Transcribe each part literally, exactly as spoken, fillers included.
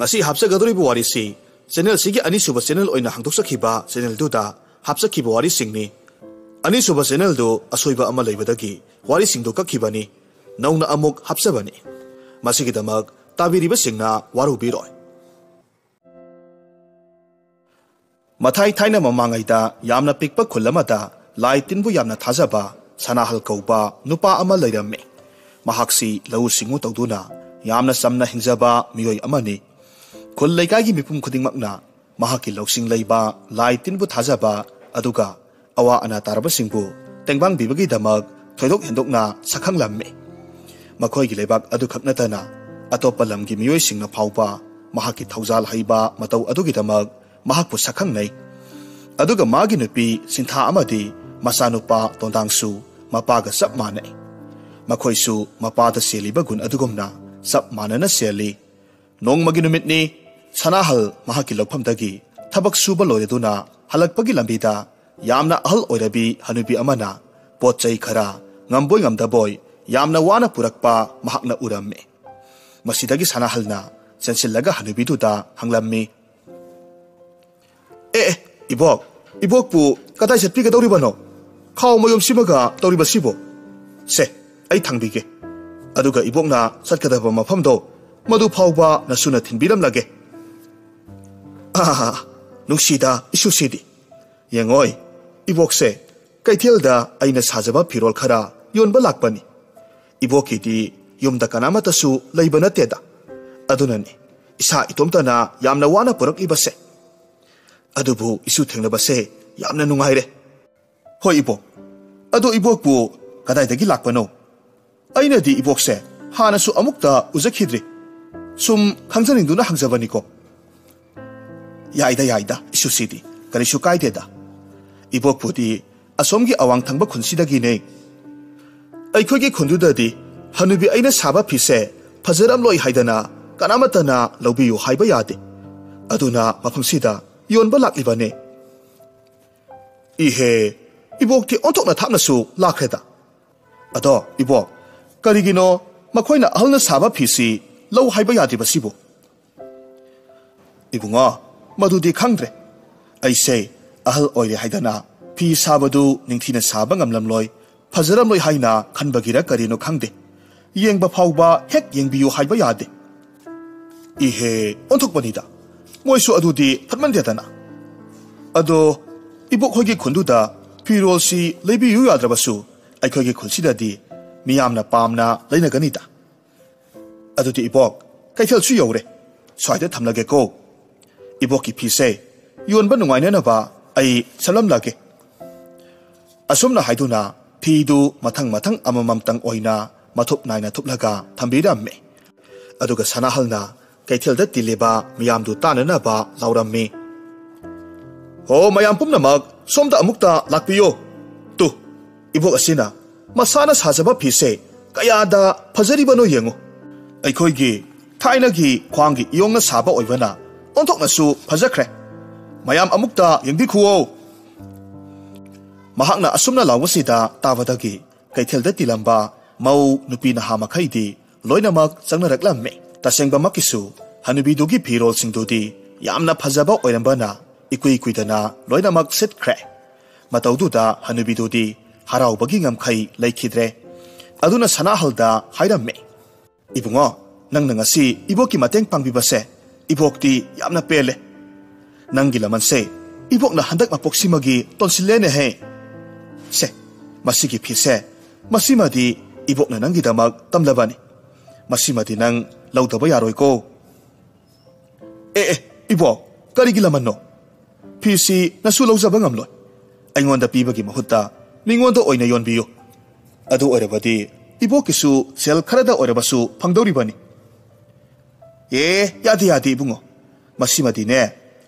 ꯉꯁꯤ ꯍꯥꯞꯆꯒꯗꯧꯔꯤꯕ ꯋꯥꯔꯤꯁꯤ ꯆꯦꯅꯦꯜꯁꯤꯒꯤ ꯑꯅꯤꯁꯨꯕ ꯆꯦꯅꯦꯜ ꯑꯣꯏꯅ ꯍꯥꯡꯗꯣꯛꯆꯈꯤꯕ ꯆꯦꯅꯦꯜꯗꯨꯗ ꯍꯥꯞꯆꯈꯤꯕ ꯋꯥꯔꯤꯁꯤꯡꯅꯤ꯫ ꯑꯅꯤꯁꯨꯕ ꯆꯦꯅꯦꯜꯗꯨ ꯑꯁꯣꯏꯕ ꯑꯃ ꯂꯩꯕꯗꯒꯤ ꯋꯥꯔꯤꯁꯤꯡꯗꯨ ꯀꯛꯈꯤꯕꯅꯤ꯫ ꯅꯧꯅ ꯑꯃꯨꯛ ꯍꯥꯞꯆꯕꯅꯤ꯫ ꯃꯁꯤꯒꯤꯗꯃꯛ ꯇꯥꯕꯤꯔꯤꯕꯁꯤꯡꯅ ꯋꯥꯔꯧꯕꯤꯔꯣꯏ꯫ ꯃꯊꯥꯏ ꯊꯥꯏꯅ ꯃꯃꯥꯡꯉꯩꯗ ꯌꯥꯝꯅ ꯄꯤꯛꯄ ꯈꯨꯜ ꯑꯃꯗ ꯂꯥꯏ ꯇꯤꯟꯕꯨ ꯌꯥꯝꯅ ꯊꯥꯖꯕ ꯁꯅꯥꯍꯜ ꯀꯧꯕ ꯅꯨꯄꯥ ꯑꯃ ꯂꯩꯔꯝꯃꯤ꯫ ꯃꯍꯥꯛꯁꯤ ꯂꯧꯎ ꯁꯤꯡꯎ ꯇꯧꯗꯨꯅ ꯌꯥꯝꯅ ꯆꯝꯅ ꯍꯤꯡꯖꯕ ꯃꯤꯑꯣꯏ ꯑꯃꯅꯤ꯫ ꯈꯨꯜ ꯂꯩꯀꯥꯏꯒꯤ ꯃꯤꯄꯨꯝ ꯈꯨꯗꯤꯡꯃꯛꯅ ꯃꯍꯥꯛꯀꯤ ꯂꯧꯁꯤꯡ ꯂꯩꯕ, ꯂꯥꯏ ꯇꯤꯟꯕꯨ ꯊꯥꯖꯕ, ꯑꯗꯨꯒ ꯑꯋꯥ ꯑꯅꯥ ꯇꯥꯔꯕꯁꯤꯡꯕꯨ ꯇꯦꯡꯕꯥꯡꯕꯤꯕꯒꯤꯗꯃꯛ ꯊꯣꯏꯗꯣꯛ ꯍꯦꯟꯗꯣꯛꯅ ꯁꯛꯈꯪꯂꯝꯃꯤ꯫ ꯃꯈꯣꯏꯒꯤ ꯂꯩꯕꯥꯛ ꯑꯗꯨꯈꯛ ꯅꯠꯇꯅ ꯑꯇꯣꯞꯄ ꯂꯝꯒꯤ ꯃꯤꯑꯣꯏꯁꯤꯡꯅ ꯐꯥꯎꯕ ꯃꯍꯥꯛꯀꯤ ꯊꯧꯖꯥꯜ ꯍꯩꯕ ꯃꯇꯧ ꯑꯗꯨꯒꯤꯗꯃꯛ ꯃꯍꯥꯛꯄꯨ ꯁꯛꯈꯪꯅꯩ꯫ ꯑꯗꯨꯒ ꯃꯥꯒꯤ ꯅꯨꯄꯤ ꯁꯤꯟꯊꯥ ꯑꯃꯗꯤ ꯃꯆꯥꯅꯨꯄꯥ ꯇꯣꯟꯗꯥꯡꯁꯨ ꯃꯄꯥꯒ ꯆꯞ ꯃꯥꯟꯅꯩ꯫ ꯃꯈꯣꯏꯁꯨ ꯃꯄꯥꯗ ꯆꯦꯜꯂꯤꯕ ꯒꯨꯟ ꯑꯗꯨꯒꯨꯝꯅ ꯆꯞ ꯃꯥꯟꯅꯅ ꯆꯦꯜꯂꯤ꯫ ꯅꯣꯡꯃꯒꯤ ꯅꯨꯃꯤꯠꯅꯤ, ꯁꯅꯥꯍꯜ ꯃꯍꯥꯛꯀꯤ ꯂꯧꯐꯝꯗꯒꯤ ꯊꯕꯛ ꯁꯨꯕ ꯂꯣꯏꯔꯗꯨꯅ ꯍꯜꯂꯛꯄꯒꯤ ꯂꯝꯕꯤꯗ ꯌꯥꯝꯅ ꯑꯍꯜ ꯑꯣꯏꯔꯕꯤ ꯍꯅꯨꯕꯤ ꯑꯃꯅ ꯄꯣꯠ ꯆꯩ ꯈꯔ ꯉꯝꯕꯣꯏ ꯉꯝꯗꯕꯣꯏ ꯌꯥꯝꯅ ꯋꯥꯅ ꯄꯨꯔꯛꯄ ꯃꯍꯥꯛꯅ ꯎꯔꯝꯃꯤ꯫ ꯃꯁꯤꯗꯒꯤ ꯁꯅꯥꯍꯜꯅ ꯆꯦꯟꯁꯤꯜꯂꯒ ꯍꯅꯨꯕꯤꯗꯨꯗ ꯍꯪꯂꯝꯃꯤ, "ꯑꯦ, ꯑꯦ, ꯏꯕꯣꯛ, ꯏꯕꯣꯛꯄꯨ ꯀꯗꯥꯏ ꯆꯠꯄꯤꯒꯗꯧꯔꯤꯕꯅꯣ? ꯈꯥꯎ ꯃꯌꯨꯝꯁꯤꯃꯒ ꯇꯧꯔꯤꯕꯁꯤꯕꯨ? ꯁꯦ, ꯑꯩ ꯊꯥꯡꯕꯤꯒꯦ꯫ ꯑꯗꯨꯒ ꯏꯕꯣꯛꯅ ꯆꯠꯀꯗꯕ ꯃꯐꯝꯗꯣ ꯃꯗꯨ ꯐꯥꯎꯕ ꯅꯁꯨꯅ ꯊꯤꯟꯕꯤꯔꯝꯂꯒꯦ꯫" "ꯑꯥ, ꯅꯨꯡꯁꯤꯗ ꯏꯁꯨꯁꯤꯗꯤ꯫ ꯌꯦꯡꯉꯣꯏ, ꯏꯕꯣꯛꯁꯦ ꯀꯩꯊꯦꯜꯗ ꯑꯩꯅ ꯁꯥꯖꯕ ꯐꯤꯔꯣꯜ ꯈꯔ ꯌꯣꯟꯕ ꯂꯥꯛꯄꯅꯤ꯫ ꯏꯕꯣꯛꯀꯤꯗꯤ ꯌꯨꯝꯗ ꯀꯅꯥꯃꯠꯇꯁꯨ ꯂꯩꯕ ꯅꯠꯇꯦꯗ꯫ ꯑꯗꯨꯅꯅꯤ ꯏꯁꯥ ꯏꯇꯣꯝꯇꯅ ꯌꯥꯝꯅ ꯋꯥꯅ ꯄꯨꯔꯛꯂꯤꯕꯁꯦ꯫ ꯑꯗꯨꯕꯨ ꯏꯁꯨ ꯊꯦꯡꯅꯕꯁꯦ ꯌꯥꯝꯅ ꯅꯨꯡꯉꯥꯏꯔꯦ꯫" "ꯍꯣꯏ ꯏꯕꯣꯛ, ꯑꯗꯣ ꯏꯕꯣꯛꯄꯨ ꯀꯗꯥꯏꯗꯒꯤ ꯂꯥꯛꯄꯅꯣ? ꯑꯩꯅꯗꯤ ꯏꯕꯣꯛꯁꯦ ꯍꯥꯟꯅꯁꯨ ꯑꯃꯨꯛꯇ ꯎꯖꯈꯤꯗ꯭ꯔꯤ꯫ ꯁꯨꯝ ꯈꯪꯖꯅꯤꯡꯗꯨꯅ ꯍꯪꯖꯕꯅꯤꯀꯣ꯫" "ꯌꯥꯏꯗ, ꯌꯥꯏꯗ, ꯏꯁꯨꯁꯤꯗꯤ ꯀꯔꯤꯁꯨ ꯀꯥꯏꯗꯦꯗ꯫ ꯏꯕꯣꯛꯄꯨꯗꯤ ꯑꯁꯣꯝꯒꯤ ꯑꯋꯥꯡ ꯊꯪꯕ ꯈꯨꯟꯁꯤꯗꯒꯤꯅꯦ꯫ ꯑꯩꯈꯣꯏꯒꯤ ꯈꯨꯟꯗꯨꯗꯗꯤ ꯍꯅꯨꯕꯤ ꯑꯩꯅ ꯁꯥꯕ ꯐꯤꯁꯦ ꯐꯖꯔꯝꯂꯣꯏ ꯍꯥꯏꯗꯅ ꯀꯅꯥꯃꯠꯇꯅ ꯂꯧꯕꯤꯌꯨ ꯍꯥꯏꯕ ꯌꯥꯗꯦ꯫ ꯑꯗꯨꯅ ꯃꯐꯝꯁꯤꯗ ꯌꯣꯟꯕ ꯂꯥꯛꯂꯤꯕꯅꯦ꯫" "ꯏꯍꯦ, ꯏꯕꯣꯛꯇꯤ ꯑꯣꯟꯊꯣꯛꯅ ꯊꯥꯞꯅꯁꯨ ꯂꯥꯛꯈ꯭ꯔꯦꯗ꯫ ꯑꯗꯣ ꯏꯕꯣꯛ, ꯀꯔꯤꯒꯤꯅꯣ ꯃꯈꯣꯏꯅ ꯑꯍꯜꯅ ꯁꯥꯕ ꯐꯤꯁꯤ ꯂꯧ ꯍꯥꯏꯕ ꯌꯥꯗ꯭ꯔꯤꯕꯁꯤꯕꯨ?" "ꯏꯕꯨꯡꯉꯣ, ꯃꯗꯨꯗꯤ ꯈꯪꯗ꯭ꯔꯦ꯫ ꯑꯩꯁꯦ ꯑꯍꯜ ꯑꯣꯏꯔꯦ ꯍꯥꯏꯗꯅ ꯐꯤ ꯁꯥꯕꯗꯨ ꯅꯤꯡꯊꯤꯅ ꯁꯥꯕ ꯉꯝꯂꯝꯂꯣꯏ, ꯐꯖꯔꯝꯂꯣꯏ ꯍꯥꯏꯅ ꯈꯟꯕꯒꯤꯔ ꯀꯔꯤꯅꯣ ꯈꯪꯗꯦ, ꯌꯦꯡꯕ ꯐꯥꯎꯕ ꯍꯦꯛ ꯌꯦꯡꯕꯤꯌꯨ ꯍꯥꯏꯕ ꯌꯥꯗꯦ"꯫ "ꯏꯍꯦ, ꯑꯣꯟꯊꯣꯛꯄꯅꯤꯗ꯫ ꯃꯣꯏꯁꯨ ꯑꯗꯨꯗꯤ ꯐꯠꯃꯟꯗꯦꯗꯅ꯫ ꯑꯗꯣ ꯏꯕꯣꯛ ꯍꯣꯏꯒꯤ ꯈꯨꯟꯗꯨꯗ ꯐꯤꯔꯣꯜꯁꯤ ꯂꯩꯕꯤꯌꯨ ꯌꯥꯗ꯭ꯔꯕꯁꯨ ꯑꯩꯈꯣꯏꯒꯤ ꯈꯨꯟꯁꯤꯗꯗꯤ ꯃꯤꯌꯥꯝꯅ ꯄꯥꯝꯅ ꯂꯩꯅꯒꯅꯤꯗ꯫ ꯑꯗꯨꯗꯤ ꯏꯕꯣꯛ, ꯀꯩꯊꯦꯜꯁꯨ ꯌꯧꯔꯦ, ꯁ꯭ꯋꯥꯏꯗ ꯊꯝꯂꯒꯦꯀꯣ꯫ ꯏꯕꯣꯛꯀꯤ ꯐꯤꯁꯦ ꯌꯣꯟꯕ ꯅꯨꯡꯉꯥꯏꯅꯅꯕ ꯑꯩ ꯁꯦꯝꯂꯝꯂꯒꯦ"꯫ ꯑꯁꯨꯝꯅ ꯍꯥꯏꯗꯨꯅ ꯐꯤꯗꯨ ꯃꯊꯪ ꯃꯊꯪ ꯑꯃꯃꯝꯇꯪ ꯑꯣꯏꯅ ꯃꯊꯨꯞ ꯅꯥꯏꯅ ꯊꯨꯞꯂꯒ ꯊꯝꯕꯤꯔꯝꯃꯤ꯫ ꯑꯗꯨꯒ ꯁꯅꯥꯍꯜꯅ ꯀꯩꯊꯦꯜꯗ ꯇꯤꯜꯂꯤꯕ ꯃꯤꯌꯥꯝꯗꯨ ꯇꯥꯅꯅꯕ ꯂꯥꯎꯔꯝꯃꯤ꯫ "ꯍꯣ, ꯃꯌꯥꯝ ꯄꯨꯝꯅꯃꯛ ꯁꯣꯝꯗ ꯑꯃꯨꯛꯇ ꯂꯥꯛꯄꯤꯌꯨ꯫ ꯇꯨ, ꯏꯕꯣꯛ ꯑꯁꯤꯅ ꯃꯁꯥꯅ ꯁꯥꯖꯕ ꯐꯤꯁꯦ ꯀꯌꯥꯗ ꯐꯖꯔꯤꯕꯅꯣ ꯌꯦꯡꯉꯨ꯫ ꯑꯩꯈꯣꯏꯒꯤ ꯊꯥꯏꯅꯒꯤ ꯈ꯭ꯋꯥꯡꯒꯤ ꯏꯌꯣꯡꯅ ꯁꯥꯕ ꯑꯣꯏꯕꯅ ꯑꯣꯟꯊꯣꯛꯅꯁꯨ ꯐꯖꯈ꯭ꯔꯦ꯫ ꯃꯌꯥꯝ ꯑꯃꯨꯛꯇ ꯌꯦꯡꯕꯤꯈꯨꯑꯣ"꯫ ꯃꯍꯥꯛꯅ ꯑꯁꯨꯝꯅ ꯂꯥꯎꯕꯁꯤꯗ ꯇꯥꯕꯗꯒꯤ ꯀꯩꯊꯦꯜꯗ ꯇꯤꯜꯂꯝꯕ ꯃꯧ ꯅꯨꯄꯤ ꯅꯍꯥ ꯃꯈꯩꯗꯤ ꯂꯣꯏꯅꯃꯛ ꯆꯪꯅꯔꯛꯂꯝꯃꯤ꯫ ꯇꯁꯦꯡꯕꯃꯛꯀꯤꯁꯨ ꯍꯅꯨꯕꯤꯗꯨꯒꯤ ꯐꯤꯔꯣꯜꯁꯤꯡꯗꯨꯗꯤ ꯌꯥꯝꯅ ꯐꯖꯕ ꯑꯣꯏꯔꯝꯕꯅ ꯏꯀꯨꯏ ꯀꯨꯏꯗꯅ ꯂꯣꯏꯅꯃꯛ ꯁꯤꯠꯈ꯭ꯔꯦ꯫ ꯃꯇꯧꯗꯨꯗ ꯍꯅꯨꯕꯤꯗꯨꯗꯤ ꯍꯔꯥꯎꯕꯒꯤ ꯉꯝꯈꯩ ꯂꯩꯈꯤꯗ꯭ꯔꯦ꯫ ꯑꯗꯨꯅ ꯁꯅꯥꯍꯜꯗ ꯍꯥꯏꯔꯝꯃꯤ, "ꯏꯕꯨꯡꯉꯣ, ꯅꯪꯅ ꯉꯁꯤ ꯏꯕꯣꯛꯀꯤ ꯃꯇꯦꯡ ꯄꯥꯡꯕꯤꯕꯁꯦ ꯏꯕꯣꯛꯇꯤ ꯌꯥꯝꯅ ꯄꯦꯜꯂꯦ꯫ ꯅꯪꯒꯤ ꯂꯃꯟꯁꯦ ꯏꯕꯣꯛꯅ ꯍꯟꯗꯛ ꯃꯄꯣꯛꯁꯤꯃꯒꯤ ꯇꯣꯟꯁꯤꯜꯂꯦꯅꯦꯍꯦ꯫ ꯁꯦ, ꯃꯁꯤꯒꯤ ꯐꯤꯁꯦ, ꯃꯁꯤꯃꯗꯤ ꯏꯕꯣꯛꯅ ꯅꯪꯒꯤꯗꯃꯛ ꯇꯝꯂꯕꯅꯤ꯫ ꯃꯁꯤꯃꯗꯤ ꯅꯪ ꯂꯧꯗꯕ ꯌꯥꯔꯣꯏꯀꯣ"꯫ "ꯑꯦ, ꯑꯦ, ꯏꯕꯣꯛ, ꯀꯔꯤꯒꯤ ꯂꯃꯟꯅꯣ? ꯐꯤꯁꯤ ꯅꯁꯨ ꯂꯧꯖꯕ ꯉꯝꯂꯣꯏ꯫ ꯑꯩꯉꯣꯟꯗ ꯄꯤꯕꯒꯤ ꯃꯍꯨꯠꯇ ꯃꯤꯉꯣꯟꯗ ꯑꯣꯏꯅ ꯌꯣꯟꯕꯤꯌꯨ꯫ ꯑꯗꯨ ꯑꯣꯏꯔꯕꯗꯤ ꯏꯕꯣꯛꯀꯤꯁꯨ ꯁꯦꯜ ꯈꯔꯗ ꯑꯣꯏꯔꯕꯁꯨ ꯐꯪꯗꯧꯔꯤꯕꯅꯤ"꯫ "ꯑꯦ, ꯌꯥꯗꯦ, ꯌꯥꯗꯦ, ꯏꯕꯨꯡꯉꯣ꯫ ꯃꯁꯤꯃꯗꯤꯅꯦ,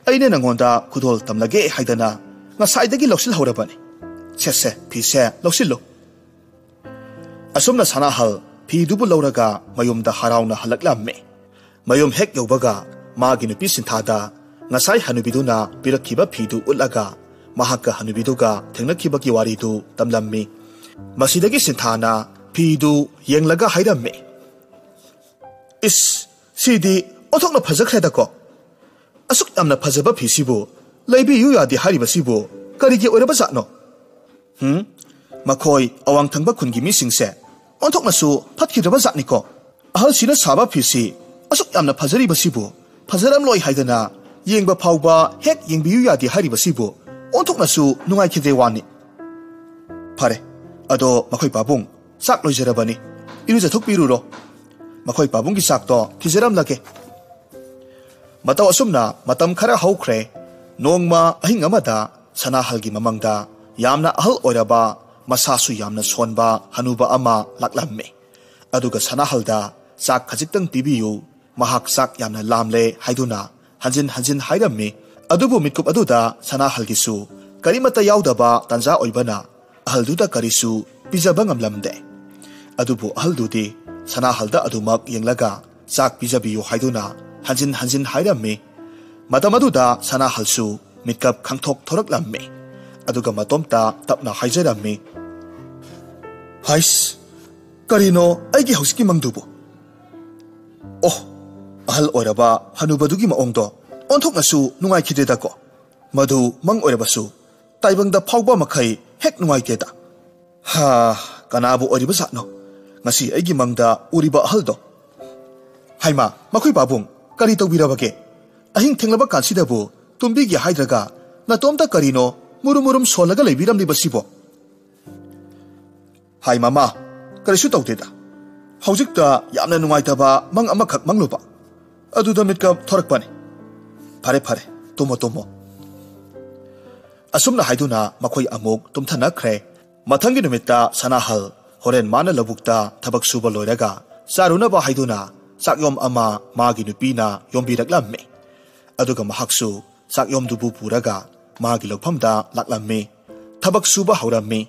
ꯑꯩꯅ ꯅꯉꯣꯟꯗ ꯈꯨꯗꯣꯜ ꯇꯝꯂꯒꯦ ꯍꯥꯏꯗꯅ ꯉꯁꯥꯏꯗꯒꯤ ꯂꯧꯁꯤꯜꯍꯧꯔꯕꯅꯤ꯫ ꯁꯦ, ꯁꯦ, ꯐꯤꯁꯦ ꯂꯧꯁꯤꯜꯂꯨ"꯫ ꯑꯁꯨꯝꯅ ꯁꯅꯥꯍꯜ ꯐꯤꯗꯨꯕꯨ ꯂꯧꯔꯒ ꯃꯌꯨꯝꯗ ꯍꯔꯥꯎꯅ ꯍꯜꯂꯛꯂꯝꯃꯤ꯫ ꯃꯌꯨꯝ ꯍꯦꯛ ꯌꯧꯕꯒ ꯃꯥꯒꯤ ꯅꯨꯄꯤ ꯁꯤꯟꯊꯥꯗ ꯉꯁꯥꯏ ꯍꯅꯨꯕꯤꯗꯨꯅ ꯄꯤꯔꯛꯈꯤꯕ ꯐꯤꯗꯨ ꯎꯠꯂꯒ ꯃꯍꯥꯛꯀ ꯍꯅꯨꯕꯤꯗꯨꯒ ꯊꯦꯡꯅꯈꯤꯕꯒꯤ ꯋꯥꯔꯤꯗꯨ ꯇꯝꯂꯝꯃꯤ꯫ ꯃꯁꯤꯗꯒꯤ ꯁꯤꯟꯊꯥꯅ ꯐꯤꯗꯨ ꯌꯦꯡꯂꯒ ꯍꯥꯏꯔꯝꯃꯤ, "ꯏꯁ, ꯁꯤꯗꯤ ꯑꯣꯟꯊꯣꯛꯅ ꯐꯖꯈ꯭ꯔꯦꯗꯀꯣ꯫ ꯑꯁꯨꯛ ꯌꯥꯝꯅ ꯐꯖꯕ ꯐꯤꯁꯤꯕꯨ ꯂꯩꯕꯤꯌꯨ ꯌꯥꯗꯦ ꯍꯥꯏꯔꯤꯕꯁꯤꯕꯨ ꯀꯔꯤꯒꯤ ꯑꯣꯏꯔꯕ ꯖꯥꯠꯅꯣ? ꯍꯨꯝ? ꯃꯈꯣꯏ ꯑꯋꯥꯡ ꯊꯪꯕ ꯈꯨꯟꯒꯤ ꯃꯤꯁꯤꯡꯁꯦ ꯑꯣꯟꯊꯣꯛꯅꯁꯨ ꯐꯠꯈꯤꯗ꯭ꯔꯕ ꯖꯥꯠꯅꯤꯀꯣ꯫ ꯑꯍꯜꯁꯤꯅ ꯁꯥꯕ ꯐꯤꯁꯤ ꯑꯁꯨꯛ ꯌꯥꯝꯅ ꯐꯖꯔꯤꯕꯁꯤꯕꯨ, ꯐꯖꯔꯝꯂꯣꯏ ꯍꯥꯏꯗꯅ ꯌꯦꯡꯕ ꯐꯥꯎꯕ ꯍꯦꯛ ꯌꯦꯡꯕꯤꯌꯨ ꯌꯥꯗꯦ ꯍꯥꯏꯔꯤꯕꯁꯤꯕꯨ ꯑꯣꯟꯊꯣꯛꯅꯁꯨ ꯅꯨꯡꯉꯥꯏꯈꯤꯗꯦ ꯋꯥꯅꯤ꯫ ꯐꯔꯦ, ꯑꯗꯣ ꯃꯈꯣꯏ ꯄꯥꯕꯨꯡ, ꯆꯥꯛ ꯂꯣꯏꯖꯔꯕꯅꯤ, ꯏꯔꯨꯖꯊꯣꯛꯄꯤꯔꯨꯔꯣ꯫ ꯃꯈꯣꯏ ꯄꯥꯕꯨꯡꯒꯤ ꯆꯥꯛꯇꯣ ꯊꯤꯖꯔꯝꯂꯒꯦ꯫ ꯃꯇꯧ ꯑꯁꯨꯝꯅ ꯃꯇꯝ ꯈꯔ ꯍꯧꯈ꯭ꯔꯦ꯫ ꯅꯣꯡꯃ ꯑꯍꯤꯡ ꯑꯃꯗ ꯁꯅꯥꯍꯜꯒꯤ ꯃꯃꯪꯗ ꯌꯥꯝꯅ ꯑꯍꯜ ꯑꯣꯏꯔꯕ, ꯃꯁꯥꯁꯨ ꯌꯥꯝꯅ ꯁꯣꯟꯕ ꯍꯅꯨꯕ ꯑꯃ ꯂꯥꯛꯂꯝꯃꯤ꯫ ꯑꯗꯨꯒ ꯁꯅꯥꯍꯜꯗ ꯆꯥꯛ ꯈꯖꯤꯛꯇꯪ ꯄꯤꯕꯤꯌꯨ, ꯃꯍꯥꯛ ꯆꯥꯛ ꯌꯥꯝꯅ ꯂꯥꯝꯂꯦ ꯍꯥꯏꯗꯨꯅ ꯍꯟꯖꯤꯟ ꯍꯟꯖꯤꯟ ꯍꯥꯏꯔꯝꯃꯤ꯫ ꯑꯗꯨꯕꯨ ꯃꯤꯠꯀꯨꯞ ꯑꯗꯨꯗ ꯁꯅꯥꯍꯜꯒꯤꯁꯨ ꯀꯔꯤꯃꯠꯇ ꯌꯥꯎꯗꯕ ꯇꯥꯟꯖꯥ ꯑꯣꯏꯕꯅ ꯑꯍꯜꯗꯨꯗ ꯀꯔꯤꯁꯨ ꯄꯤꯖꯕ ꯉꯝꯂꯝꯗꯦ꯫ ꯑꯗꯨꯕꯨ ꯑꯍꯜꯗꯨꯗꯤ ꯁꯅꯥꯍꯜꯗ ꯑꯗꯨꯃꯛ ꯌꯦꯡꯂꯒ ꯆꯥꯛ ꯄꯤꯖꯕꯤꯌꯨ ꯍꯥꯏꯗꯨꯅ ꯍꯟꯖꯤꯟ ꯍꯟꯖꯤꯟ ꯍꯥꯏꯔꯝꯃꯤ꯫ ꯃꯇꯝ ꯑꯗꯨꯗ ꯁꯅꯥꯍꯜꯁꯨ ꯃꯤꯠꯀꯞ ꯈꯪꯊꯣꯛ ꯊꯣꯔꯛꯂꯝꯃꯤ꯫ ꯑꯗꯨꯒ ꯃꯇꯣꯝꯇ ꯇꯞꯅ ꯍꯥꯏꯖꯔꯝꯃꯤ, "ꯍꯩꯁ, ꯀꯔꯤꯅꯣ ꯑꯩꯒꯤ ꯍꯧꯖꯤꯛꯀꯤ ꯃꯪꯗꯨꯕꯨ? ꯑꯣ, ꯑꯍꯜ ꯑꯣꯏꯔꯕ ꯍꯅꯨꯕꯗꯨꯒꯤ ꯃꯑꯣꯡꯗꯣ ꯑꯣꯟꯊꯣꯛꯅꯁꯨ ꯅꯨꯡꯉꯥꯏꯈꯤꯗꯦꯗꯀꯣ꯫ ꯃꯗꯨ ꯃꯪ ꯑꯣꯏꯔꯕꯁꯨ ꯇꯥꯏꯕꯪꯗ ꯐꯥꯎꯕ ꯃꯈꯩ ꯍꯦꯛ ꯅꯨꯡꯉꯥꯏꯇꯦꯗ꯫ ꯍꯥ, ꯀꯅꯥꯕꯨ ꯑꯣꯏꯔꯤꯕ ꯖꯥꯠꯅꯣ ꯉꯁꯤ ꯑꯩꯒꯤ ꯃꯪꯗ ꯎꯔꯤꯕ ꯑꯍꯜꯗꯣ? ꯍꯩꯃꯥ, ꯃꯈꯣꯏ ꯄꯥꯕꯨꯡ, ꯀꯔꯤ ꯇꯧꯕꯤꯔꯕꯒꯦ? ꯑꯍꯤꯡ ꯊꯦꯡꯂꯕ ꯀꯥꯟꯁꯤꯗꯕꯨ ꯇꯨꯝꯕꯤꯒꯦ ꯍꯥꯏꯗ꯭ꯔꯒ ꯅꯇꯣꯝꯇ ꯀꯔꯤꯅꯣ ꯃꯨꯔꯨꯝ ꯃꯨꯔꯨꯝ ꯁꯣꯜꯂꯒ ꯂꯩꯕꯤꯔꯝꯂꯤꯕꯁꯤꯕꯣ?" "ꯍꯥꯏ ꯃꯃꯥ, ꯀꯔꯤꯁꯨ ꯇꯧꯗꯦꯗ꯫ ꯍꯧꯖꯤꯛꯇ ꯌꯥꯝꯅ ꯅꯨꯡꯉꯥꯏꯇꯕ ꯃꯪ ꯑꯃꯈꯛ ꯃꯪꯂꯨꯕ꯫ ꯑꯗꯨꯗ ꯃꯤꯠꯀꯞ ꯊꯣꯔꯛꯄꯅꯤ꯫ ꯐꯔꯦ, ꯐꯔꯦ, ꯇꯨꯝꯃꯣ, ꯇꯨꯝꯃꯣ꯫" ꯑꯁꯨꯝꯅ ꯍꯥꯏꯗꯨꯅ ꯃꯈꯣꯏ ꯑꯃꯨꯛ ꯇꯨꯝꯊꯅꯈ꯭ꯔꯦ꯫ ꯃꯊꯪꯒꯤ ꯅꯨꯃꯤꯠꯇ ꯁꯅꯥꯍꯜ ꯍꯣꯔꯦꯟ ꯃꯥꯅ ꯂꯧꯕꯨꯛꯇ ꯊꯕꯛ ꯁꯨꯕ ꯂꯣꯏꯔꯒ ꯆꯥꯔꯨꯅꯕ ꯍꯥꯏꯗꯨꯅ ꯆꯥꯛꯌꯣꯝ ꯑꯃ ꯃꯥꯒꯤ ꯅꯨꯄꯤꯅ ꯌꯣꯝꯕꯤꯔꯛꯂꯝꯃꯤ꯫ ꯑꯗꯨꯒ ꯃꯍꯥꯛꯁꯨ ꯆꯥꯛꯌꯣꯝꯗꯨꯕꯨ ꯄꯨꯔꯒ ꯃꯥꯒꯤ ꯂꯧꯐꯝꯗ ꯂꯥꯛꯂꯝꯃꯤ꯫ ꯊꯕꯛ ꯁꯨꯕ ꯍꯧꯔꯝꯃꯤ꯫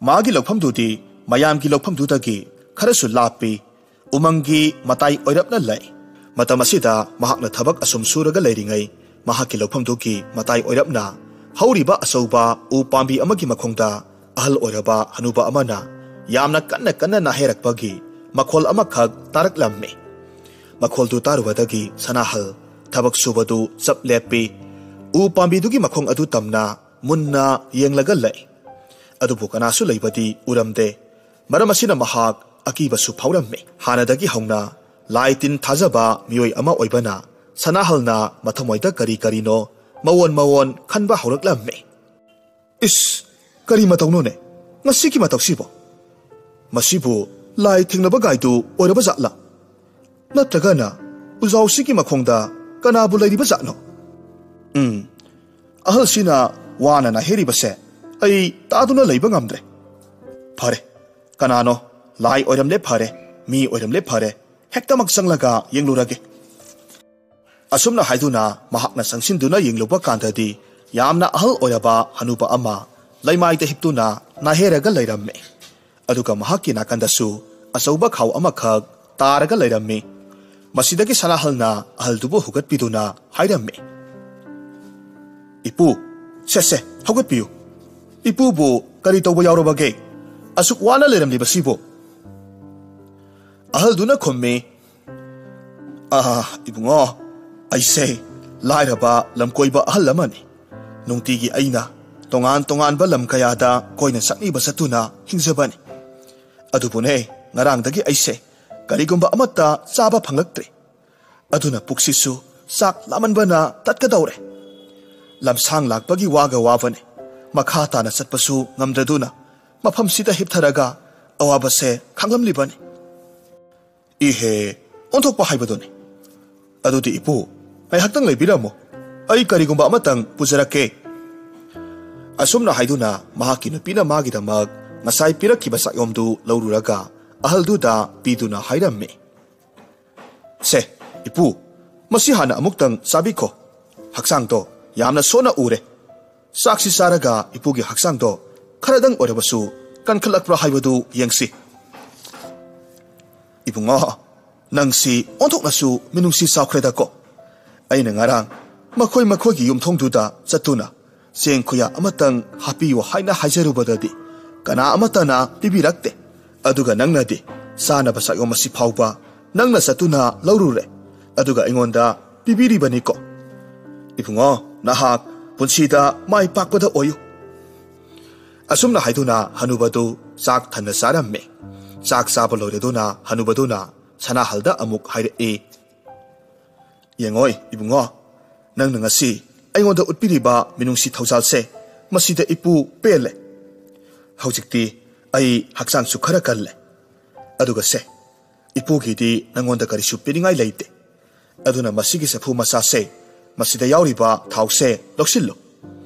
ꯃꯥꯒꯤ ꯂꯧꯐꯝꯗꯨꯗꯤ ꯃꯌꯥꯝꯒꯤ ꯂꯧꯐꯝꯗꯨꯗꯒꯤ ꯈꯔꯁꯨ ꯂꯥꯞꯄꯤ꯫ ꯎꯃꯪꯒꯤ ꯃꯇꯥꯏ ꯑꯣꯏꯔꯞꯅ ꯂꯩ꯫ ꯃꯇꯝ ꯑꯁꯤꯗ ꯃꯍꯥꯛꯅ ꯊꯕꯛ ꯑꯁꯨꯝ ꯁꯨꯔꯒ ꯂꯩꯔꯤꯉꯩ, ꯃꯍꯥꯛꯀꯤ ꯂꯧꯐꯝꯗꯨꯒꯤ ꯃꯇꯥꯏ ꯑꯣꯏꯔꯞꯅ ꯍꯧꯔꯤꯕ ꯑꯆꯧꯕ ꯎ ꯄꯥꯝꯕꯤ ꯑꯃꯒꯤ ꯃꯈꯣꯡꯗ ꯑꯍꯜ ꯑꯣꯏꯔꯕ ꯍꯅꯨꯕ ꯑꯃꯅ ꯌꯥꯝꯅ ꯀꯟꯅ ꯀꯟꯅ ꯅꯥꯍꯦꯔꯛꯄꯒꯤ ꯃꯈꯣꯜ ꯑꯃꯈꯛ ꯇꯥꯔꯛꯂꯝꯃꯤ꯫ ꯃꯈꯣꯜꯗꯨ ꯇꯥꯔꯨꯕꯗꯒꯤ ꯁꯅꯥꯍꯜ ꯊꯕꯛ ꯁꯨꯕꯗꯨ ꯆꯞ ꯂꯦꯞꯄꯤ꯫ ꯎ ꯄꯥꯝꯕꯤꯗꯨꯒꯤ ꯃꯈꯣꯡ ꯑꯗꯨ ꯇꯝꯅ ꯃꯨꯟꯅ ꯌꯦꯡꯂꯒ ꯂꯩ꯫ ꯑꯗꯨꯕꯨ ꯀꯅꯥꯁꯨ ꯂꯩꯕꯗꯤ ꯎꯔꯝꯗꯦ꯫ ꯃꯔꯝ ꯑꯁꯤꯅ ꯃꯍꯥꯛ ꯑꯀꯤꯕꯁꯨ ꯐꯥꯎꯔꯝꯃꯤ꯫ ꯍꯥꯟꯅꯗꯒꯤ ꯍꯧꯅ ꯂꯥꯏ ꯇꯤꯟ ꯊꯥꯖꯕ ꯃꯤꯑꯣꯏ ꯑꯃ ꯑꯣꯏꯕꯅ ꯁꯅꯥꯍꯜꯅ ꯃꯊꯃꯣꯏꯗ ꯀꯔꯤ ꯀꯔꯤꯅꯣ ꯃꯋꯣꯟ ꯃꯋꯣꯟ ꯈꯟꯕ ꯍꯧꯔꯛꯂꯝꯃꯤ꯫ "ꯏꯁ, ꯀꯔꯤ ꯃꯇꯧꯅꯣꯅꯦ ꯉꯁꯤꯒꯤ ꯃꯇꯧꯁꯤꯕꯣ? ꯃꯁꯤꯕꯨ ꯂꯥꯏ ꯊꯦꯡꯅꯕ ꯒꯥꯏꯗꯨ ꯑꯣꯏꯔꯕ ꯖꯥꯠꯂꯥ? ꯅꯠꯇ꯭ꯔꯒꯅ ꯎꯖꯥꯎꯁꯤꯒꯤ ꯃꯈꯣꯡꯗ ꯀꯅꯥꯕꯨ ꯂꯩꯔꯤꯕ ꯖꯥꯠꯅꯣ? ꯎꯝ, ꯑꯍꯜꯁꯤꯅ ꯋꯥꯅ ꯅꯥꯍꯦꯔꯤꯕꯁꯦ ꯑꯩ ꯇꯥꯗꯨꯅ ꯂꯩꯕ ꯉꯝꯗ꯭ꯔꯦ꯫ ꯐꯔꯦ, ꯀꯅꯥꯅꯣ? ꯂꯥꯏ ꯑꯣꯏꯔꯝꯂꯦ ꯐꯔꯦ, ꯃꯤ ꯑꯣꯏꯔꯝꯂꯦ ꯐꯔꯦ, ꯍꯦꯛꯇꯃꯛ ꯆꯪꯂꯒ ꯌꯦꯡꯂꯨꯔꯒꯦ"꯫ ꯑꯁꯨꯝꯅ ꯍꯥꯏꯗꯨꯅ ꯃꯍꯥꯛꯅ ꯆꯪꯁꯤꯟꯗꯨꯅ ꯌꯦꯡꯂꯨꯕ ꯀꯥꯟꯗꯗꯤ ꯌꯥꯝꯅ ꯑꯍꯜ ꯑꯣꯏꯔꯕ ꯍꯅꯨꯕ ꯑꯃ ꯂꯩꯃꯥꯏꯗ ꯍꯤꯞꯇꯨꯅ ꯅꯥꯍꯦꯔꯒ ꯂꯩꯔꯝꯃꯤ꯫ ꯑꯗꯨꯒ ꯃꯍꯥꯛꯀꯤ ꯅꯥꯀꯟꯗꯁꯨ ꯑꯆꯧꯕ ꯈꯥꯎ ꯑꯃꯈꯛ ꯇꯥꯔꯒ ꯂꯩꯔꯝꯃꯤ꯫ ꯃꯁꯤꯗꯒꯤ ꯁꯅꯥꯍꯜꯅ ꯑꯍꯜꯗꯨꯕꯨ ꯍꯧꯒꯠꯄꯤꯗꯨꯅ ꯍꯥꯏꯔꯝꯃꯤ, "ꯏꯄꯨ, ꯁꯦ ꯁꯦ, ꯍꯧꯒꯠꯄꯤꯌꯨ꯫ ꯏꯄꯨꯕꯨ ꯀꯔꯤ ꯇꯧꯕ ꯌꯥꯎꯔꯕꯒꯦ? ꯑꯁꯨꯛ ꯋꯥꯅ ꯂꯩꯔꯝꯂꯤꯕꯁꯤꯕꯨ?" ꯑꯍꯜꯗꯨꯅ ꯈꯨꯝꯃꯤ, "ꯑꯥ, ꯏꯕꯨꯡꯉꯣ, ꯑꯩꯁꯦ ꯂꯥꯏꯔꯕ ꯂꯝꯀꯣꯏꯕ ꯑꯍꯜ ꯑꯃꯅꯤ꯫ ꯅꯨꯡꯇꯤꯒꯤ ꯑꯩꯅ ꯇꯣꯉꯥꯟ ꯇꯣꯉꯥꯟꯕ ꯂꯝ ꯀꯌꯥꯗ ꯀꯣꯏꯅ ꯆꯠꯅꯤꯡꯕ ꯆꯠꯇꯨꯅ ꯍꯤꯡꯖꯕꯅꯤ꯫ ꯑꯗꯨꯕꯨꯅꯦ, ꯉꯔꯥꯡꯗꯒꯤ ꯑꯩꯁꯦ ꯀꯔꯤꯒꯨꯝꯕ ꯑꯃꯠꯇ ꯆꯥꯕ ꯐꯪꯂꯛꯇ꯭ꯔꯦ꯫ ꯑꯗꯨꯅ ꯄꯨꯛꯁꯤꯁꯨ ꯆꯥꯛ ꯂꯥꯃꯟꯕꯅ ꯇꯠꯀꯗꯧꯔꯦ꯫ ꯂꯝꯁꯥꯡ ꯂꯥꯛꯄꯒꯤ ꯋꯥꯒ ꯋꯥꯕꯅꯦ꯫ ꯃꯈꯥ ꯇꯥꯅ ꯆꯠꯄꯁꯨ ꯉꯝꯗ꯭ꯔꯗꯨꯅ ꯃꯐꯝꯁꯤꯗ ꯍꯤꯞꯊꯔꯒ ꯑꯋꯥꯕꯁꯦ ꯈꯥꯡꯂꯝꯂꯤꯕꯅꯤ"꯫ "ꯏꯍꯦ, ꯑꯣꯟꯊꯣꯛꯄ ꯍꯥꯏꯕꯗꯨꯅꯤ꯫ ꯑꯗꯨꯗꯤ ꯏꯄꯨ, ꯉꯥꯏꯍꯥꯛꯇꯪ ꯂꯩꯕꯤꯔꯝꯃꯨ꯫ ꯑꯩ ꯀꯔꯤꯒꯨꯝꯕ ꯑꯃꯇꯪ ꯄꯨꯖꯔꯛꯀꯦ"꯫ ꯑꯁꯨꯝꯅ ꯍꯥꯏꯗꯨꯅ ꯃꯍꯥꯛꯀꯤ ꯅꯨꯄꯤꯅ ꯃꯥꯒꯤꯗꯃꯛ ꯉꯁꯥꯏ ꯄꯤꯔꯛꯈꯤꯕ ꯆꯥꯛꯌꯣꯝꯗꯨ ꯂꯧꯔꯨꯔꯒ ꯑꯍꯜꯗꯨꯗ ꯄꯤꯗꯨꯅ ꯍꯥꯏꯔꯝꯃꯤ, "ꯁꯦ, ꯏꯄꯨ, ꯃꯁꯤ ꯍꯥꯟꯅ ꯑꯃꯨꯛꯇꯪ ꯆꯥꯕꯤꯈꯣ꯫ ꯍꯛꯆꯥꯡꯗꯣ ꯌꯥꯝꯅ ꯁꯣꯟꯅ ꯎꯔꯦ꯫ ꯆꯥꯛꯁꯤ ꯆꯥꯔꯒ ꯏꯄꯨꯒꯤ ꯍꯛꯆꯥꯡꯗꯣ ꯈꯔꯗꯪ ꯑꯣꯏꯔꯕꯁꯨ ꯀꯟꯈꯠꯂꯛꯄ꯭ꯔꯥ ꯍꯥꯏꯕꯗꯨ ꯌꯦꯡꯁꯤ"꯫ "ꯏꯕꯨꯡꯉꯣ, ꯅꯪꯁꯤ ꯑꯣꯟꯊꯣꯛꯅꯁꯨ ꯃꯤꯅꯨꯡꯁꯤ ꯆꯥꯎꯈ꯭ꯔꯦꯗꯀꯣ꯫ ꯑꯩꯅ ꯉꯔꯥꯡ ꯃꯈꯣꯏ ꯃꯈꯣꯏꯒꯤ ꯌꯨꯝꯊꯣꯡꯗꯨꯗ ꯆꯠꯇꯨꯅ ꯆꯦꯡ ꯈꯨꯌꯥ ꯑꯃꯇꯪ ꯍꯥꯞꯄꯤꯌꯨ ꯍꯥꯏꯅ ꯍꯥꯏꯖꯔꯨꯕꯗꯗꯤ ꯀꯅꯥ ꯑꯃꯠꯇꯅ ꯄꯤꯕꯤꯔꯛꯇꯦ꯫ ꯑꯗꯨꯒ ꯅꯪꯅꯗꯤ ꯆꯥꯅꯕ ꯆꯥꯛꯌꯣꯝ ꯑꯁꯤ ꯐꯥꯎꯕ ꯅꯪꯅ ꯆꯠꯇꯨꯅ ꯂꯧꯔꯨꯔꯦ꯫ ꯑꯗꯨꯒ ꯑꯩꯉꯣꯟꯗ ꯄꯤꯕꯤꯔꯤꯕꯅꯤꯀꯣ꯫ ꯏꯕꯨꯡꯉꯣ, ꯅꯍꯥꯛ ꯄꯨꯟꯁꯤꯗ ꯃꯥꯏ ꯄꯥꯛꯄꯗ ꯑꯣꯏꯌꯨ꯫ ꯑꯁꯨꯝꯅ ꯍꯥꯏꯗꯨꯅ ꯍꯅꯨꯕꯗꯨ ꯆꯥꯛ ꯊꯟꯅ ꯆꯥꯔꯝꯃꯤ꯫ ꯆꯥꯛ ꯆꯥꯕ ꯂꯣꯏꯔꯗꯨꯅ ꯍꯅꯨꯕꯗꯨꯅ ꯁꯅꯥꯍꯜꯗ ꯑꯃꯨꯛ ꯍꯥꯏꯔꯛꯏ, "ꯌꯦꯡꯉꯣꯏ ꯏꯕꯨꯡꯉꯣ, ꯅꯪꯅ ꯉꯁꯤ ꯑꯩꯉꯣꯟꯗ ꯎꯠꯄꯤꯔꯤꯕ ꯃꯤꯅꯨꯡꯁꯤ ꯊꯧꯖꯥꯜꯁꯦ, ꯃꯁꯤꯗ ꯏꯄꯨ ꯄꯦꯜꯂꯦ꯫ ꯍꯧꯖꯤꯛꯇꯤ ꯑꯩ ꯍꯛꯆꯥꯡꯁꯨ ꯈꯔ ꯀꯜꯂꯦ꯫ ꯑꯗꯨꯒ ꯁꯦ, ꯏꯄꯨꯒꯤꯗꯤ ꯅꯪꯉꯣꯟꯗ ꯀꯔꯤꯁꯨ ꯄꯤꯅꯤꯡꯉꯥꯏ ꯂꯩꯇꯦ꯫ ꯑꯗꯨꯅ ꯃꯁꯤꯒꯤ ꯆꯐꯨ ꯃꯆꯥꯁꯦ, ꯃꯁꯤꯗ ꯌꯥꯎꯔꯤꯕ ꯊꯥꯎꯁꯦ ꯂꯧꯁꯤꯜꯂꯨ꯫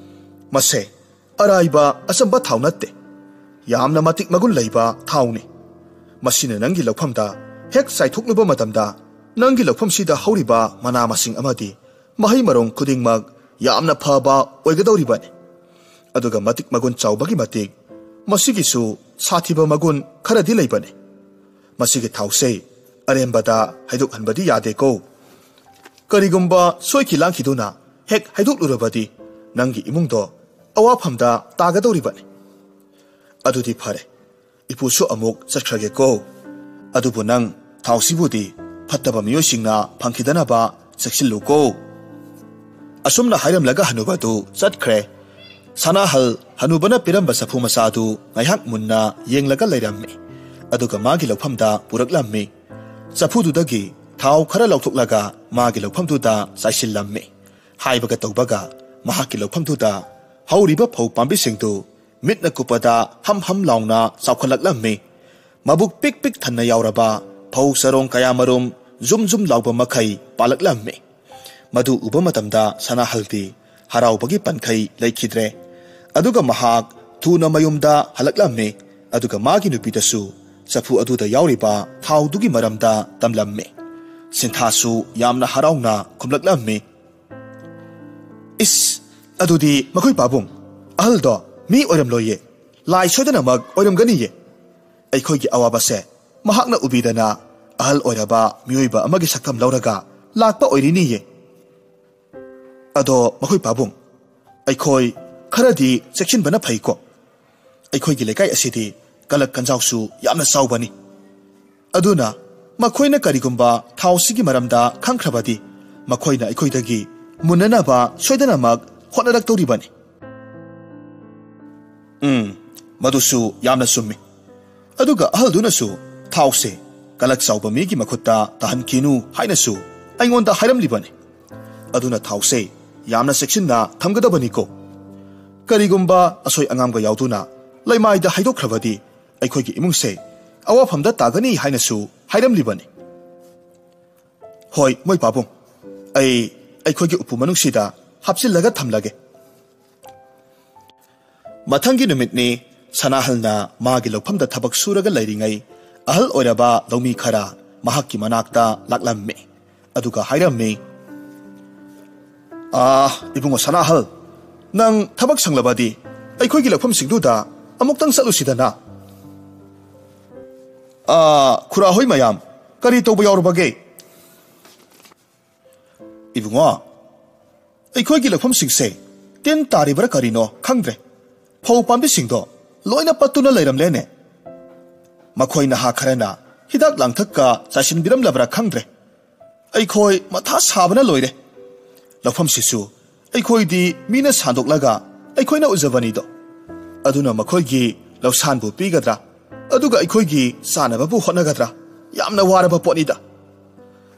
ꯃꯁꯦ ꯑꯔꯥꯏꯕ ꯑꯆꯝꯕ ꯊꯥꯎ ꯅꯠꯇꯦ, ꯌꯥꯝꯅ ꯃꯇꯤꯛ ꯃꯒꯨꯟ ꯂꯩꯕ ꯊꯥꯎꯅꯤ꯫ ꯃꯁꯤꯅ ꯅꯪꯒꯤ ꯂꯧꯐꯝꯗ ꯍꯦꯛ ꯆꯥꯏꯊꯣꯛꯂꯨꯕ ꯃꯇꯝꯗ, ꯅꯪꯒꯤ ꯂꯧꯐꯝꯁꯤꯗ ꯍꯧꯔꯤꯕ ꯃꯅꯥ ꯃꯁꯤꯡ ꯑꯃꯗꯤ ꯃꯍꯩ ꯃꯔꯣꯡ ꯈꯨꯗꯤꯡꯃꯛ ꯌꯥꯝꯅ ꯐꯕ ꯑꯣꯏꯒꯗꯧꯔꯤꯕꯅꯤ꯫ ꯑꯗꯨꯒ ꯃꯇꯤꯛ ꯃꯒꯨꯟ ꯆꯥꯎꯕꯒꯤ ꯃꯇꯤꯛ, ꯃꯁꯤꯒꯤꯁꯨ ꯁꯥꯊꯤꯕ ꯃꯒꯨꯟ ꯈꯔꯗꯤ ꯂꯩꯕꯅꯤ꯫ ꯃꯁꯤꯒꯤ ꯊꯥꯎꯁꯦ ꯑꯔꯦꯝꯕꯗ ꯍꯩꯗꯣꯛꯍꯟꯕꯗꯤ ꯌꯥꯗꯦꯀꯣ꯫ ꯀꯔꯤꯒꯨꯝꯕ ꯁꯣꯏꯈꯤ ꯂꯥꯡꯈꯤꯗꯨꯅ ꯍꯦꯛ ꯍꯩꯗꯣꯛꯂꯨꯔꯕꯗꯤ, ꯅꯪꯒꯤ ꯏꯃꯨꯡꯗꯣ ꯑꯋꯥꯐꯝꯗ ꯇꯥꯒꯗꯧꯔꯤꯕꯅꯤ꯫ ꯑꯗꯨꯗꯤ ꯐꯔꯦ, ꯏꯄꯨꯁꯨ ꯑꯃꯨꯛ ꯆꯠꯈ꯭ꯔꯒꯦꯀꯣ꯫ ꯑꯗꯨꯕꯨ ꯅꯪ ꯊꯥꯎꯁꯤꯕꯨꯗꯤ ꯐꯠꯇꯕ ꯃꯤꯑꯣꯏꯁꯤꯡꯅ ꯐꯪꯈꯤꯗꯅꯕ ꯆꯦꯛꯁꯤꯜꯂꯨꯀꯣ꯫" ꯑꯁꯨꯝꯅ ꯍꯥꯏꯔꯝꯂꯒ ꯍꯅꯨꯕꯗꯨ ꯆꯠꯈ꯭ꯔꯦ꯫ ꯁꯅꯥꯍꯜ ꯍꯅꯨꯕꯅ ꯄꯤꯔꯝꯕ ꯆꯐꯨ ꯃꯆꯥꯗꯨ ꯉꯥꯏꯍꯥꯛ ꯃꯨꯟꯅ ꯌꯦꯡꯂꯒ ꯂꯩꯔꯝꯃꯤ꯫ ꯑꯗꯨꯒ ꯃꯥꯒꯤ ꯂꯧꯐꯝꯗ ꯄꯨꯔꯛꯂꯝꯃꯤ꯫ ꯆꯐꯨꯗꯨꯗꯒꯤ ꯊꯥꯎ ꯈꯔ ꯂꯧꯊꯣꯛꯂꯒ ꯃꯥꯒꯤ ꯂꯧꯐꯝꯗꯨꯗ ꯆꯥꯏꯁꯤꯜꯂꯝꯃꯤ꯫ ꯍꯥꯏꯕꯒ ꯇꯧꯕꯒ ꯃꯍꯥꯛꯀꯤ ꯂꯧꯐꯝꯗꯨꯗ ꯍꯧꯔꯤꯕ ꯐꯧ ꯄꯥꯝꯕꯤꯁꯤꯡꯗꯨ ꯃꯤꯠꯅ ꯀꯨꯞꯄꯗ ꯍꯝ ꯍꯝ ꯂꯥꯎꯅ ꯆꯥꯎꯈꯠꯂꯛꯂꯝꯃꯤ꯫ ꯃꯕꯨꯛ ꯄꯤꯛ ꯄꯤꯛ ꯊꯟꯅ ꯌꯥꯎꯔꯕ ꯐꯧ ꯆꯔꯣꯡ ꯀꯌꯥꯃꯔꯨꯝ ꯖꯨꯝ ꯖꯨꯝ ꯂꯥꯎꯕ ꯃꯈꯩ ꯄꯥꯜꯂꯛꯂꯝꯃꯤ꯫ ꯃꯗꯨ ꯎꯕ ꯃꯇꯝꯗ ꯁꯅꯥꯍꯜꯗꯤ ꯍꯔꯥꯎꯕꯒꯤ ꯄꯟꯈꯩ ꯂꯩꯈꯤꯗ꯭ꯔꯦ꯫ ꯑꯗꯨꯒ ꯃꯍꯥꯛ ꯊꯨꯅ ꯃꯌꯨꯝꯗ ꯍꯜꯂꯛꯂꯝꯃꯤ꯫ ꯑꯗꯨꯒ ꯃꯥꯒꯤ ꯅꯨꯄꯤꯗꯁꯨ ꯆꯐꯨ ꯑꯗꯨꯗ ꯌꯥꯎꯔꯤꯕ ꯊꯥꯎꯗꯨꯒꯤ ꯃꯔꯝꯗ ꯇꯝꯂꯝꯃꯤ꯫ ꯁꯤꯟꯊꯥꯁꯨ ꯌꯥꯝꯅ ꯍꯔꯥꯎꯅ ꯈꯨꯝꯂꯛꯂꯝꯃꯤ, "ꯏꯁ, ꯑꯗꯨꯗꯤ ꯃꯈꯣꯏ ꯄꯥꯕꯨꯡ, ꯑꯍꯜꯗꯣ ꯃꯤ ꯑꯣꯏꯔꯝꯂꯣꯏꯌꯦ, ꯂꯥꯏ ꯁꯣꯏꯗꯅꯃꯛ ꯑꯣꯏꯔꯝꯒꯅꯤꯌꯦ꯫ ꯑꯩꯈꯣꯏꯒꯤ ꯑꯋꯥꯕꯁꯦ ꯃꯍꯥꯛꯅ ꯎꯕꯤꯗꯅ ꯑꯍꯜ ꯑꯣꯏꯔꯕ ꯃꯤꯑꯣꯏꯕ ꯑꯃꯒꯤ ꯁꯛꯇꯝ ꯂꯧꯔꯒ ꯂꯥꯛꯄ ꯑꯣꯏꯔꯤꯅꯤꯌꯦ꯫ ꯑꯗꯣ ꯃꯈꯣꯏ ꯄꯥꯕꯨꯡ, ꯑꯩꯈꯣꯏ ꯈꯔꯗꯤ ꯆꯦꯛꯁꯤꯟꯕꯅ ꯐꯩꯀꯣ꯫ ꯑꯩꯈꯣꯏꯒꯤ ꯂꯩꯀꯥꯏ ꯑꯁꯤꯗꯤ ꯀꯂꯛ ꯀꯟꯖꯥꯎꯁꯨ ꯌꯥꯝꯅ ꯆꯥꯎꯕꯅꯤ꯫ ꯑꯗꯨꯅ ꯃꯈꯣꯏꯅ ꯀꯔꯤꯒꯨꯝꯕ ꯊꯥꯎꯁꯤꯒꯤ ꯃꯔꯝꯗ ꯈꯪꯈ꯭ꯔꯕꯗꯤ, ꯃꯈꯣꯏꯅ ꯑꯩꯈꯣꯏꯗꯒꯤ ꯃꯨꯟꯅꯅꯕ ꯁꯣꯏꯗꯅꯃꯛ ꯍꯣꯠꯅꯔꯛꯇꯧꯔꯤꯕꯅꯤ꯫ ꯎꯝ, ꯃꯗꯨꯁꯨ ꯌꯥꯝꯅ ꯆꯨꯝꯃꯤ꯫ ꯑꯗꯨꯒ ꯑꯍꯜꯗꯨꯅꯁꯨ ꯊꯥꯎꯁꯦ ꯀꯂꯛ ꯆꯥꯎꯕ ꯃꯤꯒꯤ ꯃꯈꯨꯠꯇ ꯇꯥꯍꯟꯈꯤꯅꯨ ꯍꯥꯏꯅꯁꯨ ꯑꯩꯉꯣꯟꯗ ꯍꯥꯏꯔꯝꯂꯤꯕꯅꯤ꯫ ꯑꯗꯨꯅ ꯊꯥꯎꯁꯦ ꯌꯥꯝꯅ ꯆꯦꯛꯁꯤꯟꯅ ꯊꯝꯒꯗꯕꯅꯤꯀꯣ꯫ ꯀꯔꯤꯒꯨꯝꯕ ꯑꯁꯣꯏ ꯑꯉꯥꯝꯒ ꯌꯥꯎꯗꯨꯅ ꯂꯩꯃꯥꯏꯗ ꯍꯩꯗꯣꯛꯈ꯭ꯔꯕꯗꯤ ꯑꯩꯈꯣꯏꯒꯤ ꯏꯃꯨꯡꯁꯦ ꯑꯋꯥꯐꯝꯗ ꯇꯥꯒꯅꯤ ꯍꯥꯏꯅꯁꯨ ꯍꯥꯏꯔꯝꯂꯤꯕꯅꯤ꯫ ꯍꯣꯏ, ꯃꯣꯏ ꯄꯥꯕꯨꯡ, ꯑꯩ ꯑꯩꯈꯣꯏꯒꯤ ꯎꯄꯨ ꯃꯅꯨꯡꯁꯤꯗ ꯍꯥꯞꯆꯤꯜꯂꯒ ꯊꯝꯂꯒꯦ꯫ ꯃꯊꯪꯒꯤ ꯅꯨꯃꯤꯠꯅꯤ꯫ ꯁꯅꯥꯍꯜꯅ ꯃꯥꯒꯤ ꯂꯧꯐꯝꯗ ꯊꯕꯛ ꯁꯨꯔꯒ ꯂꯩꯔꯤꯉꯩ, ꯑꯍꯜ ꯑꯣꯏꯔꯕ ꯂꯧꯃꯤ ꯈꯔ ꯃꯍꯥꯛꯀꯤ ꯃꯅꯥꯛꯇ ꯂꯥꯛꯂꯝꯃꯤ꯫ ꯑꯗꯨꯒ ꯍꯥꯏꯔꯝꯃꯤ, "ꯑꯥ, ꯏꯕꯨꯡꯉꯣ ꯁꯅꯥꯍꯜ, ꯅꯪ ꯊꯕꯛ ꯁꯪꯂꯕꯗꯤ ꯑꯩꯈꯣꯏꯒꯤ ꯂꯧꯐꯝꯁꯤꯡꯗꯨꯗ ꯑꯃꯨꯛꯇꯪ ꯆꯠꯂꯨꯁꯤꯗꯅ?" "ꯑꯥ, ꯈꯨꯔꯥ ꯍꯣꯏ ꯃꯌꯥꯝ, ꯀꯔꯤ ꯇꯧꯕ ꯌꯥꯎꯔꯕꯒꯦ?" "ꯏꯕꯨꯡꯉꯣ, ꯑꯩꯈꯣꯏꯒꯤ ꯂꯧꯐꯝꯁꯤꯡꯁꯦ ꯇꯤꯟ ꯇꯥꯔꯤꯕ꯭ꯔꯥ ꯀꯔꯤꯅꯣ ꯈꯪꯗ꯭ꯔꯦ꯫ ꯐꯧ ꯄꯥꯝꯕꯤꯁꯤꯡꯗꯣ ꯂꯣꯏꯅ ꯄꯠꯇꯨꯅ ꯂꯩꯔꯝꯂꯦꯅꯦ꯫ ꯃꯈꯣꯏ ꯅꯍꯥ ꯈꯔꯅ ꯍꯤꯗꯥꯛ ꯂꯥꯡꯊꯛꯀ ꯆꯥꯏꯁꯤꯟꯕꯤꯔꯝꯂꯕ꯭ꯔꯥ ꯈꯪꯗ꯭ꯔꯦ꯫ ꯑꯩꯈꯣꯏ ꯃꯊꯥ ꯁꯥꯕꯅ ꯂꯣꯏꯔꯦ꯫ ꯂꯧꯐꯝꯁꯤꯁꯨ ꯑꯩꯈꯣꯏꯗꯤ ꯃꯤꯅ ꯁꯥꯟꯗꯣꯛꯂꯒ ꯑꯩꯈꯣꯏꯅ ꯎꯖꯕꯅꯤꯗꯣ꯫ ꯑꯗꯨꯅ ꯃꯈꯣꯏꯒꯤ ꯂꯧꯁꯥꯟꯕꯨ ꯄꯤꯒꯗ꯭ꯔꯥ? ꯑꯗꯨꯒ ꯑꯩꯈꯣꯏꯒꯤ ꯆꯥꯅꯕꯕꯨ ꯍꯣꯠꯅꯒꯗ꯭ꯔꯥ? ꯌꯥꯝꯅ ꯋꯥꯔꯕ ꯄꯣꯠꯅꯤꯗ꯫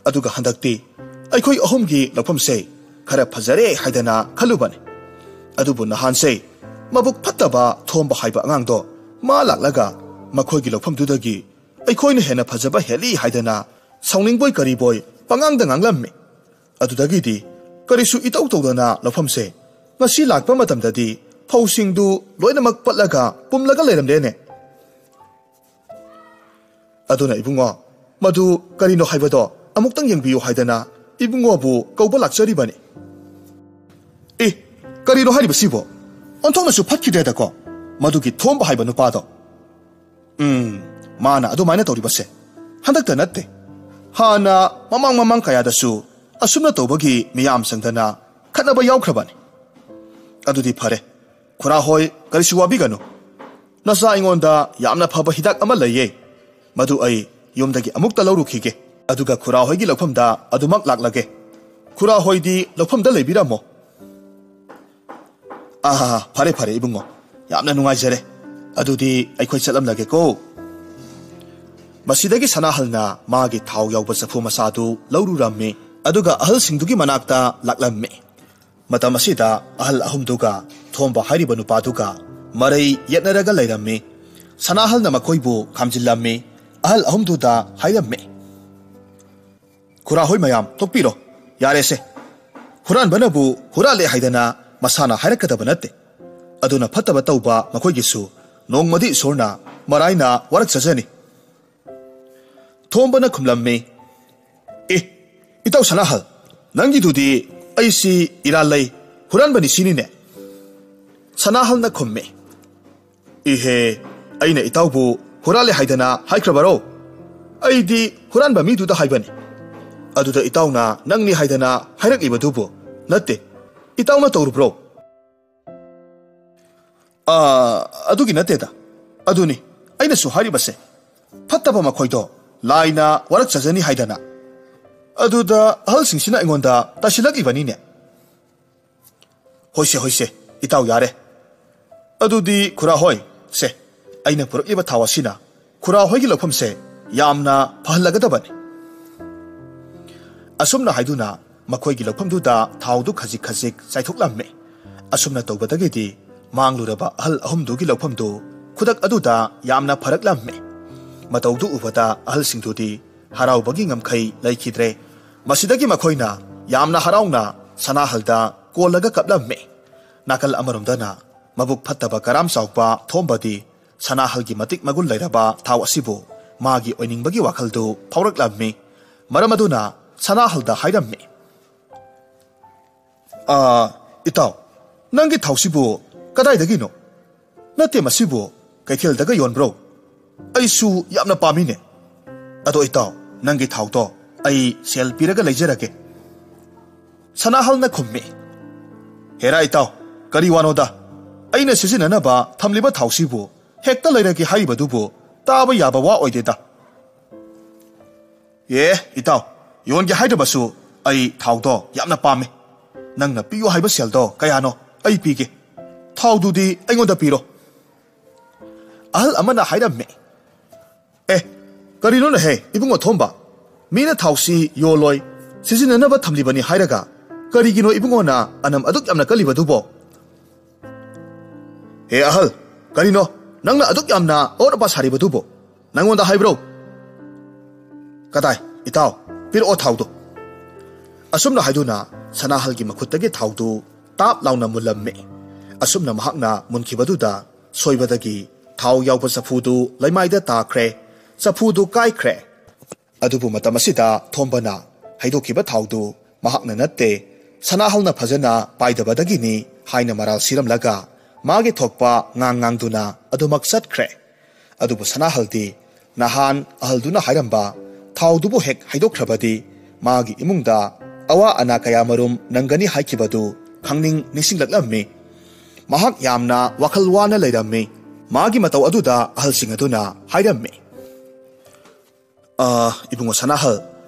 ꯑꯗꯨꯒ ꯍꯟꯗꯛꯇꯤ ꯑꯩꯈꯣꯏ ꯑꯍꯨꯝꯒꯤ ꯂꯧꯐꯝꯁꯦ ꯈꯔ ꯐꯖꯔꯦ ꯍꯥꯏꯗꯅ ꯈꯜꯂꯨꯕꯅꯤ꯫ ꯑꯗꯨꯕꯨ ꯅꯍꯥꯟꯁꯦ ꯃꯕꯨꯛ ꯐꯠꯇꯕ ꯊꯣꯝꯕ ꯍꯥꯏꯕ ꯑꯉꯥꯡꯗꯣ ꯃꯥ ꯂꯥꯛꯂꯒ ꯃꯈꯣꯏꯒꯤ ꯂꯧꯐꯝꯗꯨꯗꯒꯤ ꯑꯩꯈꯣꯏꯅ ꯍꯦꯟꯅ ꯐꯖꯕ ꯍꯦꯜꯂꯤ ꯍꯥꯏꯗꯅ ꯁꯥꯎꯅꯤꯡꯕꯣꯏ ꯀꯔꯤꯕꯣꯏ ꯄꯉꯥꯡꯗ ꯉꯥꯡꯂꯝꯃꯤ꯫ ꯑꯗꯨꯗꯒꯤꯗꯤ ꯀꯔꯤꯁꯨ ꯏꯇꯧ ꯇꯧꯗꯅ ꯂꯧꯐꯝꯁꯦ ꯉꯁꯤ ꯂꯥꯛꯄ ꯃꯇꯝꯗꯗꯤ ꯐꯧꯁꯤꯡꯗꯨ ꯂꯣꯏꯅꯃꯛ ꯄꯠꯂꯒ ꯄꯨꯝꯂꯒ ꯂꯩꯔꯝꯂꯦꯅꯦ꯫ ꯑꯗꯨꯅ ꯏꯕꯨꯡꯉꯣ, ꯃꯗꯨ ꯀꯔꯤꯅꯣ ꯍꯥꯏꯕꯗꯣ ꯑꯃꯨꯛꯇꯪ ꯌꯦꯡꯕꯤꯌꯨ ꯍꯥꯏꯗꯅ ꯏꯕꯨꯡꯉꯣꯕꯨ ꯀꯧꯕ ꯂꯥꯛꯆꯔꯤꯕꯅꯤ꯫ ꯑꯦ, ꯀꯔꯤꯅꯣ ꯍꯥꯏꯔꯤꯕꯁꯤꯕꯣ? ꯑꯣꯟꯊꯣꯛꯅꯁꯨ ꯐꯠꯈꯤꯗ꯭ꯔꯦꯗꯀꯣ, ꯃꯗꯨꯒꯤ ꯊꯣꯝꯕ ꯍꯥꯏꯕ ꯅꯨꯄꯥꯗꯣ꯫ ꯎꯝ, ꯃꯥꯅ ꯑꯗꯨꯃꯥꯏꯅ ꯇꯧꯔꯤꯕꯁꯦ ꯍꯟꯗꯛꯇ ꯅꯠꯇꯦ꯫ ꯍꯥꯟꯅ ꯃꯃꯥꯡ ꯃꯃꯥꯡ ꯀꯌꯥꯗꯁꯨ ꯑꯁꯨꯝꯅ ꯇꯧꯕꯒꯤ ꯃꯤꯌꯥꯝ ꯆꯪꯗꯅ ꯈꯠꯅꯕ ꯌꯥꯎꯈ꯭ꯔꯕꯅꯤ꯫ ꯑꯗꯨꯗꯤ ꯐꯔꯦ, ꯈꯨꯔꯥ ꯍꯣꯏ, ꯀꯔꯤꯁꯨ ꯋꯥꯕꯤꯒꯅꯨ꯫ ꯅꯆꯥ ꯑꯩꯉꯣꯟꯗ ꯌꯥꯝꯅ ꯐꯕ ꯍꯤꯗꯥꯛ ꯑꯃ ꯂꯩꯌꯦ, ꯃꯗꯨ ꯑꯩ ꯌꯨꯝꯗꯒꯤ ꯑꯃꯨꯛꯇ ꯂꯧꯔꯨꯈꯤꯒꯦ, ꯑꯗꯨꯒ ꯈꯨꯔꯥ ꯍꯣꯏꯒꯤ ꯂꯧꯐꯝꯗ ꯑꯗꯨꯃꯛ ꯂꯥꯛꯂꯒꯦ꯫ ꯈꯨꯔꯥ ꯍꯣꯏꯗꯤ ꯂꯧꯐꯝꯗ ꯂꯩꯕꯤꯔꯝꯃꯣ꯫ ꯑꯥ, ꯐꯔꯦ ꯐꯔꯦ ꯏꯕꯨꯡꯉꯣ, ꯌꯥꯝꯅ ꯅꯨꯡꯉꯥꯏꯖꯔꯦ꯫ ꯑꯗꯨꯗꯤ ꯑꯩꯈꯣꯏ ꯆꯠꯂꯝꯂꯒꯦꯀꯣ꯫ ꯃꯁꯤꯗꯒꯤ ꯁꯅꯥꯍꯜꯅ ꯃꯥꯒꯤ ꯊꯥꯎ ꯌꯥꯎꯕ ꯆꯐꯨ ꯃꯆꯥꯗꯨ ꯂꯧꯔꯨꯔꯝꯃꯤ, ꯑꯗꯨꯒ ꯑꯍꯜꯁꯤꯡꯗꯨꯒꯤ ꯃꯅꯥꯛꯇ ꯂꯥꯛꯂꯝꯃꯤ꯫ ꯃꯇꯝ ꯑꯁꯤꯗ ꯑꯍꯜ ꯑꯍꯨꯝꯗꯨꯒ ꯊꯣꯝꯕ ꯍꯥꯏꯔꯤꯕ ꯅꯨꯄꯥꯗꯨꯒ ꯃꯔꯩ ꯌꯦꯠꯅꯔꯒ ꯂꯩꯔꯝꯃꯤ꯫ ꯁꯅꯥꯍꯜꯅ ꯃꯈꯣꯏꯕꯨ ꯈꯥꯝꯖꯤꯜꯂꯝꯃꯤ꯫ ꯑꯍꯜ ꯑꯍꯨꯝꯗꯨꯗ ꯍꯥꯏꯔꯝꯃꯤ, "ꯈꯨꯔꯥ ꯍꯣꯏ ꯃꯌꯥꯝ, ꯊꯣꯛꯄꯤꯔꯣ꯫ ꯌꯥꯔꯦꯁꯦ꯫ ꯍꯨꯔꯥꯟꯕꯅꯕꯨ ꯍꯨꯔꯥꯜꯂꯦ ꯍꯥꯏꯗꯅ ꯃꯁꯥꯅ ꯍꯥꯏꯔꯛꯀꯗꯕ ꯅꯠꯇꯦ꯫ ꯑꯗꯨꯅ ꯐꯠꯇꯕ ꯇꯧꯕ ꯃꯈꯣꯏꯒꯤꯁꯨ ꯅꯣꯡꯃꯗꯤ ꯏꯁꯣꯔꯅ ꯃꯔꯥꯏꯅ ꯋꯥꯔꯛꯆꯖꯅꯤ꯫" ꯊꯣꯝꯕꯅ ꯈꯨꯝꯂꯝꯃꯤ, "ꯑꯦ, ꯏꯇꯥꯎ ꯁꯅꯥꯍꯜ, ꯅꯪꯒꯤꯗꯨꯗꯤ ꯑꯩꯁꯤ ꯏꯔꯥꯜ ꯂꯩ, ꯍꯨꯔꯥꯟꯕꯅꯤ ꯁꯤꯅꯤꯅꯦ?" ꯁꯅꯥꯍꯜꯅ ꯈꯨꯝꯃꯤ, "ꯏꯍꯦ, ꯑꯩꯅ ꯏꯇꯥꯎꯕꯨ ꯍꯨꯔꯥꯜꯂꯦ ꯍꯥꯏꯗꯅ ꯍꯥꯏꯈ꯭ꯔꯕꯔꯣ? ꯑꯩꯗꯤ ꯍꯨꯔꯥꯟꯕ ꯃꯤꯗꯨꯗ ꯍꯥꯏꯕꯅꯤ꯫ ꯑꯗꯨꯗ ꯏꯇꯥꯎꯅ ꯅꯪꯅꯤ ꯍꯥꯏꯗꯅ ꯍꯥꯏꯔꯛꯂꯤꯕꯗꯨꯕꯨ꯫ ꯅꯠꯇꯦ, ꯏꯇꯥꯎꯅ ꯇꯧꯔꯨꯕ꯭ꯔꯣ?" "ꯑꯥ, ꯑꯗꯨꯒꯤ ꯅꯠꯇꯦꯗ꯫ ꯑꯗꯨꯅꯤ ꯑꯩꯅꯁꯨ ꯍꯥꯏꯔꯤꯕꯁꯦ, ꯐꯠꯇꯕ ꯃꯈꯣꯏꯗꯣ ꯂꯥꯏꯅ ꯋꯥꯔꯛꯆꯖꯅꯤ ꯍꯥꯏꯗꯅ꯫ ꯑꯗꯨꯗ ꯑꯍꯜꯁꯤꯡꯁꯤꯅ ꯑꯩꯉꯣꯟꯗ ꯇꯥꯁꯤꯜꯂꯛꯂꯤꯕꯅꯤꯅꯦ꯫" "ꯍꯣꯏꯁꯦ, ꯍꯣꯏꯁꯦ, ꯏꯇꯥꯎ ꯌꯥꯔꯦ꯫ ꯑꯗꯨꯗꯤ ꯈꯨꯔꯥ ꯍꯣꯏ, ꯁꯦ, ꯑꯩꯅ ꯄꯨꯔꯛꯂꯤꯕ ꯊꯥꯎ ꯑꯁꯤꯅ ꯈꯨꯔꯥ ꯍꯣꯏꯒꯤ ꯂꯧꯐꯝꯁꯦ ꯌꯥꯝꯅ ꯐꯍꯜꯂꯒꯗꯕꯅꯤ꯫" ꯑꯁꯨꯝꯅ ꯍꯥꯏꯗꯨꯅ ꯃꯈꯣꯏꯒꯤ ꯂꯧꯐꯝꯗꯨꯗ ꯊꯥꯎꯗꯨ ꯈꯖꯤꯛ ꯈꯖꯤꯛ ꯆꯥꯏꯊꯣꯛꯂꯝꯃꯤ꯫ ꯑꯁꯨꯝꯅ ꯇꯧꯕꯗꯒꯤꯗꯤ ꯃꯥꯡꯂꯨꯔꯕ ꯑꯍꯜ ꯑꯍꯨꯝꯗꯨꯒꯤ ꯂꯧꯐꯝꯗꯨ ꯈꯨꯗꯛ ꯑꯗꯨꯗ ꯌꯥꯝꯅ ꯐꯔꯛꯂꯝꯃꯤ꯫ ꯃꯇꯧꯗꯨ ꯎꯕꯗ ꯑꯍꯜꯁꯤꯡꯗꯨꯗꯤ ꯍꯔꯥꯎꯕꯒꯤ ꯉꯝꯈꯩ ꯂꯩꯈꯤꯗ꯭ꯔꯦ꯫ ꯃꯁꯤꯗꯒꯤ ꯃꯈꯣꯏꯅ ꯌꯥꯝꯅ ꯍꯔꯥꯎꯅ ꯁꯅꯥꯍꯜꯗ ꯀꯣꯜꯂꯒ ꯀꯞꯂꯝꯃꯤ꯫ ꯅꯥꯀꯜ ꯑꯃꯔꯣꯝꯗꯅ ꯃꯕꯨꯛ ꯐꯠꯇꯕ ꯀꯔꯥꯝ ꯆꯥꯎꯄ ꯊꯣꯝꯕꯗꯤ ꯁꯅꯥꯍꯜꯒꯤ ꯃꯇꯤꯛ ꯃꯒꯨꯟ ꯂꯩꯔꯕ ꯊꯥꯎ ꯑꯁꯤꯕꯨ ꯃꯥꯒꯤ ꯑꯣꯏꯅꯤꯡꯕꯒꯤ ꯋꯥꯈꯜꯗꯨ ꯐꯥꯎꯔꯛꯂꯝꯃꯤ꯫ ꯃꯔꯝ ꯑꯗꯨꯅ ꯁꯅꯥꯍꯜꯗ ꯍꯥꯏꯔꯝꯃꯤ, "ꯑꯥ, ꯏꯇꯥꯎ, ꯅꯪꯒꯤ ꯊꯥꯎꯁꯤꯕꯨ ꯀꯗꯥꯏꯗꯒꯤꯅꯣ? ꯅꯠꯇꯦ, ꯃꯁꯤꯕꯨ ꯀꯩꯊꯦꯜꯗꯒ ꯌꯣꯟꯕ꯭ꯔꯣ? ꯑꯩꯁꯨ ꯌꯥꯝꯅ ꯄꯥꯝꯃꯤꯅꯦ꯫ ꯑꯗꯣ ꯏꯇꯥꯎ, ꯅꯪꯒꯤ ꯊꯥꯎꯗꯣ ꯑꯩ ꯁꯦꯜ ꯄꯤꯔꯒ ꯂꯩꯖꯔꯒꯦ꯫" ꯁꯅꯥꯍꯜꯅ ꯈꯨꯝꯃꯤ, "ꯍꯦꯔꯥ ꯏꯇꯥꯎ, ꯀꯔꯤ ꯋꯥꯅꯣꯗ? ꯑꯩꯅ ꯁꯤꯖꯤꯟꯅꯅꯕ ꯊꯝꯂꯤꯕ ꯊꯥꯎꯁꯤꯕꯨ ꯍꯦꯛꯇ ꯂꯩꯔꯒꯦ ꯍꯥꯏꯔꯤꯕꯗꯨꯕꯨ ꯇꯥꯕ ꯌꯥꯕ ꯋꯥ ꯑꯣꯏꯗꯦꯗ꯫" "ꯑꯦ, ꯏꯇꯥꯎ, ꯌꯣꯟꯒꯦ ꯍꯥꯏꯗ꯭ꯔꯕꯁꯨ ꯑꯩ ꯊꯥꯎꯗꯣ ꯌꯥꯝꯅ ꯄꯥꯝꯃꯦ꯫ ꯅꯪꯅ ꯄꯤꯌꯨ ꯍꯥꯏꯕ ꯁꯦꯜꯗꯣ ꯀꯌꯥꯅꯣ? ꯑꯩ ꯄꯤꯒꯦ꯫ ꯊꯥꯎꯗꯨꯗꯤ ꯑꯩꯉꯣꯟꯗ ꯄꯤꯔꯣ꯫ ꯑꯍꯜ ꯑꯃꯅ ꯍꯥꯏꯔꯝꯃꯦ, "ꯑꯦ, ꯀꯔꯤꯅꯣꯅꯦꯍꯦ, ꯏꯕꯨꯡꯉꯣ ꯊꯣꯝꯕ? ꯃꯤꯅ ꯊꯥꯎꯁꯤ ꯌꯣꯜꯂꯣꯏ, ꯁꯤꯖꯤꯟꯅꯅꯕ ꯊꯝꯂꯤꯕꯅꯤ ꯍꯥꯏꯔꯒ ꯀꯔꯤꯒꯤꯅꯣ ꯏꯕꯨꯡꯉꯣꯅ ꯑꯅꯝ ꯑꯗꯨꯛ ꯌꯥꯝꯅ ꯀꯜꯂꯤꯕꯗꯨꯕꯣ?" "ꯍꯦ ꯑꯍꯜ, ꯀꯔꯤꯅꯣ ꯅꯪꯅ ꯑꯗꯨꯛ ꯌꯥꯝꯅ ꯑꯣꯠ ꯑꯄꯥ ꯁꯥꯔꯤꯕꯗꯨꯕꯣ? ꯅꯪꯉꯣꯟꯗ ꯍꯥꯏꯕ꯭ꯔꯣ?" "ꯀꯗꯥꯏ, ꯏꯇꯥꯎ, ꯄꯤꯔꯛꯑꯣ ꯊꯥꯎꯗꯣ꯫" ꯑꯁꯨꯝꯅ ꯍꯥꯏꯗꯨꯅ ꯁꯅꯥꯍꯜꯒꯤ ꯃꯈꯨꯠꯇꯒꯤ ꯊꯥꯎꯗꯨ ꯇꯥꯞ ꯂꯥꯎꯅ ꯃꯨꯜꯂꯝꯃꯤ꯫ ꯑꯁꯨꯝꯅ ꯃꯍꯥꯛꯅ ꯃꯨꯟꯈꯤꯕꯗꯨꯗ ꯁꯣꯏꯕꯗꯒꯤ ꯊꯥꯎ ꯌꯥꯎꯕ ꯆꯐꯨꯗꯨ ꯂꯩꯃꯥꯏꯗ ꯇꯥꯈ꯭ꯔꯦ꯫ ꯆꯐꯨꯗꯨ ꯀꯥꯏꯈ꯭ꯔꯦ꯫ ꯑꯗꯨꯕꯨ ꯃꯇꯝ ꯑꯁꯤꯗ ꯊꯣꯝꯕꯅ ꯍꯩꯗꯣꯛꯈꯤꯕ ꯊꯥꯎꯗꯨ ꯃꯍꯥꯛꯅ ꯅꯠꯇꯦ, ꯁꯅꯥꯍꯜꯅ ꯐꯖꯅ ꯄꯥꯏꯗꯕꯗꯒꯤꯅꯤ ꯍꯥꯏꯅ ꯃꯔꯥꯜ ꯁꯤꯔꯝꯂꯒ ꯃꯥꯒꯤ ꯊꯣꯛꯄ ꯉꯥꯡ ꯉꯥꯡꯗꯨꯅ ꯑꯗꯨꯃꯛ ꯆꯠꯈ꯭ꯔꯦ꯫ ꯑꯗꯨꯕꯨ ꯁꯅꯥꯍꯜꯗꯤ ꯅꯍꯥꯟ ꯑꯍꯜꯗꯨꯅ ꯍꯥꯏꯔꯝꯕ ꯊꯥꯎꯗꯨꯕꯨ ꯍꯦꯛ ꯍꯩꯗꯣꯛꯈ꯭ꯔꯕꯗꯤ ꯃꯥꯒꯤ ꯏꯃꯨꯡꯗ ꯑꯋꯥ ꯑꯅꯥ ꯀꯌꯥꯃꯔꯨꯝ ꯅꯪꯒꯅꯤ ꯍꯥꯏꯈꯤꯕꯗꯨ ꯈꯪꯅꯤꯡ ꯅꯤꯡꯁꯤꯡꯂꯛꯂꯝꯃꯤ꯫ ꯃꯍꯥꯛ ꯌꯥꯝꯅ ꯋꯥꯈꯜ ꯋꯥꯅ ꯂꯩꯔꯝꯃꯤ꯫ ꯃꯥꯒꯤ ꯃꯇꯧ ꯑꯗꯨꯗ ꯑꯍꯜꯁꯤꯡ ꯑꯗꯨꯅ ꯍꯥꯏꯔꯝꯃꯤ, "ꯑ, ꯏꯕꯨꯡꯉꯣ ꯁꯅꯥꯍꯜ,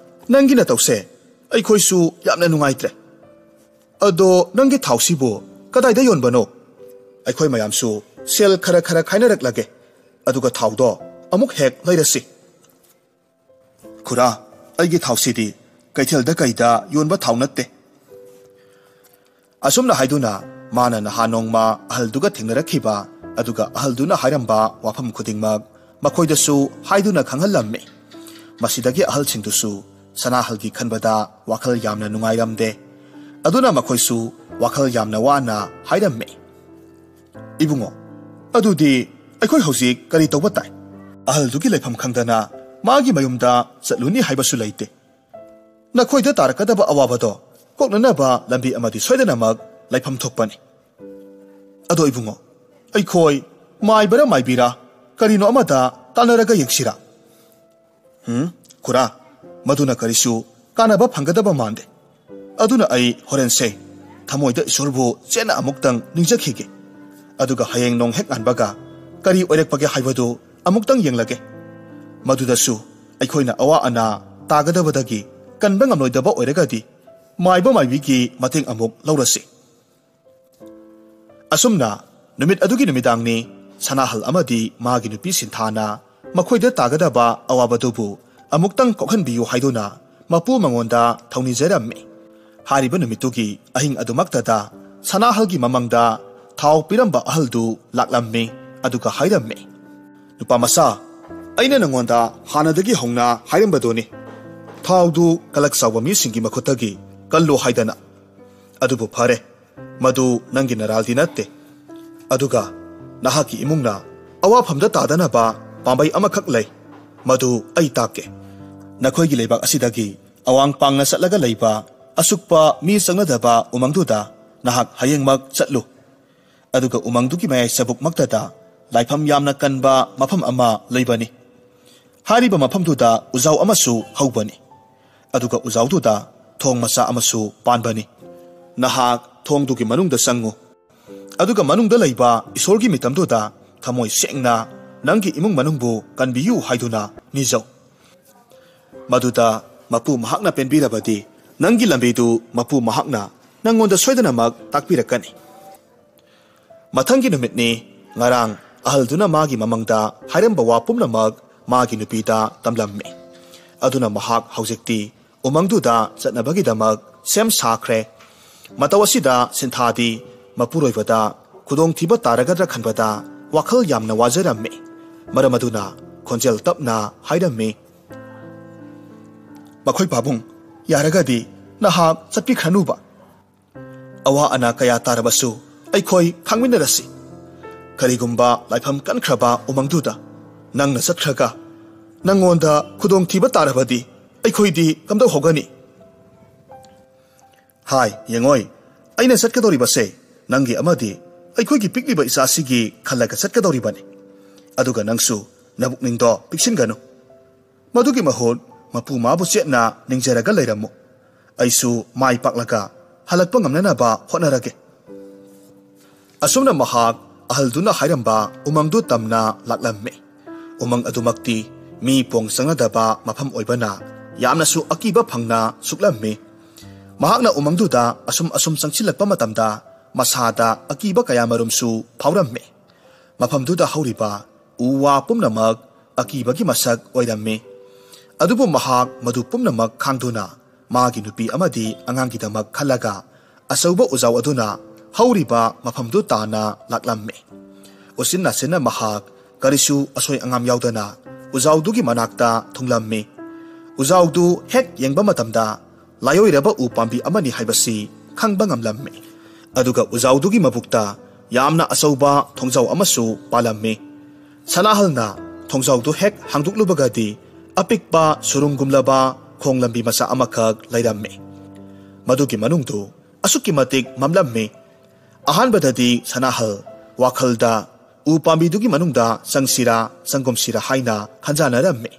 ꯅꯪꯒꯤ ꯅꯇꯧꯁꯦ ꯑꯩꯈꯣꯏꯁꯨ ꯌꯥꯝꯅ ꯅꯨꯡꯉꯥꯏꯇ꯭ꯔꯦ꯫ ꯑꯗꯣ ꯅꯪꯒꯤ ꯊꯥꯎꯁꯤꯕꯨ ꯀꯗꯥꯏꯗ ꯌꯣꯟꯕꯅꯣ? ꯑꯩꯈꯣꯏ ꯃꯌꯥꯝꯁꯨ ꯁꯦꯜ ꯈꯔ ꯈꯔ ꯈꯥꯏꯅꯔꯛꯂꯒꯦ, ꯑꯗꯨꯒ ꯊꯥꯎꯗꯣ ꯑꯃꯨꯛ ꯍꯦꯛ ꯂꯩꯔꯁꯤ꯫" "ꯈꯨꯔꯥ, ꯑꯩꯒꯤ ꯊꯥꯎꯁꯤꯗꯤ ꯀꯩꯊꯦꯜꯗ ꯀꯩꯗ ꯌꯣꯟꯕ ꯊꯥꯎ ꯅꯠꯇꯦ꯫" ꯑꯁꯨꯝꯅ ꯍꯥꯏꯗꯨꯅ ꯃꯥꯅ ꯅꯍꯥꯟ ꯅꯣꯡꯃ ꯑꯍꯜꯗꯨꯒ ꯊꯦꯡꯅꯔꯛꯈꯤꯕ, ꯑꯗꯨꯒ ꯑꯍꯜꯗꯨꯅ ꯍꯥꯏꯔꯝꯕ ꯋꯥꯐꯝ ꯈꯨꯗꯤꯡꯃꯛ ꯃꯈꯣꯏꯗꯁꯨ ꯍꯥꯏꯗꯨꯅ ꯈꯪꯍꯜꯂꯝꯃꯤ꯫ ꯃꯁꯤꯗꯒꯤ ꯑꯍꯜꯁꯤꯡꯗꯨꯁꯨ ꯁꯅꯥꯍꯜꯒꯤ ꯈꯟꯕꯗ ꯋꯥꯈꯜ ꯌꯥꯝꯅ ꯅꯨꯡꯉꯥꯏꯔꯝꯗꯦ꯫ ꯑꯗꯨꯅ ꯃꯈꯣꯏꯁꯨ ꯋꯥꯈꯜ ꯌꯥꯝꯅ ꯋꯥꯅ ꯍꯥꯏꯔꯝꯃꯤ, "ꯏꯕꯨꯡꯉꯣ, ꯑꯗꯨꯗꯤ ꯑꯩꯈꯣꯏ ꯍꯧꯖꯤꯛ ꯀꯔꯤ ꯇꯧꯕ ꯇꯥꯏ? ꯑꯍꯜꯗꯨꯒꯤ ꯂꯩꯐꯝ ꯈꯪꯗꯅ ꯃꯥꯒꯤ ꯃꯌꯨꯝꯗ ꯆꯠꯂꯨꯅꯤ ꯍꯥꯏꯕꯁꯨ ꯂꯩꯇꯦ꯫ ꯅꯈꯣꯏꯗ ꯇꯥꯔꯛꯀꯗꯕ ꯑꯋꯥꯕꯗꯣ ꯀꯣꯛꯅꯅꯕ ꯂꯝꯕꯤ ꯑꯃꯗꯤ ꯁꯣꯏꯗꯅꯃꯛ ꯂꯩꯐꯝ ꯊꯣꯛꯄꯅꯤ꯫ ꯑꯗꯣ ꯏꯕꯨꯡꯉꯣ, ꯑꯩꯈꯣꯏ ꯃꯥꯏꯕꯔꯥ ꯃꯥꯏꯕꯤꯔꯥ ꯀꯔꯤꯅꯣ ꯑꯃꯗ ꯇꯥꯟꯅꯔꯒ ꯌꯦꯡꯁꯤꯔꯥ?" "ꯎꯝ, ꯈꯨꯔꯥ, ꯃꯗꯨꯅ ꯀꯔꯤꯁꯨ ꯀꯥꯟꯅꯕ ꯐꯪꯒꯗꯕ ꯃꯥꯟꯗꯦ꯫ ꯑꯗꯨꯅ ꯑꯩ ꯍꯣꯔꯦꯟꯁꯦ ꯊꯃꯣꯏꯗ ꯏꯁꯣꯔꯕꯨ ꯆꯦꯠꯅ ꯑꯃꯨꯛꯇꯪ ꯅꯤꯡꯖꯈꯤꯒꯦ꯫ ꯑꯗꯨꯒ ꯍꯌꯦꯡ ꯅꯣꯡ ꯍꯦꯛ ꯉꯥꯟꯕꯒ ꯀꯔꯤ ꯑꯣꯏꯔꯛꯄꯒꯦ ꯍꯥꯏꯕꯗꯨ ꯑꯃꯨꯛꯇꯪ ꯌꯦꯡꯂꯒꯦ꯫ ꯃꯗꯨꯗꯁꯨ ꯑꯩꯈꯣꯏꯅ ꯑꯋꯥ ꯑꯅꯥ ꯇꯥꯒꯗꯕꯗꯒꯤ ꯀꯟꯕ ꯉꯝꯂꯣꯏꯗꯕ ꯑꯣꯏꯔꯒꯗꯤ ꯃꯥꯏꯕ ꯃꯥꯏꯕꯤꯒꯤ ꯃꯇꯦꯡ ꯑꯃꯨꯛ ꯂꯧꯔꯁꯤ꯫ ꯑꯁꯨꯝꯅ ꯅꯨꯃꯤꯠ ꯑꯗꯨꯒꯤ ꯅꯨꯃꯤꯗꯥꯡꯅꯤ꯫ ꯁꯅꯥꯍꯜ ꯑꯃꯗꯤ ꯃꯥꯒꯤ ꯅꯨꯄꯤ ꯁꯤꯟꯊꯥꯅ ꯃꯈꯣꯏꯗ ꯇꯥꯒꯗꯕ ꯑꯋꯥꯕꯗꯨꯕꯨ ꯑꯃꯨꯛꯇꯪ ꯀꯣꯛꯍꯟꯕꯤꯌꯨ ꯍꯥꯏꯗꯨꯅ ꯃꯄꯨ ꯃꯉꯣꯟꯗ ꯊꯧꯅꯤꯖꯔꯝꯃꯤ꯫ ꯍꯥꯏꯔꯤꯕ ꯅꯨꯃꯤꯠꯇꯨꯒꯤ ꯑꯍꯤꯡ ꯑꯗꯨꯃꯛꯇꯗ ꯁꯅꯥꯍꯜꯒꯤ ꯃꯃꯪꯗ ꯊꯥꯎ ꯄꯤꯔꯝꯕ ꯑꯍꯜꯗꯨ ꯂꯥꯛꯂꯝꯃꯤ꯫ ꯑꯗꯨꯒ ꯍꯥꯏꯔꯝꯃꯤ, "ꯅꯨꯄꯥ ꯃꯆꯥ, ꯑꯩꯅ ꯅꯉꯣꯟꯗ ꯍꯥꯟꯅꯗꯒꯤ ꯍꯧꯅ ꯍꯥꯏꯔꯝꯕꯗꯨꯅꯤ, ꯊꯥꯎꯗꯨ ꯀꯂꯛ ꯆꯥꯎꯕ ꯃꯤꯁꯤꯡꯒꯤ ꯃꯈꯨꯠꯇꯒꯤ ꯀꯜꯂꯨ ꯍꯥꯏꯗꯅ꯫ ꯑꯗꯨꯕꯨ ꯐꯔꯦ, ꯃꯗꯨ ꯅꯪꯒꯤ ꯅꯔꯥꯜꯗꯤ ꯅꯠꯇꯦ꯫ ꯑꯗꯨꯒ ꯅꯍꯥꯛꯀꯤ ꯏꯃꯨꯡꯅ ꯑꯋꯥꯐꯝꯗ ꯇꯥꯗꯅꯕ ꯄꯥꯝꯕꯩ ꯑꯃꯈꯛ ꯂꯩ꯫ ꯃꯗꯨ ꯑꯩ ꯇꯥꯛꯀꯦ꯫ ꯅꯈꯣꯏꯒꯤ ꯂꯩꯕꯥꯛ ꯑꯁꯤꯗꯒꯤ ꯑꯋꯥꯡ ꯄꯥꯡꯅ ꯆꯠꯂꯒ ꯂꯩꯕ ꯑꯁꯨꯛꯄ ꯃꯤ ꯆꯪꯅꯗꯕ ꯎꯃꯪꯗꯨꯗ ꯅꯍꯥꯛ ꯍꯌꯦꯡꯃꯛ ꯆꯠꯂꯨ꯫ ꯑꯗꯨꯒ ꯎꯃꯪꯗꯨꯒꯤ ꯃꯌꯥꯏ ꯆꯕꯨꯛꯃꯛꯇꯗ ꯂꯥꯏꯐꯝ ꯌꯥꯝꯅ ꯀꯟꯕ ꯃꯐꯝ ꯑꯃ ꯂꯩꯕꯅꯤ꯫ ꯍꯥꯏꯔꯤꯕ ꯃꯐꯝꯗꯨꯗ ꯎꯖꯥꯎ ꯑꯃꯁꯨ ꯍꯧꯕꯅꯤ꯫ ꯑꯗꯨꯒ ꯎꯖꯥꯎꯗꯨꯗ ꯊꯣꯡ ꯃꯆꯥ ꯑꯃꯁꯨ ꯄꯥꯟꯕꯅꯤ꯫ ꯅꯍꯥꯛ ꯊꯣꯡꯗꯨꯒꯤ ꯃꯅꯨꯡꯗ ꯆꯪꯉꯨ꯫ ꯑꯗꯨꯒ ꯃꯅꯨꯡꯗ ꯂꯩꯕ ꯏꯁꯣꯔꯒꯤ ꯃꯤꯇꯝꯗꯨꯗ ꯊꯃꯣꯏ ꯁꯦꯡꯅ ꯅꯪꯒꯤ ꯏꯃꯨꯡ ꯃꯅꯨꯡꯕꯨ ꯀꯟꯕꯤꯌꯨ ꯍꯥꯏꯗꯨꯅ ꯅꯤꯖꯧ꯫ ꯃꯗꯨꯗ ꯃꯄꯨ ꯃꯍꯥꯛꯅ ꯄꯦꯟꯕꯤꯔꯕꯗꯤ ꯅꯪꯒꯤ ꯂꯝꯕꯤꯗꯨ ꯃꯄꯨ ꯃꯍꯥꯛꯅ ꯅꯪꯉꯣꯟꯗ ꯁꯣꯏꯗꯅꯃꯛ ꯇꯥꯛꯄꯤꯔꯛꯀꯅꯤ꯫" ꯃꯊꯪꯒꯤ ꯅꯨꯃꯤꯠꯅꯤ꯫ ꯉꯔꯥꯡ ꯑꯍꯜꯗꯨꯅ ꯃꯥꯒꯤ ꯃꯃꯪꯗ ꯍꯥꯏꯔꯝꯕ ꯋꯥ ꯄꯨꯝꯅꯃꯛ ꯃꯥꯒꯤ ꯅꯨꯄꯤꯗ ꯇꯝꯂꯝꯃꯤ꯫ ꯑꯗꯨꯅ ꯃꯍꯥꯛ ꯍꯧꯖꯤꯛꯇꯤ ꯎꯃꯪꯗꯨꯗ ꯆꯠꯅꯕꯒꯤꯗꯃꯛ ꯁꯦꯝ ꯁꯥꯈ꯭ꯔꯦ꯫ ꯃꯇꯧ ꯑꯁꯤꯗ ꯁꯤꯟꯊꯥꯗꯤ ꯃꯄꯨꯔꯣꯏꯕꯗ ꯈꯨꯗꯣꯡꯊꯤꯕ ꯇꯥꯔꯒꯗ꯭ꯔꯥ ꯈꯟꯕꯗ ꯋꯥꯈꯜ ꯌꯥꯝꯅ ꯋꯥꯖꯔꯝꯃꯤ꯫ ꯃꯔꯝ ꯑꯗꯨꯅ ꯈꯣꯟꯖꯦꯜ ꯇꯞꯅ ꯍꯥꯏꯔꯝꯃꯤ, "ꯃꯈꯣꯏ ꯄꯥꯕꯨꯡ, ꯌꯥꯔꯒꯗꯤ ꯅꯍꯥꯛ ꯆꯠꯄꯤꯈ꯭ꯔꯅꯨꯕ꯫ ꯑꯋꯥ ꯑꯅꯥ ꯀꯌꯥ ꯇꯥꯔꯕꯁꯨ ꯑꯩꯈꯣꯏ ꯈꯥꯡꯃꯤꯟꯅꯔꯁꯤ꯫ ꯀꯔꯤꯒꯨꯝꯕ ꯂꯥꯏꯐꯝ ꯀꯟꯈ꯭ꯔꯕ ꯎꯃꯪꯗꯨꯗ ꯅꯪꯅ ꯆꯠꯈ꯭ꯔꯒ ꯅꯪꯉꯣꯟꯗ ꯈꯨꯗꯣꯡꯊꯤꯕ ꯇꯥꯔꯕꯗꯤ ꯑꯩꯈꯣꯏꯗꯤ ꯀꯝꯗꯧꯍꯧꯒꯅꯤ?" "ꯍꯥꯏ, ꯌꯦꯡꯉꯣꯏ, ꯑꯩꯅ ꯆꯠꯀꯗꯧꯔꯤꯕꯁꯦ ꯅꯪꯒꯤ ꯑꯃꯗꯤ ꯑꯩꯈꯣꯏꯒꯤ ꯄꯤꯛꯂꯤꯕ ꯏꯆꯥꯁꯤꯒꯤ ꯈꯜꯂꯒ ꯆꯠꯀꯗꯧꯔꯤꯕꯅꯤ꯫ ꯑꯗꯨꯒ ꯅꯪꯁꯨ ꯅꯕꯨꯛꯅꯤꯡꯗꯣ ꯄꯤꯛꯁꯤꯟꯒꯅꯨ꯫ ꯃꯗꯨꯒꯤ ꯃꯍꯨꯠ ꯃꯄꯨ ꯃꯥꯕꯨ ꯆꯦꯠꯅ ꯅꯤꯡꯖꯔꯒ ꯂꯩꯔꯝꯃꯨ꯫ ꯑꯩꯁꯨ ꯃꯥꯏ ꯄꯥꯛꯂꯒ ꯍꯜꯂꯛꯄ ꯉꯝꯅꯅꯕ ꯍꯣꯠꯅꯔꯒꯦ꯫" ꯑꯁꯨꯝꯅ ꯃꯍꯥꯛ ꯑꯍꯜꯗꯨꯅ ꯍꯥꯏꯔꯝꯕ ꯎꯃꯪꯗꯨ ꯇꯝꯅ ꯂꯥꯛꯂꯝꯃꯤ꯫ ꯎꯃꯪ ꯑꯗꯨꯃꯛꯇꯤ ꯃꯤ ꯄꯣꯡ ꯆꯪꯅꯗꯕ ꯃꯐꯝ ꯑꯣꯏꯕꯅ ꯌꯥꯝꯅꯁꯨ ꯑꯀꯤꯕ ꯐꯪꯅ ꯁꯨꯛꯂꯝꯃꯤ꯫ ꯃꯍꯥꯛꯅ ꯎꯃꯪꯗꯨꯗ ꯑꯁꯨꯝ ꯑꯁꯨꯝ ꯆꯪꯁꯤꯜꯂꯛꯄ ꯃꯇꯝꯗ ꯃꯁꯥꯗ ꯑꯀꯤꯕ ꯀꯌꯥꯃꯔꯨꯝꯁꯨ ꯐꯥꯎꯔꯝꯃꯤ꯫ ꯃꯐꯝꯗꯨꯗ ꯍꯧꯔꯤꯕ ꯎ ꯋꯥ ꯄꯨꯝꯅꯃꯛ ꯑꯀꯤꯕꯒꯤ ꯃꯁꯛ ꯑꯣꯏꯔꯝꯃꯤ꯫ ꯑꯗꯨꯕꯨ ꯃꯍꯥꯛ ꯃꯗꯨ ꯄꯨꯝꯅꯃꯛ ꯈꯥꯡꯗꯨꯅ ꯃꯥꯒꯤ ꯅꯨꯄꯤ ꯑꯃꯗꯤ ꯑꯉꯥꯡꯒꯤꯗꯃꯛ ꯈꯜꯂꯒ ꯑꯆꯧꯕ ꯎꯖꯥꯎ ꯑꯗꯨꯅ ꯍꯧꯔꯤꯕ ꯃꯐꯝꯗꯨ ꯇꯥꯟꯅ ꯂꯥꯛꯂꯝꯃꯤ꯫ ꯎꯆꯤꯟ ꯅꯥꯆꯤꯟꯅ ꯃꯍꯥꯛ ꯀꯔꯤꯁꯨ ꯑꯁꯣꯏ ꯑꯉꯥꯝ ꯌꯥꯎꯗꯅ ꯎꯖꯥꯎꯗꯨꯒꯤ ꯃꯅꯥꯛꯇ ꯊꯨꯡꯂꯝꯃꯤ꯫ ꯎꯖꯥꯎꯗꯨ ꯍꯦꯛ ꯌꯦꯡꯕ ꯃꯇꯝꯗ ꯂꯥꯏꯑꯣꯏꯔꯕ ꯎ ꯄꯥꯝꯕꯤ ꯑꯃꯅꯤ ꯍꯥꯏꯕꯁꯤ ꯈꯪꯕ ꯉꯝꯂꯝꯃꯤ꯫ ꯑꯗꯨꯒ ꯎꯖꯥꯎꯗꯨꯒꯤ ꯃꯕꯨꯛꯇ ꯌꯥꯝꯅ ꯑꯆꯧꯕ ꯊꯣꯡꯖꯥꯎ ꯑꯃꯁꯨ ꯄꯥꯜꯂꯝꯃꯤ꯫ ꯁꯅꯥꯍꯜꯅ ꯊꯣꯡꯖꯥꯎꯗꯨ ꯍꯦꯛ ꯍꯥꯡꯗꯣꯛꯂꯨꯕꯒꯗꯤ ꯑꯄꯤꯛꯄ ꯁꯨꯔꯨꯡꯒꯨꯝꯂꯕ ꯈꯣꯡ ꯂꯝꯕꯤ ꯃꯆꯥ ꯑꯃꯈꯛ ꯂꯩꯔꯝꯃꯤ꯫ ꯃꯗꯨꯒꯤ ꯃꯅꯨꯡꯗꯨ ꯑꯁꯨꯛꯀꯤ ꯃꯇꯤꯛ ꯃꯝꯂꯝꯃꯤ꯫ ꯑꯍꯥꯟꯕꯗꯗꯤ ꯁꯅꯥꯍꯜ ꯋꯥꯈꯜꯗ ꯎ ꯄꯥꯝꯕꯤꯗꯨꯒꯤ ꯃꯅꯨꯡꯗ ꯆꯪꯁꯤꯔꯥ ꯆꯪꯒꯨꯝꯁꯤꯔꯥ ꯍꯥꯏꯅ ꯈꯟꯖꯥꯅꯔꯝꯃꯤ꯫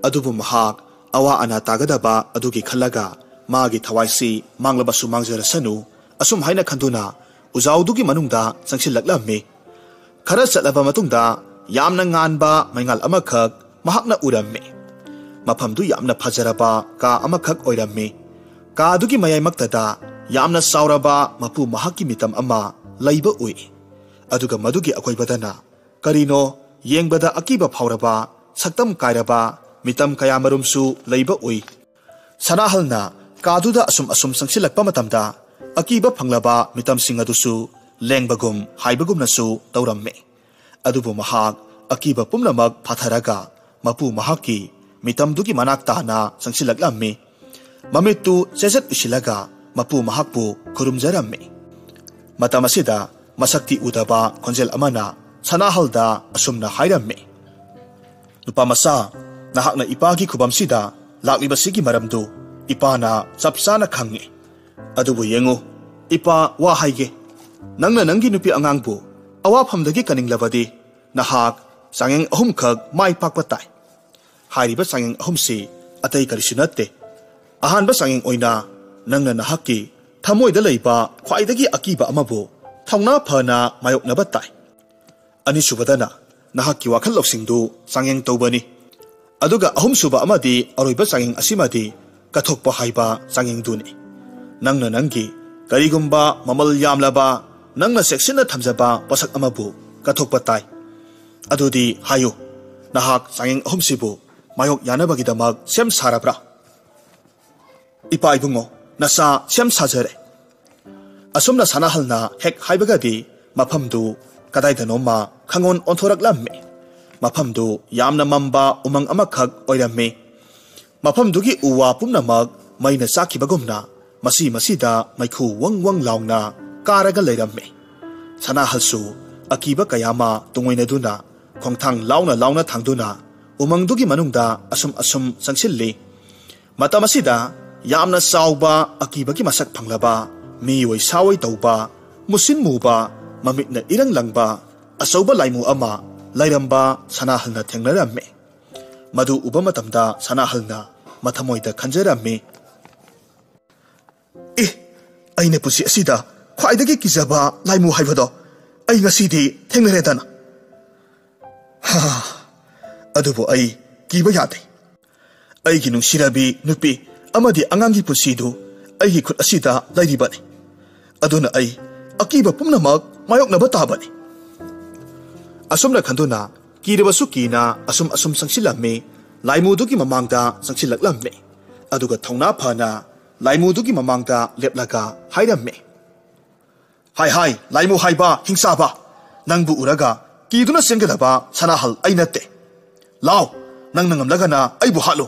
ꯑꯗꯨꯕꯨ ꯃꯍꯥꯛ ꯑꯋꯥ ꯑꯅꯥ ꯇꯥꯒꯗꯕ ꯑꯗꯨꯒꯤ ꯈꯜꯂꯒ ꯃꯥꯒꯤ ꯊꯋꯥꯏꯁꯤ ꯃꯥꯡꯂꯕꯁꯨ ꯃꯥꯡꯖꯔꯁꯅꯨ, ꯑꯁꯨꯝ ꯍꯥꯏꯅ ꯈꯟꯗꯨꯅ ꯎꯖꯥꯎꯗꯨꯒꯤ ꯃꯅꯨꯡꯗ ꯆꯪꯁꯤꯜꯂꯛꯂꯝꯃꯤ꯫ ꯈꯔ ꯆꯠꯂꯕ ꯃꯇꯨꯡꯗ ꯌꯥꯝꯅ ꯉꯥꯟꯕ ꯃꯩꯉꯥꯜ ꯑꯃꯈꯛ ꯃꯍꯥꯛꯅ ꯎꯔꯝꯃꯤ꯫ ꯃꯐꯝꯗꯨ ꯌꯥꯝꯅ ꯐꯖꯔꯕ ꯀꯥ ꯑꯃꯈꯛ ꯑꯣꯏꯔꯝꯃꯤ꯫ ꯀꯥꯗꯨꯒꯤ ꯃꯌꯥꯏꯃꯛꯇꯗ ꯌꯥꯝꯅ ꯆꯥꯎꯔꯕ ꯃꯄꯨ ꯃꯍꯥꯛꯀꯤ ꯃꯤꯇꯝ ꯑꯃ ꯂꯩꯕ ꯎꯏ꯫ ꯑꯗꯨꯒ ꯃꯗꯨꯒꯤ ꯑꯀꯣꯏꯕꯗꯅ ꯀꯔꯤꯅꯣ ꯌꯦꯡꯕꯗ ꯑꯀꯤꯕ ꯐꯥꯎꯔꯕ, ꯁꯛꯇꯝ ꯀꯥꯏꯔꯕ ꯃꯤꯇꯝ ꯀꯌꯥꯃꯔꯨꯝꯁꯨ ꯂꯩꯕ ꯎꯏ꯫ ꯁꯅꯥꯍꯜꯅ ꯀꯥꯗꯨꯗ ꯑꯁꯨꯝ ꯑꯁꯨꯝ ꯆꯪꯁꯤꯜꯂꯛꯄ ꯃꯇꯝꯗ ꯑꯀꯤꯕ ꯐꯪꯂꯕ ꯃꯤꯇꯝꯁꯤꯡ ꯑꯗꯨꯁꯨ ꯂꯦꯡꯕꯒꯨꯝ ꯍꯥꯏꯕꯒꯨꯝꯅꯁꯨ ꯇꯧꯔꯝꯃꯤ꯫ ꯑꯗꯨꯕꯨ ꯃꯍꯥꯛ ꯑꯀꯤꯕ ꯄꯨꯝꯅꯃꯛ ꯐꯥꯊꯔꯒ ꯃꯄꯨ ꯃꯍꯥꯛꯀꯤ ꯃꯤꯇꯝꯗꯨꯒꯤ ꯃꯅꯥꯛ ꯇꯥꯅ ꯆꯪꯁꯤꯜꯂꯛꯂꯝꯃꯤ꯫ ꯃꯃꯤꯠꯇꯨ ꯆꯦꯖꯠ ꯎꯏꯁꯤꯜꯂꯒ ꯃꯄꯨ ꯃꯍꯥꯛꯄꯨ ꯈꯨꯔꯨꯝꯖꯔꯝꯃꯤ꯫ ꯃꯇꯝ ꯑꯁꯤꯗ ꯃꯁꯛꯇꯤ ꯎꯗꯕ ꯈꯣꯟꯖꯦꯜ ꯑꯃꯅ ꯁꯅꯥꯍꯜꯗ ꯑꯁꯨꯝꯅ ꯍꯥꯏꯔꯝꯃꯤ, "ꯅꯨꯄꯥ ꯃꯆꯥ, ꯅꯍꯥꯛꯅ ꯏꯄꯥꯒꯤ ꯈꯨꯕꯝꯁꯤꯗ ꯂꯥꯛꯂꯤꯕꯁꯤꯒꯤ ꯃꯔꯝꯗꯨ ꯏꯄꯥꯅ ꯆꯞ ꯆꯥꯅ ꯈꯪꯏ꯫ ꯑꯗꯨꯕꯨ ꯌꯦꯡꯉꯨ, ꯏꯄꯥ ꯋꯥ ꯍꯥꯏꯒꯦ꯫ ꯅꯪꯅ ꯅꯪꯒꯤ ꯅꯨꯄꯤ ꯑꯉꯥꯡꯕꯨ ꯑꯋꯥꯐꯝꯗꯒꯤ ꯀꯟꯅꯤꯡꯂꯕꯗꯤ ꯅꯍꯥꯛ ꯆꯥꯡꯌꯦꯡ ꯑꯍꯨꯝꯈꯛ ꯃꯥꯏ ꯄꯥꯛꯄ ꯇꯥꯏ꯫ ꯍꯥꯏꯔꯤꯕ ꯆꯥꯡꯌꯦꯡ ꯑꯍꯨꯝꯁꯤ ꯑꯇꯩ ꯀꯔꯤꯁꯨ ꯅꯠꯇꯦ꯫ ꯑꯍꯥꯟꯕ ꯆꯥꯡꯌꯦꯡ ꯑꯣꯏꯅ ꯅꯪꯅ ꯅꯍꯥꯛꯀꯤ ꯊꯃꯣꯏꯗ ꯂꯩꯕ ꯈ꯭ꯋꯥꯏꯗꯒꯤ ꯑꯀꯤꯕ ꯑꯃꯕꯨ ꯊꯧꯅꯥ ꯐꯅ ꯃꯥꯌꯣꯛꯅꯕ ꯇꯥꯏ꯫ ꯑꯅꯤꯁꯨꯕꯗꯅ ꯅꯍꯥꯛꯀꯤ ꯋꯥꯈꯜ ꯂꯧꯁꯤꯡꯗꯨ ꯆꯥꯡꯌꯦꯡ ꯇꯧꯕꯅꯤ꯫ ꯑꯗꯨꯒ ꯑꯍꯨꯝꯁꯨꯕ ꯑꯃꯗꯤ ꯑꯔꯣꯏꯕ ꯆꯥꯡꯌꯦꯡ ꯑꯁꯤꯃꯗꯤ ꯀꯠꯊꯣꯛꯄ ꯍꯥꯏꯕ ꯆꯥꯡꯌꯦꯡꯗꯨꯅꯤ꯫ ꯅꯪꯅ ꯅꯪꯒꯤ ꯀꯔꯤꯒꯨꯝꯕ ꯃꯃꯜ ꯌꯥꯝꯂꯕ, ꯅꯪꯅ ꯆꯦꯛꯁꯤꯟꯅ ꯊꯝꯖꯕ ꯄꯣꯠꯁꯛ ꯑꯃꯕꯨ ꯀꯠꯊꯣꯛꯄ ꯇꯥꯏ꯫ ꯑꯗꯨꯗꯤ ꯍꯥꯏꯌꯨ, ꯅꯍꯥꯛ ꯆꯥꯡꯌꯦꯡ ꯑꯍꯨꯝꯁꯤꯕꯨ ꯃꯥꯌꯣꯛ ꯌꯥꯅꯕꯒꯤꯗꯃꯛ ꯁꯦꯝ ꯁꯥꯔꯕ꯭ꯔꯥ? ꯏꯄꯥ ꯏꯕꯨꯡꯉꯣ, ꯅꯆꯥ ꯁꯦꯝ ꯁꯥꯖꯔꯦ꯫ ꯑꯁꯨꯝꯅ ꯁꯅꯥꯍꯜꯅ ꯍꯦꯛ ꯍꯥꯏꯕꯒꯗꯤ ꯃꯐꯝꯗꯨ ꯀꯗꯥꯏꯗꯅꯣꯃ ꯈꯪꯑꯣꯟ ꯑꯣꯟꯊꯣꯔꯛꯂꯝꯃꯤ꯫ ꯃꯐꯝꯗꯨ ꯌꯥꯝꯅ ꯃꯝꯕ ꯎꯃꯪ ꯑꯃꯈꯛ ꯑꯣꯏꯔꯝꯃꯤ꯫ ꯃꯐꯝꯗꯨꯒꯤ ꯎ ꯋꯥ ꯄꯨꯝꯅꯃꯛ ꯃꯩꯅ ꯆꯥꯛꯈꯤꯕꯒꯨꯝꯅ ꯃꯁꯤ ꯃꯁꯤꯗ ꯃꯩꯈꯨ ꯋꯪ ꯋꯪ ꯂꯥꯎꯅ ꯀꯥꯔꯒ ꯂꯩꯔꯝꯃꯤ꯫ ꯁꯅꯥꯍꯜꯁꯨ ꯑꯀꯤꯕ ꯀꯌꯥ ꯑꯃ ꯇꯨꯡꯑꯣꯏꯅꯗꯨꯅ ꯈꯣꯡꯊꯥꯡ ꯂꯥꯎꯅ ꯂꯥꯎꯅ ꯊꯥꯡꯗꯨꯅ ꯎꯃꯪꯗꯨꯒꯤ ꯃꯅꯨꯡꯗ ꯑꯁꯨꯝ ꯑꯁꯨꯝ ꯆꯪꯁꯤꯜꯂꯤ꯫ ꯃꯇꯝ ꯑꯁꯤꯗ ꯌꯥꯝꯅ ꯆꯥꯎꯕ ꯑꯀꯤꯕꯒꯤ ꯃꯁꯛ ꯐꯪꯂꯕ ꯃꯤꯑꯣꯏ ꯁꯥꯑꯣꯏ ꯇꯧꯕ, ꯃꯨꯁꯤꯟ ꯃꯨꯕ, ꯃꯃꯤꯠꯅ ꯏꯔꯪ ꯂꯪꯕ ꯑꯆꯧꯕ ꯂꯥꯏꯃꯨ ꯑꯃ ꯂꯩꯔꯝꯕ ꯁꯅꯥꯍꯜꯅ ꯊꯦꯡꯅꯔꯝꯃꯤ꯫ ꯃꯗꯨ ꯎꯕ ꯃꯇꯝꯗ ꯁꯅꯥꯍꯜꯅ ꯃꯊꯃꯣꯏꯗ ꯈꯟꯖꯔꯝꯃꯤ, "ꯑꯦ, ꯑꯩꯅ ꯄꯨꯟꯁꯤ ꯑꯁꯤꯗ ꯈ꯭ꯋꯥꯏꯗꯒꯤ ꯀꯤꯖꯕ ꯂꯥꯏꯃꯨ ꯍꯥꯏꯕꯗꯣ ꯑꯩ ꯉꯁꯤꯗꯤ ꯊꯦꯡꯅꯔꯦꯗꯅ꯫ ꯍꯥ, ꯑꯗꯨꯕꯨ ꯑꯩ ꯀꯤꯕ ꯌꯥꯗꯦ꯫ ꯑꯩꯒꯤ ꯅꯨꯡꯁꯤꯔꯕꯤ ꯅꯨꯄꯤ ꯑꯃꯗꯤ ꯑꯉꯥꯡꯒꯤ ꯄꯨꯟꯁꯤꯗꯨ ꯑꯩꯒꯤ ꯈꯨꯠ ꯑꯁꯤꯗ ꯂꯩꯔꯤꯕꯅꯤ꯫ ꯑꯗꯨꯅ ꯑꯩ ꯑꯀꯤꯕ ꯄꯨꯝꯅꯃꯛ ꯃꯥꯌꯣꯛꯅꯕ ꯇꯥꯕꯅꯤ"꯫ ꯑꯁꯨꯝꯅ ꯈꯟꯗꯨꯅ ꯀꯤꯔꯕꯁꯨ ꯀꯤꯅ ꯑꯁꯨꯝ ꯑꯁꯨꯝ ꯆꯪꯁꯤꯜꯂꯝꯃꯤ꯫ ꯂꯥꯏꯃꯨꯗꯨꯒꯤ ꯃꯃꯥꯡꯗ ꯆꯪꯁꯤꯜꯂꯛꯂꯝꯃꯤ꯫ ꯑꯗꯨꯒ ꯊꯧꯅꯥ ꯐꯅ ꯂꯥꯏꯃꯨꯗꯨꯒꯤ ꯃꯃꯥꯡꯗ ꯂꯦꯞꯂꯒ ꯍꯥꯏꯔꯝꯃꯤ, "ꯍꯥꯏ ꯍꯥꯏ, ꯂꯥꯏꯃꯨ ꯍꯥꯏꯕ ꯍꯤꯡꯆꯥꯕ, ꯅꯪꯕꯨ ꯎꯔꯒ ꯀꯤꯗꯨꯅ ꯆꯦꯟꯒꯗꯕ ꯁꯅꯥꯍꯜ ꯑꯩ ꯅꯠꯇꯦ꯫ ꯂꯥꯎ, ꯅꯪꯅ ꯉꯝꯂꯒꯅ ꯑꯩꯕꯨ ꯍꯥꯠꯂꯨ,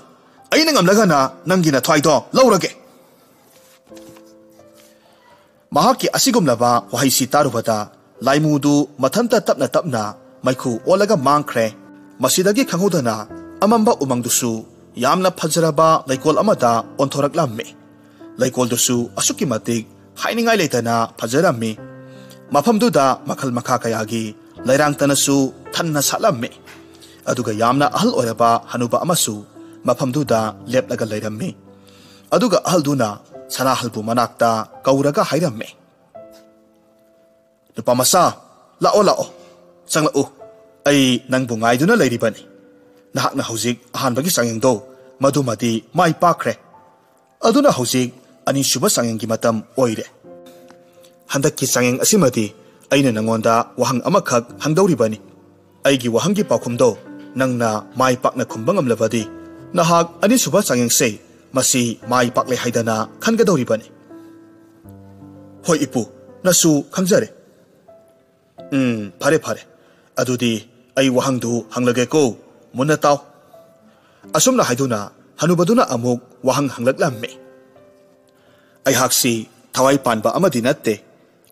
ꯑꯩꯅ ꯉꯝꯂꯒꯅ ꯅꯪꯒꯤ ꯅꯊ꯭ꯋꯥꯏꯗꯣ ꯂꯧꯔꯒꯦ"꯫ ꯃꯍꯥꯛꯀꯤ ꯑꯁꯤꯒꯨꯝꯂꯕ ꯋꯥꯍꯩꯁꯤ ꯇꯥꯔꯨꯕꯗ ꯂꯥꯏꯃꯨꯗꯨ ꯃꯊꯟꯇ ꯇꯞꯅ ꯇꯞꯅ ꯃꯩꯈꯨ ꯑꯣꯜꯂꯒ ꯃꯥꯡꯈ꯭ꯔꯦ꯫ ꯃꯁꯤꯗꯒꯤ ꯈꯪꯍꯧꯗꯅ ꯑꯃꯝꯕ ꯎꯃꯪꯗꯨꯁꯨ ꯌꯥꯝꯅ ꯐꯖꯔꯕ ꯂꯩꯀꯣꯜ ꯑꯃꯗ ꯑꯣꯟꯊꯣꯔꯛꯂꯝꯃꯤ꯫ ꯂꯩꯀꯣꯜꯗꯨꯁꯨ ꯑꯁꯨꯛꯀꯤ ꯃꯇꯤꯛ ꯍꯥꯏꯅꯤꯡꯉꯥꯏ ꯂꯩꯇꯅ ꯐꯖꯔꯝꯃꯤ꯫ ꯃꯐꯝꯗꯨꯗ ꯃꯈꯜ ꯃꯈꯥ ꯀꯌꯥꯒꯤ ꯂꯩꯔꯥꯡꯇꯅꯁꯨ ꯊꯟꯅ ꯁꯥꯠꯂꯝꯃꯤ꯫ ꯑꯗꯨꯒ ꯌꯥꯝꯅ ꯑꯍꯜ ꯑꯣꯏꯔꯕ ꯍꯅꯨꯕ ꯑꯃꯁꯨ ꯃꯐꯝꯗꯨꯗ ꯂꯦꯞꯂꯒ ꯂꯩꯔꯝꯃꯤ꯫ ꯑꯗꯨꯒ ꯑꯍꯜꯗꯨꯅ ꯁꯅꯥꯍꯜꯕꯨ ꯃꯅꯥꯛꯇ ꯀꯧꯔꯒ ꯍꯥꯏꯔꯝꯃꯤ, "ꯅꯨꯄꯥ ꯃꯆꯥ, ꯂꯥꯛꯑꯣ, ꯂꯥꯛꯑꯣ, ꯆꯪꯂꯛꯎ꯫ ꯑꯩ ꯅꯪꯕꯨ ꯉꯥꯏꯗꯨꯅ ꯂꯩꯔꯤꯕꯅꯤ꯫ ꯅꯍꯥꯛꯅ ꯍꯧꯖꯤꯛ ꯑꯍꯥꯟꯕꯒꯤ ꯆꯥꯡꯌꯦꯡꯗꯣ, ꯃꯗꯨꯃꯗꯤ ꯃꯥꯏ ꯄꯥꯛꯈ꯭ꯔꯦ꯫ ꯑꯗꯨꯅ ꯍꯧꯖꯤꯛ ꯑꯅꯤꯁꯨꯕ ꯆꯥꯡꯌꯦꯡꯒꯤ ꯃꯇꯝ ꯑꯣꯏꯔꯦ꯫ ꯍꯟꯗꯛꯀꯤ ꯆꯥꯡꯌꯦꯡ ꯑꯁꯤꯃꯗꯤ ꯑꯩꯅ ꯅꯉꯣꯟꯗ ꯋꯥꯍꯪ ꯑꯃꯈꯛ ꯍꯪꯗꯧꯔꯤꯕꯅꯤ꯫ ꯑꯩꯒꯤ ꯋꯥꯍꯪꯒꯤ ꯄꯥꯎꯈꯨꯝꯗꯣ ꯅꯪꯅ ꯃꯥꯏ ꯄꯥꯛꯅ ꯈꯨꯝꯕ ꯉꯝꯂꯕꯗꯤ, ꯅꯍꯥꯛ ꯑꯅꯤꯁꯨꯕ ꯆꯥꯡꯌꯦꯡꯁꯦ ꯃꯁꯤ ꯃꯥꯏ ꯄꯥꯛꯂꯦ ꯍꯥꯏꯗꯅ ꯈꯟꯒꯗꯧꯔꯤꯕꯅꯤ꯫ ꯍꯣꯏ ꯏꯄꯨ, ꯅꯁꯨ ꯈꯪꯖꯔꯦ꯫ ꯎꯝ, ꯐꯔꯦ ꯐꯔꯦ꯫ ꯑꯗꯨꯗꯤ ꯑꯩ ꯋꯥꯍꯪꯗꯨ ꯍꯪꯂꯒꯦꯀꯣ, ꯃꯨꯟꯅ ꯇꯥꯎ꯫ ꯑꯁꯨꯝꯅ ꯍꯥꯏꯗꯨꯅ ꯍꯅꯨꯕꯗꯨꯅ ꯑꯃꯨꯛ ꯋꯥꯍꯪ ꯍꯪꯂꯛꯂꯝꯃꯤ꯫ ꯑꯩꯍꯥꯛꯁꯤ ꯊꯋꯥꯏ ꯄꯥꯟꯕ ꯑꯃꯗꯤ ꯅꯠꯇꯦ,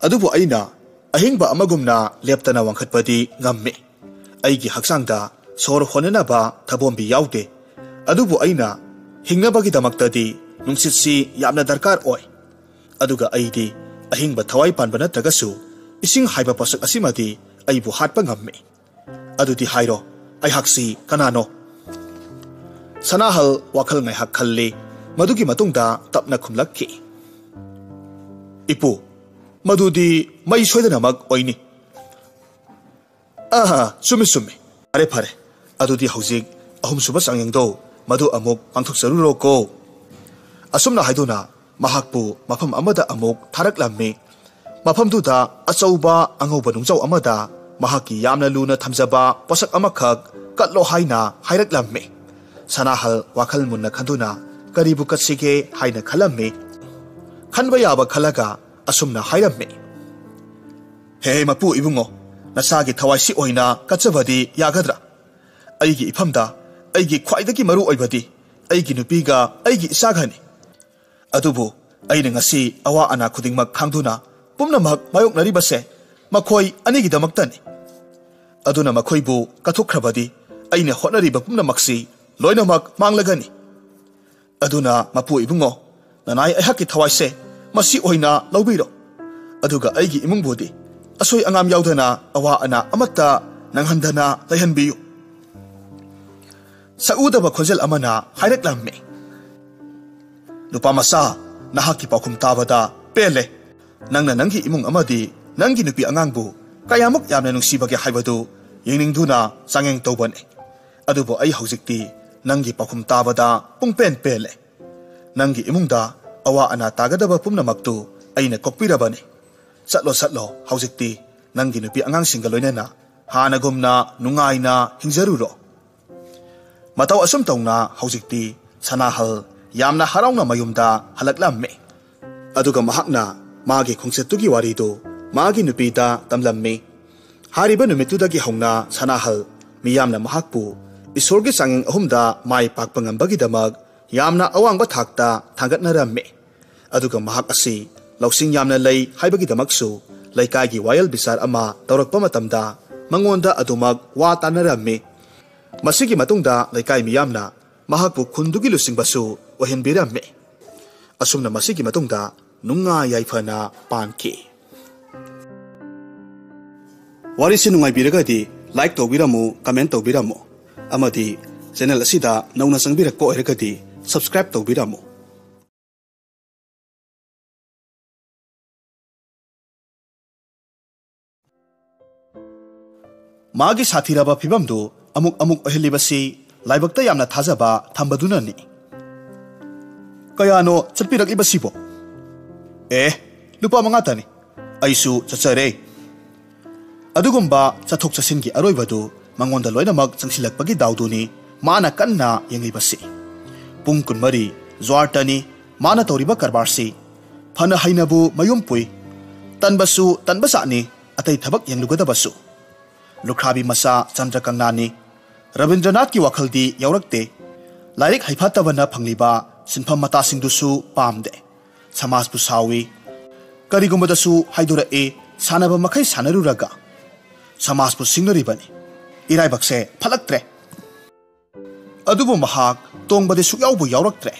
ꯑꯗꯨꯕꯨ ꯑꯩꯅ ꯑꯍꯤꯡꯕ ꯑꯃꯒꯨꯝꯅ ꯂꯦꯞꯇꯅ ꯋꯥꯡꯈꯠꯄꯗꯤ ꯉꯝꯃꯤ꯫ ꯑꯩꯒꯤ ꯍꯛꯆꯥꯡꯗ ꯁꯣꯔ ꯍꯣꯟꯅꯅꯕ ꯊꯕꯣꯝꯕꯤ ꯌꯥꯎꯗꯦ, ꯑꯗꯨꯕꯨ ꯑꯩꯅ ꯍꯤꯡꯅꯕꯒꯤꯗꯃꯛꯇꯗꯤ ꯅꯨꯡꯁꯤꯠꯁꯤ ꯌꯥꯝꯅ ꯗꯔꯀꯥꯔ ꯑꯣꯏ꯫ ꯑꯗꯨꯒ ꯑꯩꯗꯤ ꯑꯍꯤꯡꯕ ꯊꯋꯥꯏ ꯄꯥꯟꯕ ꯅꯠꯇ꯭ꯔꯒꯁꯨ ꯏꯁꯤꯡ ꯍꯥꯏꯕ ꯄꯣꯠꯁꯛ ꯑꯁꯤꯃꯗꯤ ꯑꯩꯕꯨ ꯍꯥꯠꯄ ꯉꯝꯃꯤ꯫ ꯑꯗꯨꯗꯤ ꯍꯥꯏꯔꯣ, ꯑꯩꯍꯥꯛꯁꯤ ꯀꯅꯥꯅꯣ? ꯁꯅꯥꯍꯜ ꯋꯥꯈꯜ ꯉꯥꯏꯍꯥꯛ ꯈꯜꯂꯤ, ꯃꯗꯨꯒꯤ ꯃꯇꯨꯡꯗ ꯇꯞꯅ ꯈꯨꯝꯂꯛꯈꯤ꯫ ꯏꯄꯨ, ꯃꯗꯨꯗꯤ ꯃꯩ ꯁꯣꯏꯗꯅꯃꯛ ꯑꯣꯏꯅꯤ꯫ ꯑꯥ, ꯆꯨꯝꯃꯤ, ꯆꯨꯝꯃꯤ꯫ ꯐꯔꯦ, ꯐꯔꯦ꯫ ꯑꯗꯨꯗꯤ ꯍꯧꯖꯤꯛ ꯑꯍꯨꯝꯁꯨꯕ ꯆꯥꯡꯌꯦꯡꯗꯣ, ꯃꯗꯨ ꯑꯃꯨꯛ ꯄꯥꯡꯊꯣꯛꯆꯔꯨꯔꯣꯀꯣ꯫ ꯑꯁꯨꯝꯅ ꯍꯥꯏꯗꯨꯅ ꯃꯍꯥꯛꯄꯨ ꯃꯐꯝ ꯑꯃꯗ ꯑꯃꯨꯛ ꯊꯥꯔꯛꯂꯝꯃꯤ꯫ ꯃꯐꯝꯗꯨꯗ ꯑꯆꯧꯕ ꯑꯉꯧꯕ ꯅꯨꯡꯖꯥꯎ ꯑꯃꯗ ꯃꯍꯥꯛꯀꯤ ꯌꯥꯝꯅ ꯂꯨꯅ ꯊꯝꯖꯕ ꯄꯣꯠꯁꯛ ꯑꯃꯈꯛ ꯀꯠꯂꯣ ꯍꯥꯏꯅ ꯍꯥꯏꯔꯛꯂꯝꯃꯤ꯫ ꯁꯅꯥꯍꯜ ꯋꯥꯈꯜ ꯃꯨꯟꯅ ꯈꯟꯗꯨꯅ ꯀꯔꯤꯕꯨ ꯀꯠꯁꯤꯒꯦ ꯍꯥꯏꯅ ꯈꯜꯂꯝꯃꯤ꯫ ꯈꯟꯕ ꯌꯥꯕ ꯈꯜꯂꯒ ꯑꯁꯨꯝꯅ ꯍꯥꯏꯔꯝꯃꯤ꯫ ꯍꯦ ꯃꯄꯨ ꯏꯕꯨꯡꯉꯣ, ꯅꯆꯥꯒꯤ ꯊꯋꯥꯏꯁꯤ ꯑꯣꯏꯅ ꯀꯠꯆꯕꯗꯤ ꯌꯥꯒꯗ꯭ꯔꯥ? ꯑꯩꯒꯤ ꯏꯐꯝꯗ ꯑꯩꯒꯤ ꯈ꯭ꯋꯥꯏꯗꯒꯤ ꯃꯔꯨ ꯑꯣꯏꯕꯗꯤ ꯑꯩꯒꯤ ꯅꯨꯄꯤꯒ ꯑꯩꯒꯤ ꯏꯆꯥꯒꯅꯤ꯫ ꯑꯗꯨꯕꯨ ꯑꯩꯅ ꯉꯁꯤ ꯑꯋꯥ ꯑꯅꯥ ꯈꯨꯗꯤꯡꯃꯛ ꯈꯥꯡꯗꯨꯅ ꯄꯨꯝꯅꯃꯛ ꯃꯥꯌꯣꯛꯅꯔꯤꯕꯁꯦ ꯃꯈꯣꯏ ꯑꯅꯤꯒꯤꯗꯃꯛꯇꯅꯤ꯫ ꯑꯗꯨꯅ ꯃꯈꯣꯏꯕꯨ ꯀꯠꯊꯣꯛꯈ꯭ꯔꯕꯗꯤ ꯑꯩꯅ ꯍꯣꯠꯅꯔꯤꯕ ꯄꯨꯝꯅꯃꯛꯁꯤ ꯂꯣꯏꯅꯃꯛ ꯃꯥꯡꯂꯒꯅꯤ꯫ ꯑꯗꯨꯅ ꯃꯄꯨ ꯏꯕꯨꯡꯉꯣ, ꯅꯅꯥꯏ ꯑꯩꯍꯥꯛꯀꯤ ꯊꯋꯥꯏꯁꯦ ꯃꯁꯤ ꯑꯣꯏꯅ ꯂꯧꯕꯤꯔꯣ꯫ ꯑꯗꯨꯒ ꯑꯩꯒꯤ ꯏꯃꯨꯡꯕꯨꯗꯤ ꯑꯁꯣꯏ ꯑꯉꯥꯝ ꯌꯥꯎꯗꯅ ꯑꯋꯥ ꯑꯅꯥ ꯑꯃꯠꯇ ꯅꯪꯍꯟꯗꯅ ꯂꯩꯍꯟꯕꯤꯌꯨ꯫ ꯁꯛꯎꯗꯕ ꯈꯣꯟꯖꯦꯜ ꯑꯃꯅ ꯍꯥꯏꯔꯛꯂꯝꯃꯤ꯫ ꯅꯨꯄꯥ ꯃꯆꯥ, ꯅꯍꯥꯛꯀꯤ ꯄꯥꯎꯈꯨꯝ ꯇꯥꯕꯗ ꯄꯦꯜꯂꯦ꯫ ꯅꯪꯅ ꯅꯪꯒꯤ ꯏꯃꯨꯡ ꯑꯃꯗꯤ ꯅꯪꯒꯤ ꯅꯨꯄꯤ ꯑꯉꯥꯡꯕꯨ ꯀꯌꯥꯃꯨꯛ ꯌꯥꯝꯅ ꯅꯨꯡꯁꯤꯕꯒꯦ ꯍꯥꯏꯕꯗꯨ ꯌꯦꯡꯅꯤꯡꯗꯨꯅ ꯆꯥꯡꯌꯦꯡ ꯇꯧꯕꯅꯤ꯫ ꯑꯗꯨꯕꯨ ꯑꯩ ꯍꯧꯖꯤꯛꯇꯤ ꯅꯪꯒꯤ ꯄꯥꯎꯈꯨꯝ ꯇꯥꯕꯗ ꯄꯨꯡꯄꯦꯟ ꯄꯦꯜꯂꯦ꯫ ꯅꯪꯒꯤ ꯏꯃꯨꯡꯗ ꯑꯋꯥ ꯑꯅꯥ ꯇꯥꯒꯗꯕ ꯄꯨꯝꯅꯃꯛꯇꯨ ꯑꯩꯅ ꯀꯣꯛꯄꯤꯔꯕꯅꯤ꯫ ꯆꯠꯂꯣ, ꯆꯠꯂꯣ, ꯍꯧꯖꯤꯛꯇꯤ ꯅꯪꯒꯤ ꯅꯨꯄꯤ ꯑꯉꯥꯡꯁꯤꯡꯒ ꯂꯣꯏꯅꯅ ꯍꯥꯟꯅꯒꯨꯝꯅ ꯅꯨꯡꯉꯥꯏꯅ ꯍꯤꯡꯖꯔꯨꯔꯣ꯫ ꯃꯇꯧ ꯑꯁꯨꯝ ꯇꯧꯅ ꯍꯧꯖꯤꯛꯇꯤ ꯁꯅꯥꯍꯜ ꯌꯥꯝꯅ ꯍꯔꯥꯎꯅ ꯃꯌꯨꯝꯗ ꯍꯜꯂꯛꯂꯝꯃꯤ꯫ ꯑꯗꯨꯒ ꯃꯍꯥꯛꯅ ꯃꯥꯒꯤ ꯈꯣꯡꯆꯠꯇꯨꯒꯤ ꯋꯥꯔꯤꯗꯨ ꯃꯥꯒꯤ ꯅꯨꯄꯤꯗ ꯇꯝꯂꯝꯃꯤ꯫ ꯍꯥꯏꯔꯤꯕ ꯅꯨꯃꯤꯠꯇꯨꯗꯒꯤ ꯍꯧꯅ ꯁꯅꯥꯍꯜ ꯃꯤꯌꯥꯝꯅ ꯃꯍꯥꯛꯄꯨ ꯏꯁꯣꯔꯒꯤ ꯆꯥꯡꯌꯦꯡ ꯑꯍꯨꯝꯗ ꯃꯥꯏ ꯄꯥꯛꯄ ꯉꯝꯕꯒꯤꯗꯃꯛ ꯌꯥꯝꯅ ꯑꯋꯥꯡꯕ ꯊꯥꯛꯇ ꯊꯥꯡꯒꯠꯅꯔꯝꯃꯤ꯫ ꯑꯗꯨꯒ ꯃꯍꯥꯛ ꯑꯁꯤ ꯂꯧꯁꯤꯡ ꯌꯥꯝꯅ ꯂꯩ ꯍꯥꯏꯕꯒꯤꯗꯃꯛꯁꯨ ꯂꯩꯀꯥꯏꯒꯤ ꯋꯥꯌꯦꯜ ꯕꯤꯆꯥꯔ ꯑꯃ ꯇꯧꯔꯛꯄ ꯃꯇꯝꯗ ꯃꯉꯣꯟꯗ ꯑꯗꯨꯃꯛ ꯋꯥ ꯇꯥꯅꯔꯝꯃꯤ꯫ ꯃꯁꯤꯒꯤ ꯃꯇꯨꯡꯗ ꯂꯩꯀꯥꯏ ꯃꯤꯌꯥꯝꯅ ꯃꯍꯥꯛꯄꯨ ꯈꯨꯟꯗꯨꯒꯤ ꯂꯨꯆꯤꯡꯕꯁꯨ ꯑꯣꯏꯍꯟꯕꯤꯔꯝꯃꯤ꯫ ꯑꯁꯨꯝꯅ ꯃꯁꯤꯒꯤ ꯃꯇꯨꯡꯗ ꯅꯨꯡꯉꯥꯏ ꯌꯥꯏꯐꯅ ꯄꯥꯟꯈꯤ꯫ ꯋꯥꯔꯤꯁꯤ ꯅꯨꯡꯉꯥꯏꯕꯤꯔꯒꯗꯤ like ꯇꯧꯕꯤꯔꯝꯃꯨ, comment ꯇꯧꯕꯤꯔꯝꯃꯨ, ꯑꯃꯗꯤ channel ꯑꯁꯤꯗ ꯅꯧꯅ ꯆꯪꯕꯤꯔꯛꯄ ꯑꯣꯏꯔꯒꯗꯤ subscribe ꯇꯧꯕꯤꯔꯝꯃꯨ꯫ ꯃꯥꯒꯤ ꯁꯥꯊꯤꯔꯕ ꯐꯤꯕꯝꯗꯨ ꯑꯃꯨꯛ ꯑꯃꯨꯛ ꯑꯣꯏꯍꯜꯂꯤꯕꯁꯤ ꯂꯥꯏꯕꯛꯇ ꯌꯥꯝꯅ ꯊꯥꯖꯕ ꯊꯝꯕꯗꯨꯅꯅꯤ꯫ "ꯀꯌꯥꯅꯣ ꯆꯠꯄꯤꯔꯛꯂꯤꯕꯁꯤꯕꯣ?" "ꯑꯦ, ꯂꯨꯄꯥ ꯃꯉꯥꯇꯅꯤ꯫ ꯑꯩꯁꯨ ꯆꯠꯆꯔꯦ꯫" ꯑꯗꯨꯒꯨꯝꯕ ꯆꯠꯊꯣꯛ ꯆꯠꯁꯤꯟꯒꯤ ꯑꯔꯣꯏꯕꯗꯨ ꯃꯉꯣꯟꯗ ꯂꯣꯏꯅꯃꯛ ꯆꯪꯁꯤꯜꯂꯛꯄꯒꯤ ꯗꯥꯎꯗꯨꯅꯤ ꯃꯥꯅ ꯀꯟꯅ ꯌꯦꯡꯂꯤꯕꯁꯤ꯫ ꯄꯨꯡ ꯀꯨꯟꯃꯔꯤ ꯖ꯭ꯋꯥꯔꯇꯅꯤ ꯃꯥꯅ ꯇꯧꯔꯤꯕ ꯀꯔꯕꯥꯔꯁꯤ꯫ ꯐꯅ ꯍꯩꯅꯕꯨ ꯃꯌꯨꯝ ꯄꯨꯏ꯫ ꯇꯟꯕꯁꯨ ꯇꯟꯕ ꯖꯥꯠꯅꯤ, ꯑꯇꯩ ꯊꯕꯛ ꯌꯦꯡꯂꯨꯒꯗꯕꯁꯨ꯫ ꯂꯨꯈ꯭ꯔꯥꯕꯤ ꯃꯆꯥ ꯆꯟꯗ꯭ꯔꯀꯪꯅꯥꯅꯤ꯫ ꯔꯕꯤꯟꯗ꯭ꯔꯅꯥꯊꯀꯤ ꯋꯥꯈꯜꯗꯤ ꯌꯥꯎꯔꯛꯇꯦ꯫ ꯂꯥꯏꯔꯤꯛ ꯍꯩꯐꯠꯇꯕꯅ ꯐꯪꯂꯤꯕ ꯁꯤꯟꯐꯝ ꯃꯇꯥꯁꯤꯡꯗꯨꯁꯨ ꯄꯥꯝꯗꯦ꯫ ꯁꯃꯥꯖꯄꯨ ꯁꯥꯎꯏ꯫ ꯀꯔꯤꯒꯨꯝꯕꯗꯁꯨ ꯍꯥꯏꯗꯣꯔꯛꯏ, ꯁꯥꯟꯅꯕ ꯃꯈꯩ ꯁꯥꯟꯅꯔꯨꯔꯒ꯫ ꯁꯃꯥꯖꯄꯨ ꯁꯤꯡꯅꯔꯤꯕꯅꯤ꯫ ꯏꯔꯥꯏꯕꯛꯁꯦ ꯐꯠꯂꯛꯇ꯭ꯔꯦ꯫ ꯑꯗꯨꯕꯨ ꯃꯍꯥꯛ ꯇꯣꯡꯕꯗꯤ ꯁꯨꯛꯌꯥꯎꯕꯨ ꯌꯥꯎꯔꯛꯇ꯭ꯔꯦ꯫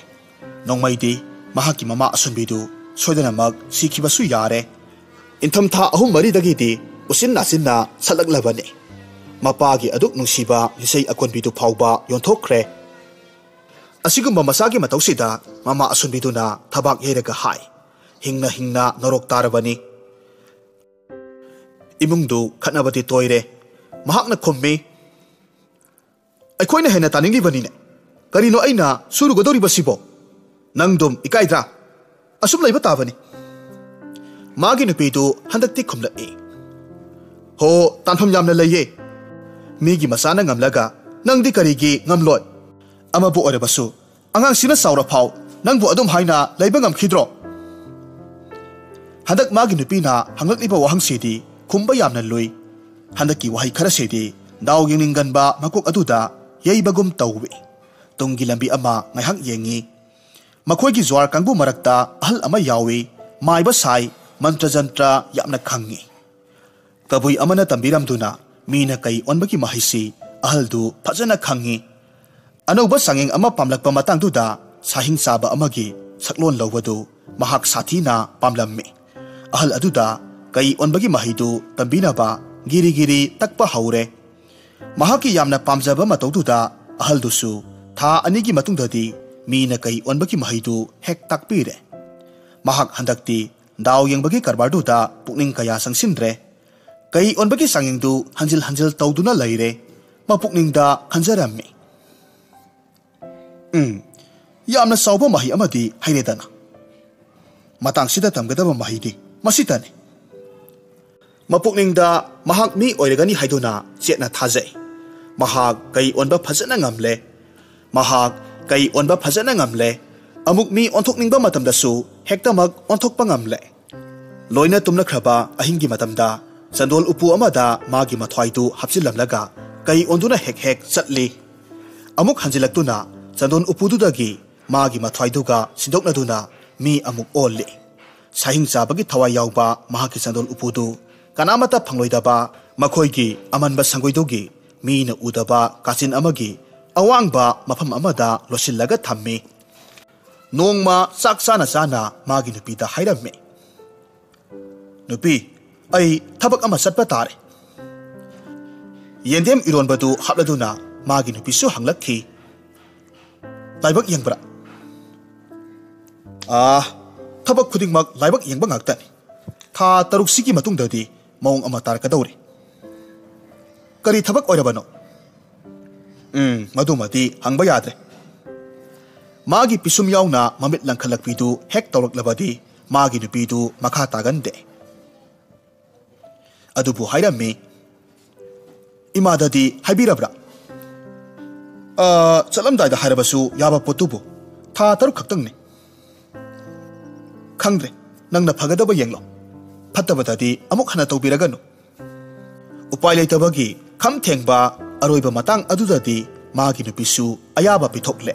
ꯅꯣꯡꯃꯩꯗꯤ ꯃꯍꯥꯛꯀꯤ ꯃꯃꯥ ꯑꯁꯨꯝꯕꯤꯗꯨ ꯁꯣꯏꯗꯅꯃꯛ ꯁꯤꯈꯤꯕꯁꯨ ꯌꯥꯔꯦ꯫ ꯏꯪꯊꯝꯊꯥ ꯑꯍꯨꯝ ꯃꯔꯤꯗꯒꯤꯗꯤ ꯎꯆꯤꯟ ꯅꯥꯆꯤꯟꯅ ꯁꯠꯂꯛꯂꯕꯅꯤ꯫ ꯃꯄꯥꯒꯤ ꯑꯗꯨꯛ ꯅꯨꯡꯁꯤꯕ ꯂꯤꯆꯩ ꯑꯀꯣꯟꯕꯤꯗꯨ ꯐꯥꯎꯕ ꯌꯣꯟꯊꯣꯛꯈ꯭ꯔꯦ꯫ ꯑꯁꯤꯒꯨꯝꯕ ꯃꯆꯥꯒꯤ ꯃꯇꯧꯁꯤꯗ ꯃꯃꯥ ꯑꯁꯨꯝꯕꯤꯗꯨꯅ ꯊꯕꯥꯛ ꯌꯩꯔꯒ ꯍꯥꯏ, "ꯍꯤꯡꯅ ꯍꯤꯡꯅ ꯅꯣꯔꯣꯛ ꯇꯥꯔꯕꯅꯤ꯫" ꯏꯃꯨꯡꯗꯨ ꯈꯠꯅꯕꯗꯤ ꯇꯣꯏꯔꯦ꯫ ꯃꯍꯥꯛꯅ ꯈꯨꯝꯃꯤ, ꯑꯩꯈꯣꯏꯅ ꯍꯦꯟꯅ ꯇꯥꯅꯤꯡꯂꯤꯕꯅꯤꯅꯦ꯫ ꯀꯔꯤꯅꯣ ꯑꯩꯅ ꯁꯨꯔꯨꯒꯗꯧꯔꯤꯕꯁꯤꯕꯣ? ꯅꯪꯗꯨꯝ ꯏꯀꯥꯏꯗ꯭ꯔꯥ? ꯑꯁꯨꯝ ꯂꯩꯕ ꯇꯥꯕꯅꯤ꯫ ꯃꯥꯒꯤ ꯅꯨꯄꯤꯗꯨ ꯍꯟꯗꯛꯇꯤ ꯈꯨꯝꯂꯛꯏ꯫ "ꯍꯣ, ꯇꯥꯟꯐꯝ ꯌꯥꯝꯅ ꯂꯩꯌꯦ꯫ ꯃꯤꯒꯤ ꯃꯆꯥꯅ ꯉꯝꯂꯒ ꯅꯪꯗꯤ ꯀꯔꯤꯒꯤ ꯉꯝꯂꯣꯏ? ꯑꯃꯕꯨ ꯑꯣꯏꯔꯕꯁꯨ, ꯑꯉꯥꯡꯁꯤꯅ ꯆꯥꯎꯔ ꯐꯥꯎ ꯅꯪꯕꯨ ꯑꯗꯨꯝ ꯍꯥꯏꯅ ꯂꯩꯕ ꯉꯝꯈꯤꯗ꯭ꯔꯣ?" ꯍꯟꯗꯛ ꯃꯥꯒꯤ ꯅꯨꯄꯤꯅ ꯍꯪꯂꯛꯂꯤꯕ ꯋꯥꯍꯪꯁꯤꯗꯤ ꯈꯨꯝꯕ ꯌꯥꯝꯅ ꯂꯨꯏ꯫ ꯍꯟꯗꯛꯀꯤ ꯋꯥꯍꯩ ꯈꯔꯁꯤꯗꯤ ꯗꯥꯎ ꯌꯦꯡꯅꯤꯡꯒꯟꯕ ꯃꯀꯣꯛ ꯑꯗꯨꯗ ꯌꯩꯕꯒꯨꯝ ꯇꯧꯏ꯫ ꯇꯨꯡꯒꯤ ꯂꯝꯕꯤ ꯑꯃ ꯉꯥꯏꯍꯥꯛ ꯌꯦꯡꯉꯤ꯫ ꯃꯈꯣꯏꯒꯤ ꯖ꯭ꯋꯥꯔ ꯀꯥꯡꯕꯨ ꯃꯔꯛꯇ ꯑꯍꯜ ꯑꯃ ꯌꯥꯎꯏ꯫ ꯃꯥꯏꯕ ꯁꯥꯏ, ꯃꯟꯇ꯭ꯔ ꯖꯟꯇ꯭ꯔ ꯌꯥꯝꯅ ꯈꯪꯉꯤ꯫ ꯀꯕꯨꯏ ꯑꯃꯅ ꯇꯝꯕꯤꯔꯝꯗꯨꯅ ꯃꯤꯅ ꯀꯩ ꯑꯣꯟꯕꯒꯤ ꯃꯍꯩꯁꯤ ꯑꯍꯜꯗꯨ ꯐꯖꯅ ꯈꯪꯉꯤ꯫ ꯑꯅꯧꯕ ꯆꯥꯡꯌꯦꯡ ꯑꯃ ꯄꯥꯝꯂꯛꯄ ꯃꯇꯥꯡꯗꯨꯗ ꯁꯥꯍꯤꯡ ꯆꯥꯕ ꯑꯃꯒꯤ ꯁꯛꯂꯣꯟ ꯂꯧꯕꯗꯨ ꯃꯍꯥꯛ ꯁꯥꯊꯤꯅ ꯄꯥꯝꯂꯝꯃꯤ꯫ ꯑꯍꯜ ꯑꯗꯨꯗ ꯀꯩ ꯑꯣꯟꯕꯒꯤ ꯃꯍꯩꯗꯨ ꯇꯝꯕꯤꯅꯕ ꯒꯤꯔꯤ ꯒꯤꯔꯤ ꯇꯛꯄ ꯍꯧꯔꯦ꯫ ꯃꯍꯥꯛꯀꯤ ꯌꯥꯝꯅ ꯄꯥꯝꯖꯕ ꯃꯇꯧꯗꯨꯗ ꯑꯍꯜꯗꯨꯁꯨ ꯊꯥ ꯑꯅꯤꯒꯤ ꯃꯇꯨꯡꯗꯗꯤ ꯃꯤꯅ ꯀꯩ ꯑꯣꯟꯕꯒꯤ ꯃꯍꯩꯗꯨ ꯍꯦꯛ ꯇꯥꯛꯄꯤꯔꯦ꯫ ꯃꯍꯥꯛ ꯍꯟꯗꯛꯇꯤ ꯗꯥꯎ ꯌꯦꯡꯕꯒꯤ ꯀꯔꯕꯥꯔꯗꯨꯗ ꯄꯨꯛꯅꯤꯡ ꯀꯌꯥ ꯆꯪꯁꯤꯟꯗ꯭ꯔꯦ꯫ ꯀꯩ ꯑꯣꯟꯕꯒꯤ ꯆꯥꯡꯌꯦꯡꯗꯨ ꯍꯟꯖꯤꯜ ꯍꯟꯖꯤꯜ ꯇꯧꯗꯨꯅ ꯂꯩꯔꯦ꯫ ꯃꯄꯨꯛꯅꯤꯡꯗ ꯈꯟꯖꯔꯝꯃꯤ, "ꯎꯝ, ꯌꯥꯝꯅ ꯆꯥꯎꯕ ꯃꯍꯩ ꯑꯃꯗꯤ ꯍꯩꯔꯦꯗꯅ꯫ ꯃꯇꯥꯡꯁꯤꯗ ꯇꯝꯒꯗꯕ ꯃꯍꯩꯗꯤ ꯃꯁꯤꯇꯅꯤ"꯫ ꯃꯄꯨꯛꯅꯤꯡꯗ ꯃꯍꯥꯛ ꯃꯤ ꯑꯣꯏꯔꯒꯅꯤ ꯍꯥꯏꯗꯨꯅ ꯆꯦꯠꯅ ꯊꯥꯖꯩ꯫ ꯃꯍꯥꯛ ꯀꯩ ꯑꯣꯟꯕ ꯐꯖꯅ ꯉꯝꯂꯦ꯫ ꯃꯍꯥꯛ ꯀꯩ ꯑꯣꯟꯕ ꯐꯖꯅ ꯉꯝꯂꯦ꯫ ꯑꯃꯨꯛ ꯃꯤ ꯑꯣꯟꯊꯣꯛꯅꯤꯡꯕ ꯃꯇꯝꯗꯁꯨ ꯍꯦꯛꯇꯃꯛ ꯑꯣꯟꯊꯣꯛꯄ ꯉꯝꯂꯦ꯫ ꯂꯣꯏꯅ ꯇꯨꯝꯅꯈ꯭ꯔꯕ ꯑꯍꯤꯡꯒꯤ ꯃꯇꯝꯗ ꯆꯟꯗꯣꯜ ꯎꯄꯨ ꯑꯃꯗ ꯃꯥꯒꯤ ꯃꯊ꯭ꯋꯥꯏꯗꯨ ꯍꯥꯞꯆꯤꯜꯂꯝꯂꯒ ꯀꯩ ꯑꯣꯟꯗꯨꯅ ꯍꯦꯛ ꯍꯦꯛ ꯆꯠꯂꯤ꯫ ꯑꯃꯨꯛ ꯍꯟꯖꯤꯜꯂꯛꯇꯨꯅ ꯆꯟꯗꯣꯜ ꯎꯄꯨꯗꯨꯗꯒꯤ ꯃꯥꯒꯤ ꯃꯊ꯭ꯋꯥꯏꯗꯨꯒ ꯁꯤꯟꯗꯣꯛꯅꯗꯨꯅ ꯃꯤ ꯑꯃꯨꯛ ꯑꯣꯜꯂꯤ꯫ ꯁꯥꯍꯤꯡ ꯆꯥꯕꯒꯤ ꯊꯋꯥꯏ ꯌꯥꯎꯕ ꯃꯍꯥꯛꯀꯤ ꯆꯟꯗꯣꯜ ꯎꯄꯨꯗꯨ ꯀꯅꯥꯃꯠꯇ ꯐꯪꯂꯣꯏꯗꯕ ꯃꯈꯣꯏꯒꯤ ꯑꯃꯟꯕ ꯁꯪꯒꯣꯏꯗꯨꯒꯤ ꯃꯤꯅ ꯎꯗꯕ ꯀꯥꯆꯤꯟ ꯑꯃꯒꯤ ꯑꯋꯥꯡꯕ ꯃꯐꯝ ꯑꯃꯗ ꯂꯣꯠꯁꯤꯜꯂꯒ ꯊꯝꯃꯤ꯫ ꯅꯣꯡꯃ ꯆꯥꯛ ꯆꯥꯅ ꯆꯥꯅ ꯃꯥꯒꯤ ꯅꯨꯄꯤꯗ ꯍꯥꯏꯔꯝꯃꯤ, "ꯅꯨꯄꯤ, ꯑꯩ ꯊꯕꯛ ꯑꯃ ꯆꯠꯄ ꯇꯥꯔꯦ"꯫ ꯌꯦꯟꯗꯦꯝ ꯏꯔꯣꯟꯕꯗꯨ ꯍꯥꯞꯂꯗꯨꯅ ꯃꯥꯒꯤ ꯅꯨꯄꯤꯁꯨ ꯍꯪꯂꯛꯈꯤ, "ꯂꯥꯏꯕꯛ ꯌꯦꯡꯕ꯭ꯔꯥ?" "ꯑꯥ, ꯊꯕꯛ ꯈꯨꯗꯤꯡꯃꯛ ꯂꯥꯏꯕꯛ ꯌꯦꯡꯕ ꯉꯥꯛꯇꯅꯤ꯫ ꯊꯥ ꯇꯔꯨꯛꯁꯤꯒꯤ ꯃꯇꯨꯡꯗꯗꯤ ꯃꯑꯣꯡ ꯑꯃ ꯇꯥꯔꯛꯀꯗꯧꯔꯤ"꯫ "ꯀꯔꯤ ꯊꯕꯛ ꯑꯣꯏꯔꯕꯅꯣ?" ꯎꯝ, ꯃꯗꯨꯃꯗꯤ ꯍꯪꯕ ꯌꯥꯗ꯭ꯔꯦ꯫ ꯃꯥꯒꯤ ꯄꯤꯁꯨꯝ ꯌꯥꯎꯅ ꯃꯃꯤꯠ ꯂꯪꯈꯠꯂꯛꯄꯤꯗꯨ ꯍꯦꯛ ꯇꯧꯔꯛꯂꯕꯗꯤ ꯃꯥꯒꯤ ꯅꯨꯄꯤꯗꯨ ꯃꯈꯥ ꯇꯥꯒꯟꯗꯦ꯫ ꯑꯗꯨꯕꯨ ꯍꯥꯏꯔꯝꯃꯤ꯫ ꯏꯃꯥꯗꯗꯤ ꯍꯥꯏꯕꯤꯔꯕ꯭ꯔꯥ? "ꯑ, ꯆꯠꯂꯝꯗꯥꯏꯗ ꯍꯥꯏꯔꯕꯁꯨ ꯌꯥꯕ ꯄꯣꯠꯇꯨꯕꯨ꯫ ꯊꯥ ꯇꯔꯨꯛ ꯈꯛꯇꯪꯅꯤ"꯫ "ꯈꯪꯗ꯭ꯔꯦ, ꯅꯪꯅ ꯐꯒꯗꯕ ꯌꯦꯡꯂꯣ꯫ ꯐꯠꯇꯕꯗꯗꯤ ꯑꯃꯨꯛ ꯍꯟꯅ ꯇꯧꯕꯤꯔꯒꯅꯨ"꯫ ꯎꯄꯥꯏ ꯂꯩꯇꯕꯒꯤ ꯈꯝ ꯊꯦꯡꯕ ꯑꯔꯣꯏꯕ ꯃꯇꯥꯡ ꯑꯗꯨꯗꯗꯤ ꯃꯥꯒꯤ ꯅꯨꯄꯤꯁꯨ ꯑꯌꯥꯕ ꯄꯤꯊꯣꯛꯂꯦ꯫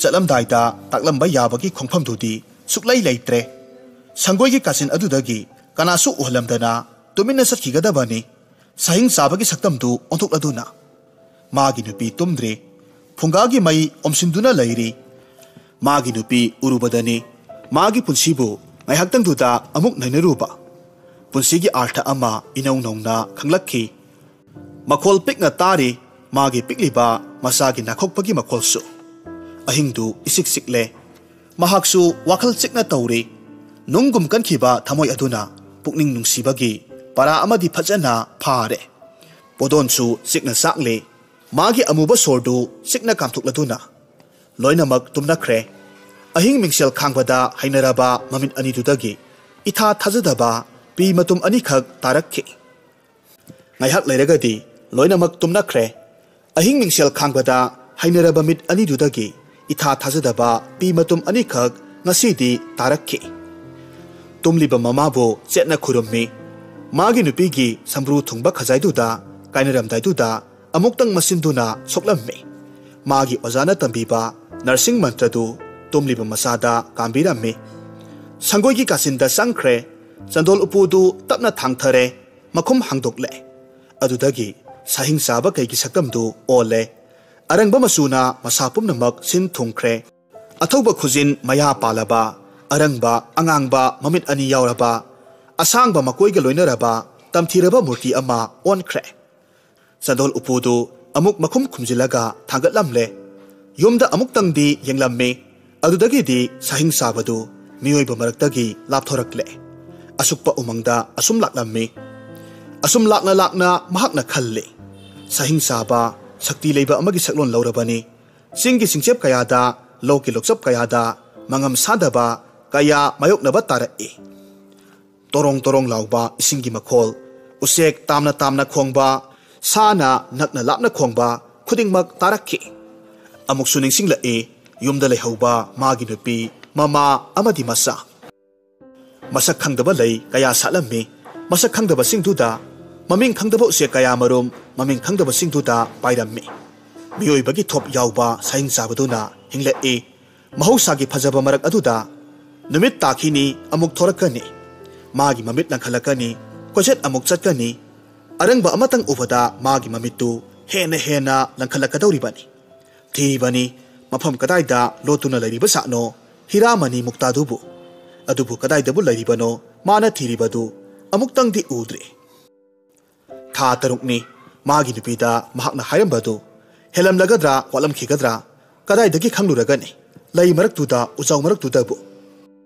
ꯆꯠꯂꯝꯗꯥꯏꯗ ꯇꯥꯛꯂꯝꯕ ꯌꯥꯕꯒꯤ ꯈꯣꯡꯐꯝꯗꯨꯗꯤ ꯁꯨꯛꯂꯩ ꯂꯩꯇ꯭ꯔꯦ꯫ ꯁꯪꯒꯣꯏꯒꯤ ꯀꯥꯆꯤꯟ ꯑꯗꯨꯗꯒꯤ ꯀꯅꯥꯁꯨ ꯎꯍꯜꯂꯝꯗꯅ ꯇꯨꯃꯤꯟꯅ ꯆꯠꯈꯤꯒꯗꯕꯅꯤ꯫ ꯁꯥꯍꯤꯡ ꯆꯥꯕꯒꯤ ꯁꯛꯇꯝꯗꯨ ꯑꯣꯟꯊꯣꯛꯂꯗꯨꯅ꯫ ꯃꯥꯒꯤ ꯅꯨꯄꯤ ꯇꯨꯝꯗ꯭ꯔꯤ꯫ ꯐꯨꯡꯒꯥꯒꯤ ꯃꯩ ꯑꯣꯝꯁꯤꯟꯗꯨꯅ ꯂꯩꯔꯤ꯫ ꯃꯥꯒꯤ ꯅꯨꯄꯤ ꯎꯔꯨꯕꯗꯅꯤ ꯃꯥꯒꯤ ꯄꯨꯟꯁꯤꯕꯨ ꯉꯥꯏꯍꯥꯛꯇꯪꯗꯨꯗ ꯑꯃꯨꯛ ꯅꯩꯅꯔꯨꯕ꯫ ꯄꯨꯟꯁꯤꯒꯤ ꯑꯥꯔꯊ ꯑꯃ ꯏꯅꯧ ꯅꯧꯅ ꯈꯪꯂꯛꯈꯤ꯫ ꯃꯈꯣꯜ ꯄꯤꯛꯅ ꯇꯥꯔꯤ ꯃꯥꯒꯤ ꯄꯤꯛꯂꯤꯕ ꯃꯆꯥꯒꯤ ꯅꯥꯈꯣꯛꯄꯒꯤ ꯃꯈꯣꯜꯁꯨ꯫ ꯑꯍꯤꯡꯗꯨ ꯏꯆꯤꯛ ꯆꯤꯛꯂꯦ꯫ ꯃꯍꯥꯛꯁꯨ ꯋꯥꯈꯜ ꯆꯤꯛꯅ ꯇꯧꯔꯤ꯫ ꯅꯨꯡꯒꯨꯝ ꯀꯟꯈꯤꯕ ꯊꯃꯣꯏ ꯑꯗꯨꯅ ꯄꯨꯛꯅꯤꯡ ꯅꯨꯡꯁꯤꯕꯒꯤ ꯄꯔꯥ ꯑꯃꯗꯤ ꯐꯖꯅ ꯐꯥꯔꯦ꯫ ꯄꯣꯗꯣꯟꯁꯨ ꯆꯤꯛꯅ ꯆꯥꯛꯂꯤ꯫ ꯃꯥꯒꯤ ꯑꯃꯨꯕ ꯁꯣꯔꯗꯨ ꯆꯤꯛꯅ ꯀꯥꯝꯊꯣꯛꯂꯗꯨꯅ꯫ ꯂꯣꯏꯅꯃꯛ ꯇꯨꯝꯅꯈ꯭ꯔꯦ꯫ ꯑꯍꯤꯡ ꯃꯤꯡꯁꯦꯜ ꯈꯥꯡꯕꯗ ꯍꯩꯅꯔꯕ ꯃꯃꯤꯠ ꯑꯅꯤꯗꯨꯗꯒꯤ ꯏꯊꯥ ꯊꯥꯖꯗꯕ ꯄꯤ ꯃꯇꯨꯝ ꯑꯅꯤꯈꯛ ꯇꯥꯔꯛꯈꯤ꯫ ꯉꯥꯏꯍꯥꯛ ꯂꯩꯔꯒꯗꯤ ꯂꯣꯏꯅꯃꯛ ꯇꯨꯝꯅꯈ꯭ꯔꯦ꯫ ꯑꯍꯤꯡ ꯃꯤꯡꯁꯦꯜ ꯈꯥꯡꯕꯗ ꯍꯩꯅꯔꯕ ꯃꯤꯠ ꯑꯅꯤꯗꯨꯗꯒꯤ ꯏꯊꯥ ꯊꯥꯖꯗꯕ ꯄꯤ ꯃꯇꯨꯝ ꯑꯅꯤꯈꯛ ꯉꯁꯤꯗꯤ ꯇꯥꯔꯛꯈꯤ꯫ ꯇꯨꯝꯂꯤꯕ ꯃꯃꯥꯕꯨ ꯆꯦꯠꯅ ꯈꯨꯔꯨꯝꯃꯤ꯫ ꯃꯥꯒꯤ ꯅꯨꯄꯤꯒꯤ ꯁꯝꯕ꯭ꯔꯨ ꯊꯨꯡꯕ ꯈꯖꯥꯏꯗꯨꯗ ꯀꯥꯏꯅꯔꯝꯗꯥꯏꯗꯨꯗ ꯑꯃꯨꯛꯇꯪ ꯃꯁꯤꯟꯗꯨꯅ ꯁꯣꯛꯂꯝꯃꯤ꯫ ꯃꯥꯒꯤ ꯑꯣꯖꯥꯅ ꯇꯝꯕꯤꯕ ꯅꯔꯁꯤꯡ ꯃꯟꯇ꯭ꯔꯗꯨ ꯇꯨꯝꯂꯤꯕ ꯃꯆꯥꯗ ꯀꯥꯝꯕꯤꯔꯝꯃꯤ꯫ ꯁꯪꯒꯣꯏꯒꯤ ꯀꯥꯆꯤꯟꯗ ꯆꯪꯈ꯭ꯔꯦ꯫ ꯆꯟꯗꯣꯜ ꯎꯄꯨꯗꯨ ꯇꯞꯅ ꯊꯥꯡꯊꯔꯦ꯫ ꯃꯈꯨꯝ ꯍꯥꯡꯗꯣꯛꯂꯦ꯫ ꯑꯗꯨꯗꯒꯤ ꯁꯥꯍꯤꯡ ꯆꯥꯕ ꯀꯩꯒꯤ ꯁꯛꯇꯝꯗꯨ ꯑꯣꯜꯂꯦ꯫ ꯑꯔꯪꯕ ꯃꯆꯨꯅ ꯃꯁꯥ ꯄꯨꯝꯅꯃꯛ ꯁꯤꯟ ꯊꯨꯡꯈ꯭ꯔꯦ꯫ ꯑꯊꯧꯕ ꯈꯨꯖꯤꯟ ꯃꯌꯥ ꯄꯥꯜꯂꯕ, ꯑꯔꯪꯕ ꯑꯉꯥꯡꯕ ꯃꯃꯤꯠ ꯑꯅꯤ ꯌꯥꯎꯔꯕ, ꯑꯁꯥꯡꯕ ꯃꯀꯣꯏꯒ ꯂꯣꯏꯅꯔꯕ ꯇꯝꯊꯤꯔꯕ ꯃꯨꯔꯇꯤ ꯑꯃ ꯑꯣꯟꯈ꯭ꯔꯦ꯫ ꯆꯟꯗꯣꯜ ꯎꯄꯨꯗꯨ ꯑꯃꯨꯛ ꯃꯈꯨꯝ ꯈꯨꯝꯖꯤꯜꯂꯒ ꯊꯥꯡꯒꯠꯂꯝꯂꯦ꯫ ꯌꯨꯝꯗ ꯑꯃꯨꯛꯇꯪꯗꯤ ꯌꯦꯡꯂꯝꯃꯤ꯫ ꯑꯗꯨꯗꯒꯤꯗꯤ ꯁꯥꯍꯤꯡ ꯆꯥꯕꯗꯨ ꯃꯤꯑꯣꯏꯕ ꯃꯔꯛꯇꯒꯤ ꯂꯥꯞꯊꯣꯔꯛꯂꯦ꯫ ꯑꯁꯨꯛꯄ ꯎꯃꯪꯗ ꯑꯁꯨꯝ ꯂꯥꯛꯂꯝꯃꯤ꯫ ꯑꯁꯨꯝ ꯂꯥꯛꯅ ꯂꯥꯛꯅ ꯃꯍꯥꯛꯅ ꯈꯜꯂꯤ, ꯁꯍꯤꯡ ꯆꯥꯕ, ꯁꯛꯇꯤ ꯂꯩꯕ ꯑꯃꯒꯤ ꯁꯛꯂꯣꯟ ꯂꯧꯔꯕꯅꯤ꯫ ꯆꯤꯡꯒꯤ ꯆꯤꯡꯆꯦꯞ ꯀꯌꯥꯗ, ꯂꯧꯒꯤ ꯂꯣꯛꯆꯞ ꯀꯌꯥꯗ ꯃꯉꯝ ꯁꯥꯗꯕ ꯀꯌꯥ ꯃꯥꯌꯣꯛꯅꯕ ꯇꯥꯔꯛꯏ꯫ ꯇꯣꯔꯣꯡ ꯇꯣꯔꯣꯡ ꯂꯥꯎꯕ ꯏꯁꯤꯡꯒꯤ ꯃꯈꯣꯜ, ꯎꯆꯦꯛ ꯇꯥꯝꯅ ꯇꯥꯝꯅ ꯈꯣꯡꯕ, ꯁꯥꯅ ꯅꯛꯅ ꯂꯥꯞꯅ ꯈꯣꯡꯕ ꯈꯨꯗꯤꯡꯃꯛ ꯇꯥꯔꯛꯈꯤ꯫ ꯑꯃꯨꯛꯁꯨ ꯅꯤꯡꯁꯤꯡꯂꯛꯏ, ꯌꯨꯝꯗ ꯂꯩꯍꯧꯕ ꯃꯥꯒꯤ ꯅꯨꯄꯤ, ꯃꯃꯥ ꯑꯃꯗꯤ ꯃꯆꯥ꯫ ꯃꯁꯛ ꯈꯪꯗꯕ ꯂꯩ ꯀꯌꯥ ꯁꯥꯠꯂꯝꯃꯤ꯫ ꯃꯁꯛ ꯈꯪꯗꯕꯁꯤꯡꯗꯨꯗ ꯃꯃꯤꯡ ꯈꯪꯗꯕ ꯎꯆꯦꯛ ꯀꯌꯥ ꯃꯔꯨꯝ, ꯃꯃꯤꯡ ꯈꯪꯗꯕꯁꯤꯡꯗꯨꯗ ꯄꯥꯏꯔꯝꯃꯤ꯫ ꯃꯤꯑꯣꯏꯕꯒꯤ ꯊꯣꯞ ꯌꯥꯎꯕ ꯁꯍꯤꯡ ꯆꯥꯕꯗꯨꯅ ꯍꯤꯡꯂꯛꯏ꯫ ꯃꯍꯧꯁꯥꯒꯤ ꯐꯖꯕ ꯃꯔꯛ ꯑꯗꯨꯗ ꯅꯨꯃꯤꯠ ꯇꯥꯈꯤꯅꯤ, ꯑꯃꯨꯛ ꯊꯣꯔꯛꯀꯅꯤ꯫ ꯃꯥꯒꯤ ꯃꯃꯤꯠ ꯂꯪꯈꯠꯂꯛꯀꯅꯤ, ꯀꯣꯏꯆꯠ ꯑꯃꯨꯛ ꯆꯠꯀꯅꯤ꯫ ꯑꯔꯪꯕ ꯑꯃꯇꯪ ꯎꯕꯗ ꯃꯥꯒꯤ ꯃꯃꯤꯠꯇꯨ ꯍꯦꯟꯅ ꯍꯦꯟꯅ ꯂꯪꯈꯠꯂꯛꯀꯗꯧꯔꯤꯕꯅꯤ꯫ ꯊꯤꯔꯤꯕꯅꯤ, ꯃꯐꯝ ꯀꯗꯥꯏꯗ ꯂꯣꯠꯇꯨꯅ ꯂꯩꯔꯤꯕ ꯖꯥꯠꯅꯣ ꯍꯤꯔꯥꯃꯅꯤ ꯃꯨꯛꯇꯥꯗꯨꯕꯨ꯫ ꯑꯗꯨꯕꯨ ꯀꯗꯥꯏꯗꯕꯨ ꯂꯩꯔꯤꯕꯅꯣ ꯃꯥꯅ ꯊꯤꯔꯤꯕꯗꯨ ꯑꯃꯨꯛꯇꯪꯗꯤ ꯎꯗ꯭ꯔꯤ꯫ ꯊꯥ ꯇꯔꯨꯛꯅꯤ꯫ ꯃꯥꯒꯤ ꯅꯨꯄꯤꯗ ꯃꯍꯥꯛꯅ ꯍꯥꯏꯔꯝꯕꯗꯨ ꯍꯦꯜꯂꯝꯂꯒꯗ꯭ꯔꯥ, ꯋꯥꯠꯂꯝꯈꯤꯒꯗ꯭ꯔꯥ, ꯀꯗꯥꯏꯗꯒꯤ ꯈꯪꯂꯨꯔꯒꯅꯤ? ꯂꯩ ꯃꯔꯛꯇꯨꯗ, ꯎꯖꯥꯎ ꯃꯔꯛꯇꯨꯗꯕꯨ,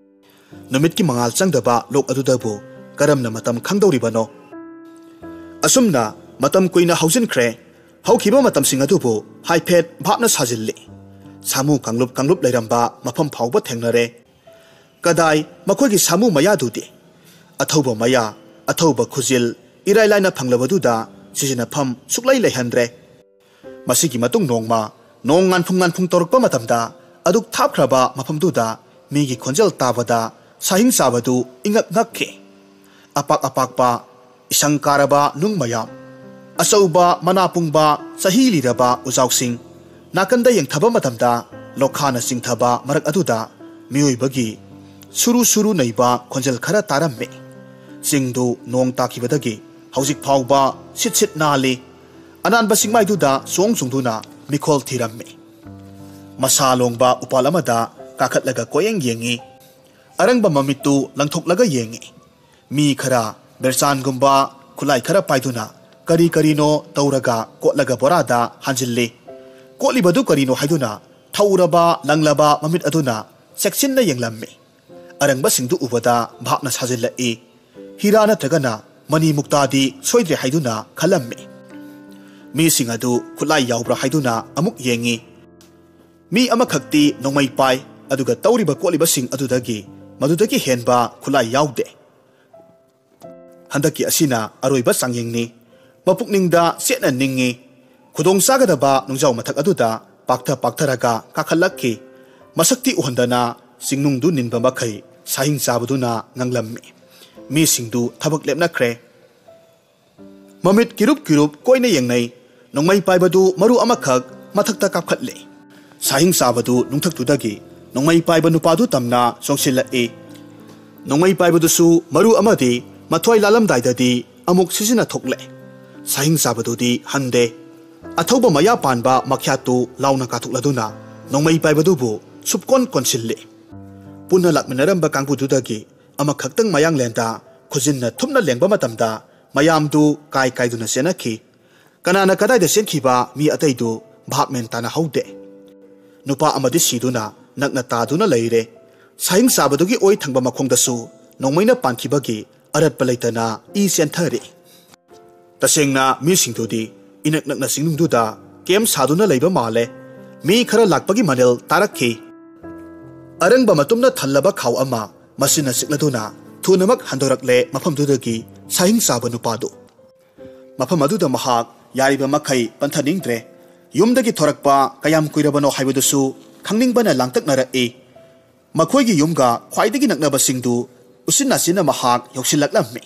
ꯅꯨꯃꯤꯠꯀꯤ ꯃꯉꯥꯜ ꯆꯪꯗꯕ ꯂꯣꯛ ꯑꯗꯨꯗꯕꯨ ꯀꯔꯝꯅ ꯃꯇꯝ ꯈꯪꯗꯧꯔꯤꯕꯅꯣ? ꯑꯁꯨꯝꯅ ꯃꯇꯝ ꯀꯨꯏꯅ ꯍꯧꯖꯤꯟꯈ꯭ꯔꯦ꯫ ꯍꯧꯈꯤꯕ ꯃꯇꯝꯁꯤꯡ ꯑꯗꯨꯕꯨ ꯍꯥꯏꯐꯦꯠ ꯚꯥꯞꯅ ꯁꯥꯖꯤꯜꯂꯤ꯫ ꯁꯥꯃꯨ ꯀꯥꯡꯂꯨꯞ ꯀꯥꯡꯂꯨꯞ ꯂꯩꯔꯝꯕ ꯃꯐꯝ ꯐꯥꯎꯕ ꯊꯦꯡꯅꯔꯦ꯫ ꯀꯗꯥꯏ ꯃꯈꯣꯏꯒꯤ ꯁꯥꯃꯨ ꯃꯌꯥꯗꯨꯗꯤ? ꯑꯊꯧꯕ ꯃꯌꯥ, ꯑꯊꯧꯕ ꯈꯨꯖꯤꯜ ꯏꯔꯥꯏ ꯂꯥꯏꯅ ꯐꯪꯂꯕꯗꯨꯗ ꯁꯤꯖꯤꯟꯅꯐꯝ ꯁꯨꯛꯂꯩ ꯂꯩꯍꯟꯗ꯭ꯔꯦ꯫ ꯃꯁꯤꯒꯤ ꯃꯇꯨꯡ ꯅꯣꯡꯃ ꯅꯣꯡ ꯉꯥꯟꯐꯨꯡ ꯉꯥꯟꯐꯨꯡ ꯇꯧꯔꯛꯄ ꯃꯇꯝꯗ, ꯑꯗꯨꯛ ꯊꯥꯞꯈ꯭ꯔꯕ ꯃꯐꯝꯗꯨꯗ ꯃꯤꯒꯤ ꯈꯣꯟꯖꯦꯜ ꯇꯥꯕꯗ ꯁꯥꯍꯤꯡ ꯆꯥꯕꯗꯨ ꯏꯉꯛ ꯉꯛꯈꯤ꯫ ꯑꯄꯥꯛ ꯑꯄꯥꯛꯄ ꯏꯁꯪ ꯀꯥꯔꯕ ꯅꯨꯡ ꯃꯌꯥꯝ, ꯑꯆꯧꯕ ꯃꯅꯥ ꯄꯨꯡꯕ ꯆꯍꯤ ꯂꯤꯔꯕ ꯎꯖꯥꯎꯁꯤꯡ, ꯅꯥꯀꯟꯗ ꯌꯦꯡꯊꯕ ꯃꯇꯝꯗ ꯂꯣꯛꯈꯥꯅ ꯆꯤꯡꯊꯕ ꯃꯔꯛ ꯑꯗꯨꯗ ꯃꯤꯑꯣꯏꯕꯒꯤ ꯁꯨꯔꯨ ꯁꯨꯔꯨ ꯅꯩꯕ ꯈꯣꯟꯖꯦꯜ ꯈꯔ ꯇꯥꯔꯝꯃꯤ꯫ ꯆꯤꯡꯗꯨ ꯅꯣꯡ ꯇꯥꯈꯤꯕꯗꯒꯤ ꯍꯧꯖꯤꯛ ꯐꯥꯎꯕ ꯁꯤꯠ ꯁꯤꯠ ꯅꯥꯜꯂꯤ꯫ ꯑꯅꯥꯟꯕ ꯆꯤꯡꯃꯥꯏꯗꯨꯗ ꯆꯣꯡ ꯆꯣꯡꯗꯨꯅ ꯃꯤꯈꯣꯜ ꯊꯤꯔꯝꯃꯤ꯫ ꯃꯁꯥ ꯂꯣꯡꯕ ꯎꯄꯥꯜ ꯑꯃꯗ ꯀꯥꯈꯠꯂꯒ ꯀꯣꯌꯦꯡ ꯌꯦꯡꯉꯤ꯫ ꯑꯔꯪꯕ ꯃꯃꯤꯠꯇꯨ ꯂꯪꯊꯣꯛꯂꯒ ꯌꯦꯡꯉꯤ꯫ ꯃꯤ ꯈꯔ ꯕꯦꯔꯆꯥꯟꯒꯨꯝꯕ ꯈꯨꯠꯂꯥꯏ ꯈꯔ ꯄꯥꯏꯗꯨꯅ ꯀꯔꯤ ꯀꯔꯤꯅꯣ ꯇꯧꯔꯒ ꯀꯣꯠꯂꯒ ꯕꯣꯔꯥꯗ ꯍꯥꯟꯖꯤꯜꯂꯤ꯫ ꯀꯣꯠꯂꯤꯕꯗꯨ ꯀꯔꯤꯅꯣ ꯍꯥꯏꯗꯨꯅ ꯊꯧꯔꯕ ꯂꯪꯂꯕ ꯃꯃꯤꯠ ꯑꯗꯨꯅ ꯆꯦꯛꯁꯤꯟꯅ ꯌꯦꯡꯂꯝꯃꯤ꯫ ꯑꯔꯪꯕꯁꯤꯡꯗꯨ ꯎꯕꯗ ꯚꯥꯞꯅ ꯁꯥꯖꯤꯜꯂꯛꯏ꯫ ꯍꯤꯔꯥ ꯅꯠꯇ꯭ꯔꯒꯅ ꯃꯅꯤ ꯃꯨꯛꯇꯥꯗꯤ ꯁꯣꯏꯗ꯭ꯔꯦ ꯍꯥꯏꯗꯨꯅ ꯈꯜꯂꯝꯃꯤ꯫ ꯃꯤꯁꯤꯡ ꯑꯗꯨ ꯈꯨꯠꯂꯥꯏ ꯌꯥꯎꯕ꯭ꯔꯥ ꯍꯥꯏꯗꯨꯅ ꯑꯃꯨꯛ ꯌꯦꯡꯉꯤ꯫ ꯃꯤ ꯑꯃꯈꯛꯇꯤ ꯅꯣꯡꯃꯩ ꯄꯥꯏ, ꯑꯗꯨꯒ ꯇꯧꯔꯤꯕ ꯈꯣꯠꯂꯤꯕꯁꯤꯡ ꯑꯗꯨꯗꯒꯤ ꯃꯗꯨꯗꯒꯤ ꯍꯦꯟꯕ ꯈꯨꯠꯂꯥꯏ ꯌꯥꯎꯗꯦ꯫ ꯍꯟꯗꯛꯀꯤ ꯑꯁꯤꯅ ꯑꯔꯣꯏꯕ ꯆꯥꯡꯌꯦꯡꯅꯤ꯫ ꯃꯄꯨꯛꯅꯤꯡꯗ ꯆꯦꯠꯅ ꯅꯤꯡꯏ꯫ ꯈꯨꯗꯣꯡ ꯆꯥꯒꯗꯕ ꯅꯨꯡꯖꯥꯎ ꯃꯊꯛ ꯑꯗꯨꯗ ꯄꯥꯛꯊ ꯄꯥꯛꯊꯔꯒ ꯀꯥꯈꯠꯂꯛꯈꯤ꯫ ꯃꯁꯛꯇꯤ ꯎꯍꯟꯗꯅ ꯆꯤꯡꯅꯨꯡꯗꯨ ꯅꯤꯟꯕ ꯃꯈꯩ ꯁꯥꯍꯤꯡ ꯆꯥꯕꯗꯨꯅ ꯉꯥꯡꯂꯝꯃꯤ꯫ ꯃꯤꯁꯤꯡꯗꯨ ꯊꯕꯛ ꯂꯦꯞꯅꯈ꯭ꯔꯦ꯫ ꯃꯃꯤꯠ ꯀꯤꯔꯨꯞ ꯀꯤꯔꯨꯞ ꯀꯣꯏꯅ ꯌꯦꯡꯅꯩ꯫ ꯅꯣꯡꯃꯩ ꯄꯥꯏꯕꯗꯨ ꯃꯔꯨ ꯑꯃꯈꯛ ꯃꯊꯛꯇ ꯀꯥꯞꯈꯠꯂꯦ꯫ ꯁꯥꯍꯤꯡ ꯆꯥꯕꯗꯨ ꯅꯨꯡꯊꯛꯇꯨꯗꯒꯤ ꯅꯣꯡꯃꯩ ꯄꯥꯏꯕ ꯅꯨꯄꯥꯗꯨ ꯇꯝꯅ ꯆꯣꯡꯁꯤꯜꯂꯛꯏ꯫ ꯅꯣꯡꯃꯩ ꯄꯥꯏꯕꯗꯨꯁꯨ ꯃꯔꯨ ꯑꯃꯗꯤ ꯃꯊ꯭ꯋꯥꯏ ꯂꯥꯜꯂꯝꯗꯥꯏꯗꯗꯤ ꯑꯃꯨꯛ ꯁꯤꯖꯤꯟꯅ ꯊꯣꯛꯂꯦ꯫ ꯁꯥꯍꯤꯡ ꯆꯥꯕꯗꯨꯗꯤ ꯍꯟꯗꯦ꯫ ꯑꯊꯧꯕ ꯃꯌꯥ ꯄꯥꯟꯕ ꯃꯈ꯭ꯌꯥꯠꯇꯨ ꯂꯥꯎꯅ ꯀꯥꯊꯣꯛꯂꯗꯨꯅ ꯅꯣꯡꯃꯩ ꯄꯥꯏꯕꯗꯨꯕꯨ ꯁꯨꯞꯀꯣꯟ ꯀꯣꯟꯁꯤꯜꯂꯤ꯫ ꯄꯨꯟꯅ ꯂꯥꯛꯃꯤꯟꯅꯔꯝꯕ ꯀꯥꯡꯕꯨꯗꯨꯗꯒꯤ ꯑꯃꯈꯛꯇꯪ ꯃꯌꯥꯡꯂꯦꯟꯗ ꯈꯨꯖꯤꯟꯅ ꯊꯨꯝꯅ ꯂꯦꯡꯕ ꯃꯇꯝꯗ ꯃꯌꯥꯝꯗꯨ ꯀꯥꯏ ꯀꯥꯏꯗꯨꯅ ꯆꯦꯟꯅꯈꯤ꯫ ꯀꯅꯥꯅ ꯀꯗꯥꯏꯗ ꯆꯦꯟꯈꯤꯕ ꯃꯤ ꯑꯇꯩꯗꯨ ꯚꯥꯞ ꯃꯦꯟ ꯇꯥꯅ ꯍꯧꯗꯦ꯫ ꯅꯨꯄꯥ ꯑꯃꯗꯤ ꯁꯤꯗꯨꯅ ꯅꯛꯅ ꯇꯥꯗꯨꯅ ꯂꯩꯔꯦ꯫ ꯁꯥꯍꯤꯡ ꯆꯥꯕꯗꯨꯒꯤ ꯑꯣꯏ ꯊꯪꯕ ꯃꯈꯣꯡꯗꯁꯨ ꯅꯣꯡꯃꯩꯅ ꯄꯥꯟꯈꯤꯕꯒꯤ ꯑꯔꯠꯄ ꯂꯩꯇꯅ ꯏ ꯆꯦꯟꯊꯔꯤ꯫ ꯇꯁꯦꯡꯅ ꯃꯤꯁꯤꯡꯗꯨꯗꯤ ꯏꯅꯛ ꯅꯛꯅ ꯆꯤꯡꯅꯨꯡꯗꯨꯗ ꯀꯦꯝ ꯁꯥꯗꯨꯅ ꯂꯩꯕ ꯃꯥꯜꯂꯦ꯫ ꯃꯤ ꯈꯔ ꯂꯥꯛꯄꯒꯤ ꯃꯅꯤꯜ ꯇꯥꯔꯛꯈꯤ꯫ ꯑꯔꯪꯕ ꯃꯇꯨꯝꯅ ꯊꯜꯂꯕ ꯈꯥꯎ ꯑꯃ ꯃꯁꯤꯅ ꯆꯤꯛꯂꯗꯨꯅ ꯊꯨꯅꯃꯛ ꯍꯟꯗꯣꯔꯛꯂꯦ ꯃꯐꯝꯗꯨꯗꯒꯤ ꯁꯥꯍꯤꯡ ꯆꯥꯕ ꯅꯨꯄꯥꯗꯨ꯫ ꯃꯐꯝ ꯑꯗꯨꯗ ꯃꯍꯥꯛ ꯌꯥꯔꯤꯕ ꯃꯈꯩ ꯄꯟꯊꯅꯤꯡꯗ꯭ꯔꯦ꯫ ꯌꯨꯝꯗꯒꯤ ꯊꯣꯔꯛꯄ ꯀꯌꯥꯝ ꯀꯨꯏꯔꯕꯅꯣ ꯍꯥꯏꯕꯗꯨꯁꯨ ꯈꯪꯅꯤꯡꯕꯅ ꯂꯥꯡꯇꯛꯅꯔꯛꯏ꯫ ꯃꯈꯣꯏꯒꯤ ꯌꯨꯝꯒ ꯈ꯭ꯋꯥꯏꯗꯒꯤ ꯅꯛꯅꯕꯁꯤꯡꯗꯨ ꯎꯆꯤꯟ ꯅꯥꯆꯤꯟꯅ ꯃꯍꯥꯛ ꯌꯧꯁꯤꯜꯂꯛꯂꯝꯃꯤ꯫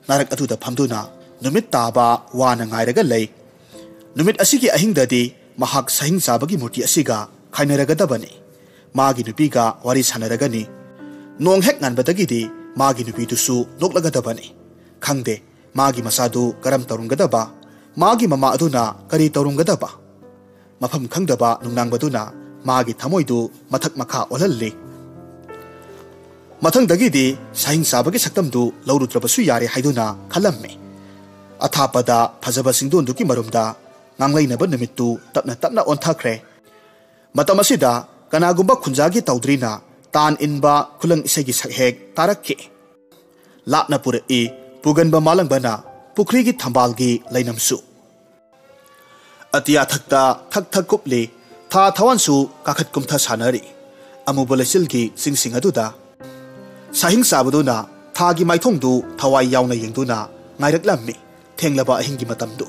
ꯅꯥꯔꯛ ꯑꯗꯨꯗ ꯐꯝꯗꯨꯅ ꯅꯨꯃꯤꯠ ꯇꯥꯕ ꯋꯥꯅ ꯉꯥꯏꯔꯒ ꯂꯩ꯫ ꯅꯨꯃꯤꯠ ꯑꯁꯤꯒꯤ ꯑꯍꯤꯡꯗꯗꯤ ꯃꯍꯥꯛ ꯁꯥꯍꯤꯡ ꯆꯥꯕꯒꯤ ꯃꯨꯔꯇꯤ ꯑꯁꯤꯒ ꯈꯥꯏꯅꯔꯒꯗꯕꯅꯤ꯫ ꯃꯥꯒꯤ ꯅꯨꯄꯤꯒ ꯋꯥꯔꯤ ꯁꯥꯟꯅꯔꯒꯅꯤ꯫ ꯅꯣꯡ ꯍꯦꯛ ꯉꯥꯟꯕꯗꯒꯤꯗꯤ ꯃꯥꯒꯤ ꯅꯨꯄꯤꯗꯨꯁꯨ ꯅꯣꯛꯂꯒꯗꯕꯅꯤ꯫ ꯈꯪꯗꯦ, ꯃꯥꯒꯤ ꯃꯆꯥꯗꯨ ꯀꯔꯝ ꯇꯧꯔꯝꯒꯗꯕ? ꯃꯥꯒꯤ ꯃꯃꯥ ꯑꯗꯨꯅ ꯀꯔꯤ ꯇꯧꯔꯝꯒꯗꯕ? ꯃꯐꯝ ꯈꯪꯗꯕ ꯅꯨꯡꯅꯥꯡꯕꯗꯨꯅ ꯃꯥꯒꯤ ꯊꯃꯣꯏꯗꯨ ꯃꯊꯛ ꯃꯈꯥ ꯑꯣꯜꯍꯜꯂꯤ꯫ ꯃꯊꯪꯗꯒꯤꯗꯤ ꯁꯥꯍꯤꯡ ꯆꯥꯕꯒꯤ ꯁꯛꯇꯝꯗꯨ ꯂꯧꯔꯨꯗ꯭ꯔꯕꯁꯨ ꯌꯥꯔꯦ ꯍꯥꯏꯗꯨꯅ ꯈꯜꯂꯝꯃꯤ꯫ ꯑꯊꯥꯞꯄꯗ ꯐꯖꯕ ꯆꯤꯡꯗꯣꯟꯗꯨꯒꯤ ꯃꯔꯨꯝꯗ ꯉꯥꯡꯂꯩꯅꯕ ꯅꯨꯃꯤꯠꯇꯨ ꯇꯞꯅ ꯇꯞꯅ ꯑꯣꯟꯊꯈ꯭ꯔꯦ꯫ ꯃꯇꯝ ꯑꯁꯤꯗ ꯀꯅꯥꯒꯨꯝꯕ ꯈꯨꯟꯖꯥꯒꯤ ꯇꯧꯗ꯭ꯔꯤꯅ ꯇꯥꯟ ꯏꯟꯕ ꯈꯨꯂꯪ ꯏꯁꯩꯒꯤ ꯁꯛꯍꯦꯛ ꯇꯥꯔꯛꯈꯤ꯫ ꯂꯥꯞꯅ ꯄꯨꯔꯛꯏ ꯄꯨꯒꯟꯕ ꯃꯥꯂꯪꯕꯅ ꯄꯨꯈ꯭ꯔꯤꯒꯤ ꯊꯝꯕꯥꯜꯒꯤ ꯂꯩꯅꯝꯁꯨ꯫ ꯑꯇꯤꯌꯥ ꯊꯛꯇ ꯊꯛ ꯊꯛ ꯀꯨꯞꯂꯤ꯫ ꯊꯥ ꯊꯋꯥꯟꯁꯨ ꯀꯥꯈꯠ ꯀꯨꯝꯊ ꯁꯥꯟꯅꯔꯤ꯫ ꯑꯃꯨꯕ ꯂꯩꯆꯤꯜꯒꯤ ꯆꯤꯡꯁꯤꯡ ꯑꯗꯨꯗ ꯁꯥꯍꯤꯡ ꯆꯥꯕꯗꯨꯅ ꯊꯥꯒꯤ ꯃꯥꯏꯊꯣꯡꯗꯨ ꯊꯋꯥꯏ ꯌꯥꯎꯅ ꯌꯦꯡꯗꯨꯅ ꯉꯥꯏꯔꯛꯂꯝꯃꯤ꯫ ꯊꯦꯡꯂꯕ ꯑꯍꯤꯡꯒꯤ ꯃꯇꯝꯗꯨ꯫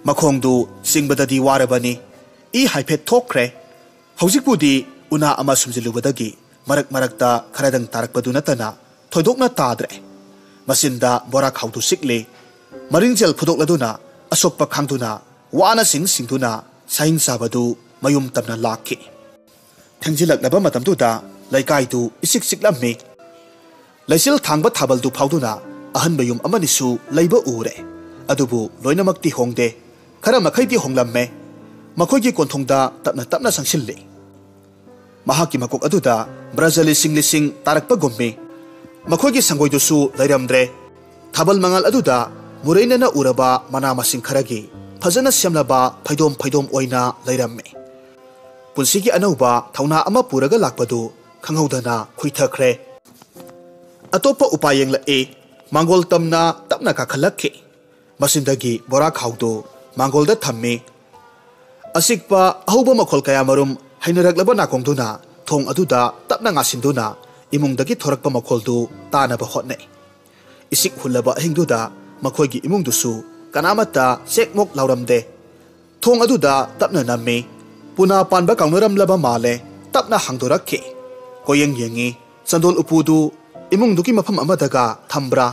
ꯃꯈꯣꯡꯗꯨ ꯆꯤꯡꯕꯗꯗꯤ ꯋꯥꯔꯕꯅꯤ꯫ ꯏ ꯍꯥꯏꯐꯦꯠ ꯊꯣꯛꯈ꯭ꯔꯦ꯫ ꯍꯧꯖꯤꯛꯄꯨꯗꯤ ꯎꯅꯥ ꯑꯃ ꯁꯨꯝꯖꯤꯜꯂꯨꯕꯗꯒꯤ ꯃꯔꯛ ꯃꯔꯛꯇ ꯈꯔꯗꯪ ꯇꯥꯔꯛꯄꯗꯨ ꯅꯠꯇꯅ ꯊꯣꯏꯗꯣꯛꯅ ꯇꯥꯗ꯭ꯔꯦ꯫ ꯃꯆꯤꯟꯗ ꯕꯣꯔꯥ ꯈꯥꯎꯗꯨ ꯆꯤꯛꯂꯤ꯫ ꯃꯔꯤꯡꯖꯦꯜ ꯐꯨꯗꯣꯛꯂꯗꯨꯅ ꯑꯁꯣꯛꯄ ꯈꯥꯡꯗꯨꯅ ꯋꯥꯅ ꯁꯤꯡ ꯁꯤꯡꯗꯨꯅ ꯁꯥꯍꯤꯡ ꯆꯥꯕꯗꯨ ꯃꯌꯨꯝ ꯇꯝꯅ ꯂꯥꯛꯈꯤ꯫ ꯊꯦꯡꯖꯤꯜꯂꯛꯂꯕ ꯃꯇꯝꯗꯨꯗ ꯂꯩꯀꯥꯏꯗꯨ ꯏꯆꯤꯛ ꯆꯤꯛꯂꯝꯃꯤ꯫ ꯂꯩꯆꯤꯜ ꯊꯥꯡꯕ ꯊꯥꯕꯜꯗꯨ ꯐꯥꯎꯗꯨꯅ ꯑꯍꯟꯕ ꯌꯨꯝ ꯑꯃꯅꯤꯁꯨ ꯂꯩꯕ ꯎꯔꯦ꯫ ꯑꯗꯨꯕꯨ ꯂꯣꯏꯅꯃꯛꯇꯤ ꯍꯣꯡꯗꯦ꯫ ꯈꯔ ꯃꯈꯩꯗꯤ ꯍꯣꯡꯂꯝꯃꯦ꯫ ꯃꯈꯣꯏꯒꯤ ꯀꯣꯟꯊꯣꯡꯗ ꯇꯞꯅ ꯇꯞꯅ ꯆꯪꯁꯤꯜꯂꯤ꯫ ꯃꯍꯥꯛꯀꯤ ꯃꯀꯣꯛ ꯑꯗꯨꯗ ꯕ꯭ꯔꯖ ꯂꯤꯁꯤꯡ ꯂꯤꯁꯤꯡ ꯇꯥꯔꯛꯄꯒꯨꯝꯃꯤ꯫ ꯃꯈꯣꯏꯒꯤ ꯁꯪꯒꯣꯏꯗꯨꯁꯨ ꯂꯩꯔꯝꯗ꯭ꯔꯦ꯫ ꯊꯥꯕꯜ ꯃꯉꯥꯜ ꯑꯗꯨꯗ ꯃꯨꯔꯩꯅꯅ ꯎꯔꯕ ꯃꯅꯥ ꯃꯁꯤꯡ ꯈꯔꯒꯤ ꯐꯖꯅ ꯁꯦꯝꯂꯕ ꯐꯩꯗꯣꯝ ꯐꯩꯗꯣꯝ ꯑꯣꯏꯅ ꯂꯩꯔꯝꯃꯤ꯫ ꯄꯨꯟꯁꯤꯒꯤ ꯑꯅꯧꯕ ꯊꯧꯅꯥ ꯑꯃ ꯄꯨꯔꯒ ꯂꯥꯛꯄꯗꯨ ꯈꯪꯍꯧꯗꯅ ꯈꯨꯏꯊꯈ꯭ꯔꯦ꯫ ꯑꯇꯣꯞꯄ ꯎꯄꯥꯏ ꯌꯦꯡꯂꯛꯏ꯫ ꯃꯥꯡꯒꯣꯜ ꯇꯝꯅ ꯇꯞꯅ ꯀꯥꯈꯠꯂꯛꯈꯤ꯫ ꯃꯆꯤꯟꯗꯒꯤ ꯕꯣꯔꯥ ꯈꯥꯎꯗꯨ ꯃꯥꯡꯒꯣꯜꯗ ꯊꯝꯃꯤ꯫ ꯑꯆꯤꯛꯄ ꯑꯍꯧꯕ ꯃꯈꯣꯜ ꯀꯌꯥꯃꯔꯨꯝ ꯍꯩꯅꯔꯛꯂꯕ ꯅꯥꯀꯣꯡꯗꯨꯅ ꯊꯣꯡ ꯑꯗꯨꯗ ꯇꯞꯅ ꯉꯥꯁꯤꯟꯗꯨꯅ ꯏꯃꯨꯡꯗꯒꯤ ꯊꯣꯔꯛꯄ ꯃꯈꯣꯜꯗꯨ ꯇꯥꯅꯕ ꯍꯣꯠꯅꯩ꯫ ꯏꯁꯤꯛ ꯍꯨꯜꯂꯕ ꯑꯍꯤꯡꯗꯨꯗ ꯃꯈꯣꯏꯒꯤ ꯏꯃꯨꯡꯗꯨꯁꯨ ꯀꯅꯥꯃꯠꯇ ꯆꯦꯛ ꯃꯣꯛ ꯂꯥꯎꯔꯝꯗꯦ꯫ ꯊꯣꯡ ꯑꯗꯨꯗ ꯇꯞꯅ ꯅꯝꯃꯤ꯫ ꯄꯨꯅꯥ ꯄꯥꯟꯕ ꯀꯥꯎꯅꯔꯝꯂꯕ ꯃꯥꯜꯂꯦ꯫ ꯇꯞꯅ ꯍꯥꯡꯗꯣꯔꯛꯈꯤ꯫ ꯀꯣꯌꯦꯡ ꯌꯦꯡꯉꯤ꯫ ꯆꯟꯗꯣꯜ ꯎꯄꯨꯗꯨ ꯏꯃꯨꯡꯗꯨꯒꯤ ꯃꯐꯝ ꯑꯃꯗꯒ ꯊꯝꯕ꯭ꯔꯥ?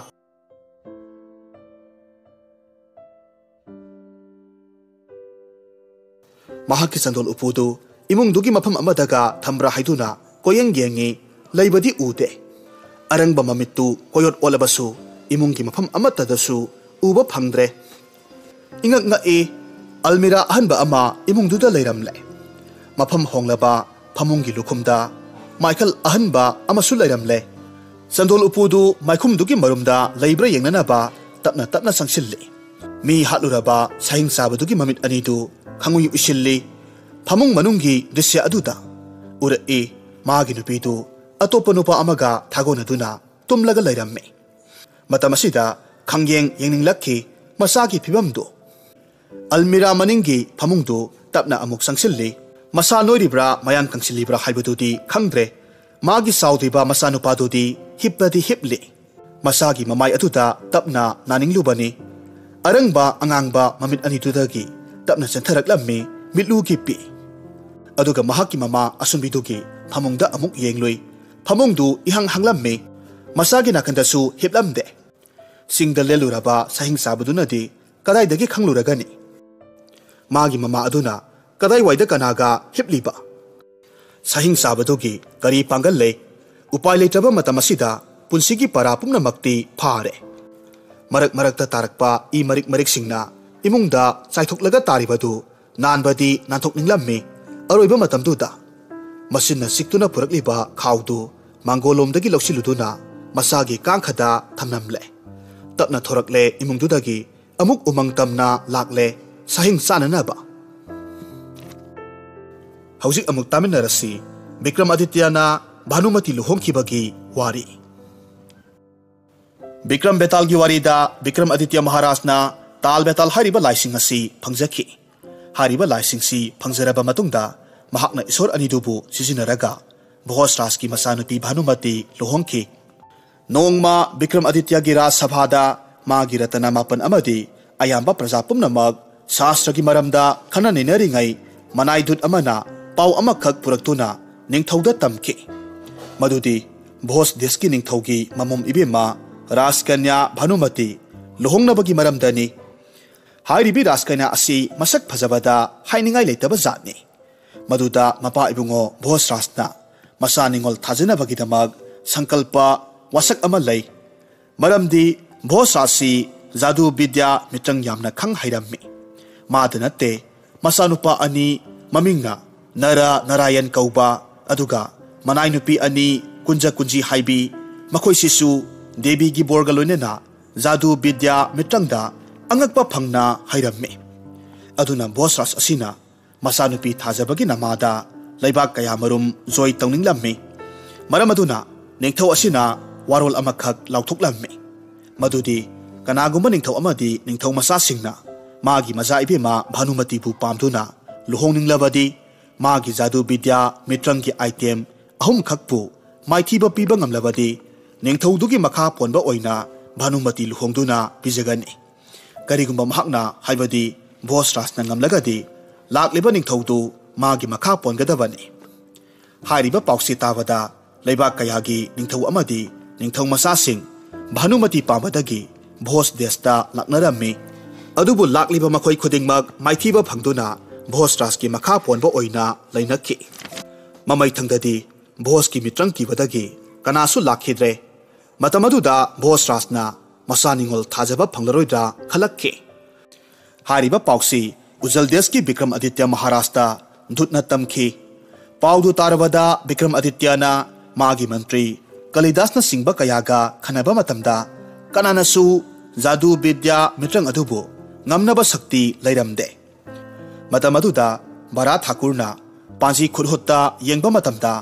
ꯃꯍꯥꯛꯀꯤ ꯆꯟꯗꯣꯜ ꯎꯄꯨꯗꯨ ꯏꯃꯨꯡꯗꯨꯒꯤ ꯃꯐꯝ ꯑꯃꯗꯒ ꯊꯝꯕ꯭ꯔꯥ ꯍꯥꯏꯗꯨꯅ ꯀꯣꯌꯦꯡ ꯌꯦꯡꯉꯤ꯫ ꯂꯩꯕꯗꯤ ꯎꯗꯦ꯫ ꯑꯔꯪꯕ ꯃꯃꯤꯠꯇꯨ ꯀꯣꯌꯣꯠ ꯑꯣꯠꯂꯕꯁꯨ ꯏꯃꯨꯡꯒꯤ ꯃꯐꯝ ꯑꯃꯠꯇꯗꯁꯨ ꯎꯕ ꯐꯪꯗ꯭ꯔꯦ꯫ ꯏꯉꯛ ꯉꯛꯏ꯫ ꯑꯜꯃꯤꯔꯥ ꯑꯍꯟꯕ ꯑꯃ ꯏꯃꯨꯡꯗꯨꯗ ꯂꯩꯔꯝꯂꯦ꯫ ꯃꯐꯝ ꯍꯣꯡꯂꯕ ꯐꯃꯨꯡꯒꯤ ꯂꯨꯈꯨꯝꯗ ꯃꯥꯏꯈꯜ ꯑꯍꯟꯕ ꯑꯃꯁꯨ ꯂꯩꯔꯝꯂꯦ꯫ ꯆꯟꯗꯣꯜ ꯎꯄꯨꯗꯨ ꯃꯥꯏꯈꯨꯝꯗꯨꯒꯤ ꯃꯔꯨꯝꯗ ꯂꯩꯕ꯭ꯔꯥ ꯌꯦꯡꯅꯅꯕ ꯇꯞꯅ ꯇꯞꯅ ꯆꯪꯁꯤꯜꯂꯤ꯫ ꯃꯤ ꯍꯥꯠꯂꯨꯔꯕ ꯁꯥꯍꯤꯡ ꯆꯥꯕꯗꯨꯒꯤ ꯃꯃꯤꯠ ꯑꯅꯤꯗꯨ ꯈꯪꯎꯏ ꯎꯏꯁꯤꯜꯂꯤ꯫ ꯐꯃꯨꯡ ꯃꯅꯨꯡꯒꯤ ꯗ꯭ꯔꯤꯁ꯭ꯌ ꯑꯗꯨꯗ ꯎꯔꯛꯏ꯫ ꯃꯥꯒꯤ ꯅꯨꯄꯤꯗꯨ ꯑꯇꯣꯞꯄ ꯅꯨꯄꯥ ꯑꯃꯒ ꯊꯥꯒꯣꯟꯅꯗꯨꯅ ꯇꯨꯝꯂꯒ ꯂꯩꯔꯝꯃꯤ꯫ ꯃꯇꯝ ꯑꯁꯤꯗ ꯈꯪꯌꯦꯡ ꯌꯦꯡꯅꯤꯡꯂꯛꯈꯤ ꯃꯆꯥꯒꯤ ꯐꯤꯕꯝꯗꯨ꯫ ꯑꯜꯃꯤꯔꯥ ꯃꯅꯤꯡꯒꯤ ꯐꯃꯨꯡꯗꯨ ꯇꯞꯅ ꯑꯃꯨꯛ ꯆꯪꯁꯤꯜꯂꯤ꯫ ꯃꯁꯥ ꯅꯣꯏꯔꯤꯕ꯭ꯔꯥ ꯃꯌꯥꯡ ꯀꯪꯁꯤꯜꯂꯤꯕ꯭ꯔꯥ ꯍꯥꯏꯕꯗꯨꯗꯤ ꯈꯪꯗ꯭ꯔꯦ꯫ ꯃꯥꯒꯤ ꯆꯥꯎꯗ꯭ꯔꯤꯕ ꯃꯆꯥꯅꯨꯄꯥꯗꯨꯗꯤ ꯍꯤꯞꯄꯗꯤ ꯍꯤꯞꯂꯤ꯫ ꯃꯁꯥꯒꯤ ꯃꯃꯥꯏ ꯑꯗꯨꯗ ꯇꯞꯅ ꯅꯥꯅꯤꯡꯂꯨꯕꯅꯤ꯫ ꯑꯔꯪꯕ ꯑꯉꯥꯡꯕ ꯃꯃꯤꯠ ꯑꯅꯤꯗꯨꯗꯒꯤ ꯇꯞꯅ ꯆꯦꯟꯊꯔꯛꯂꯝꯃꯤ ꯃꯤꯠꯂꯨꯒꯤ ꯄꯤ꯫ ꯑꯗꯨꯒ ꯃꯍꯥꯛꯀꯤ ꯃꯃꯥ ꯑꯁꯨꯝꯕꯤꯗꯨꯒꯤ ꯐꯃꯨꯡꯗ ꯑꯃꯨꯛ ꯌꯦꯡꯂꯨꯏ꯫ ꯐꯃꯨꯡꯗꯨ ꯏꯍꯥꯡ ꯍꯥꯡꯂꯝꯃꯤ꯫ ꯃꯆꯥꯒꯤ ꯅꯥꯀꯟꯗꯁꯨ ꯍꯤꯞꯂꯝꯗꯦ꯫ ꯆꯤꯡꯗ ꯂꯦꯜꯂꯨꯔꯕ ꯁꯍꯤꯡ ꯆꯥꯕꯗꯨꯅꯗꯤ ꯀꯗꯥꯏꯗꯒꯤ ꯈꯪꯂꯨꯔꯒꯅꯤ? ꯃꯥꯒꯤ ꯃꯃꯥ ꯑꯗꯨꯅ ꯀꯗꯥꯏꯋꯥꯏꯗ ꯀꯅꯥꯒ ꯍꯤꯞꯂꯤꯕ? ꯁꯍꯤꯡ ꯆꯥꯕꯗꯨꯒꯤ ꯀꯔꯤ ꯄꯥꯡꯒꯜ ꯂꯩ? ꯎꯄꯥꯏ ꯂꯩꯇ꯭ꯔꯕ ꯃꯇꯝ ꯑꯁꯤꯗ ꯄꯨꯟꯁꯤꯒꯤ ꯄꯔꯥ ꯄꯨꯝꯅꯃꯛꯇꯤ ꯐꯥꯔꯦ꯫ ꯃꯔꯛ ꯃꯔꯛꯇ ꯇꯥꯔꯛꯄ ꯏ ꯃꯔꯤꯛ ꯃꯔꯤꯛꯁꯤꯡꯅ ꯏꯃꯨꯡꯗ ꯆꯥꯏꯊꯣꯛꯂꯒ ꯇꯥꯔꯤꯕꯗꯨ ꯅꯥꯟꯕꯗꯤ ꯅꯥꯟꯊꯣꯛꯅꯤꯡꯂꯝꯃꯤ꯫ ꯑꯔꯣꯏꯕ ꯃꯇꯝꯗꯨꯗ ꯃꯁꯤꯅ ꯆꯤꯛꯇꯨꯅ ꯄꯨꯔꯛꯂꯤꯕ ꯈꯥꯎꯗꯨ ꯃꯥꯡꯒꯣꯜꯂꯣꯝꯗꯒꯤ ꯂꯧꯁꯤꯜꯂꯨꯗꯨꯅ ꯃꯁꯥꯒꯤ ꯀꯥꯡꯈꯗ ꯊꯝꯂꯝꯂꯦ꯫ ꯇꯞꯅ ꯊꯣꯔꯛꯂꯦ ꯏꯃꯨꯡꯗꯨꯗꯒꯤ꯫ ꯑꯃꯨꯛ ꯎꯃꯪ ꯇꯝꯅ ꯂꯥꯛꯂꯦ ꯁꯍꯤꯡ ꯆꯥꯅꯅꯕ꯫ ꯍꯧꯖꯤꯛ ꯑꯃꯨꯛ ꯇꯥꯃꯤꯟꯅꯔꯁꯤ ꯕꯤꯀ꯭ꯔꯝ ꯑꯗꯤꯇ꯭ꯌꯅ ꯚꯥꯅꯨꯃꯇꯤ ꯂꯨꯍꯣꯡꯈꯤꯕꯒꯤ ꯋꯥꯔꯤ꯫ ꯕꯤꯀ꯭ꯔꯝ ꯕꯦꯇꯥꯜꯒꯤ ꯋꯥꯔꯤꯗ ꯕꯤꯀ꯭ꯔꯝ ꯑꯗꯤꯇ꯭ꯌ ꯃꯍꯥꯔꯥꯖꯅ ꯇꯥꯜ ꯕꯦꯇꯥꯜ ꯍꯥꯏꯔꯤꯕ ꯂꯥꯏꯁꯤꯡ ꯑꯁꯤ ꯐꯪꯖꯈꯤ꯫ ꯍꯥꯏꯔꯤꯕ ꯂꯥꯏꯁꯤꯡꯁꯤ ꯐꯪꯖꯔꯕ ꯃꯇꯨꯡꯗ ꯃꯍꯥꯛꯅ ꯏꯁꯣꯔ ꯑꯅꯤꯗꯨꯕꯨ ꯁꯤꯖꯤꯟꯅꯔꯒ ꯚꯣꯁ ꯔꯥꯖꯀꯤ ꯃꯆꯥꯅꯨꯄꯤ ꯚꯥꯅꯨꯃꯇꯤ ꯂꯨꯍꯣꯡꯈꯤ꯫ ꯅꯣꯡꯃ ꯕꯤꯀ꯭ꯔꯝ ꯑꯗꯤꯇ꯭ꯌꯒꯤ ꯔꯥꯖ ꯁꯚꯥꯗ ꯃꯥꯒꯤ ꯔꯇꯅ ꯃꯥꯄꯟ ꯑꯃꯗꯤ ꯑꯌꯥꯝꯕ ꯄ꯭ꯔꯖꯥ ꯄꯨꯝꯅꯃꯛ ꯁꯥꯁꯇ꯭ꯔꯒꯤ ꯃꯔꯝꯗ ꯈꯟꯅ ꯅꯩꯅꯔꯤꯉꯩ ꯃꯅꯥꯏꯗꯨꯠ ꯑꯃꯅ ꯄꯥꯎ ꯑꯃꯈꯛ ꯄꯨꯔꯛꯇꯨꯅ ꯅꯤꯡꯊꯧꯗ ꯇꯝꯈꯤ꯫ ꯃꯗꯨꯗꯤ ꯚꯣꯁ ꯗꯦꯁꯀꯤ ꯅꯤꯡꯊꯧꯒꯤ ꯃꯃꯣꯝ ꯏꯕꯦꯝꯃ ꯔꯥꯖꯀꯟꯌꯥ ꯚꯥꯅꯨꯃꯇꯤ ꯂꯨꯍꯣꯡꯅꯕꯒꯤ ꯃꯔꯝꯗꯅꯤ꯫ ꯍꯥꯏꯔꯤꯕꯤ ꯔꯥꯖꯀꯟꯌꯥ ꯑꯁꯤ ꯃꯁꯛ ꯐꯖꯕꯗ ꯍꯥꯏꯅꯤꯡꯉꯥꯏ ꯂꯩꯇꯕ ꯖꯥꯠꯅꯤ꯫ ꯃꯗꯨꯗ ꯃꯄꯥ ꯏꯕꯨꯡꯉꯣ ꯚꯣꯁ ꯔꯥꯖꯅ ꯃꯆꯥ ꯅꯤꯉꯣꯜ ꯊꯥꯖꯅꯕꯒꯤꯗꯃꯛ ꯁꯪꯀꯜꯄ ꯋꯥꯁꯛ ꯑꯃ ꯂꯩ꯫ ꯃꯔꯝꯗꯤ ꯚꯣꯁ ꯔꯥꯖꯁꯤ ꯖꯥꯗꯨ ꯕꯤꯗ꯭ꯌꯥ ꯃꯤꯇ꯭ꯔꯪ ꯌꯥꯝꯅ ꯈꯪ ꯍꯩꯔꯝꯃꯤ꯫ ꯃꯥꯗ ꯅꯠꯇꯦ, ꯃꯆꯥꯅꯨꯄꯥ ꯑꯅꯤ ꯃꯃꯤꯡꯅ ꯅꯔ ꯅꯔꯥꯌꯟ ꯀꯧꯕ ꯑꯗꯨꯒ ꯃꯅꯥꯏ ꯅꯨꯄꯤ ꯑꯅꯤ ꯀꯨꯟꯖ ꯀꯨꯟꯖꯤ ꯍꯥꯏꯕꯤ, ꯃꯈꯣꯏꯁꯤꯁꯨ ꯗꯦꯕꯤꯒꯤ ꯕꯣꯔꯒ ꯂꯣꯏꯅꯅ ꯖꯥꯗꯨ ꯕꯤꯗ꯭ꯌꯥ ꯃꯤꯇ꯭ꯔꯪꯗ ꯑꯉꯛꯄ ꯐꯪꯅ ꯍꯩꯔꯝꯃꯤ꯫ ꯑꯗꯨꯅ ꯚꯣꯁ ꯔꯥꯖ ꯑꯁꯤꯅ ꯃꯆꯥꯅꯨꯄꯤ ꯊꯥꯖꯕꯒꯤ ꯅꯃꯥꯗ ꯂꯩꯕꯥꯛ ꯀꯌꯥꯃꯔꯨꯝ ꯖꯣꯏ ꯇꯧꯅꯤꯡꯂꯝꯃꯤ꯫ ꯃꯔꯝ ꯑꯗꯨꯅ ꯅꯤꯡꯊꯧ ꯑꯁꯤꯅ ꯋꯥꯔꯣꯜ ꯑꯃꯈꯛ ꯂꯥꯎꯊꯣꯛꯂꯝꯃꯤ꯫ ꯃꯗꯨꯗꯤ ꯀꯅꯥꯒꯨꯝꯕ ꯅꯤꯡꯊꯧ ꯑꯃꯗꯤ ꯅꯤꯡꯊꯧ ꯃꯆꯥꯁꯤꯡꯅ ꯃꯥꯒꯤ ꯃꯆꯥ ꯏꯕꯦꯝꯃ ꯚꯥꯅꯨꯃꯇꯤꯕꯨ ꯄꯥꯝꯗꯨꯅ ꯂꯨꯍꯣꯡꯅꯤꯡꯂꯕꯗꯤ ꯃꯥꯒꯤ ꯖꯥꯗꯨ ꯕꯤꯗ꯭ꯌꯥ ꯃꯤꯇ꯭ꯔꯪꯒꯤ ꯑꯥꯏꯇꯦꯝ ꯑꯍꯨꯝꯈꯛꯄꯨ ꯃꯥꯏꯊꯤꯕ ꯄꯤꯕ ꯉꯝꯂꯕꯗꯤ ꯅꯤꯡꯊꯧꯗꯨꯒꯤ ꯃꯈꯥ ꯄꯣꯟꯕ ꯑꯣꯏꯅ ꯚꯥꯅꯨꯃꯇꯤ ꯂꯨꯍꯣꯡꯗꯨꯅ ꯄꯤꯖꯒꯅꯤ꯫ ꯀꯔꯤꯒꯨꯝꯕ ꯃꯍꯥꯛꯅ, ꯍꯥꯏꯕꯗꯤ ꯚꯣꯖꯔꯥꯖꯅ ꯉꯝꯂꯒꯗꯤ ꯂꯥꯛꯂꯤꯕ ꯅꯤꯡꯊꯧꯗꯨ ꯃꯥꯒꯤ ꯃꯈꯥ ꯄꯣꯟꯒꯗꯕꯅꯤ꯫ ꯍꯥꯏꯔꯤꯕ ꯄꯥꯎꯁꯤ ꯇꯥꯕꯗ ꯂꯩꯕꯥꯛ ꯀꯌꯥꯒꯤ ꯅꯤꯡꯊꯧ ꯑꯃꯗꯤ ꯅꯤꯡꯊꯧ ꯃꯆꯥꯁꯤꯡ ꯚꯥꯅꯨꯃꯇꯤ ꯄꯥꯝꯕꯗꯒꯤ ꯚꯣꯖ ꯗꯦꯁꯇ ꯂꯥꯛꯅꯔꯝꯃꯤ꯫ ꯑꯗꯨꯕꯨ ꯂꯥꯛꯂꯤꯕ ꯃꯈꯣꯏ ꯈꯨꯗꯤꯡꯃꯛ ꯃꯥꯏꯊꯤꯕ ꯐꯪꯗꯨꯅ ꯚꯣꯖꯔꯥꯖꯀꯤ ꯃꯈꯥ ꯄꯣꯟꯕ ꯑꯣꯏꯅ ꯂꯩꯅꯈꯤ꯫ ꯃꯃꯩꯊꯪꯗꯗꯤ ꯚꯣꯖꯀꯤ ꯃꯤꯇ꯭ꯔꯪ ꯀꯤꯕꯗꯒꯤ ꯀꯅꯥꯁꯨ ꯂꯥꯛꯈꯤꯗ꯭ꯔꯦ꯫ ꯃꯇꯝ ꯑꯗꯨꯗ ꯚꯣꯖꯔꯥꯖꯅ ꯃꯆꯥ ꯅꯤꯡꯉꯣꯜ ꯊꯥꯖꯕ ꯐꯪꯂꯔꯣꯏꯗ꯭ꯔꯥ ꯈꯜꯂꯛꯈꯤ꯫ ꯍꯥꯏꯔꯤꯕ ꯄꯥꯎꯁꯤ ꯎꯖꯜ ꯗꯦꯁꯀꯤ ꯕꯤꯀ꯭ꯔꯝ ꯑꯗꯤꯇ꯭ꯌ ꯃꯍꯥꯔꯥꯖꯇ ꯗꯨꯠꯅ ꯇꯝꯈꯤ꯫ ꯄꯥꯎꯗꯨ ꯇꯥꯔꯕꯗ ꯕꯤꯀ꯭ꯔꯝ ꯑꯗꯤꯇ꯭ꯌꯅ ꯃꯥꯒꯤ ꯃꯟꯇ꯭ꯔꯤ ꯀꯂꯤꯗꯥꯁꯅꯆꯤꯡꯕ ꯀꯌꯥꯒ ꯈꯟꯅꯕ ꯃꯇꯝꯗ ꯀꯅꯥꯅꯁꯨ ꯖꯥꯗꯨ ꯕꯤꯗ꯭ꯌꯥ ꯃꯤꯇ꯭ꯔꯪ ꯑꯗꯨꯕꯨ ꯉꯝꯅꯕ ꯁꯛꯇꯤ ꯂꯩꯔꯝꯗꯦ꯫ ꯃꯇꯝ ꯑꯗꯨꯗ ꯕꯥꯔꯥ ꯊꯥꯀꯨꯔꯅ ꯄꯥꯟꯖꯤ ꯈꯨꯠꯍꯨꯠꯇ ꯌꯦꯡꯕ ꯃꯇꯝꯗ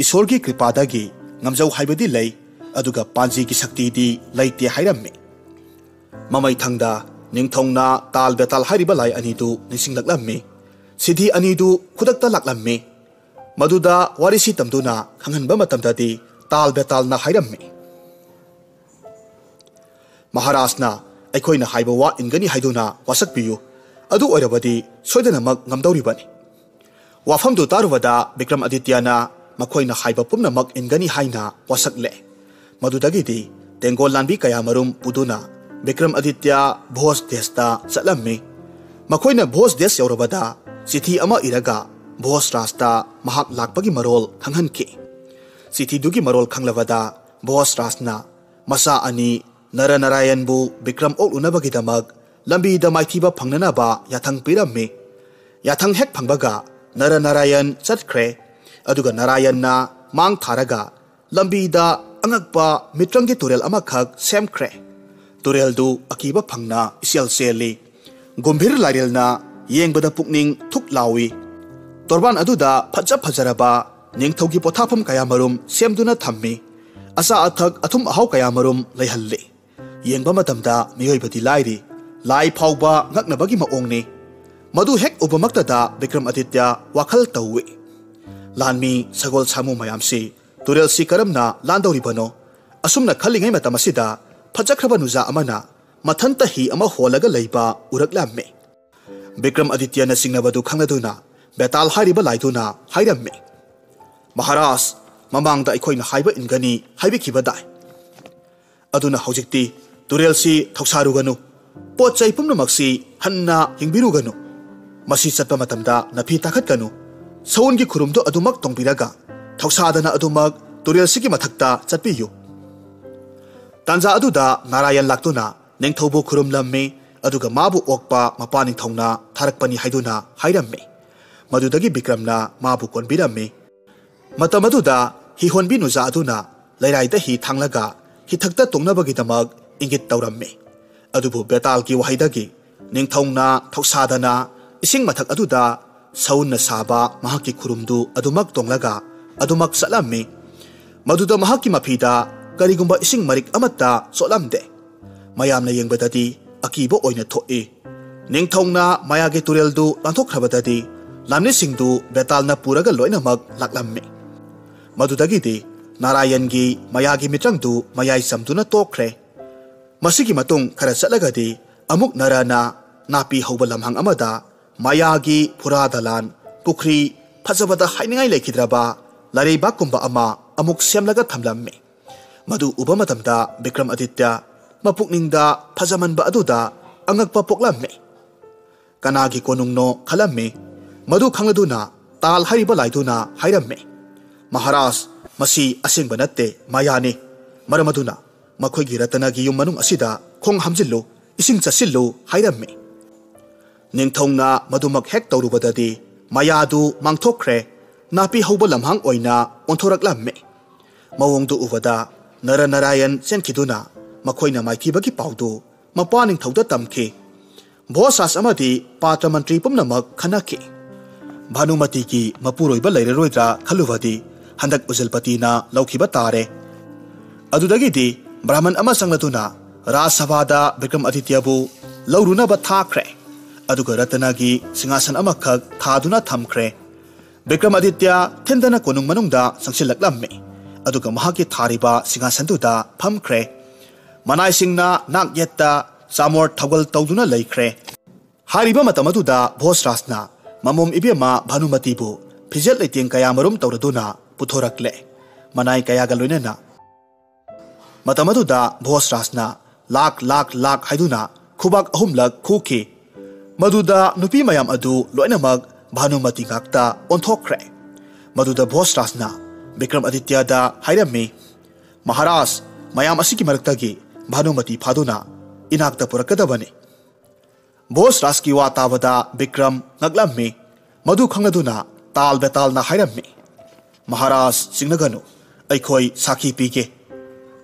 ꯏꯁꯣꯔꯒꯤ ꯀ꯭ꯔꯤꯄꯥꯗꯒꯤ ꯉꯝꯖꯧ ꯍꯥꯏꯕꯗꯤ ꯂꯩ, ꯑꯗꯨꯒ ꯄꯥꯟꯖꯤꯒꯤ ꯁꯛꯇꯤꯗꯤ ꯂꯩꯇꯦ ꯍꯥꯏꯔꯝꯃꯤ꯫ ꯃꯃꯩꯊꯪꯗ ꯅꯤꯡꯊꯧꯅ ꯇꯥꯜ ꯕꯦꯇꯥꯜ ꯍꯥꯏꯔꯤꯕ ꯂꯥꯏ ꯑꯅꯤꯗꯨ ꯅꯤꯡꯁꯤꯡꯂꯛꯂꯝꯃꯤ꯫ ꯁꯤꯙꯤ ꯑꯅꯤꯗꯨ ꯈꯨꯗꯛꯇ ꯂꯥꯛꯂꯝꯃꯤ꯫ ꯃꯗꯨꯗ ꯋꯥꯔꯤꯁꯤ ꯇꯝꯗꯨꯅ ꯈꯪꯍꯟꯕ ꯃꯇꯝꯗꯗꯤ ꯇꯥꯜ ꯕꯦꯇꯥꯜꯅ ꯍꯥꯏꯔꯝꯃꯤ, "ꯃꯍꯥꯔꯥꯖꯅ ꯑꯩꯈꯣꯏꯅ ꯍꯥꯏꯕ ꯋꯥ ꯏꯟꯒꯅꯤ ꯍꯥꯏꯗꯨꯅ ꯋꯥꯁꯛꯄꯤꯌꯨ, ꯑꯗꯨ ꯑꯣꯏꯔꯕꯗꯤ ꯁꯣꯏꯗꯅꯃꯛ ꯉꯝꯗꯧꯔꯤꯕꯅꯤ"꯫ ꯋꯥꯐꯝꯗꯨ ꯇꯥꯔꯨꯕꯗ ꯕꯤꯀ꯭ꯔꯝ ꯑꯗꯤꯇ꯭ꯌꯅ ꯃꯈꯣꯏꯅ ꯍꯥꯏꯕ ꯄꯨꯝꯅꯃꯛ ꯏꯟꯒꯅꯤ ꯍꯥꯏꯅ ꯋꯥꯁꯛꯂꯦ꯫ ꯃꯗꯨꯗꯒꯤꯗꯤ ꯇꯦꯡꯒꯣꯜ ꯂꯥꯟꯕꯤ ꯀꯌꯥꯃꯔꯨꯝ ꯄꯨꯗꯨꯅ ꯕꯤꯀ꯭ꯔꯝ ꯑꯗꯤꯇ꯭ꯌ ꯚꯣꯖ ꯗꯦꯁꯇ ꯆꯠꯂꯝꯃꯤ꯫ ꯃꯈꯣꯏꯅ ꯚꯣꯖ ꯗꯦꯁ ꯌꯧꯔꯕꯗ ꯆꯤꯊꯤ ꯑꯃ ꯏꯔꯒ ꯚꯣꯖ ꯔꯥꯖꯇ ꯃꯍꯥꯛ ꯂꯥꯛꯄꯒꯤ ꯃꯔꯣꯜ ꯈꯪꯍꯟꯈꯤ꯫ ꯆꯤꯊꯤꯗꯨꯒꯤ ꯃꯔꯣꯜ ꯈꯪꯂꯕꯗ ꯚꯣꯖ ꯔꯥꯖꯅ ꯃꯆꯥ ꯑꯅꯤ ꯅꯔ ꯅꯥꯔꯥꯌꯟꯕꯨ ꯕꯤꯀ꯭ꯔꯝ ꯑꯣꯛꯂꯨꯅꯕꯒꯤꯗꯃꯛ ꯂꯝꯕꯤꯗ ꯃꯥꯏꯊꯤꯕ ꯐꯪꯅꯅꯕ ꯌꯥꯊꯪ ꯄꯤꯔꯝꯃꯤ꯫ ꯌꯥꯊꯪ ꯍꯦꯛ ꯐꯪꯕꯒ ꯅꯔ ꯅꯥꯔꯥꯌꯟ ꯆꯠꯈ꯭ꯔꯦ꯫ ꯑꯗꯨꯒ ꯅꯥꯔꯥꯌꯟꯅ ꯃꯥꯡ ꯊꯥꯔꯒ ꯂꯝꯕꯤꯗ ꯑꯉꯛꯄ ꯃꯤꯇ꯭ꯔꯪꯒꯤ ꯇꯨꯔꯦꯜ ꯑꯃꯈꯛ ꯁꯦꯝꯈ꯭ꯔꯦ꯫ ꯇꯨꯔꯦꯜꯗꯨ ꯑꯀꯤꯕ ꯐꯪꯅ ꯏꯆꯦꯜ ꯆꯦꯜꯂꯤ꯫ ꯒꯨꯝꯚꯤꯔ ꯂꯥꯏꯔꯦꯜꯅ ꯌꯦꯡꯕꯗ ꯄꯨꯛꯅꯤꯡ ꯊꯨꯛ ꯂꯥꯎꯏ꯫ ꯇꯣꯔꯕꯥꯟ ꯑꯗꯨꯗ ꯐꯖ ꯐꯖꯔꯕ ꯅꯤꯡꯊꯧꯒꯤ ꯄꯣꯊꯥꯐꯝ ꯀꯌꯥꯃꯔꯨꯝ ꯁꯦꯝꯗꯨꯅ ꯊꯝꯃꯤ꯫ ꯑꯆꯥ ꯑꯊꯛ ꯑꯊꯨꯝ ꯑꯍꯥꯎ ꯀꯌꯥꯃꯔꯨꯝ ꯂꯩꯍꯜꯂꯤ꯫ ꯌꯦꯡꯕ ꯃꯇꯝꯗ ꯃꯤꯑꯣꯏꯕꯗꯤ ꯂꯥꯏꯔꯤ, ꯂꯥꯏ ꯐꯥꯎꯕ ꯉꯛꯅꯕꯒꯤ ꯃꯑꯣꯡꯅꯤ꯫ ꯃꯗꯨ ꯍꯦꯛ ꯎꯕꯃꯛꯇꯗ ꯕꯤꯀ꯭ꯔꯝ ꯑꯗꯤꯇ꯭ꯌ ꯋꯥꯈꯜ ꯇꯧꯏ꯫ ꯂꯥꯟꯃꯤ ꯁꯒꯣꯜ ꯁꯥꯃꯨ ꯃꯌꯥꯝꯁꯤ ꯇꯨꯔꯦꯜꯁꯤ ꯀꯔꯝꯅ ꯂꯥꯟꯗꯧꯔꯤꯕꯅꯣ? ꯑꯁꯨꯝꯅ ꯈꯜꯂꯤꯉꯩ ꯃꯇꯝ ꯑꯁꯤꯗ ꯐꯖꯈ꯭ꯔꯕ ꯅꯨꯖꯥ ꯑꯃꯅ ꯃꯊꯟꯇ ꯍꯤ ꯑꯃ ꯍꯣꯜꯂꯒ ꯂꯩꯕ ꯎꯔꯛꯂꯝꯃꯤ꯫ ꯕꯤꯀ꯭ꯔꯝ ꯑꯗꯤꯇ꯭ꯌꯅ ꯆꯤꯡꯅꯕꯗꯨ ꯈꯪꯂꯗꯨꯅ ꯕꯦꯇꯥꯜ ꯍꯥꯏꯔꯤꯕ ꯂꯥꯏꯗꯨꯅ ꯍꯥꯏꯔꯝꯃꯤ, "ꯃꯍꯥꯔꯥꯖ, ꯃꯃꯥꯡꯗ ꯑꯩꯈꯣꯏꯅ ꯍꯥꯏꯕ ꯏꯟꯒꯅꯤ ꯍꯥꯏꯕꯤꯈꯤꯕꯗꯥꯏ? ꯑꯗꯨꯅ ꯍꯧꯖꯤꯛꯇꯤ ꯇꯨꯔꯦꯜꯁꯤ ꯊꯧꯁꯥꯔꯨꯒꯅꯨ꯫ ꯄꯣꯠ ꯆꯩ ꯄꯨꯝꯅꯃꯛꯁꯤ ꯍꯟꯅ ꯌꯦꯡꯕꯤꯔꯨꯒꯅꯨ꯫ ꯃꯁꯤ ꯆꯠꯄ ꯃꯇꯝꯗ ꯅꯥꯄꯤ ꯇꯥꯈꯠꯀꯅꯨ꯫ ꯁꯎꯟꯒꯤ ꯈꯨꯔꯨꯝꯗꯨ ꯑꯗꯨꯃꯛ ꯇꯣꯡꯕꯤꯔꯒ ꯊꯧꯁꯥꯗꯅ ꯑꯗꯨꯃꯛ ꯇꯨꯔꯦꯜꯁꯤꯒꯤ ꯃꯊꯛꯇ ꯆꯠꯄꯤꯌꯨ"꯫ ꯇꯥꯟꯖꯥ ꯑꯗꯨꯗ ꯅꯥꯔꯥꯌꯟ ꯂꯥꯛꯇꯨꯅ ꯅꯤꯡꯊꯧꯕꯨ ꯈꯨꯔꯨꯝꯂꯝꯃꯤ, ꯑꯗꯨꯒ ꯃꯥꯕꯨ ꯑꯣꯛꯄ ꯃꯄꯥ ꯅꯤꯡꯊꯧꯅ ꯊꯥꯔꯛꯄꯅꯤ ꯍꯥꯏꯗꯨꯅ ꯍꯥꯏꯔꯝꯃꯤ꯫ ꯃꯗꯨꯗꯒꯤ ꯕꯤꯀ꯭ꯔꯝꯅ ꯃꯥꯕꯨ ꯀꯣꯟꯕꯤꯔꯝꯃꯤ꯫ ꯃꯇꯝ ꯑꯗꯨꯗ ꯍꯤꯍꯣꯟꯕꯤ ꯅꯨꯖꯥ ꯑꯗꯨꯅ ꯂꯩꯔꯥꯏꯗ ꯍꯤ ꯊꯥꯡꯂꯒ ꯍꯤꯊꯛꯇ ꯇꯣꯡꯅꯕꯒꯤꯗꯃꯛ ꯏꯪꯒꯤꯠ ꯇꯧꯔꯝꯃꯤ꯫ ꯑꯗꯨꯕꯨ ꯕꯦꯇꯥꯜꯒꯤ ꯋꯥꯍꯩꯗꯒꯤ ꯅꯤꯡꯊꯧꯅ ꯊꯧꯁꯥꯗꯅ ꯏꯁꯤꯡ ꯃꯊꯛ ꯑꯗꯨꯗ ꯁꯎꯟꯅ ꯁꯥꯕ ꯃꯍꯥꯛꯀꯤ ꯈꯨꯔꯨꯝꯗꯨ ꯑꯗꯨꯃꯛ ꯇꯣꯡꯂꯒ ꯑꯗꯨꯃꯛ ꯆꯠꯂꯝꯃꯤ꯫ ꯃꯗꯨꯗ ꯃꯍꯥꯛꯀꯤ ꯃꯐꯤꯗ ꯀꯔꯤꯒꯨꯝꯕ ꯏꯁꯤꯡ ꯃꯔꯤꯛ ꯑꯃꯠꯇ ꯆꯣꯠꯂꯝꯗꯦ꯫ ꯃꯌꯥꯝꯅ ꯌꯦꯡꯕꯗꯗꯤ ꯑꯀꯤꯕ ꯑꯣꯏꯅ ꯊꯣꯛꯏ꯫ ꯅꯤꯡꯊꯧꯅ ꯃꯌꯥꯒꯤ ꯇꯨꯔꯦꯜꯗꯨ ꯂꯥꯟꯊꯣꯛꯈ꯭ꯔꯕꯗꯗꯤ ꯂꯥꯟꯃꯤꯁꯤꯡꯗꯨ ꯕꯦꯇꯥꯜꯅ ꯄꯨꯔꯒ ꯂꯣꯏꯅꯃꯛ ꯂꯥꯛꯂꯝꯃꯤ꯫ ꯃꯗꯨꯗꯒꯤꯗꯤ ꯅꯥꯔꯥꯌꯟꯒꯤ ꯃꯌꯥꯒꯤ ꯃꯤꯇ꯭ꯔꯪꯗꯨ ꯃꯌꯥꯏ ꯆꯝꯗꯨꯅ ꯇꯣꯛꯈ꯭ꯔꯦ꯫ ꯃꯁꯤꯒꯤ ꯃꯇꯨꯡ ꯈꯔ ꯆꯠꯂꯒꯗꯤ ꯑꯃꯨꯛ ꯅꯔꯅ ꯅꯥꯄꯤ ꯍꯧꯕ ꯂꯝꯍꯥꯡ ꯑꯃꯗ ꯃꯌꯥꯒꯤ ꯐꯨꯔꯥ ꯗꯂꯥꯟ, ꯄꯨꯈ꯭ꯔꯤ, ꯐꯖꯕꯗ ꯍꯥꯏꯅꯤꯡꯉꯥꯏ ꯂꯩꯈꯤꯗ꯭ꯔꯕ ꯂꯥꯏꯔꯩꯕꯥꯛꯀꯨꯝꯕ ꯑꯃ ꯑꯃꯨꯛ ꯁꯦꯝꯂꯒ ꯊꯝꯂꯝꯃꯤ꯫ ꯃꯗꯨ ꯎꯕ ꯃꯇꯝꯗ ꯕꯤꯀ꯭ꯔꯝ ꯑꯗꯤꯇ꯭ꯌ ꯃꯄꯨꯛꯅꯤꯡꯗ ꯐꯖꯃꯟꯕ ꯑꯗꯨꯗ ꯑꯉꯛꯄ ꯄꯣꯛꯂꯝꯃꯤ꯫ ꯀꯅꯥꯒꯤ ꯀꯣꯅꯨꯡꯅꯣ ꯈꯜꯂꯝꯃꯤ꯫ ꯃꯗꯨ ꯈꯪꯂꯗꯨꯅ ꯇꯥꯜ ꯍꯥꯏꯔꯤꯕ ꯂꯥꯏꯗꯨꯅ ꯍꯥꯏꯔꯝꯃꯤ, "ꯃꯍꯥꯔꯥꯖ, ꯃꯁꯤ ꯑꯁꯦꯡꯕ ꯅꯠꯇꯦ, ꯃꯌꯥꯅꯤ꯫ ꯃꯔꯝ ꯑꯗꯨꯅ ꯃꯈꯣꯏꯒꯤ ꯔꯇꯅꯒꯤ ꯌꯨꯝ ꯃꯅꯨꯡ ꯑꯁꯤꯗ ꯈꯣꯡ ꯍꯥꯝꯖꯤꯜꯂꯨ, ꯏꯁꯤꯡ ꯆꯠꯁꯤꯜꯂꯨ" ꯍꯥꯏꯔꯝꯃꯤ꯫ ꯅꯤꯡꯊꯧꯅ ꯃꯗꯨꯃꯛ ꯍꯦꯛ ꯇꯧꯔꯨꯕꯗꯗꯤ ꯃꯌꯥꯗꯨ ꯃꯥꯡꯊꯣꯛꯈ꯭ꯔꯦ, ꯅꯥꯄꯤ ꯍꯧꯕ ꯂꯝꯍꯥꯡ ꯑꯣꯏꯅ ꯑꯣꯟꯊꯣꯔꯛꯂꯝꯃꯤ꯫ ꯃꯑꯣꯡꯗꯨ ꯎꯕꯗ ꯅꯔ ꯅꯥꯔꯥꯌꯟ ꯆꯦꯟꯈꯤꯗꯨꯅ ꯃꯈꯣꯏꯅ ꯃꯥꯏꯊꯤꯕꯒꯤ ꯄꯥꯎꯗꯨ ꯃꯄꯥ ꯅꯤꯡꯊꯧꯗ ꯇꯝꯈꯤ꯫ ꯚꯣꯖ ꯔꯥꯖ ꯑꯃꯗꯤ ꯄꯥꯇ꯭ꯔ ꯃꯟꯇ꯭ꯔꯤ ꯄꯨꯝꯅꯃꯛ ꯈꯟꯅꯈꯤ꯫ ꯚꯥꯅꯨꯃꯇꯤꯒꯤ ꯃꯄꯨꯔꯣꯏꯕ ꯂꯩꯔꯔꯣꯏꯗ꯭ꯔꯥ ꯈꯜꯂꯨꯕꯗꯤ ꯍꯟꯗꯛ ꯎꯖꯜꯄꯇꯤꯅ ꯂꯧꯈꯤꯕ ꯇꯥꯔꯦ꯫ ꯑꯗꯨꯗꯒꯤꯗꯤ ꯕ꯭ꯔꯥꯍꯃꯟ ꯑꯃ ꯆꯪꯂꯗꯨꯅ ꯔꯥꯖ ꯁꯚꯥꯗ ꯕꯤꯀ꯭ꯔꯝ ꯑꯗꯤꯇ꯭ꯌꯕꯨ ꯂꯧꯔꯨꯅꯕ ꯊꯥꯈ꯭ꯔꯦ꯫ ꯑꯗꯨꯒ ꯔꯇꯅꯒꯤ ꯁꯤꯡꯍꯥꯁꯟ ꯑꯃꯈꯛ ꯊꯥꯗꯨꯅ ꯊꯝꯈ꯭ꯔꯦ꯫ ꯕꯤꯀ꯭ꯔꯝ ꯑꯗꯤꯇ꯭ꯌ ꯊꯤꯟꯗꯅ ꯀꯣꯅꯨꯡ ꯃꯅꯨꯡꯗ ꯆꯪꯁꯤꯜꯂꯛꯂꯝꯃꯤ꯫ ꯑꯗꯨꯒ ꯃꯍꯥꯛꯀꯤ ꯊꯥꯔꯤꯕ ꯁꯤꯡꯍꯥꯁꯟꯗꯨꯗ ꯐꯝꯈ꯭ꯔꯦ꯫ ꯃꯅꯥꯏꯁꯤꯡꯅ ꯅꯥꯛ ꯌꯦꯠꯇ ꯆꯥꯃꯣꯔ ꯊꯧꯒꯜ ꯇꯧꯗꯨꯅ ꯂꯩꯈ꯭ꯔꯦ꯫ ꯍꯥꯏꯔꯤꯕ ꯃꯇꯝ ꯑꯗꯨꯗ ꯚꯣꯖꯔꯥꯖꯅ ꯃꯃꯣꯝ ꯏꯕꯦꯝꯃ ꯚꯥꯅꯨꯃꯇꯤꯕꯨ ꯐꯤꯖꯦꯠ ꯂꯩꯇꯦꯡ ꯀꯌꯥꯃꯔꯨꯝ ꯇꯧꯔꯗꯨꯅ ꯄꯨꯊꯣꯔꯛꯂꯦ, ꯃꯅꯥꯏ ꯀꯌꯥꯒ ꯂꯣꯏꯅꯅ꯫ ꯃꯇꯝ ꯑꯗꯨꯗ ꯚꯣꯖꯔꯥꯖꯅ "ꯂꯥꯛ, ꯂꯥꯛ, ꯂꯥꯛ" ꯍꯥꯏꯗꯨꯅ ꯈꯨꯕꯥꯛ ꯑꯍꯨꯝꯂꯛ ꯈꯨꯈꯤ꯫ ꯃꯗꯨꯗ ꯅꯨꯄꯤ ꯃꯌꯥꯝ ꯑꯗꯨ ꯂꯣꯏꯅꯃꯛ ꯚꯥꯅꯨꯃꯇꯤ ꯉꯥꯛꯇ ꯑꯣꯟꯊꯣꯛꯈ꯭ꯔꯦ꯫ ꯃꯗꯨꯗ ꯚꯣꯖꯔꯥꯖꯅ ꯕꯤꯀ꯭ꯔꯝ ꯑꯗꯤꯇ꯭ꯌꯗ ꯍꯥꯏꯔꯝꯃꯤ, "ꯃꯍꯥꯔꯥꯖ, ꯃꯌꯥꯝ ꯑꯁꯤꯒꯤ ꯃꯔꯛꯇꯒꯤ ꯚꯥꯅꯨꯃꯇꯤ ꯐꯥꯗꯨꯅ ꯏꯅꯥꯛꯇ ꯄꯨꯔꯛꯀꯗꯕꯅꯤ"꯫ ꯚꯣꯖꯔꯥꯖꯀꯤ ꯋꯥ ꯇꯥꯕꯗ ꯕꯤꯀ꯭ꯔꯝ ꯉꯛꯂꯝꯃꯤ꯫ ꯃꯗꯨ ꯈꯪꯂꯗꯨꯅ ꯇꯥꯜ ꯕꯦꯇꯥꯜꯅ ꯍꯥꯏꯔꯝꯃꯤ, "ꯃꯍꯥꯔꯥꯖ, ꯆꯤꯡꯅꯒꯅꯨ, ꯑꯩꯈꯣꯏ ꯁꯥꯈꯤ ꯄꯤꯒꯦ꯫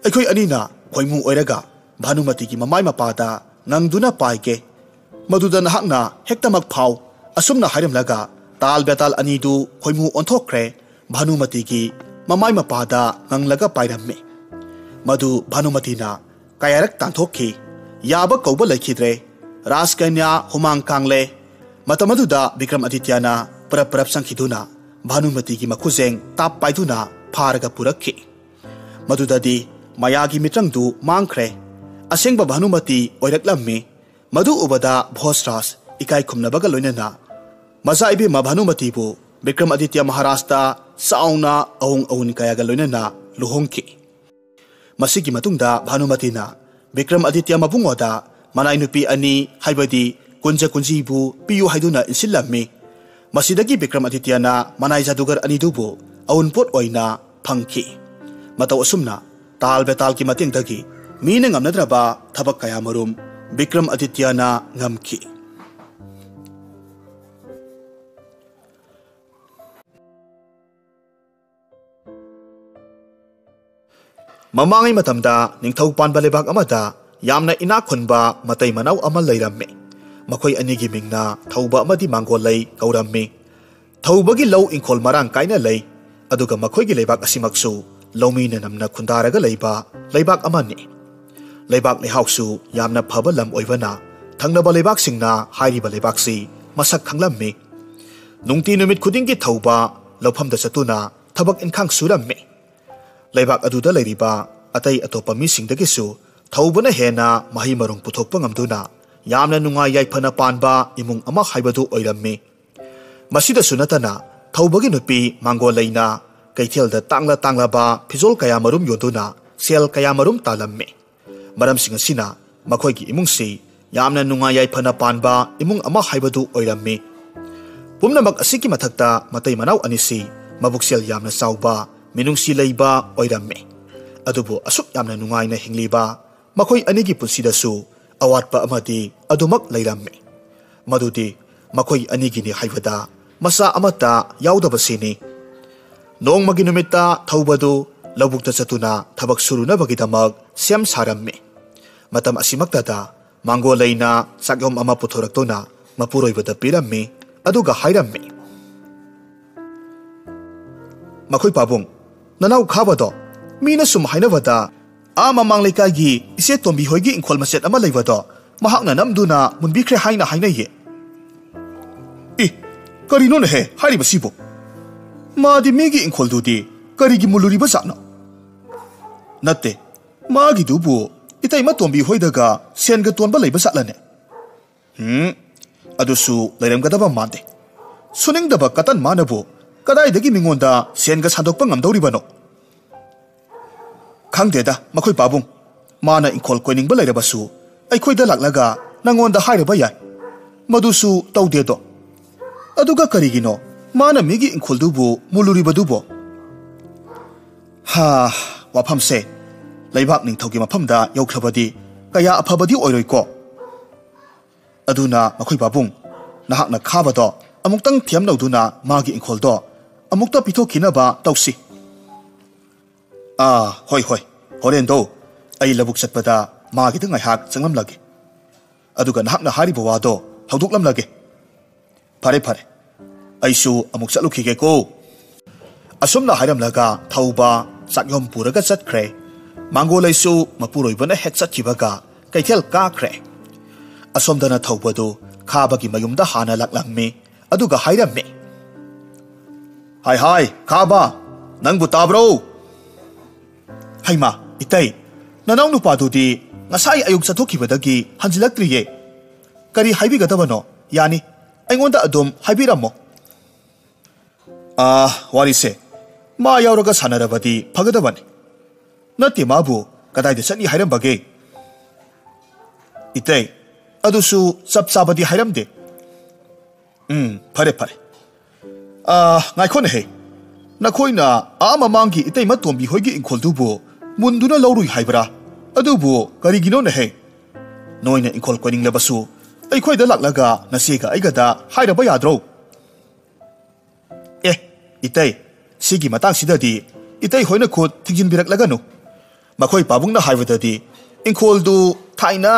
ꯑꯩꯈꯣꯏ ꯑꯅꯤꯅ ꯈꯣꯏꯃꯨ ꯑꯣꯏꯔꯒ ꯚꯥꯅꯨꯃꯇꯤꯒꯤ ꯃꯃꯥꯏ ꯃꯄꯥꯗ ꯉꯪꯗꯨꯅ ꯄꯥꯏꯒꯦ꯫ ꯃꯗꯨꯗ ꯅꯍꯥꯛꯅ ꯍꯦꯛꯇꯃꯛ ꯐꯥꯎ"꯫ ꯑꯁꯨꯝꯅ ꯍꯥꯏꯔꯝꯂꯒ ꯇꯥꯜ ꯕꯦꯇꯥꯜ ꯑꯅꯤꯗꯨ ꯈꯣꯏꯃꯨ ꯑꯣꯟꯊꯣꯛꯈ꯭ꯔꯦ꯫ ꯚꯥꯅꯨꯃꯇꯤꯒꯤ ꯃꯃꯥꯏ ꯃꯄꯥꯗ ꯉꯪꯂꯒ ꯄꯥꯏꯔꯝꯃꯤ꯫ ꯃꯗꯨ ꯚꯥꯅꯨꯃꯇꯤꯅ ꯀꯌꯥꯔꯛ ꯇꯥꯟꯊꯣꯛꯈꯤ꯫ ꯌꯥꯕ ꯀꯧꯕ ꯂꯩꯈꯤꯗ꯭ꯔꯦ꯫ ꯔꯥꯖꯀꯟꯌꯥ ꯍꯨꯃꯥꯡ ꯀꯥꯡꯂꯦ꯫ ꯃꯇꯝ ꯑꯗꯨꯗ ꯕꯤꯀ꯭ꯔꯝ ꯑꯗꯤꯇ꯭ꯌꯅ ꯄꯔꯞ ꯄꯔꯞ ꯆꯪꯈꯤꯗꯨꯅ ꯚꯥꯅꯨꯃꯇꯤꯒꯤ ꯃꯈꯨꯖꯦꯡ ꯇꯥꯞ ꯄꯥꯏꯗꯨꯅ ꯐꯥꯔꯒ ꯄꯨꯔꯛꯈꯤ꯫ ꯃꯗꯨꯗꯗꯤ ꯃꯌꯥꯒꯤ ꯃꯤꯇ꯭ꯔꯪꯗꯨ ꯃꯥꯡꯈ꯭ꯔꯦ꯫ ꯑꯁꯦꯡꯕ ꯚꯥꯅꯨꯃꯇꯤ ꯑꯣꯏꯔꯛꯂꯝꯃꯤ꯫ ꯃꯗꯨ ꯎꯕꯗ ꯚꯣꯖꯔꯥꯖ ꯏꯀꯥꯏ ꯈꯨꯝꯅꯕꯒ ꯂꯣꯏꯅꯅ ꯃꯆꯥ ꯏꯕꯦꯝꯃ ꯚꯥꯅꯨꯃꯇꯤꯕꯨ ꯕꯤꯀ꯭ꯔꯝ ꯑꯗꯤꯇ꯭ꯌ ꯃꯍꯥꯔꯥꯖꯇ ꯆꯥꯎꯅ ꯑꯎꯟ ꯑꯎꯟ ꯀꯌꯥꯒ ꯂꯣꯏꯅꯅ ꯂꯨꯍꯣꯡꯈꯤ꯫ ꯃꯁꯤꯒꯤ ꯃꯇꯨꯡꯗ ꯚꯥꯅꯨꯃꯇꯤꯅ ꯕꯤꯀ꯭ꯔꯝ ꯑꯗꯤꯇ꯭ꯌ ꯃꯕꯨꯡꯉꯣꯗ ꯃꯅꯥꯏ ꯅꯨꯄꯤ ꯑꯅꯤ, ꯍꯥꯏꯕꯗꯤ ꯀꯨꯟꯖ ꯀꯨꯟꯖꯤꯕꯨ ꯄꯤꯌꯨ ꯍꯥꯏꯗꯨꯅ ꯏꯟꯁꯤꯜꯂꯝꯃꯤ꯫ ꯃꯁꯤꯗꯒꯤ ꯕꯤꯀ꯭ꯔꯝ ꯑꯗꯤꯇ꯭ꯌꯅ ꯃꯅꯥꯏ ꯖꯥꯗꯨꯒꯔ ꯑꯅꯤꯗꯨꯕꯨ ꯑꯎꯟꯄꯣꯠ ꯑꯣꯏꯅ ꯐꯪꯈꯤ꯫ ꯃꯇꯧ ꯑꯁꯨꯝꯅ ꯇꯥꯜ ꯕꯦꯇꯥꯜꯒꯤ ꯃꯇꯦꯡꯗꯒꯤ ꯃꯤꯅ ꯉꯝꯅꯗ꯭ꯔꯕ ꯊꯕꯛ ꯀꯌꯥꯃꯔꯨꯝ ꯕꯤꯀ꯭ꯔꯝ ꯑꯗꯤꯇ꯭ꯌꯅ ꯉꯝꯈꯤ꯫ ꯃꯃꯥꯡꯉꯩ ꯃꯇꯝꯗ ꯅꯤꯡꯊꯧ ꯄꯥꯟꯕ ꯂꯩꯕꯥꯛ ꯑꯃꯗ ꯌꯥꯝꯅ ꯏꯅꯥꯛ ꯈꯨꯟꯕ ꯃꯇꯩ ꯃꯅꯥꯎ ꯑꯃ ꯂꯩꯔꯝꯃꯤ꯫ ꯃꯈꯣꯏ ꯑꯅꯤꯒꯤ ꯃꯤꯡꯅ ꯊꯧꯕ ꯑꯃꯗꯤ ꯃꯥꯡꯒꯣꯜꯂꯩ ꯀꯧꯔꯝꯃꯤ꯫ ꯊꯧꯕꯒꯤ ꯂꯧ ꯏꯪꯈꯣꯜ ꯃꯔꯥꯡ ꯀꯥꯏꯅ ꯂꯩ, ꯑꯗꯨꯒ ꯃꯈꯣꯏꯒꯤ ꯂꯩꯕꯥꯛ ꯑꯁꯤꯃꯛꯁꯨ ꯂꯧꯃꯤꯅ ꯅꯝꯅ ꯈꯨꯟꯗꯥꯔꯒ ꯂꯩꯕ ꯂꯩꯕꯥꯛ ꯑꯃꯅꯤ꯫ ꯂꯩꯕꯥꯛ ꯂꯩꯍꯥꯎꯁꯨ ꯌꯥꯝꯅ ꯐꯕ ꯂꯝ ꯑꯣꯏꯕꯅ ꯊꯪꯅꯕ ꯂꯩꯕꯥꯛꯁꯤꯡꯅ ꯍꯥꯏꯔꯤꯕ ꯂꯩꯕꯥꯛꯁꯤ ꯃꯁꯛ ꯈꯪꯂꯝꯃꯤ꯫ ꯅꯨꯡꯇꯤ ꯅꯨꯃꯤꯠ ꯈꯨꯗꯤꯡꯒꯤ ꯊꯧꯕ ꯂꯧꯐꯝꯗ ꯆꯠꯇꯨꯅ ꯊꯕꯛ ꯏꯟꯈꯥꯡ ꯁꯨꯔꯝꯃꯤ꯫ ꯂꯩꯕꯥꯛ ꯑꯗꯨꯗ ꯂꯩꯔꯤꯕ ꯑꯇꯩ ꯑꯇꯣꯞꯄ ꯃꯤꯁꯤꯡꯗꯒꯤꯁꯨ ꯊꯧꯕꯅ ꯍꯦꯟꯅ ꯃꯍꯩ ꯃꯔꯣꯡ ꯄꯨꯊꯣꯛꯄ ꯉꯝꯗꯨꯅ ꯌꯥꯝꯅ ꯅꯨꯡꯉꯥꯏ ꯌꯥꯏꯐꯅ ꯄꯥꯟꯕ ꯏꯃꯨꯡ ꯑꯃ ꯍꯥꯏꯕꯗꯨ ꯑꯣꯏꯔꯝꯃꯤ꯫ ꯃꯁꯤꯗꯁꯨ ꯅꯠꯇꯅ ꯊꯧꯕꯒꯤ ꯅꯨꯄꯤ ꯃꯥꯡꯒꯣꯂꯩꯅ ꯀꯩꯊꯦꯜꯗ ꯇꯥꯡꯂ ꯇꯥꯡꯂꯕ ꯐꯤꯖꯣꯜ ꯀꯌꯥ ꯃꯔꯨꯝ ꯌꯣꯟꯗꯨꯅ ꯁꯦꯜ ꯀꯌꯥ ꯃꯔꯨꯝ ꯇꯥꯜꯂꯝꯃꯤ꯫ ꯃꯔꯝꯁꯤꯡ ꯑꯁꯤꯅ ꯃꯈꯣꯏꯒꯤ ꯏꯃꯨꯡꯁꯤ ꯌꯥꯝꯅ ꯅꯨꯡꯉꯥꯏ ꯌꯥꯏꯐꯅ ꯄꯥꯟꯕ ꯏꯃꯨꯡ ꯑꯃ ꯍꯥꯏꯕꯗꯨ ꯑꯣꯏꯔꯝꯃꯤ꯫ ꯄꯨꯝꯅꯃꯛ ꯑꯁꯤꯒꯤ ꯃꯊꯛꯇ ꯃꯇꯩ ꯃꯅꯥꯎ ꯑꯅꯤꯁꯤ ꯃꯕꯨꯛꯆꯦꯜ ꯌꯥꯝꯅ ꯆꯥꯎꯕ, ꯃꯤꯅꯨꯡꯁꯤ ꯂꯩꯕ ꯑꯣꯏꯔꯝꯃꯤ꯫ ꯑꯗꯨꯕꯨ ꯑꯁꯨꯛ ꯌꯥꯝꯅ ꯅꯨꯡꯉꯥꯏꯅ ꯍꯤꯡꯂꯤꯕ ꯃꯈꯣꯏ ꯑꯅꯤꯒꯤ ꯄꯨꯟꯁꯤꯗꯁꯨ ꯑꯋꯥꯠꯄ ꯑꯃꯗꯤ ꯑꯗꯨꯃꯛ ꯂꯩꯔꯝꯃꯤ꯫ ꯃꯗꯨꯗꯤ ꯃꯈꯣꯏ ꯑꯅꯤꯒꯤꯅꯤ ꯍꯥꯏꯕꯗ ꯃꯆꯥ ꯑꯃꯠꯇ ꯌꯥꯎꯗꯕꯁꯤꯅꯤ꯫ ꯅꯣꯡꯃꯒꯤ ꯅꯨꯃꯤꯠꯇ ꯊꯧꯕꯗꯨ ꯂꯧꯕꯨꯛꯇ ꯆꯠꯇꯨꯅ ꯊꯕꯛ ꯁꯨꯔꯨꯅꯕꯒꯤꯗꯃꯛ ꯁꯦꯝ ꯁꯥꯔꯝꯃꯤ꯫ ꯃꯇꯝ ꯑꯁꯤꯃꯛꯇꯗ ꯃꯥꯡꯒꯣꯂꯩꯅ ꯆꯥꯛꯌꯣꯝ ꯑꯃ ꯄꯨꯊꯣꯔꯛꯇꯨꯅ ꯃꯄꯨꯔꯣꯏꯕꯗ ꯄꯤꯔꯝꯃꯤ꯫ ꯑꯗꯨꯒ ꯍꯥꯏꯔꯝꯃꯤ, "ꯃꯈꯣꯏ ꯄꯥꯕꯨꯡ, ꯅꯅꯥꯎ ꯈꯥꯕꯗꯣ, ꯃꯤꯅ ꯁꯨꯝ ꯍꯥꯏꯅꯕꯗ ꯑꯥ ꯃꯃꯥꯡ ꯂꯩꯀꯥꯏꯒꯤ ꯏꯆꯦ ꯇꯣꯝꯕꯤ ꯍꯣꯏꯒꯤ ꯏꯪꯈꯣꯜ ꯃꯆꯦꯠ ꯑꯃ ꯂꯩꯕꯗꯣ ꯃꯍꯥꯛꯅ ꯅꯝꯗꯨꯅ ꯃꯨꯟꯕꯤꯈ꯭ꯔꯦ ꯍꯥꯏꯅ ꯍꯥꯏꯅꯩꯌꯦ꯫" "ꯏ, ꯀꯔꯤꯅꯣꯅꯦꯍꯦ ꯍꯥꯏꯔꯤꯕꯁꯤꯕꯨ? ꯃꯥꯗꯤ ꯃꯤꯒꯤ ꯏꯪꯈꯣꯜꯗꯨꯗꯤ ꯀꯔꯤꯒꯤ ꯃꯨꯜꯂꯨꯔꯤꯕ ꯖꯥꯠꯅꯣ?" "ꯅꯠꯇꯦ, ꯃꯥꯒꯤꯗꯨꯕꯨ ꯏꯇꯩꯃ ꯇꯣꯝꯕꯤ ꯍꯣꯏꯗꯒ ꯁꯦꯟꯒ ꯇꯣꯟꯕ ꯂꯩꯕ ꯖꯥꯠꯂꯅꯦ?" "ꯎꯝ, ꯑꯗꯨꯁꯨ ꯂꯩꯔꯝꯒꯗꯕ ꯃꯥꯟꯗꯦ꯫ ꯁꯨꯅꯤꯡꯗꯕ ꯀꯇꯟ ꯃꯥꯅꯕꯨ ꯀꯗꯥꯏꯗꯒꯤ ꯃꯤꯉꯣꯟꯗ ꯁꯦꯟꯒ ꯁꯥꯟꯗꯣꯛꯄ ꯉꯝꯗꯧꯔꯤꯕꯅꯣ?" "ꯈꯪꯗꯦꯗ, ꯃꯈꯣꯏ ꯄꯥꯕꯨꯡ꯫ ꯃꯥꯅ ꯏꯪꯈꯣꯜ ꯀꯣꯏꯅꯤꯡꯕ ꯂꯩꯔꯕꯁꯨ ꯑꯩꯈꯣꯏꯗ ꯂꯥꯛꯂꯒ ꯅꯪꯉꯣꯟꯗ ꯍꯥꯏꯔꯕ ꯌꯥꯏ꯫ ꯃꯗꯨꯁꯨ ꯇꯧꯗꯦꯗꯣ꯫ ꯑꯗꯨꯒ ꯀꯔꯤꯒꯤꯅꯣ ꯃꯥꯅ ꯃꯤꯒꯤ ꯏꯪꯈꯣꯜꯗꯨꯕꯨ ꯃꯨꯜꯂꯨꯔꯤꯕꯗꯨꯕꯣ?" ꯍꯥ, ꯋꯥꯐꯝꯁꯦ ꯂꯩꯕꯥꯛ ꯅꯤꯡꯊꯧꯒꯤ ꯃꯐꯝꯗ ꯌꯧꯈ꯭ꯔꯕꯗꯤ ꯀꯌꯥ ꯑꯐꯕꯗꯤ ꯑꯣꯏꯔꯣꯏꯀꯣ꯫ ꯑꯗꯨꯅ ꯃꯈꯣꯏ ꯄꯥꯕꯨꯡ, ꯅꯍꯥꯛꯅ ꯈꯥꯕꯗꯣ ꯑꯃꯨꯛꯇꯪ ꯊꯦꯝꯅꯧꯗꯨꯅ ꯃꯥꯒꯤ ꯏꯪꯈꯣꯜꯗꯣ ꯑꯃꯨꯛꯇ ꯄꯤꯊꯣꯛꯈꯤꯅꯕ ꯇꯧꯁꯤ꯫ "ꯑꯥ, ꯍꯣꯏ, ꯍꯣꯏ, ꯍꯣꯔꯦꯟꯗꯣ ꯑꯩ ꯂꯧꯕꯨꯛ ꯆꯠꯄꯗ ꯃꯥꯒꯤꯗ ꯉꯥꯏꯍꯥꯛ ꯆꯪꯂꯝꯂꯒꯦ꯫ ꯑꯗꯨꯒ ꯅꯍꯥꯛꯅ ꯍꯥꯏꯔꯤꯕ ꯋꯥꯗꯣ ꯍꯧꯗꯣꯛꯂꯝꯂꯒꯦ꯫ ꯐꯔꯦ, ꯐꯔꯦ, ꯑꯩꯁꯨ ꯑꯃꯨꯛ ꯆꯠꯂꯨꯈꯤꯒꯦꯀꯣ꯫" ꯑꯁꯨꯝꯅ ꯍꯥꯏꯔꯝꯂꯒ ꯊꯧꯕ ꯆꯥꯛꯌꯣꯝ ꯄꯨꯔꯒ ꯆꯠꯈ꯭ꯔꯦ꯫ ꯃꯥꯡꯒꯣꯂꯩꯁꯨ ꯃꯄꯨꯔꯣꯏꯕꯅ ꯍꯦꯛ ꯆꯠꯈꯤꯕꯒ ꯀꯩꯊꯦꯜ ꯀꯥꯈ꯭ꯔꯦ꯫ ꯑꯁꯣꯝꯗꯅ ꯊꯧꯕꯗꯨ ꯈꯥꯕꯒꯤ ꯃꯌꯨꯝꯗ ꯍꯥꯟꯅ ꯂꯥꯛꯂꯝꯃꯤ꯫ ꯑꯗꯨꯒ ꯍꯥꯏꯔꯝꯃꯤ, "ꯍꯥꯏ ꯍꯥꯏ, ꯈꯥꯕ, ꯅꯪꯕꯨ ꯇꯥꯕ꯭ꯔꯣ? ꯍꯩꯃꯥ, ꯏꯇꯩ, ꯅꯅꯥꯎ ꯅꯨꯄꯥꯗꯨꯗꯤ ꯉꯁꯥꯏ ꯑꯌꯨꯛ ꯆꯠꯊꯣꯛꯈꯤꯕꯗꯒꯤ ꯍꯟꯖꯤꯜꯂꯛꯇ꯭ꯔꯤꯌꯦ꯫ ꯀꯔꯤ ꯍꯥꯏꯕꯤꯒꯗꯕꯅꯣ? ꯌꯥꯅꯤ, ꯑꯩꯉꯣꯟꯗ ꯑꯗꯨꯝ ꯍꯥꯏꯕꯤꯔꯝꯃꯣ꯫ ꯑꯥ, ꯋꯥꯔꯤꯁꯦ ꯃꯥ ꯌꯥꯎꯔꯒ ꯁꯥꯟꯅꯔꯕꯗꯤ ꯐꯒꯗꯕꯅꯤ꯫ ꯅꯠꯇꯦ, ꯃꯥꯕꯨ ꯀꯗꯥꯏꯗ ꯆꯠꯅꯤ ꯍꯥꯏꯔꯝꯕꯒꯦ?" "ꯏꯇꯩ, ꯑꯗꯨꯁꯨ ꯆꯞ ꯆꯥꯕꯗꯤ ꯍꯥꯏꯔꯝꯗꯦ꯫" "ꯎꯝ, ꯐꯔꯦ, ꯐꯔꯦ꯫ ꯑꯥ, ꯉꯥꯏꯈꯣꯅꯦꯍꯦ꯫ ꯅꯈꯣꯏꯅ ꯑꯥ ꯃꯃꯥꯡꯒꯤ ꯏꯇꯩꯃ ꯇꯣꯝꯕꯤ ꯍꯣꯏꯒꯤ ꯏꯪꯈꯣꯜꯗꯨꯕꯨ ꯃꯨꯟꯗꯨꯅ ꯂꯧꯔꯨꯏ ꯍꯥꯏꯕ꯭ꯔꯥ? ꯑꯗꯨꯕꯨ ꯀꯔꯤꯒꯤꯅꯣꯅꯦꯍꯦ? ꯅꯣꯏꯅ ꯏꯪꯈꯣꯜ ꯀꯣꯏꯅꯤꯡꯂꯕꯁꯨ ꯑꯩꯈꯣꯏꯗ ꯂꯥꯛꯂꯒ ꯅꯆꯦꯒ ꯑꯩꯒꯗ ꯍꯥꯏꯔꯕ ꯌꯥꯗ꯭ꯔꯣ?" "ꯑꯦ, ꯏꯇꯩ, ꯁꯤꯒꯤ ꯃꯇꯥꯡꯁꯤꯗꯗꯤ ꯏꯇꯩ ꯍꯣꯏꯅ ꯈꯨꯠ ꯊꯤꯡꯖꯤꯟꯕꯤꯔꯛꯂꯒꯅꯨ꯫ ꯃꯈꯣꯏ ꯄꯥꯕꯨꯡꯅ ꯍꯥꯏꯕꯗꯗꯤ ꯏꯪꯈꯣꯜꯗꯨ ꯊꯥꯏꯅ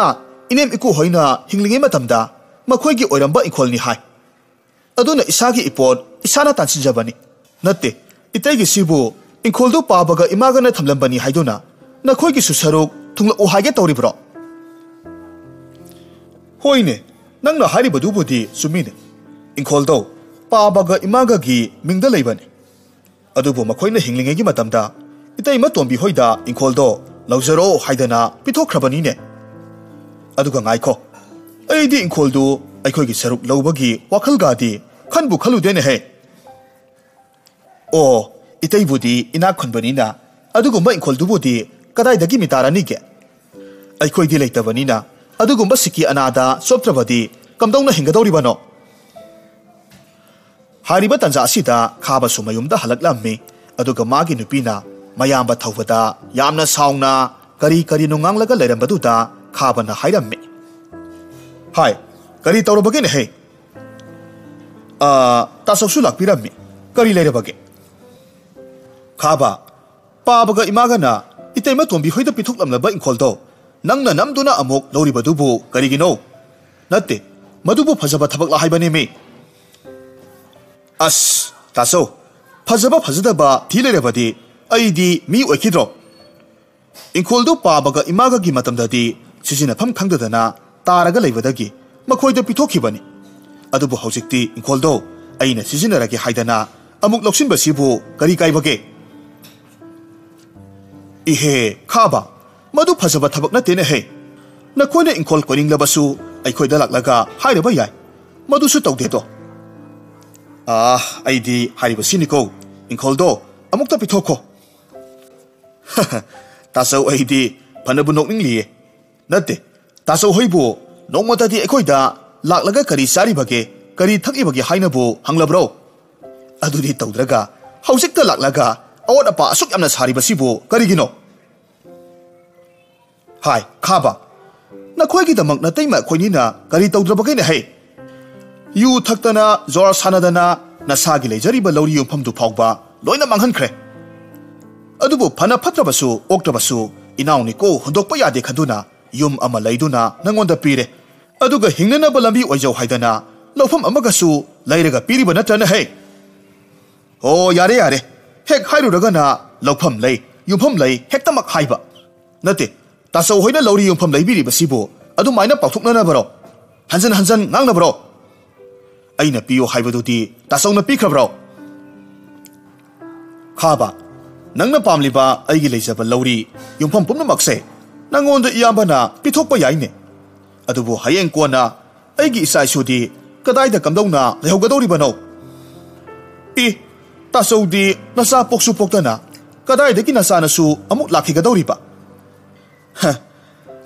ꯏꯅꯦꯝ ꯏꯀꯨ ꯍꯣꯏꯅ ꯍꯤꯡꯂꯤꯉꯩ ꯃꯇꯝꯗ ꯃꯈꯣꯏꯒꯤ ꯑꯣꯏꯔꯝꯕ ꯏꯪꯈꯣꯜꯅꯤ ꯍꯥꯏ꯫ ꯑꯗꯨꯅ ꯏꯁꯥꯒꯤ ꯏꯄꯣꯠ ꯏꯁꯥꯅ ꯇꯥꯟꯁꯤꯟꯖꯕꯅꯤ꯫ ꯅꯠꯇꯦ, ꯏꯇꯩꯒꯤꯁꯤꯕꯨ ꯏꯪꯈꯣꯜꯗꯨ ꯄꯥꯕꯒ ꯏꯃꯥꯒꯅ ꯊꯝꯂꯝꯕꯅꯤ ꯍꯥꯏꯗꯨꯅ ꯅꯈꯣꯏꯒꯤꯁꯨ ꯁꯔꯨꯛ ꯊꯨꯡꯂꯛꯎ ꯍꯥꯏꯒꯦ ꯇꯧꯔꯤꯕ꯭ꯔꯣ?" "ꯍꯣꯏꯅꯦ, ꯅꯪꯅ ꯍꯥꯏꯔꯤꯕꯗꯨꯕꯨꯗꯤ ꯆꯨꯝꯃꯤꯅꯦ꯫ ꯏꯪꯈꯣꯜꯗꯣ ꯄꯥꯕꯒ ꯏꯃꯥꯒꯒꯤ ꯃꯤꯡꯗ ꯂꯩꯕꯅꯤ꯫ ꯑꯗꯨꯕꯨ ꯃꯈꯣꯏꯅ ꯍꯤꯡꯂꯤꯉꯩꯒꯤ ꯃꯇꯝꯗ ꯏꯇꯩꯃ ꯇꯣꯝꯕꯤ ꯍꯣꯏꯗ ꯏꯪꯈꯣꯜꯗꯣ ꯂꯧꯖꯔꯣ ꯍꯥꯏꯗꯅ ꯄꯤꯊꯣꯛꯈ꯭ꯔꯕꯅꯤꯅꯦ꯫ ꯑꯗꯨꯒ ꯉꯥꯏꯈꯣ, ꯑꯩꯗꯤ ꯏꯪꯈꯣꯜꯗꯨ ꯑꯩꯈꯣꯏꯒꯤ ꯁꯔꯨꯛ ꯂꯧꯕꯒꯤ ꯋꯥꯈꯜꯒꯗꯤ ꯈꯟꯕꯨ ꯈꯜꯂꯨꯗꯦꯅꯦꯍꯦ꯫ ꯑꯣ, ꯏꯇꯩꯕꯨꯗꯤ ꯏꯅꯥꯛ ꯈꯨꯟꯕꯅꯤꯅ ꯑꯗꯨꯒꯨꯝꯕ ꯏꯪꯈꯣꯜꯗꯨꯕꯨꯗꯤ ꯀꯗꯥꯏꯗꯒꯤ ꯃꯤꯇꯥꯔꯅꯤꯒꯦ? ꯑꯩꯈꯣꯏꯗꯤ ꯂꯩꯇꯕꯅꯤꯅ ꯑꯗꯨꯒꯨꯝꯕ ꯁꯤꯀꯤ ꯑꯅꯥꯗ ꯆꯣꯞꯇ꯭ꯔꯕꯗꯤ ꯀꯝꯗꯧꯅ ꯍꯤꯡꯒꯗꯧꯔꯤꯕꯅꯣ?" ꯍꯥꯏꯔꯤꯕ ꯇꯥꯟꯖꯥ ꯑꯁꯤꯗ ꯈꯥꯕꯁꯨ ꯃꯌꯨꯝꯗ ꯍꯜꯂꯛꯂꯝꯃꯤ꯫ ꯑꯗꯨꯒ ꯃꯥꯒꯤ ꯅꯨꯄꯤꯅ ꯃꯌꯥꯝꯕ ꯊꯧꯕꯗ ꯌꯥꯝꯅ ꯁꯥꯎꯅ ꯀꯔꯤ ꯀꯔꯤꯅꯣ ꯉꯥꯡꯂꯒ ꯂꯩꯔꯝꯕꯗꯨꯗ ꯈꯥꯕꯅ ꯍꯥꯏꯔꯝꯃꯤ, "ꯍꯥꯏ, ꯀꯔꯤ ꯇꯧꯔꯕꯒꯦꯅꯦꯍꯦ? ꯑ, ꯇꯥꯆꯧꯁꯨ ꯂꯥꯛꯄꯤꯔꯝꯃꯤ꯫ ꯀꯔꯤ ꯂꯩꯔꯕꯒꯦ?" "ꯈꯥꯕ, ꯄꯥꯕꯒ ꯏꯃꯥꯒꯅ ꯏꯇꯩꯃ ꯇꯣꯝꯕꯤ ꯍꯣꯏꯗ ꯄꯤꯊꯣꯛꯂꯝꯂꯕ ꯏꯪꯈꯣꯜꯗꯣ ꯅꯪꯅ ꯅꯝꯗꯨꯅ ꯑꯃꯨꯛ ꯂꯧꯔꯤꯕꯗꯨꯕꯨ ꯀꯔꯤꯒꯤꯅꯣ? ꯅꯠꯇꯦ, ꯃꯗꯨꯕꯨ ꯐꯖꯕ ꯊꯕꯛꯂ ꯍꯥꯏꯕꯅꯦꯃꯤ?" "ꯑꯁ, ꯇꯥꯆꯧ, ꯐꯖꯕ ꯐꯖꯗꯕ ꯊꯤ ꯂꯩꯔꯕꯗꯤ ꯑꯩꯗꯤ ꯃꯤ ꯑꯣꯏꯈꯤꯗ꯭ꯔꯣ? ꯏꯪꯈꯣꯜꯗꯨ ꯄꯥꯕꯒ ꯏꯃꯥꯒꯒꯤ ꯃꯇꯝꯗꯗꯤ ꯁꯤꯖꯤꯟꯅꯐꯝ ꯈꯪꯗꯗꯅ ꯇꯥꯔꯒ ꯂꯩꯕꯗꯒꯤ ꯃꯈꯣꯏꯗ ꯄꯤꯊꯣꯛꯈꯤꯕꯅꯤ꯫ ꯑꯗꯨꯕꯨ ꯍꯧꯖꯤꯛꯇꯤ ꯏꯪꯈꯣꯜꯗꯣ ꯑꯩꯅ ꯁꯤꯖꯤꯟꯅꯔꯒꯦ ꯍꯥꯏꯗꯅ ꯑꯃꯨꯛ ꯂꯧꯁꯤꯟꯕꯁꯤꯕꯨ ꯀꯔꯤ ꯀꯥꯏꯕꯒꯦ? ꯏꯍꯦ, ꯈꯥꯕ, ꯃꯗꯨ ꯐꯖꯕ ꯊꯕꯛ ꯅꯠꯇꯦꯅꯦꯍꯦ꯫ ꯅꯈꯣꯏꯅ ꯏꯪꯈꯣꯜ ꯀꯣꯏꯅꯤꯡꯂꯕꯁꯨ ꯑꯩꯈꯣꯏꯗ ꯂꯥꯛꯂꯒ ꯍꯥꯏꯔꯕ ꯌꯥꯏ꯫ ꯃꯗꯨꯁꯨ ꯇꯧꯗꯦꯗꯣ꯫ ꯑꯥ, ꯑꯩꯗꯤ ꯍꯥꯏꯔꯤꯕꯁꯤꯅꯤꯀꯣ, ꯏꯪꯈꯣꯜꯗꯣ ꯑꯃꯨꯛꯇ ꯄꯤꯊꯣꯛꯈꯣ꯫ ꯇꯥꯆꯧ, ꯑꯩꯗꯤ ꯐꯅꯕꯨ ꯅꯣꯛꯅꯤꯡꯂꯤꯌꯦ꯫ ꯅꯠꯇꯦ, ꯇꯥꯆꯧ ꯍꯣꯏꯕꯨ ꯅꯣꯡꯃꯇꯗꯤ ꯑꯩꯈꯣꯏꯗ ꯂꯥꯛꯂꯒ ꯀꯔꯤ ꯆꯥꯔꯤꯕꯒꯦ, ꯀꯔꯤ ꯊꯛꯂꯤꯕꯒꯦ ꯍꯥꯏꯅꯕꯨ ꯍꯪꯂꯕ꯭ꯔꯣ? ꯑꯗꯨꯗꯤ ꯇꯧꯗ꯭ꯔꯒ ꯍꯧꯖꯤꯛꯇ ꯂꯥꯛꯂꯒ ꯑꯋꯥꯠ ꯑꯄꯥ ꯑꯁꯨꯛ ꯌꯥꯝꯅ ꯁꯥꯔꯤꯕꯁꯤꯕꯨ ꯀꯔꯤꯒꯤꯅꯣ? ꯍꯥꯏ, ꯈꯥꯕ, ꯅꯈꯣꯏꯒꯤꯗꯃꯛ ꯅꯇꯩꯃ ꯑꯩꯈꯣꯏꯅꯤꯅ ꯀꯔꯤ ꯇꯧꯗ꯭ꯔꯕꯒꯦꯅꯦ ꯍꯩ? ꯌꯨ ꯊꯛꯇꯅ, ꯖꯣꯔ ꯁꯥꯟꯅꯗꯅ, ꯅꯁꯥꯒꯤ ꯂꯩꯖꯔꯤꯕ ꯂꯧꯔꯤ ꯌꯣꯟꯐꯝꯗꯨ ꯐꯥꯎꯕ ꯂꯣꯏꯅ ꯃꯥꯡꯍꯟꯈ꯭ꯔꯦ꯫ ꯑꯗꯨꯕꯨ ꯐꯅ ꯐꯠꯇ꯭ꯔꯕꯁꯨ ꯑꯣꯛꯇ꯭ꯔꯕꯁꯨ ꯏꯅꯥꯎꯅꯤꯀꯣ, ꯍꯨꯟꯗꯣꯛꯄ ꯌꯥꯗꯦ ꯈꯟꯗꯨꯅ ꯌꯨꯝ ꯑꯃ ꯂꯩꯗꯨꯅ ꯅꯉꯣꯟꯗ ꯄꯤꯔꯦ꯫ ꯑꯗꯨꯒ ꯍꯤꯡꯅꯅꯕ ꯂꯝꯕꯤ ꯑꯣꯏꯖꯧ ꯍꯥꯏꯗꯅ ꯂꯧꯐꯝ ꯑꯃꯒꯁꯨ ꯂꯩꯔꯒ ꯄꯤꯔꯤꯕ ꯅꯠꯇ꯭ꯔꯅꯦ ꯍꯦ? ꯑꯣ, ꯌꯥꯔꯦ, ꯌꯥꯔꯦ꯫ ꯍꯦꯛ ꯍꯥꯏꯔꯨꯔꯒꯅ ꯂꯧꯐꯝ ꯂꯩ, ꯌꯨꯝꯐꯝ ꯂꯩ ꯍꯦꯛꯇꯃꯛ ꯍꯥꯏꯕ꯫ ꯅꯠꯇꯦ, ꯇꯥꯆꯧ ꯍꯣꯏꯅ ꯂꯧꯔꯤ ꯌꯨꯝꯐꯝ ꯂꯩꯕꯤꯔꯤꯕꯁꯤꯕꯨ ꯑꯗꯨꯃꯥꯏꯅ ꯄꯥꯎꯊꯣꯛꯅꯅꯕꯔꯣ? ꯍꯟꯖꯟ ꯍꯟꯖꯟ ꯉꯥꯡꯅꯕꯔꯣ? ꯑꯩꯅ ꯄꯤꯌꯨ ꯍꯥꯏꯕꯗꯨꯗꯤ ꯇꯥꯆꯧꯅ ꯄꯤꯈ꯭ꯔꯕ꯭ꯔꯣ? ꯈꯥꯕ, ꯅꯪꯅ ꯄꯥꯝꯂꯤꯕ ꯑꯩꯒꯤ ꯂꯩꯖꯕ ꯂꯧꯔꯤ ꯌꯨꯝꯐꯝ ꯄꯨꯝꯅꯃꯛꯁꯦ ꯅꯪꯉꯣꯟꯗ ꯏꯌꯥꯝꯕꯅ ꯄꯤꯊꯣꯛꯄ ꯌꯥꯏꯅꯦ꯫ ꯑꯗꯨꯕꯨ ꯍꯌꯦꯡ ꯀꯣꯟꯅ ꯑꯩꯒꯤ ꯏꯆꯥ ꯏꯁꯨꯗꯤ ꯀꯗꯥꯏꯗ ꯀꯝꯗꯧꯅ ꯂꯩꯍꯧꯒꯗꯧꯔꯤꯕꯅꯣ? ꯏ, ꯇꯥꯆꯧꯗꯤ ꯅꯆꯥ ꯄꯣꯛꯁꯨ ꯄꯣꯛꯇꯅ ꯀꯗꯥꯏꯗꯒꯤ ꯅꯆꯥꯅꯁꯨ ꯑꯃꯨꯛ ꯂꯥꯛꯈꯤꯒꯗꯧꯔꯤꯕ? ꯍ,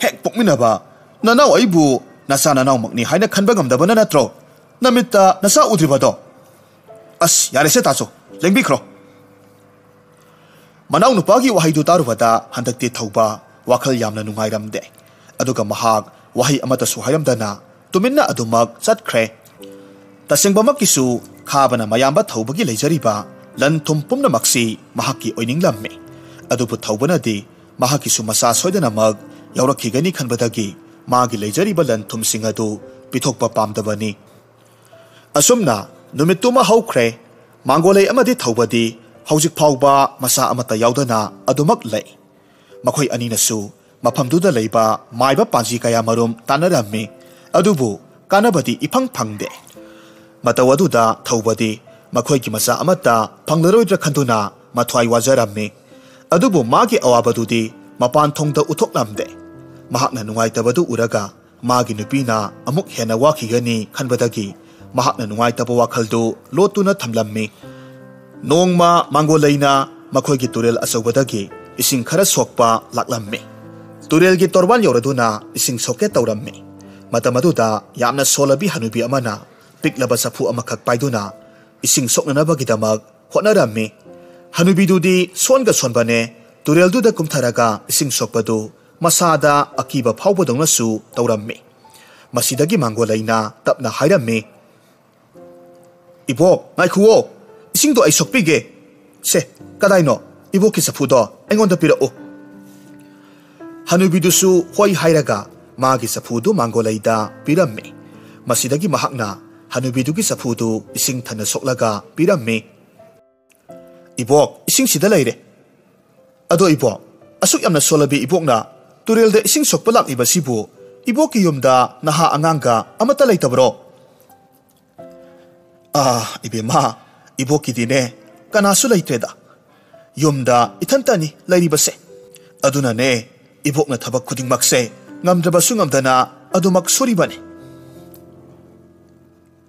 ꯍꯦꯛ ꯄꯣꯛꯃꯤꯟꯅꯕ ꯅꯅꯥꯎ ꯑꯩꯕꯨ ꯅꯆꯥ ꯅꯅꯥꯎꯃꯛꯅꯤ ꯍꯥꯏꯅ ꯈꯟꯕ ꯉꯝꯗꯕꯅ ꯅꯠꯇ꯭ꯔꯣ ꯅꯃꯤꯠꯇ ꯅꯆꯥ ꯎꯗ꯭ꯔꯤꯕꯗꯣ? ꯑꯁ, ꯌꯥꯔꯦꯁꯦ ꯇꯥꯆꯧ, ꯂꯦꯡꯕꯤꯈ꯭ꯔꯣ꯫ ꯃꯅꯥꯎꯅꯨꯄꯥꯒꯤ ꯋꯥꯍꯩꯗꯨ ꯇꯥꯔꯨꯕꯗ ꯍꯟꯗꯛꯇꯤ ꯊꯧꯕ ꯋꯥꯈꯜ ꯌꯥꯝꯅ ꯅꯨꯡꯉꯥꯏꯔꯝꯗꯦ꯫ ꯑꯗꯨꯒ ꯃꯍꯥꯛ ꯋꯥꯍꯩ ꯑꯃꯠꯇꯁꯨ ꯍꯥꯏꯔꯝꯗꯅ ꯇꯨꯃꯤꯟꯅ ꯑꯗꯨꯃꯛ ꯆꯠꯈ꯭ꯔꯦ꯫ ꯇꯁꯦꯡꯕꯃꯛꯀꯤꯁꯨ ꯈꯥꯕꯅ ꯃꯌꯥꯝꯕ ꯊꯧꯕꯒꯤ ꯂꯩꯖꯔꯤꯕ ꯂꯟ ꯊꯨꯝ ꯄꯨꯝꯅꯃꯛꯁꯤ ꯃꯍꯥꯛꯀꯤ ꯑꯣꯏꯅꯤꯡꯂꯝꯃꯤ꯫ ꯑꯗꯨꯕꯨ ꯊꯧꯕꯅꯗꯤ ꯃꯍꯥꯛꯀꯤꯁꯨ ꯃꯆꯥ ꯁꯣꯏꯗꯅꯃꯛ ꯌꯥꯎꯔꯛꯈꯤꯒꯅꯤ ꯈꯟꯕꯗꯒꯤ ꯃꯥꯒꯤ ꯂꯩꯖꯔꯤꯕ ꯂꯟ ꯊꯨꯝꯁꯤꯡ ꯑꯗꯨ ꯄꯤꯊꯣꯛꯄ ꯄꯥꯝꯗꯕꯅꯤ꯫ ꯑꯁꯨꯝꯅ ꯅꯨꯃꯤꯠꯇꯨꯃ ꯍꯧꯈ꯭ꯔꯦ꯫ ꯃꯥꯡꯒꯣꯂꯩ ꯑꯃꯗꯤ ꯊꯧꯕꯗꯤ ꯍꯧꯖꯤꯛ ꯐꯥꯎꯕ ꯃꯆꯥ ꯑꯃꯠꯇ ꯌꯥꯎꯗꯅ ꯑꯗꯨꯃꯛ ꯂꯩ꯫ ꯃꯈꯣꯏ ꯑꯅꯤꯅꯁꯨ ꯃꯐꯝꯗꯨꯗ ꯂꯩꯕ ꯃꯥꯏꯕ ꯄꯥꯟꯖꯤ ꯀꯌꯥꯃꯔꯨꯝ ꯇꯥꯟꯅꯔꯝꯃꯤ꯫ ꯑꯗꯨꯕꯨ ꯀꯥꯟꯅꯕꯗꯤ ꯏꯐꯪ ꯐꯪꯗꯦ꯫ ꯃꯇꯧ ꯑꯗꯨꯗ ꯊꯧꯕꯗꯤ ꯃꯈꯣꯏꯒꯤ ꯃꯆꯥ ꯑꯃꯠꯇ ꯐꯪꯂꯔꯣꯏꯗ꯭ꯔꯥ ꯈꯟꯗꯨꯅ ꯃꯊ꯭ꯋꯥꯏ ꯋꯥꯖꯔꯝꯃꯤ꯫ ꯑꯗꯨꯕꯨ ꯃꯥꯒꯤ ꯑꯋꯥꯕꯗꯨꯗꯤ ꯃꯄꯥꯟ ꯊꯣꯡꯗ ꯎꯠꯊꯣꯛꯂꯝꯗꯦ꯫ ꯃꯍꯥꯛꯅ ꯅꯨꯡꯉꯥꯏꯇꯕꯗꯨ ꯎꯔꯒ ꯃꯥꯒꯤ ꯅꯨꯄꯤꯅ ꯑꯃꯨꯛ ꯍꯦꯟꯅ ꯋꯥꯈꯤꯒꯅꯤ ꯈꯟꯕꯗꯒꯤ ꯃꯍꯥꯛꯅ ꯅꯨꯡꯉꯥꯏꯇꯕ ꯋꯥꯈꯜꯗꯨ ꯂꯣꯠꯇꯨꯅ ꯊꯝꯂꯝꯃꯤ꯫ ꯅꯣꯡꯃ ꯃꯥꯡꯒꯣꯂꯩꯅ ꯃꯈꯣꯏꯒꯤ ꯇꯨꯔꯦꯜ ꯑꯆꯧꯕꯗꯒꯤ ꯏꯁꯤꯡ ꯈꯔ ꯁꯣꯛꯄ ꯂꯥꯛꯂꯝꯃꯤ꯫ ꯇꯨꯔꯦꯜꯒꯤ ꯇꯣꯔꯕꯥꯟ ꯌꯧꯔꯗꯨꯅ ꯏꯁꯤꯡ ꯁꯣꯛꯀꯦ ꯇꯧꯔꯝꯃꯤ꯫ ꯃꯇꯝ ꯑꯗꯨꯗ ꯌꯥꯝꯅ ꯁꯣꯜꯂꯕꯤ ꯍꯅꯨꯕꯤ ꯑꯃꯅ ꯄꯤꯛꯂꯕ ꯆꯐꯨ ꯑꯃꯈꯛ ꯄꯥꯏꯗꯨꯅ ꯏꯁꯤꯡ ꯁꯣꯛꯅꯅꯕꯒꯤꯗꯃꯛ ꯍꯣꯠꯅꯔꯝꯃꯤ꯫ ꯍꯅꯨꯕꯤꯗꯨꯗꯤ ꯁꯣꯟꯒ ꯁꯣꯟꯕꯅꯦ꯫ ꯇꯨꯔꯦꯜꯗꯨꯗ ꯀꯨꯝꯊꯔꯒ ꯏꯁꯤꯡ ꯁꯣꯛꯄꯗꯨ ꯃꯁꯥꯗ ꯑꯀꯤꯕ ꯐꯥꯎꯕꯗꯧꯅꯁꯨ ꯇꯧꯔꯝꯃꯤ꯫ ꯃꯁꯤꯗꯒꯤ ꯃꯥꯡꯒꯣꯂꯩꯅ ꯇꯞꯅ ꯍꯥꯏꯔꯝꯃꯤ, "ꯏꯕꯣꯛ, ꯉꯥꯏꯈꯨꯑꯣ, ꯏꯁꯤꯡꯗꯣ ꯑꯩ ꯁꯣꯛꯄꯤꯒꯦ꯫ ꯁꯦ, ꯀꯗꯥꯏꯅꯣ? ꯏꯕꯣꯛꯀꯤ ꯆꯐꯨꯗꯣ ꯑꯩꯉꯣꯟꯗ ꯄꯤꯔꯛꯎ꯫" ꯍꯅꯨꯕꯤꯗꯨꯁꯨ ꯍꯣꯏ ꯍꯥꯏꯔꯒ ꯃꯥꯒꯤ ꯆꯐꯨꯗꯨ ꯃꯥꯡꯒꯣꯂꯩꯗ ꯄꯤꯔꯝꯃꯤ꯫ ꯃꯁꯤꯗꯒꯤ ꯃꯍꯥꯛꯅ ꯍꯅꯨꯕꯤꯗꯨꯒꯤ ꯆꯐꯨꯗꯨ ꯏꯁꯤꯡ ꯊꯟꯅ ꯁꯣꯛꯂꯒ ꯄꯤꯔꯝꯃꯤ꯫ "ꯏꯕꯣꯛ, ꯏꯁꯤꯡꯁꯤꯗ ꯂꯩꯔꯦ꯫" "ꯑꯗꯣ ꯏꯕꯣꯛ, ꯑꯁꯨꯛ ꯌꯥꯝꯅ ꯁꯣꯜꯂꯕꯤ ꯏꯕꯣꯛꯅ ꯇꯨꯔꯦꯜꯗ ꯏꯁꯤꯡ ꯁꯣꯛꯄ ꯂꯥꯛꯂꯤꯕꯁꯤꯕꯨ ꯏꯕꯣꯛꯀꯤ ꯌꯨꯝꯗ ꯅꯍꯥ ꯑꯉꯥꯡꯒ ꯑꯃꯠꯇ ꯂꯩꯇꯕꯔꯣ?" "ꯑꯥ, ꯏꯕꯦꯝꯃ, ꯏꯕꯣꯛꯀꯤꯗꯤꯅꯦ ꯀꯅꯥꯁꯨ ꯂꯩꯇ꯭ꯔꯦꯗ꯫ ꯌꯨꯝꯗ ꯏꯊꯟꯇꯅꯤ ꯂꯩꯔꯤꯕꯁꯦ꯫ ꯑꯗꯨꯅꯅꯦ, ꯏꯕꯣꯛꯅ ꯊꯕꯛ ꯈꯨꯗꯤꯡꯃꯛꯁꯦ ꯉꯝꯗ꯭ꯔꯕꯁꯨ ꯉꯝꯗꯅ ꯑꯗꯨꯃꯛ ꯁꯨꯔꯤꯕꯅꯤ꯫"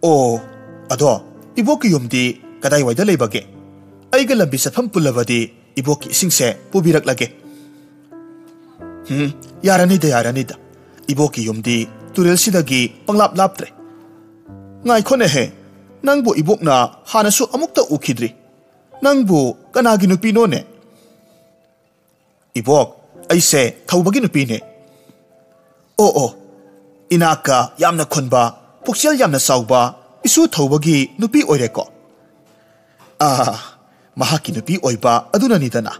"ꯑꯣ, ꯑꯗꯣ ꯏꯕꯣꯛꯀꯤ ꯌꯨꯝꯗꯤ ꯀꯗꯥꯏꯋꯥꯏꯗ ꯂꯩꯕꯒꯦ? ꯑꯩꯒ ꯂꯝꯕꯤ ꯆꯠꯐꯝ ꯄꯨꯜꯂꯕꯗꯤ ꯏꯕꯣꯛꯀꯤ ꯏꯁꯤꯡꯁꯦ ꯄꯨꯕꯤꯔꯛꯂꯒꯦ꯫" "ꯎꯝ, ꯌꯥꯔꯅꯤꯗ, ꯌꯥꯔꯅꯤꯗ꯫ ꯏꯕꯣꯛꯀꯤ ꯌꯨꯝꯗꯤ ꯇꯨꯔꯦꯜꯁꯤꯗꯒꯤ ꯄꯪꯂꯥꯞ ꯂꯥꯞꯇ꯭ꯔꯦ꯫ ꯉꯥꯏꯈꯣꯅꯦꯍꯦ, ꯅꯪꯕꯨ ꯏꯕꯣꯛꯅ ꯍꯥꯟꯅꯁꯨ ꯑꯃꯨꯛꯇ ꯎꯈꯤꯗ꯭ꯔꯤ꯫ ꯅꯪꯕꯨ ꯀꯅꯥꯒꯤ ꯅꯨꯄꯤꯅꯣꯅꯦ?" "ꯏꯕꯣꯛ, ꯑꯩꯁꯦ ꯊꯧꯕꯒꯤ ꯅꯨꯄꯤꯅꯦ꯫" "ꯑꯣ, ꯑꯣ, ꯏꯅꯥꯛꯀ ꯌꯥꯝꯅ ꯈꯨꯟꯕ, ꯄꯨꯛꯆꯦꯜ ꯌꯥꯝꯅ ꯆꯥꯎꯕ ꯏꯁꯨ ꯊꯧꯕꯒꯤ ꯅꯨꯄꯤ ꯑꯣꯏꯔꯦꯀꯣ?" "ꯑꯥ, ꯃꯍꯥꯛꯀꯤ ꯅꯨꯄꯤ ꯑꯣꯏꯕ ꯑꯗꯨꯅꯅꯤꯗꯅ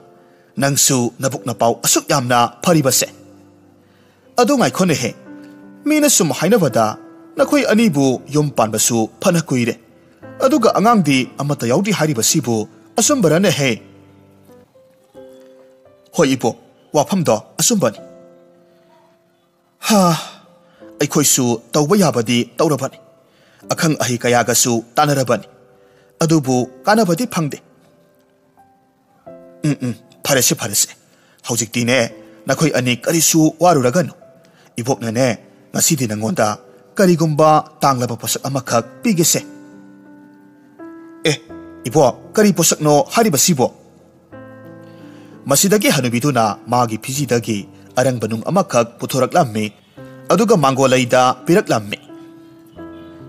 ꯅꯪꯁꯨ ꯅꯕꯨꯛ ꯅꯄꯥꯎ ꯑꯁꯨꯛ ꯌꯥꯝꯅ ꯐꯔꯤꯕꯁꯦ꯫ ꯑꯗꯣ ꯉꯥꯏꯈꯣꯅꯦꯍꯦ, ꯃꯤꯅ ꯁꯨꯝ ꯍꯥꯏꯅꯕꯗ ꯅꯈꯣꯏ ꯑꯅꯤꯕꯨ ꯌꯨꯝ ꯄꯥꯟꯕꯁꯨ ꯐꯅ ꯀꯨꯏꯔꯦ, ꯑꯗꯨꯒ ꯑꯉꯥꯡꯗꯤ ꯑꯃꯠꯇ ꯌꯥꯎꯗ꯭ꯔꯤ ꯍꯥꯏꯔꯤꯕꯁꯤꯕꯨ ꯑꯆꯨꯝꯕꯔꯅꯦꯍꯦ?" "ꯍꯣꯏ ꯏꯕꯣꯛ, ꯋꯥꯐꯝꯗꯣ ꯑꯆꯨꯝꯕꯅꯤ꯫ ꯍꯥ, ꯑꯩꯈꯣꯏꯁꯨ ꯇꯧꯕ ꯌꯥꯕꯗꯤ ꯇꯧꯔꯕꯅꯤ꯫ ꯑꯈꯪ ꯑꯍꯩ ꯀꯌꯥꯒꯁꯨ ꯇꯥꯟꯅꯔꯕꯅꯤ꯫ ꯑꯗꯨꯕꯨ ꯀꯥꯟꯅꯕꯗꯤ ꯐꯪꯗꯦ꯫ ꯎꯝ, ꯎꯝ, ꯐꯔꯦꯁꯦ, ꯐꯔꯦꯁꯦ꯫ ꯍꯧꯖꯤꯛꯇꯤꯅꯦ, ꯅꯈꯣꯏ ꯑꯅꯤ ꯀꯔꯤꯁꯨ ꯋꯥꯔꯨꯔꯒꯅꯨ꯫ ꯏꯕꯣꯛꯅꯅꯦ, ꯉꯁꯤꯗꯤ ꯅꯉꯣꯟꯗ ꯀꯔꯤꯒꯨꯝꯕ ꯇꯥꯡꯂꯕ ꯄꯣꯠꯁꯛ ꯑꯃꯈꯛ ꯄꯤꯒꯦꯁꯦ꯫ ꯑꯦ, ꯏꯕꯣꯛ, ꯀꯔꯤ ꯄꯣꯠꯁꯛꯅꯣ ꯍꯥꯏꯔꯤꯕꯁꯤꯕꯣ? ꯃꯁꯤꯗꯒꯤ ꯍꯅꯨꯕꯤꯗꯨꯅ ꯃꯥꯒꯤ ꯐꯤꯖꯤꯗꯒꯤ ꯑꯔꯪꯕ ꯅꯨꯡ ꯑꯃꯈꯛ ꯄꯨꯊꯣꯔꯛꯂꯝꯃꯤ꯫ ꯑꯗꯨꯒ ꯃꯥꯡꯒꯣꯂꯩꯗ ꯄꯤꯔꯛꯂꯝꯃꯤ꯫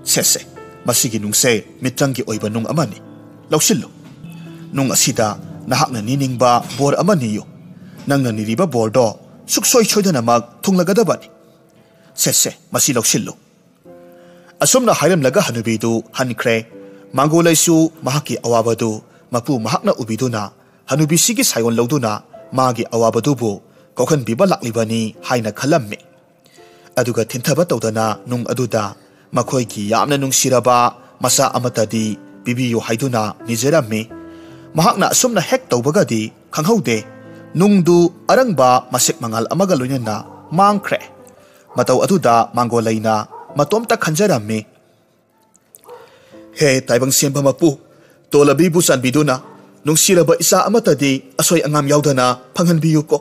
"ꯁꯦ, ꯁꯦ, ꯃꯁꯤꯒꯤ ꯅꯨꯡꯁꯦ ꯃꯤꯇ꯭ꯔꯪꯒꯤ ꯑꯣꯏꯕ ꯅꯨꯡ ꯑꯃꯅꯤ꯫ ꯂꯧꯁꯤꯜꯂꯨ꯫ ꯅꯨꯡ ꯑꯁꯤꯗ ꯅꯍꯥꯛꯅ ꯅꯤꯅꯤꯡꯕ ꯕꯣꯔ ꯑꯃ ꯅꯤꯌꯨ꯫ ꯅꯪꯅ ꯅꯤꯔꯤꯕ ꯕꯣꯔꯗꯣ ꯁꯨꯛꯁꯣꯏ ꯁꯣꯏꯗꯅꯃꯛ ꯊꯨꯡꯂꯒꯗꯕꯅꯤ꯫ ꯁꯦ, ꯁꯦ, ꯃꯁꯤ ꯂꯧꯁꯤꯜꯂꯨ"꯫ ꯑꯁꯨꯝꯅ ꯍꯥꯏꯔꯝꯂꯒ ꯍꯅꯨꯕꯤꯗꯨ ꯍꯟꯈ꯭ꯔꯦ꯫ ꯃꯥꯡꯒꯣꯂꯩꯁꯨ ꯃꯍꯥꯛꯀꯤ ꯑꯋꯥꯕꯗꯨ ꯃꯄꯨ ꯃꯍꯥꯛꯅ ꯎꯕꯤꯗꯨꯅ ꯍꯅꯨꯕꯤꯁꯤꯒꯤ ꯁꯥꯏꯑꯣꯟ ꯂꯧꯗꯨꯅ ꯃꯥꯒꯤ ꯑꯋꯥꯕꯗꯨꯕꯨ ꯀꯣꯛꯍꯟꯕꯤꯕ ꯂꯥꯛꯂꯤꯕꯅꯤ ꯍꯥꯏꯅ ꯈꯜꯂꯝꯃꯤ꯫ ꯑꯗꯨꯒ ꯊꯤꯟꯊꯕ ꯇꯧꯗꯅ ꯅꯨꯡ ꯑꯗꯨꯗ ꯃꯈꯣꯏꯒꯤ ꯌꯥꯝꯅ ꯅꯨꯡꯁꯤꯔꯕ ꯃꯆꯥ ꯑꯃꯠꯇꯗꯤ ꯄꯤꯕꯤꯌꯨ ꯍꯥꯏꯗꯨꯅ ꯅꯤꯖꯔꯝꯃꯤ꯫ ꯃꯍꯥꯛꯅ ꯑꯁꯨꯝꯅ ꯍꯦꯛ ꯇꯧꯕꯒꯗꯤ ꯈꯪꯍꯧꯗꯦ, ꯅꯨꯡꯗꯨ ꯑꯔꯪꯕ ꯃꯁꯦꯛ ꯃꯉꯥꯜ ꯑꯃꯒ ꯂꯣꯏꯅꯅ ꯃꯥꯡꯈ꯭ꯔꯦ꯫ ꯃꯇꯧ ꯑꯗꯨꯗ ꯃꯥꯡꯒꯣꯂꯩꯅ ꯃꯇꯣꯝꯇ ꯈꯟꯖꯔꯝꯃꯤ, "ꯍꯦ ꯇꯥꯏꯕꯪ ꯁꯦꯝꯕ ꯃꯄꯨ, ꯇꯣꯂꯕꯤꯕꯨ ꯆꯥꯟꯕꯤꯗꯨꯅ ꯅꯨꯡꯁꯤꯔꯕ ꯏꯆꯥ ꯑꯃꯠꯇꯗꯤ ꯑꯁꯣꯏ ꯑꯉꯥꯝ ꯌꯥꯎꯗꯅ ꯐꯪꯍꯟꯕꯤꯌꯨꯀꯣ"꯫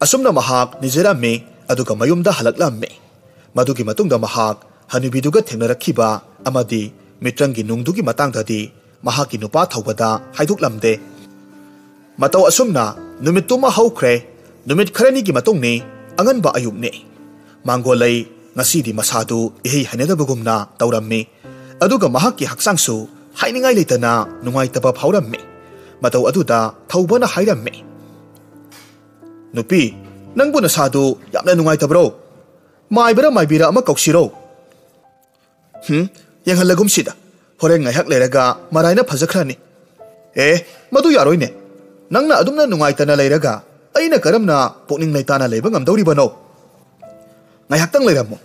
ꯑꯁꯨꯝꯅ ꯃꯍꯥꯛ ꯅꯤꯖꯔꯝꯃꯤ, ꯑꯗꯨꯒ ꯃꯌꯨꯝꯗ ꯍꯜꯂꯛꯂꯝꯃꯤ꯫ ꯃꯗꯨꯒꯤ ꯃꯇꯨꯡꯗ ꯃꯍꯥꯛ ꯍꯅꯨꯕꯤꯗꯨꯒ ꯊꯦꯡꯅꯔꯛꯈꯤꯕ ꯑꯃꯗꯤ ꯃꯤꯇ꯭ꯔꯪꯒꯤ ꯅꯨꯡꯗꯨꯒꯤ ꯃꯇꯥꯡꯗꯗꯤ ꯃꯍꯥꯛꯀꯤ ꯅꯨꯄꯥ ꯊꯧꯕꯗ ꯍꯥꯏꯗꯣꯛꯂꯝꯗꯦ꯫ ꯃꯇꯧ ꯑꯁꯨꯝꯅ ꯅꯨꯃꯤꯠꯇꯨꯃ ꯍꯧꯈ꯭ꯔꯦ꯫ ꯅꯨꯃꯤꯠ ꯈꯔꯅꯤꯒꯤ ꯃꯇꯨꯡꯅꯤ, ꯑꯉꯟꯕ ꯑꯌꯨꯛꯅꯤ꯫ ꯃꯥꯡꯒꯣꯂꯩ ꯉꯁꯤꯗꯤ ꯃꯁꯥꯗꯨ ꯏꯍꯩ ꯍꯩꯅꯗꯕꯒꯨꯝꯅ ꯇꯧꯔꯝꯃꯤ꯫ ꯑꯗꯨꯒ ꯃꯍꯥꯛꯀꯤ ꯍꯛꯆꯥꯡꯁꯨ ꯍꯥꯏꯅꯤꯡꯉꯥꯏ ꯂꯩꯇꯅ ꯅꯨꯡꯉꯥꯏꯇꯕ ꯐꯥꯎꯔꯝꯃꯤ꯫ ꯃꯇꯧ ꯑꯗꯨꯗ ꯊꯧꯕꯅ ꯍꯥꯏꯔꯝꯃꯤ, "ꯅꯨꯄꯤ, ꯅꯪꯕꯨ ꯅꯁꯥꯗꯨ ꯌꯥꯝꯅ ꯅꯨꯡꯉꯥꯏꯇꯕ꯭ꯔꯣ? ꯃꯥꯏꯕꯔ ꯃꯥꯏꯕꯤꯔ ꯑꯃ ꯀꯧꯁꯤꯔꯣ?" "ꯍꯨꯝ, ꯌꯦꯡꯍꯜꯂꯒꯨꯝꯁꯤꯗ꯫ ꯍꯣꯔꯦꯟ ꯉꯥꯏꯍꯥꯛ ꯂꯩꯔꯒ ꯃꯔꯥꯏꯅ ꯐꯖꯈ꯭ꯔꯅꯤ"꯫ "ꯑꯦ, ꯃꯗꯨ ꯌꯥꯔꯣꯏꯅꯦ꯫ ꯅꯪꯅ ꯑꯗꯨꯝꯅ ꯅꯨꯡꯉꯥꯏꯇꯅ ꯂꯩꯔꯒ ꯑꯩꯅ ꯀꯔꯝꯅ ꯄꯨꯛꯅꯤꯡ ꯂꯩꯇꯥꯅ ꯂꯩꯕ ꯉꯝꯗꯧꯔꯤꯕꯅꯣ? ꯉꯥꯏꯍꯥꯛꯇꯪ ꯂꯩꯔꯝꯃꯨ꯫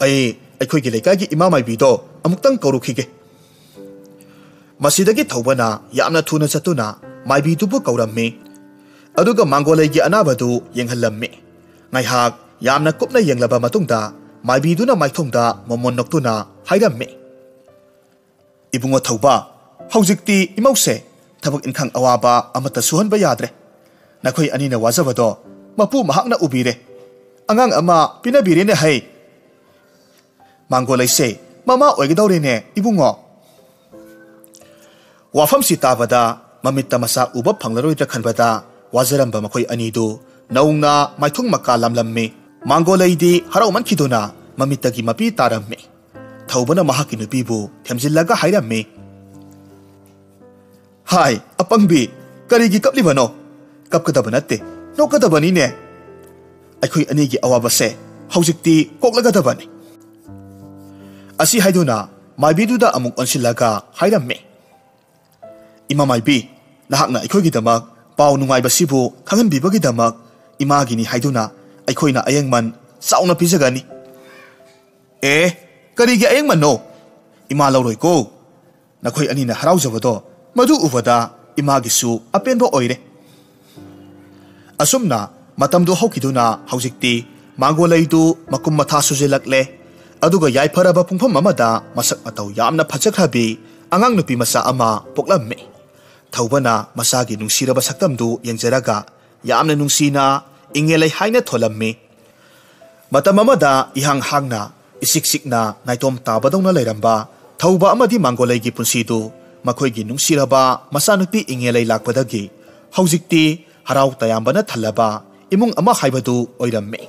ꯑꯩ ꯑꯩꯈꯣꯏꯒꯤ ꯂꯩꯀꯥꯏꯒꯤ ꯏꯃꯥ ꯃꯥꯏꯕꯤꯗꯣ ꯑꯃꯨꯛꯇꯪ ꯀꯧꯔꯨꯈꯤꯒꯦ"꯫ ꯃꯁꯤꯗꯒꯤ ꯊꯧꯕꯅ ꯌꯥꯝꯅ ꯊꯨꯅ ꯆꯠꯇꯨꯅ ꯃꯥꯏꯕꯤꯗꯨꯕꯨ ꯀꯧꯔꯝꯃꯤ꯫ ꯑꯗꯨꯒ ꯃꯥꯡꯒꯣꯂꯩꯒꯤ ꯑꯅꯥꯕꯗꯨ ꯌꯦꯡꯍꯜꯂꯝꯃꯤ꯫ ꯉꯥꯏꯍꯥꯛ ꯌꯥꯝꯅ ꯀꯨꯞꯅ ꯌꯦꯡꯂꯕ ꯃꯇꯨꯡꯗ ꯃꯥꯏꯕꯤꯗꯨꯅ ꯃꯥꯏꯊꯣꯡꯗ ꯃꯣꯃꯣꯟ ꯅꯣꯛꯇꯨꯅ ꯍꯥꯏꯔꯝꯃꯤ, "ꯏꯕꯨꯡꯉꯣ ꯊꯧꯕ, ꯍꯧꯖꯤꯛꯇꯤ ꯏꯃꯧꯁꯦ ꯊꯕꯛ ꯏꯪꯈꯥꯡ ꯑꯋꯥꯕ ꯑꯃꯠꯇ ꯁꯨꯍꯟꯕ ꯌꯥꯗ꯭ꯔꯦ꯫ ꯅꯈꯣꯏ ꯑꯅꯤꯅ ꯋꯥꯖꯕꯗꯣ ꯃꯄꯨ ꯃꯍꯥꯛꯅ ꯎꯕꯤꯔꯦ꯫ ꯑꯉꯥꯡ ꯑꯃ ꯄꯤꯅꯕꯤꯔꯦꯅꯦ ꯍꯩ꯫ ꯃꯥꯡꯒꯣꯜ ꯂꯩꯁꯦ ꯃꯃꯥ ꯑꯣꯏꯒꯗꯧꯔꯦꯅꯦ ꯏꯕꯨꯡꯉꯣ"꯫ ꯋꯥꯐꯝꯁꯤ ꯇꯥꯕꯗ ꯃꯃꯤꯠꯇ ꯃꯆꯥ ꯎꯕ ꯐꯪꯂꯔꯣꯏꯗ꯭ꯔꯥ ꯈꯟꯕꯗ ꯋꯥꯖꯔꯝꯕ ꯃꯈꯣꯏ ꯑꯅꯤꯗꯨ ꯅꯧꯅ ꯃꯥꯏꯊꯣꯡ ꯃꯀꯥ ꯂꯝꯂꯝꯃꯤ꯫ ꯃꯥꯡꯒꯣꯂꯩꯗꯤ ꯍꯔꯥꯎꯃꯟꯈꯤꯗꯨꯅ ꯃꯃꯤꯠꯇꯒꯤ ꯃꯄꯤ ꯇꯥꯔꯝꯃꯤ꯫ ꯊꯧꯕꯅ ꯃꯍꯥꯛꯀꯤ ꯅꯨꯄꯤꯕꯨ ꯊꯦꯝꯖꯤꯜꯂꯒ ꯍꯥꯏꯔꯝꯃꯤ, "ꯍꯥꯏ, ꯑꯄꯪꯕꯤ, ꯀꯔꯤꯒꯤ ꯀꯞꯂꯤꯕꯅꯣ? ꯀꯞꯀꯗꯕ ꯅꯠꯇꯦ, ꯅꯣꯛꯀꯗꯕꯅꯤꯅꯦ꯫ ꯑꯩꯈꯣꯏ ꯑꯅꯤꯒꯤ ꯑꯋꯥꯕꯁꯦ ꯍꯧꯖꯤꯛꯇꯤ ꯀꯣꯛꯂꯒꯗꯕꯅꯤ"꯫ ꯑꯁꯤ ꯍꯥꯏꯗꯨꯅ ꯃꯥꯏꯕꯤꯗꯨꯗ ꯑꯃꯨꯛ ꯑꯣꯟꯁꯤꯜꯂꯒ ꯍꯥꯏꯔꯝꯃꯤ, "ꯏꯃꯥ ꯃꯥꯏꯕꯤ, ꯅꯍꯥꯛꯅ ꯑꯩꯈꯣꯏꯒꯤꯗꯃꯛ ꯄꯥꯎ ꯅꯨꯡꯉꯥꯏꯕꯁꯤꯕꯨ ꯈꯪꯍꯟꯕꯤꯕꯒꯤꯗꯃꯛ ꯏꯃꯥꯒꯤꯅꯤ ꯍꯥꯏꯗꯨꯅ ꯑꯩꯈꯣꯏꯅ ꯑꯌꯦꯡꯃꯟ ꯆꯥꯎꯅ ꯄꯤꯖꯒꯅꯤ"꯫ "ꯑꯦ, ꯀꯔꯤꯒꯤ ꯑꯌꯦꯡꯃꯟꯅꯣ? ꯏꯃꯥ ꯂꯧꯔꯣꯏꯀꯣ꯫ ꯅꯈꯣꯏ ꯑꯅꯤꯅ ꯍꯔꯥꯎꯖꯕꯗꯣ ꯃꯗꯨ ꯎꯕꯗ ꯏꯃꯥꯒꯤꯁꯨ ꯑꯄꯦꯟꯕ ꯑꯣꯏꯔꯦ"꯫ ꯑꯁꯨꯝꯅ ꯃꯇꯝꯗꯨ ꯍꯧꯈꯤꯗꯨꯅ ꯍꯧꯖꯤꯛꯇꯤ ꯃꯥꯡꯒꯣꯂꯩꯗꯨ ꯃꯀꯨꯝ ꯃꯊꯥ ꯁꯨꯖꯤꯜꯂꯛꯂꯦ꯫ ꯑꯗꯨꯒ ꯌꯥꯏꯐꯔꯕ ꯄꯨꯡꯐꯝ ꯑꯃꯗ ꯃꯁꯛ ꯃꯇꯧ ꯌꯥꯝꯅ ꯐꯖꯈ꯭ꯔꯕꯤ ꯑꯉꯥꯡ ꯅꯨꯄꯤ ꯃꯆꯥ ꯑꯃ ꯄꯣꯛꯂꯝꯃꯤ꯫ ꯊꯧꯕꯅ ꯃꯆꯥꯒꯤ ꯅꯨꯡꯁꯤꯔꯕ ꯁꯛꯇꯝꯗꯨ ꯌꯦꯡꯖꯔꯒ ꯌꯥꯝꯅ ꯅꯨꯡꯁꯤꯅ ꯏꯪꯉꯦꯂꯩ ꯍꯥꯏꯅ ꯊꯣꯜꯂꯝꯃꯤ꯫ ꯃꯇꯝ ꯑꯃꯗ ꯏꯍꯥꯡ ꯍꯥꯡꯅ ꯏꯆꯤꯛ ꯆꯤꯛꯅ ꯅꯥꯏꯇꯣꯝ ꯇꯥꯕꯗꯧꯅ ꯂꯩꯔꯝꯕ ꯊꯧꯕ ꯑꯃꯗꯤ ꯃꯥꯡꯒꯣꯂꯩꯒꯤ ꯄꯨꯟꯁꯤꯗꯨ ꯃꯈꯣꯏꯒꯤ ꯅꯨꯡꯁꯤꯔꯕ ꯃꯆꯥꯅꯨꯄꯤ ꯏꯪꯉꯦꯂꯩ ꯂꯥꯛꯄꯗꯒꯤ ꯍꯧꯖꯤꯛꯇꯤ ꯍꯔꯥꯎ ꯇꯌꯥꯝꯕꯅ ꯊꯜꯂꯕ ꯏꯃꯨꯡ ꯑꯃ ꯍꯥꯏꯕꯗꯨ ꯑꯣꯏꯔꯝꯃꯤ꯫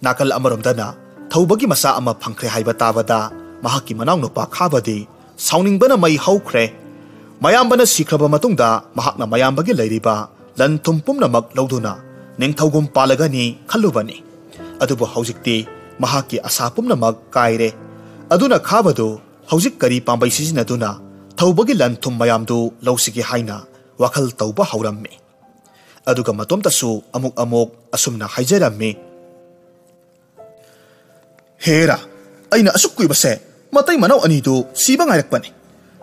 ꯅꯥꯀꯜ ꯑꯃꯔꯣꯝꯗꯅ ꯊꯧꯕꯒꯤ ꯃꯆꯥ ꯑꯃ ꯐꯪꯈ꯭ꯔꯦ ꯍꯥꯏꯕ ꯇꯥꯕꯗ ꯃꯍꯥꯛꯀꯤ ꯃꯅꯥꯎꯅꯨꯄꯥ ꯈꯥꯕꯗꯤ ꯁꯥꯎꯅꯤꯡꯕꯅ ꯃꯩ ꯍꯧꯈ꯭ꯔꯦ꯫ ꯃꯌꯥꯝꯕꯅ ꯁꯤꯈ꯭ꯔꯕ ꯃꯇꯨꯡꯗ ꯃꯍꯥꯛꯅ ꯃꯌꯥꯝꯕꯒꯤ ꯂꯩꯔꯤꯕ ꯂꯟ ꯊꯨꯝ ꯄꯨꯝꯅꯃꯛ ꯂꯧꯗꯨꯅ ꯅꯤꯡꯊꯧꯒꯨꯝ ꯄꯥꯜꯂꯒꯅꯤ ꯈꯜꯂꯨꯕꯅꯤ꯫ ꯑꯗꯨꯕꯨ ꯍꯧꯖꯤꯛꯇꯤ ꯃꯍꯥꯛꯀꯤ ꯑꯁꯥ ꯄꯨꯝꯅꯃꯛ ꯀꯥꯏꯔꯦ꯫ ꯑꯗꯨꯅ ꯈꯥꯕꯗꯨ ꯍꯧꯖꯤꯛ ꯀꯔꯤ ꯄꯥꯝꯕꯩ ꯁꯤꯖꯤꯟꯅꯗꯨꯅ ꯊꯧꯕꯒꯤ ꯂꯟ ꯊꯨꯝ ꯃꯌꯥꯝꯗꯨ ꯂꯧꯁꯤꯒꯦ ꯍꯥꯏꯅ ꯋꯥꯈꯜ ꯇꯧꯕ ꯍꯧꯔꯝꯃꯤ꯫ ꯑꯗꯨꯒ ꯃꯇꯣꯝꯇꯁꯨ ꯑꯃꯨꯛ ꯑꯃꯨꯛ ꯑꯁꯨꯝꯅ ꯍꯥꯏꯖꯔꯝꯃꯤ, "ꯍꯦꯔꯥ, ꯑꯩꯅ ꯑꯁꯨꯛ ꯀꯨꯏꯕꯁꯦ ꯃꯇꯩ ꯃꯅꯥꯎ ꯑꯅꯤꯗꯨ ꯁꯤꯕ ꯉꯥꯏꯔꯛꯄꯅꯤ꯫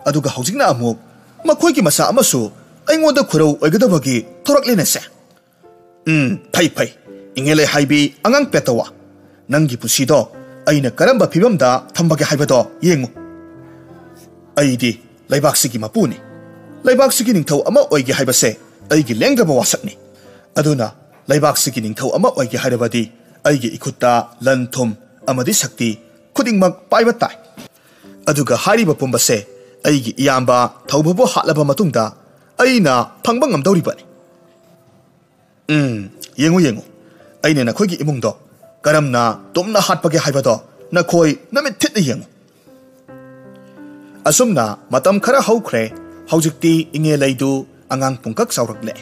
ꯑꯗꯨꯒ ꯍꯧꯖꯤꯛꯅ ꯑꯃꯨꯛ ꯃꯈꯣꯏꯒꯤ ꯃꯆꯥ ꯑꯃꯁꯨ ꯑꯩꯉꯣꯟꯗ ꯈꯨꯔꯧ ꯑꯣꯏꯒꯗꯕꯒꯤ ꯊꯣꯔꯛꯂꯦꯅꯦꯁꯦ꯫ ꯎꯝ, ꯐꯩ, ꯐꯩ꯫ "ꯏꯉꯦ ꯂꯩꯍꯥꯏꯕꯤ ꯑꯉꯥꯡ ꯄꯦꯇꯋꯥ, ꯅꯪꯒꯤ ꯄꯨꯟꯁꯤꯗꯣ ꯑꯩꯅ ꯀꯔꯝꯕ ꯐꯤꯕꯝꯗ ꯊꯝꯕꯒꯦ ꯍꯥꯏꯕꯗꯣ ꯌꯦꯡꯉꯨ꯫ ꯑꯩꯗꯤ ꯂꯩꯕꯥꯛꯁꯤꯒꯤ ꯃꯄꯨꯅꯤ꯫ ꯂꯩꯕꯥꯛꯁꯤꯒꯤ ꯅꯤꯡꯊꯧ ꯑꯃ ꯑꯣꯏꯒꯦ ꯍꯥꯏꯕꯁꯦ ꯑꯩꯒꯤ ꯂꯦꯡꯗ꯭ꯔꯕ ꯋꯥꯁꯛꯅꯤ꯫ ꯑꯗꯨꯅ ꯂꯩꯕꯥꯛꯁꯤꯒꯤ ꯅꯤꯡꯊꯧ ꯑꯃ ꯑꯣꯏꯒꯦ ꯍꯥꯏꯔꯕꯗꯤ ꯑꯩꯒꯤ ꯏꯈꯨꯠꯇ ꯂꯟ ꯊꯨꯝ ꯑꯃꯗꯤ ꯁꯛꯇꯤ ꯈꯨꯗꯤꯡꯃꯛ ꯄꯥꯏꯕ ꯇꯥꯏ꯫ ꯑꯗꯨꯒ ꯍꯥꯏꯔꯤꯕ ꯄꯨꯝꯕꯁꯦ ꯑꯩꯒꯤ ꯏꯌꯥꯝꯕ ꯊꯧꯕꯕꯨ ꯍꯥꯠꯂꯕ ꯃꯇꯨꯡꯗ ꯑꯩꯅ ꯐꯪꯕ ꯉꯝꯗꯧꯔꯤꯕꯅꯤ꯫ ꯎꯝ, ꯌꯦꯡꯉꯨ, ꯌꯦꯡꯉꯨ, ꯑꯩꯅ ꯅꯈꯣꯏꯒꯤ ꯏꯃꯨꯡꯗꯣ ꯀꯔꯝꯅ ꯇꯨꯝꯅ ꯍꯥꯠꯄꯒꯦ ꯍꯥꯏꯕꯗꯣ ꯅꯈꯣꯏ ꯅꯃꯤꯠ ꯊꯤꯠꯅ ꯌꯦꯡꯉꯨ꯫" ꯑꯁꯨꯝꯅ ꯃꯇꯝ ꯈꯔ ꯍꯧꯈ꯭ꯔꯦ꯫ ꯍꯧꯖꯤꯛꯇꯤ ꯏꯉꯦ ꯂꯩꯗꯨ ꯑꯉꯥꯡ ꯄꯨꯡꯀꯛ ꯆꯥꯎꯔꯛꯂꯦ꯫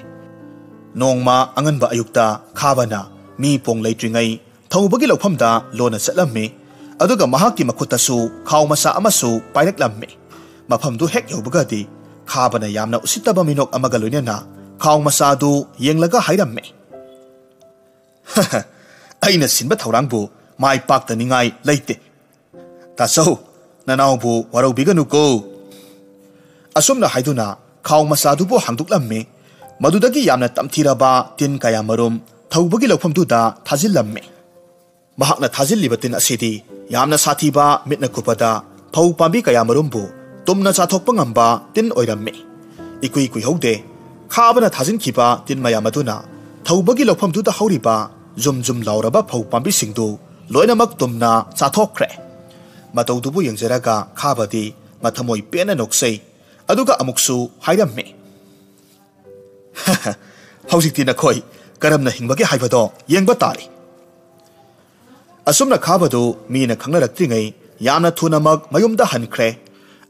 ꯅꯣꯡꯃ ꯑꯉꯟꯕ ꯑꯌꯨꯛꯇ ꯈꯥꯕꯅ ꯃꯤ ꯄꯣꯡ ꯂꯩꯇ꯭ꯔꯤꯉꯩ ꯊꯧꯕꯒꯤ ꯂꯧꯐꯝꯗ ꯂꯣꯟꯅ ꯆꯠꯂꯝꯃꯤ꯫ ꯑꯗꯨꯒ ꯃꯍꯥꯛꯀꯤ ꯃꯈꯨꯠꯇꯁꯨ ꯈꯥꯎ ꯃꯆꯥ ꯑꯃꯁꯨ ꯄꯥꯏꯔꯛꯂꯝꯃꯤ꯫ ꯃꯐꯝꯗꯨ ꯍꯦꯛ ꯌꯧꯕꯒꯗꯤ ꯈꯥꯕꯅ ꯌꯥꯝꯅ ꯎꯁꯤꯠꯇꯕ ꯃꯤꯅꯣꯛ ꯑꯃꯒ ꯂꯣꯏꯅꯅ ꯈꯥꯎ ꯃꯆꯥꯗꯨ ꯌꯦꯡꯂꯒ ꯍꯥꯏꯔꯝꯃꯤ, "ꯑꯩꯅ ꯁꯤꯟꯕ ꯊꯧꯔꯥꯡꯕꯨ ꯃꯥꯏ ꯄꯥꯛꯇꯅꯤꯡꯉꯥꯏ ꯂꯩꯇꯦ꯫ ꯇꯥꯆꯧ, ꯅꯅꯥꯎꯕꯨ ꯋꯥꯔꯧꯕꯤꯒꯅꯨꯀꯣ꯫" ꯑꯁꯨꯝꯅ ꯍꯥꯏꯗꯨꯅ ꯈꯥꯎ ꯃꯆꯥꯗꯨꯕꯨ ꯍꯥꯡꯗꯣꯛꯂꯝꯃꯤ꯫ ꯃꯗꯨꯗꯒꯤ ꯌꯥꯝꯅ ꯇꯝꯊꯤꯔꯕ ꯇꯤꯟ ꯀꯌꯥꯃꯔꯨꯝ ꯊꯧꯕꯒꯤ ꯂꯧꯐꯝꯗꯨꯗ ꯊꯥꯖꯤꯜꯂꯝꯃꯤ꯫ ꯃꯍꯥꯛꯅ ꯊꯥꯖꯤꯜꯂꯤꯕ ꯇꯤꯟ ꯑꯁꯤꯗꯤ ꯌꯥꯝꯅ ꯁꯥꯊꯤꯕ, ꯃꯤꯠꯅ ꯀꯨꯞꯄꯗ ꯐꯧ ꯄꯥꯝꯕꯤ ꯀꯌꯥꯃꯔꯨꯝꯕꯨ ꯇꯨꯝꯅ ꯆꯥꯊꯣꯛꯄ ꯉꯝꯕ ꯇꯤꯟ ꯑꯣꯏꯔꯝꯃꯤ꯫ ꯏꯀꯨꯏ ꯀꯨꯏꯍꯧꯗꯦ, ꯈꯥꯕꯅ ꯊꯥꯖꯤꯟꯈꯤꯕ ꯇꯤꯟ ꯃꯌꯥꯝ ꯑꯗꯨꯅ ꯊꯧꯕꯒꯤ ꯂꯧꯐꯝꯗꯨꯗ ꯍꯧꯔꯤꯕ ꯖꯨꯝ ꯖꯨꯝ ꯂꯥꯎꯔꯕ ꯐꯧ ꯄꯥꯝꯕꯤꯁꯤꯡꯗꯨ ꯂꯣꯏꯅꯃꯛ ꯇꯨꯝꯅ ꯆꯥꯊꯣꯛꯈ꯭ꯔꯦ꯫ ꯃꯇꯧꯗꯨꯕꯨ ꯌꯦꯡꯖꯔꯒ ꯈꯥꯕꯗꯤ ꯃꯊꯃꯣꯏ ꯄꯦꯟꯅ ꯅꯣꯛꯆꯩ꯫ ꯑꯗꯨꯒ ꯑꯃꯨꯛꯁꯨ ꯍꯥꯏꯔꯝꯃꯤ, "ꯍꯧꯖꯤꯛꯇꯤ ꯅꯈꯣꯏ ꯀꯔꯝꯅ ꯍꯤꯡꯕꯒꯦ ꯍꯥꯏꯕꯗꯣ ꯌꯦꯡꯕ ꯇꯥꯔꯦ꯫" ꯑꯁꯨꯝꯅ ꯈꯥꯕꯗꯨ ꯃꯤꯅ ꯈꯪꯅꯔꯛꯇ꯭ꯔꯤꯉꯩ ꯌꯥꯝꯅ ꯊꯨꯅꯃꯛ ꯃꯌꯨꯝꯗ ꯍꯟꯈ꯭ꯔꯦ꯫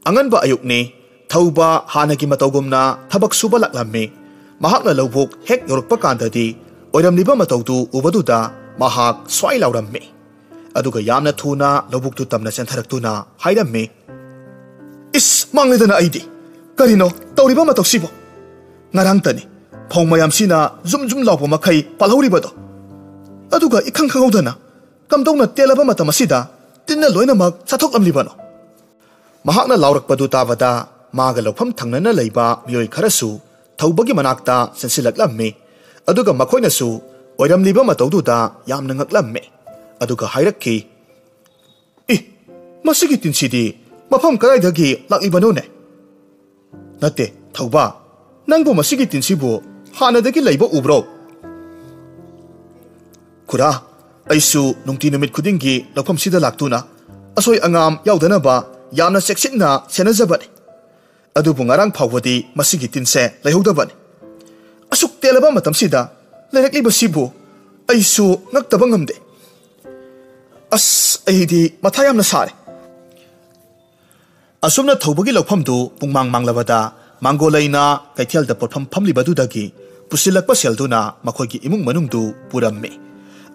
ꯑꯉꯟꯕ ꯑꯌꯨꯛꯅꯤ꯫ ꯊꯧꯕ ꯍꯥꯟꯅꯒꯤ ꯃꯇꯧꯒꯨꯝꯅ ꯊꯕꯛ ꯁꯨꯕ ꯂꯥꯛꯂꯝꯃꯤ꯫ ꯃꯍꯥꯛꯅ ꯂꯧꯕꯨꯛ ꯍꯦꯛ ꯌꯧꯔꯛꯄ ꯀꯥꯟꯗꯗꯤ ꯑꯣꯏꯔꯝꯂꯤꯕ ꯃꯇꯧꯗꯨ ꯎꯕꯗꯨꯗ ꯃꯍꯥꯛ ꯁ꯭ꯋꯥꯏ ꯂꯥꯎꯔꯝꯃꯤ꯫ ꯑꯗꯨꯒ ꯌꯥꯝꯅ ꯊꯨꯅ ꯂꯧꯕꯨꯛꯇꯨ ꯇꯝꯅ ꯆꯦꯟꯊꯔꯛꯇꯨꯅ ꯍꯥꯏꯔꯝꯃꯤ, "ꯏꯁ, ꯃꯥꯡꯂꯦꯗꯅ ꯑꯩꯗꯤ! ꯀꯔꯤꯅꯣ ꯇꯧꯔꯤꯕ ꯃꯇꯧꯁꯤꯕꯣ? ꯉꯔꯥꯡꯇꯅꯤ ꯐꯧ ꯃꯌꯥꯝꯁꯤꯅ ꯖꯨꯝ ꯖꯨꯝ ꯂꯥꯎꯕ ꯃꯈꯩ ꯄꯥꯜꯍꯧꯔꯤꯕꯗꯣ꯫ ꯑꯗꯨꯒ ꯏꯈꯪ ꯈꯪꯍꯧꯗꯅ ꯀꯝꯗꯧꯅ ꯇꯦꯜꯂꯕ ꯃꯇꯝ ꯑꯁꯤꯗ ꯇꯤꯟꯅ ꯂꯣꯏꯅꯃꯛ ꯆꯥꯊꯣꯛꯂꯝꯂꯤꯕꯅꯣ?" ꯃꯍꯥꯛꯅ ꯂꯥꯎꯔꯛꯄꯗꯨ ꯇꯥꯕꯗ ꯃꯥꯒ ꯂꯧꯐꯝ ꯊꯪꯅꯅ ꯂꯩꯕ ꯃꯤꯑꯣꯏ ꯈꯔꯁꯨ ꯊꯧꯕꯒꯤ ꯃꯅꯥꯛꯇ ꯆꯦꯟꯁꯤꯜꯂꯛꯂꯝꯃꯤ꯫ ꯑꯗꯨꯒ ꯃꯈꯣꯏꯅꯁꯨ ꯑꯣꯏꯔꯝꯂꯤꯕ ꯃꯇꯧꯗꯨꯗ ꯌꯥꯝꯅ ꯉꯛꯂꯝꯃꯤ꯫ ꯑꯗꯨꯒ ꯍꯥꯏꯔꯛꯈꯤ, "ꯏ, ꯃꯁꯤꯒꯤ ꯇꯤꯟꯁꯤꯗꯤ ꯃꯐꯝ ꯀꯗꯥꯏꯗꯒꯤ ꯂꯥꯛꯂꯤꯕꯅꯣꯅꯦ? ꯅꯠꯇꯦ, ꯊꯧꯕ, ꯅꯪꯕꯨ ꯃꯁꯤꯒꯤ ꯇꯤꯟꯁꯤꯕꯨ ꯍꯥꯟꯅꯗꯒꯤ ꯂꯩꯕ ꯎꯕ꯭ꯔꯣ?" "ꯈꯨꯔꯥ, ꯑꯩꯁꯨ ꯅꯨꯡꯇꯤ ꯅꯨꯃꯤꯠ ꯈꯨꯗꯤꯡꯒꯤ ꯂꯧꯐꯝꯁꯤꯗ ꯂꯥꯛꯇꯨꯅ ꯑꯁꯣꯏ ꯑꯉꯥꯝ ꯌꯥꯎꯗꯅꯕ ꯌꯥꯝꯅ ꯆꯦꯛꯁꯤꯟꯅ ꯁꯦꯟꯅꯖꯕꯅꯤ꯫ ꯑꯗꯨꯕꯨ ꯉꯔꯥꯡ ꯐꯥꯎꯕꯗꯤ ꯃꯁꯤꯒꯤ ꯇꯤꯟꯁꯦ ꯂꯩꯍꯧꯗꯕꯅꯤ꯫ ꯑꯁꯨꯛ ꯇꯦꯜꯂꯕ ꯃꯇꯝꯁꯤꯗ ꯂꯩꯔꯛꯂꯤꯕꯁꯤꯕꯨ ꯑꯩꯁꯨ ꯉꯛꯇꯕ ꯉꯝꯗꯦ꯫ ꯑꯁ, ꯑꯩꯗꯤ ꯃꯊꯥ ꯌꯥꯝꯅ ꯁꯥꯔꯦ꯫" ꯑꯁꯨꯝꯅ ꯊꯧꯕꯒꯤ ꯂꯧꯐꯝꯗꯨ ꯄꯨꯡꯃꯥꯡ ꯃꯥꯡꯂꯕꯗ, ꯃꯥꯡꯒꯣꯂꯩꯅ ꯀꯩꯊꯦꯜꯗ ꯄꯣꯠꯐꯝ ꯐꯝꯂꯤꯕꯗꯨꯗꯒꯤ ꯄꯨꯁꯤꯜꯂꯛꯄ ꯁꯦꯜꯗꯨꯅ ꯃꯈꯣꯏꯒꯤ ꯏꯃꯨꯡ ꯃꯅꯨꯡꯗꯨ ꯄꯨꯔꯝꯃꯤ꯫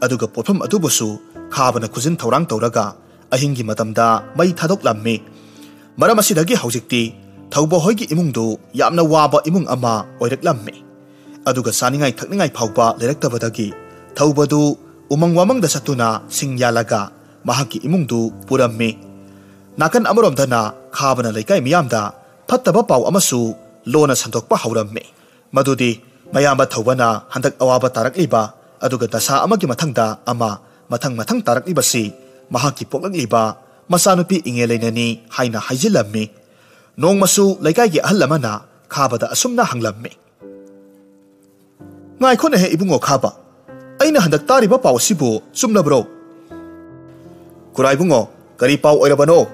ꯑꯗꯨꯒ ꯄꯣꯠꯐꯝ ꯑꯗꯨꯕꯨꯁꯨ ꯈꯥꯕꯅ ꯈꯨꯖꯤꯟ ꯊꯧꯔꯥꯡ ꯇꯧꯔꯒ ꯑꯍꯤꯡꯒꯤ ꯃꯇꯝꯗ ꯃꯩ ꯊꯥꯗꯣꯛꯂꯝꯃꯤ꯫ ꯃꯔꯝ ꯑꯁꯤꯗꯒꯤ ꯍꯧꯖꯤꯛꯇꯤ ꯊꯧꯕ ꯍꯣꯏꯒꯤ ꯏꯃꯨꯡꯗꯨ ꯌꯥꯝꯅ ꯋꯥꯕ ꯏꯃꯨꯡ ꯑꯃ ꯑꯣꯏꯔꯛꯂꯝꯃꯤ꯫ ꯑꯗꯨꯒ ꯆꯥꯅꯤꯡꯉꯥꯏ ꯊꯛꯅꯤꯡꯉꯥꯏ ꯐꯥꯎꯕ ꯂꯩꯔꯛꯇꯕꯗꯒꯤ ꯊꯧꯕꯗꯨ ꯎꯃꯪ ꯋꯥꯃꯪꯗ ꯆꯠꯇꯨꯅ ꯁꯤꯡ ꯌꯥꯜꯂꯒ ꯃꯍꯥꯛꯀꯤ ꯏꯃꯨꯡꯗꯨ ꯄꯨꯔꯝꯃꯤ꯫ ꯅꯥꯀꯟ ꯑꯃꯔꯣꯝꯗꯅ ꯈꯥꯕꯅ ꯂꯩꯀꯥꯏ ꯃꯤꯌꯥꯝꯗ ꯐꯠꯇꯕ ꯄꯥꯎ ꯑꯃꯁꯨ ꯂꯣꯟꯅ ꯁꯟꯗꯣꯛꯄ ꯍꯧꯔꯝꯃꯤ꯫ ꯃꯗꯨꯗꯤ ꯃꯌꯥꯝꯕ ꯊꯧꯕꯅ ꯍꯟꯗꯛ ꯑꯋꯥꯕ ꯇꯥꯔꯛꯂꯤꯕ, ꯑꯗꯨꯒ ꯗꯁꯥ ꯑꯃꯒꯤ ꯃꯊꯪꯗ ꯑꯃ, ꯃꯊꯪ ꯃꯊꯪ ꯇꯥꯔꯛꯂꯤꯕꯁꯤ ꯃꯍꯥꯛꯀꯤ ꯄꯣꯛꯂꯛꯂꯤꯕ ꯃꯆꯥꯅꯨꯄꯤ ꯏꯉꯦꯂꯩꯅꯅꯤ ꯍꯥꯏꯅ ꯍꯥꯏꯖꯤꯜꯂꯝꯃꯤ꯫ ꯅꯣꯡꯃꯁꯨ ꯂꯩꯀꯥꯏꯒꯤ ꯑꯍꯜ ꯑꯃꯅ ꯈꯥꯕꯗ ꯑꯁꯨꯝꯅ ꯍꯪꯂꯝꯃꯤ, "ꯉꯥꯏꯈꯣꯅꯦꯍꯦ ꯏꯕꯨꯡꯉꯣ ꯈꯥꯕ, ꯑꯩꯅ ꯍꯟꯗꯛ ꯇꯥꯔꯤꯕ ꯄꯥꯎ ꯑꯁꯤꯕꯨ ꯆꯨꯝꯂꯕ꯭ꯔꯣ?" "ꯈꯨꯔꯥ ꯏꯕꯨꯡꯉꯣ, ꯀꯔꯤ ꯄꯥꯎ ꯑꯣꯏꯔꯕꯅꯣ?"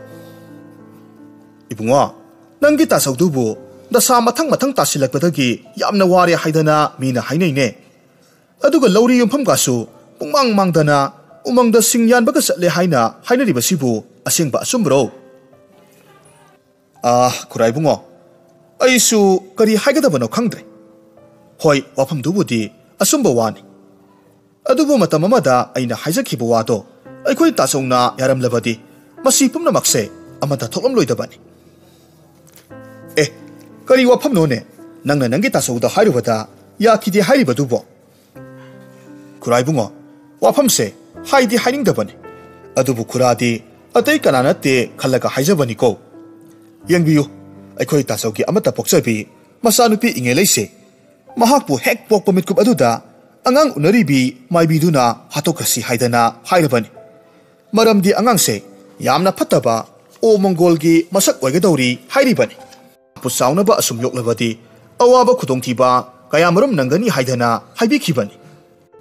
"ꯏꯕꯨꯡꯉꯣ, ꯅꯪꯒꯤ ꯇꯥꯆꯧꯗꯨꯕꯨ ꯗꯁꯥ ꯃꯊꯪ ꯃꯊꯪ ꯇꯥꯁꯤꯜꯂꯛꯄꯗꯒꯤ ꯌꯥꯝꯅ ꯋꯥꯔꯦ ꯍꯥꯏꯗꯅ ꯃꯤꯅ ꯍꯥꯏꯅꯩꯅꯦ꯫ ꯑꯗꯨꯒ ꯂꯧꯔꯤ ꯌꯣꯟꯐꯝꯒꯁꯨ ꯄꯨꯡꯃꯥꯡ ꯃꯥꯡꯗꯅ ꯎꯃꯪꯗ ꯁꯤꯡ ꯌꯥꯟꯕꯒ ꯆꯠꯂꯦ ꯍꯥꯏꯅ ꯍꯥꯏꯅꯔꯤꯕꯁꯤꯕꯨ ꯑꯁꯦꯡꯕ ꯑꯆꯨꯝꯕꯔꯣ?" "ꯑꯥ, ꯈꯨꯔꯥ ꯏꯕꯨꯡꯉꯣ, ꯑꯩꯁꯨ ꯀꯔꯤ ꯍꯥꯏꯒꯗꯕꯅꯣ ꯈꯪꯗ꯭ꯔꯦ꯫ ꯍꯣꯏ, ꯋꯥꯐꯝꯗꯨꯕꯨꯗꯤ ꯑꯆꯨꯝꯕ ꯋꯥꯅꯤ꯫ ꯑꯗꯨꯕꯨ ꯃꯇꯝ ꯑꯃꯗ ꯑꯩꯅ ꯍꯥꯏꯖꯈꯤꯕ ꯋꯥꯗꯣ ꯑꯩꯈꯣꯏ ꯇꯥꯆꯧꯅ ꯌꯥꯔꯝꯂꯕꯗꯤ ꯃꯁꯤ ꯄꯨꯝꯅꯃꯛꯁꯦ ꯑꯃꯠꯇ ꯊꯣꯛꯂꯝꯂꯣꯏꯗꯕꯅꯤ꯫" "ꯑꯦ, ꯀꯔꯤ ꯋꯥꯐꯝꯅꯣꯅꯦ? ꯅꯪꯅ ꯅꯪꯒꯤ ꯇꯥꯆꯧꯗ ꯍꯥꯏꯔꯨꯕꯗ ꯌꯥꯈꯤꯗꯦ ꯍꯥꯏꯔꯤꯕꯗꯨꯕꯣ?" "ꯈꯨꯔꯥ ꯏꯕꯨꯡꯉꯣ, ꯋꯥꯐꯝꯁꯦ ꯍꯥꯏꯗꯤ ꯍꯥꯏꯅꯤꯡꯗꯕꯅꯤ, ꯑꯗꯨꯕꯨ ꯈꯨꯔꯥꯗꯤ ꯑꯇꯩ ꯀꯅꯥ ꯅꯠꯇꯦ ꯈꯜꯂꯒ ꯍꯥꯏꯖꯕꯅꯤꯀꯣ꯫ ꯌꯦꯡꯕꯤꯌꯨ, ꯑꯩꯈꯣꯏ ꯇꯥꯆꯧꯒꯤ ꯑꯃꯠꯇ ꯄꯣꯛꯆꯕꯤ ꯃꯆꯥꯅꯨꯄꯤ ꯏꯉꯦꯂꯩꯁꯦ, ꯃꯍꯥꯛꯄꯨ ꯍꯦꯛ ꯄꯣꯛꯄ ꯃꯤꯠꯀꯨꯞ ꯑꯗꯨꯗ ꯑꯉꯥꯡ ꯎꯅꯔꯤꯕꯤ ꯃꯥꯏꯕꯤꯗꯨꯅ ꯍꯥꯠꯇꯣꯛꯈ꯭ꯔꯁꯤ ꯍꯥꯏꯗꯅ ꯍꯥꯏꯔꯕꯅꯤ꯫ ꯃꯔꯝꯗꯤ ꯑꯉꯥꯡꯁꯦ ꯌꯥꯝꯅ ꯐꯠꯇꯕ ꯑꯣ ꯃꯪꯒꯣꯜꯒꯤ ꯃꯁꯛ ꯑꯣꯏꯒꯗꯧꯔꯤ ꯍꯥꯏꯔꯤꯕꯅꯤ꯫ ꯃꯄꯨ ꯆꯥꯎꯅꯕ ꯑꯁꯨꯝ ꯌꯣꯛꯂꯕꯗꯤ ꯑꯋꯥꯕ ꯈꯨꯗꯣꯡꯊꯤꯕ ꯀꯌꯥꯃꯔꯨꯝ ꯅꯪꯒꯅꯤ ꯍꯥꯏꯗꯅ ꯍꯥꯏꯕꯤꯈꯤꯕꯅꯤ꯫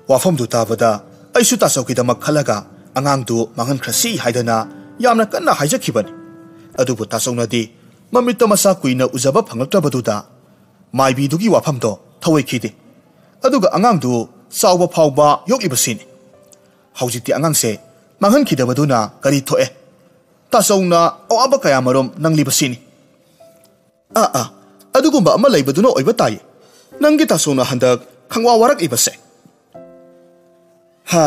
ꯋꯥꯐꯝꯗꯨ ꯇꯥꯕꯗ ꯑꯩꯁꯨ ꯇꯥꯆꯧꯒꯤꯗꯃꯛ ꯈꯜꯂꯒ ꯑꯉꯥꯡꯗꯨ ꯃꯥꯡꯍꯟꯈ꯭ꯔꯁꯤ ꯍꯥꯏꯗꯅ ꯌꯥꯝꯅ ꯀꯟꯅ ꯍꯥꯏꯖꯈꯤꯕꯅꯤ꯫ ꯑꯗꯨꯕꯨ ꯇꯥꯆꯧꯅꯗꯤ ꯃꯃꯤꯠꯇ ꯃꯆꯥ ꯀꯨꯏꯅ ꯎꯖꯕ ꯐꯪꯂꯛꯇ꯭ꯔꯕꯗꯨꯗ ꯃꯥꯏꯕꯤꯗꯨꯒꯤ ꯋꯥꯐꯝꯗꯣ ꯊꯧꯑꯣꯏꯈꯤꯗꯦ꯫ ꯑꯗꯨꯒ ꯑꯉꯥꯡꯗꯨ ꯆꯥꯎꯕ ꯐꯥꯎꯕ ꯌꯣꯛꯂꯤꯕꯁꯤꯅꯤ꯫ ꯍꯧꯖꯤꯛꯇꯤ ꯑꯉꯥꯡꯁꯦ ꯃꯥꯡꯍꯟꯈꯤꯗꯕꯗꯨꯅ ꯀꯔꯤ ꯊꯣꯛꯑꯦ? ꯇꯥꯆꯧꯅ ꯑꯋꯥꯕ ꯀꯌꯥꯃꯔꯨꯝ ꯅꯪꯂꯤꯕꯁꯤꯅꯤ꯫ ꯑꯥ ꯑꯥ, ꯑꯗꯨꯒꯨꯝꯕ ꯑꯃ ꯂꯩꯕꯗꯨꯅ ꯑꯣꯏꯕ ꯇꯥꯏ꯫ ꯅꯪꯒꯤ ꯇꯥꯆꯧꯅ ꯍꯟꯗꯛ ꯈꯪꯋꯥ ꯋꯥꯔꯛꯏꯕꯁꯦ꯫ ꯍꯥ,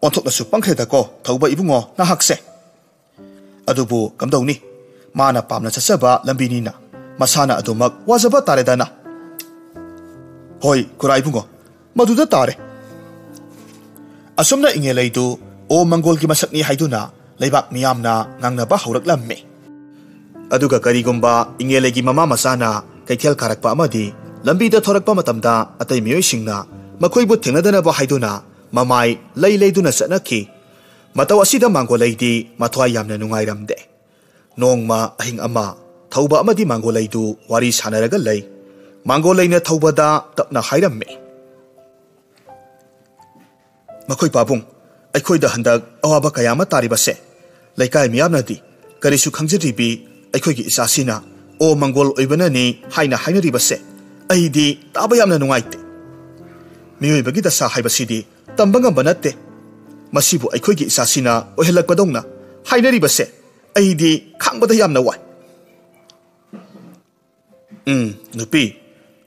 ꯑꯣꯟꯊꯣꯛꯅꯁꯨ ꯄꯪꯈ꯭ꯔꯦꯗꯀꯣ ꯊꯧꯕ ꯏꯕꯨꯡꯉꯣ ꯅꯍꯥꯛꯁꯦ꯫ ꯑꯗꯨꯕꯨ ꯀꯝꯗꯧꯅꯤ, ꯃꯥꯅ ꯄꯥꯝꯅ ꯆꯠꯆꯕ ꯂꯝꯕꯤꯅꯤꯅ ꯃꯁꯥꯅ ꯑꯗꯨꯃꯛ ꯋꯥꯖꯕ ꯇꯥꯔꯦꯗꯅ꯫ ꯍꯣꯏ ꯈꯨꯔꯥ ꯏꯕꯨꯡꯉꯣ, ꯃꯗꯨꯗ ꯇꯥꯔꯦ꯫ ꯑꯁꯨꯝꯅ ꯏꯉꯦꯂꯩꯗꯨ ꯑꯣ ꯃꯪꯒꯣꯜꯒꯤ ꯃꯁꯛꯅꯤ ꯍꯥꯏꯗꯨꯅ ꯂꯩꯕꯥꯛ ꯃꯤꯌꯥꯝꯅ ꯉꯥꯡꯅꯕ ꯍꯧꯔꯛꯂꯝꯃꯤ꯫ ꯑꯗꯨꯒ ꯀꯔꯤꯒꯨꯝꯕ ꯏꯉꯦꯂꯩꯒꯤ ꯃꯃꯥ ꯃꯆꯥꯅ ꯀꯩꯊꯦꯜ ꯀꯥꯔꯛꯄ ꯑꯃꯗꯤ ꯂꯝꯕꯤꯗ ꯊꯣꯔꯛꯄ ꯃꯇꯝꯗ ꯑꯇꯩ ꯃꯤꯑꯣꯏꯁꯤꯡꯅ ꯃꯈꯣꯏꯕꯨ ꯊꯦꯡꯅꯗꯅꯕ ꯍꯥꯏꯗꯨꯅ ꯃꯃꯥꯏ ꯂꯩ ꯂꯩꯗꯨꯅ ꯆꯠꯅꯈꯤ꯫ ꯃꯇꯧ ꯑꯁꯤꯗ ꯃꯥꯡꯒꯣꯂꯩꯗꯤ ꯃꯊ꯭ꯋꯥꯏ ꯌꯥꯝꯅ ꯅꯨꯡꯉꯥꯏꯔꯝꯗꯦ꯫ ꯅꯣꯡꯃ ꯑꯍꯤꯡ ꯑꯃ ꯊꯧꯕ ꯑꯃꯗꯤ ꯃꯥꯡꯒꯣꯂꯩꯗꯨ ꯋꯥꯔꯤ ꯁꯥꯟꯅꯔꯒ ꯂꯩ꯫ ꯃꯥꯡꯒꯣꯂꯩꯅ ꯊꯧꯕꯗ ꯇꯞꯅ ꯍꯥꯏꯔꯝꯃꯤ꯫ ꯃꯈꯣꯏ ꯄꯥꯕꯨꯡ, ꯑꯩꯈꯣꯏꯗ ꯍꯟꯗꯛ ꯑꯋꯥꯕ ꯀꯌꯥ ꯑꯃ ꯇꯥꯔꯤꯕꯁꯦ ꯂꯩꯀꯥꯏ ꯃꯤꯌꯥꯝꯅꯗꯤ ꯀꯔꯤꯁꯨ ꯈꯪꯖꯗ꯭ꯔꯤꯕꯤ ꯑꯩꯈꯣꯏꯒꯤ ꯏꯆꯥꯁꯤꯅ ꯑꯣ ꯃꯪꯒꯣꯜ ꯑꯣꯏꯕꯅꯅꯤ ꯍꯥꯏꯅ ꯍꯥꯏꯅꯔꯤꯕꯁꯦ ꯑꯩꯗꯤ ꯇꯥꯕ ꯌꯥꯝꯅ ꯅꯨꯡꯉꯥꯏꯇꯦ꯫ ꯃꯤꯑꯣꯏꯕꯒꯤ ꯗꯁꯥ ꯍꯥꯏꯕꯁꯤꯗꯤ ꯇꯝꯕ ꯉꯝꯕ ꯅꯠꯇꯦ꯫ ꯃꯁꯤꯕꯨ ꯑꯩꯈꯣꯏꯒꯤ ꯏꯆꯥꯁꯤꯅ ꯑꯣꯏꯍꯜꯂꯛꯄꯗꯧꯅ ꯍꯥꯏꯅꯔꯤꯕꯁꯦ ꯑꯩꯗꯤ ꯈꯥꯡꯕꯗ ꯌꯥꯝꯅ ꯋꯥꯏ꯫ ꯎꯝ, ꯅꯨꯄꯤ,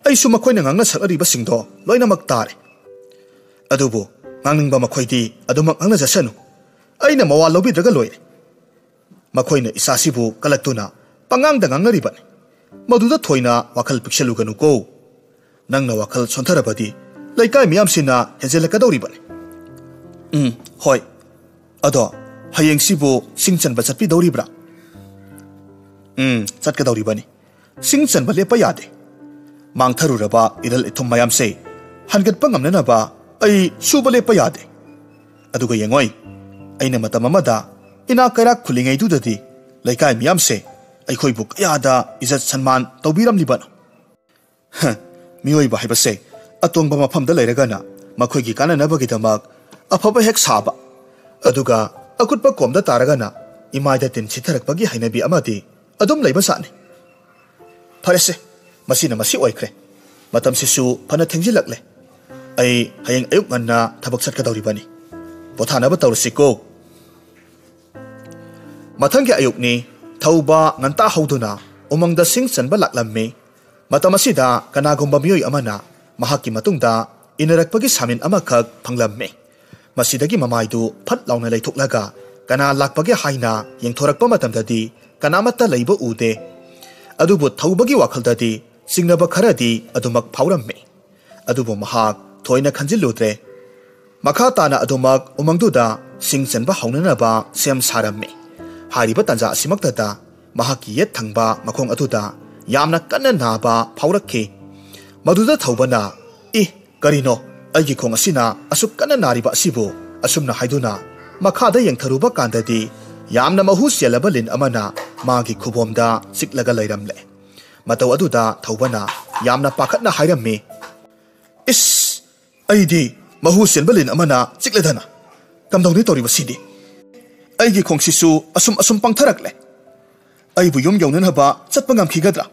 ꯑꯩꯁꯨ ꯃꯈꯣꯏꯅ ꯉꯥꯡꯅ ꯁꯛꯅꯔꯤꯕꯁꯤꯡꯗꯣ ꯂꯣꯏꯅꯃꯛ ꯇꯥꯔꯦ꯫ ꯑꯗꯨꯕꯨ ꯉꯥꯡꯅꯤꯡꯕ ꯃꯈꯣꯏꯗꯤ ꯑꯗꯨꯃꯛ ꯉꯥꯡꯅꯖꯁꯅꯨ꯫ ꯑꯩꯅ ꯃꯋꯥ ꯂꯧꯕꯤꯗ꯭ꯔꯒ ꯂꯣꯏꯔꯦ꯫ ꯃꯈꯣꯏꯅ ꯏꯆꯥꯁꯤꯕꯨ ꯀꯂꯛꯇꯨꯅ ꯄꯉꯥꯡꯗ ꯉꯥꯡꯅꯔꯤꯕꯅꯤ꯫ ꯃꯗꯨꯗ ꯊꯣꯏꯅ ꯋꯥꯈꯜ ꯄꯤꯛꯁꯜꯂꯨꯒꯅꯨꯀꯣ꯫ ꯅꯪꯅ ꯋꯥꯈꯜ ꯁꯣꯟꯊꯔꯕꯗꯤ ꯂꯩꯀꯥꯏ ꯃꯤꯌꯥꯝꯁꯤꯅ ꯍꯦꯟꯖꯤꯜꯂꯛꯀꯗꯧꯔꯤꯕꯅꯤ꯫ ꯎꯝ, ꯍꯣꯏ꯫ ꯑꯗꯣ ꯍꯌꯦꯡꯁꯤꯕꯨ ꯁꯤꯡ ꯆꯟꯕ ꯆꯠꯄꯤꯗꯧꯔꯤꯕ꯭ꯔꯥ? ꯎꯝ, ꯆꯠꯀꯗꯧꯔꯤꯕꯅꯤ꯫ ꯁꯤꯡ ꯆꯟꯕ ꯂꯦꯞꯄ ꯌꯥꯗꯦ꯫ ꯃꯥꯡꯊꯔꯨꯔꯕ ꯏꯔꯜ ꯏꯊꯨꯝ ꯃꯌꯥꯝꯁꯦ ꯍꯟꯒꯠꯄ ꯉꯝꯅꯅꯕ ꯑꯩ ꯁꯨꯕ ꯂꯦꯞꯄ ꯌꯥꯗꯦ꯫ ꯑꯗꯨꯒ ꯌꯦꯡꯉꯣꯏ, ꯑꯩꯅ ꯃꯇꯝ ꯑꯃꯗ ꯏꯅꯥꯛ ꯀꯩꯔꯥꯛ ꯈꯨꯜꯂꯤꯉꯩꯗꯨꯗꯗꯤ ꯂꯩꯀꯥꯏ ꯃꯤꯌꯥꯝꯁꯦ ꯑꯩꯈꯣꯏꯕꯨ ꯀꯌꯥꯗ ꯏꯖꯠ ꯁꯟꯃꯥꯟ ꯇꯧꯕꯤꯔꯝꯂꯤꯕꯅꯣ꯫ ꯍ, ꯃꯤꯑꯣꯏꯕ ꯍꯥꯏꯕꯁꯦ ꯑꯇꯣꯡꯕ ꯃꯐꯝꯗ ꯂꯩꯔꯒꯅ ꯃꯈꯣꯏꯒꯤ ꯀꯥꯟꯅꯅꯕꯒꯤꯗꯃꯛ ꯑꯐꯕ ꯍꯦꯛ ꯁꯥꯕ, ꯑꯗꯨꯒ ꯑꯀꯨꯠꯄ ꯀꯣꯝꯗ ꯇꯥꯔꯒꯅ ꯏꯃꯥꯏꯗ ꯇꯤꯟ ꯁꯤꯠꯊꯔꯛꯄꯒꯤ ꯍꯩꯅꯕꯤ ꯑꯃꯗꯤ ꯑꯗꯨꯝ ꯂꯩꯕ ꯖꯥꯠꯅꯤ꯫ ꯐꯔꯦꯁꯦ, ꯃꯁꯤꯅ ꯃꯁꯤ ꯑꯣꯏꯈ꯭ꯔꯦ꯫ ꯃꯇꯝꯁꯤꯁꯨ ꯐꯅ ꯊꯦꯡꯖꯤꯜꯂꯛꯂꯦ꯫ ꯑꯩ ꯍꯌꯦꯡ ꯑꯌꯨꯛ ꯉꯟꯅ ꯊꯕꯛ ꯆꯠꯀꯗꯧꯔꯤꯕꯅꯤ꯫ ꯄꯣꯊꯥꯅꯕ ꯇꯧꯔꯁꯤꯀꯣ꯫ ꯃꯊꯪꯒꯤ ꯑꯌꯨꯛꯅꯤ꯫ ꯊꯧꯕ ꯉꯟꯇꯥ ꯍꯧꯗꯨꯅ ꯎꯃꯪꯗ ꯁꯤꯡ ꯆꯟꯕ ꯂꯥꯛꯂꯝꯃꯤ꯫ ꯃꯇꯝ ꯑꯁꯤꯗ ꯀꯅꯥꯒꯨꯝꯕ ꯃꯤꯑꯣꯏ ꯑꯃꯅ ꯃꯍꯥꯛꯀꯤ ꯃꯇꯨꯡꯗ ꯏꯟꯅꯔꯛꯄꯒꯤ ꯁꯥꯃꯤꯟ ꯑꯃꯈꯛ ꯐꯪꯂꯝꯃꯤ꯫ ꯃꯁꯤꯗꯒꯤ ꯃꯃꯥꯏꯗꯨ ꯐꯠ ꯂꯥꯎꯅ ꯂꯩꯊꯣꯛꯂꯒ ꯀꯅꯥ ꯂꯥꯛꯄꯒꯦ ꯍꯥꯏꯅ ꯌꯦꯡꯊꯣꯔꯛꯄ ꯃꯇꯝꯗꯗꯤ ꯀꯅꯥꯃꯠꯇ ꯂꯩꯕ ꯎꯗꯦ꯫ ꯑꯗꯨꯕꯨ ꯊꯧꯕꯒꯤ ꯋꯥꯈꯜꯗꯗꯤ ꯆꯤꯡꯅꯕ ꯈꯔꯗꯤ ꯑꯗꯨꯃꯛ ꯐꯥꯎꯔꯝꯃꯤ꯫ ꯑꯗꯨꯕꯨ ꯃꯍꯥꯛ ꯊꯣꯏꯅ ꯈꯟꯖꯤꯜꯂꯨꯗ꯭ꯔꯦ꯫ ꯃꯈꯥ ꯇꯥꯅ ꯑꯗꯨꯃꯛ ꯎꯃꯪꯗꯨꯗ ꯁꯤꯡ ꯆꯟꯕ ꯍꯧꯅꯅꯕ ꯁꯦꯝ ꯁꯥꯔꯝꯃꯤ꯫ ꯍꯥꯏꯔꯤꯕ ꯇꯥꯟꯖꯥ ꯑꯁꯤꯃꯛꯇꯗ ꯃꯍꯥꯛꯀꯤ ꯌꯦꯠ ꯊꯪꯕ ꯃꯈꯣꯡ ꯑꯗꯨꯗ ꯌꯥꯝꯅ ꯀꯟꯅ ꯅꯥꯕ ꯐꯥꯎꯔꯛꯈꯤ꯫ ꯃꯗꯨꯗ ꯊꯧꯕꯅ, "ꯏ, ꯀꯔꯤꯅꯣ? ꯑꯩꯒꯤ ꯈꯣꯡ ꯑꯁꯤꯅ ꯑꯁꯨꯛ ꯀꯟꯅ ꯅꯥꯔꯤꯕ ꯑꯁꯤꯕꯨ?" ꯑꯁꯨꯝꯅ ꯍꯥꯏꯗꯨꯅ ꯃꯈꯥꯗ ꯌꯦꯡꯊꯔꯨꯕ ꯀꯥꯟꯗꯗꯤ ꯌꯥꯝꯅ ꯃꯍꯨ ꯆꯦꯜꯂꯕ ꯂꯤꯟ ꯑꯃꯅ ꯃꯥꯒꯤ ꯈꯨꯕꯣꯝꯗ ꯆꯤꯛꯂꯒ ꯂꯩꯔꯝꯂꯦ꯫ ꯃꯇꯧ ꯑꯗꯨꯗ ꯊꯧꯕꯅ ꯌꯥꯝꯅ ꯄꯥꯈꯠꯅ ꯍꯥꯏꯔꯝꯃꯤ, "ꯏꯁ! ꯑꯩꯗꯤ ꯃꯍꯨ ꯆꯦꯟꯕ ꯂꯤꯟ ꯑꯃꯅ ꯆꯤꯛꯂꯗꯅ꯫ ꯀꯝꯗꯧꯅꯤ ꯇꯧꯔꯤꯕꯁꯤꯗꯤ? ꯑꯩꯒꯤ ꯈꯣꯡꯁꯤꯁꯨ ꯑꯁꯨꯝ ꯑꯁꯨꯝ ꯄꯪꯊꯔꯛꯂꯦ꯫ ꯑꯩꯕꯨ ꯌꯨꯝ ꯌꯧꯅꯅꯕ ꯆꯠꯄ ꯉꯝꯈꯤꯒꯗ꯭ꯔꯥ?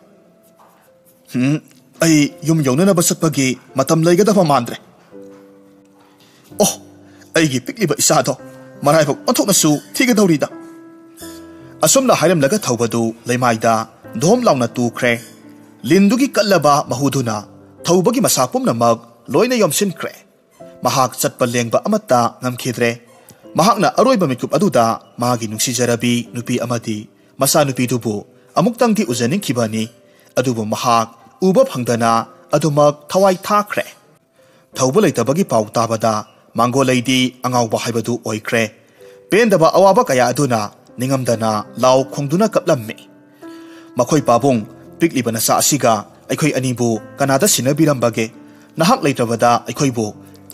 ꯍꯨꯝ, ꯑꯩ ꯌꯨꯝ ꯌꯧꯅꯅꯕ ꯆꯠꯄꯒꯤ ꯃꯇꯝ ꯂꯩꯒꯗꯕ ꯃꯥꯟꯗ꯭ꯔꯦ꯫ ꯑꯣ, ꯑꯩꯒꯤ ꯄꯤꯛꯂꯤꯕ ꯏꯆꯥꯗꯣ ꯃꯔꯥꯏꯕꯛ ꯑꯣꯟꯊꯣꯛꯅꯁꯨ ꯊꯤꯒꯗꯧꯔꯤꯗ!" ꯑꯁꯨꯝꯅ ꯍꯥꯏꯔꯝꯂꯒ ꯊꯧꯕꯗꯨ ꯂꯩꯃꯥꯏꯗ ꯙꯣꯝ ꯂꯥꯎꯅ ꯇꯨꯈ꯭ꯔꯦ꯫ ꯂꯤꯟꯗꯨꯒꯤ ꯀꯜꯂꯕ ꯃꯍꯨꯗꯨꯅ ꯊꯧꯕꯒꯤ ꯃꯁꯥ ꯄꯨꯝꯅꯃꯛ ꯂꯣꯏꯅ ꯌꯣꯝꯁꯤꯟꯈ꯭ꯔꯦ꯫ ꯃꯍꯥꯛ ꯆꯠꯄ ꯂꯦꯡꯕ ꯑꯃꯠꯇ ꯉꯝꯈꯤꯗ꯭ꯔꯦ꯫ ꯃꯍꯥꯛꯅ ꯑꯔꯣꯏꯕ ꯃꯤꯀꯨꯞ ꯑꯗꯨꯗ ꯃꯥꯒꯤ ꯅꯨꯡꯁꯤꯖꯔꯕꯤ ꯅꯨꯄꯤ ꯑꯃꯗꯤ ꯃꯆꯥꯅꯨꯄꯤꯗꯨꯕꯨ ꯑꯃꯨꯛꯇꯪꯗꯤ ꯎꯖꯅꯤꯡꯈꯤꯕꯅꯤ꯫ ꯑꯗꯨꯕꯨ ꯃꯍꯥꯛ ꯎꯕ ꯐꯪꯗꯅ ꯑꯗꯨꯃꯛ ꯊꯋꯥꯏ ꯊꯥꯈ꯭ꯔꯦ꯫ ꯊꯧꯕ ꯂꯩꯇꯕꯒꯤ ꯄꯥꯎ ꯇꯥꯕꯗ ꯃꯥꯡꯒꯣꯂꯩꯗꯤ ꯑꯉꯥꯎꯕ ꯍꯥꯏꯕꯗꯨ ꯑꯣꯏꯈ꯭ꯔꯦ꯫ ꯄꯦꯟꯗꯕ ꯑꯋꯥꯕ ꯀꯌꯥ ꯑꯗꯨꯅ ꯅꯤꯡꯉꯝꯗꯅ ꯂꯥꯎ ꯈꯣꯡꯗꯨꯅ ꯀꯞꯂꯝꯃꯤ꯫ ꯃꯈꯣꯏ ꯄꯥꯕꯨꯡ, ꯄꯤꯛꯂꯤꯕ ꯅꯆꯥ ꯑꯁꯤꯒ ꯑꯩꯈꯣꯏ ꯑꯅꯤꯕꯨ ꯀꯅꯥꯗ ꯁꯤꯟꯅꯕꯤꯔꯝꯕꯒꯦ? ꯅꯍꯥꯛ ꯂꯩꯇ꯭ꯔꯕꯗ ꯑꯩꯈꯣꯏꯕꯨ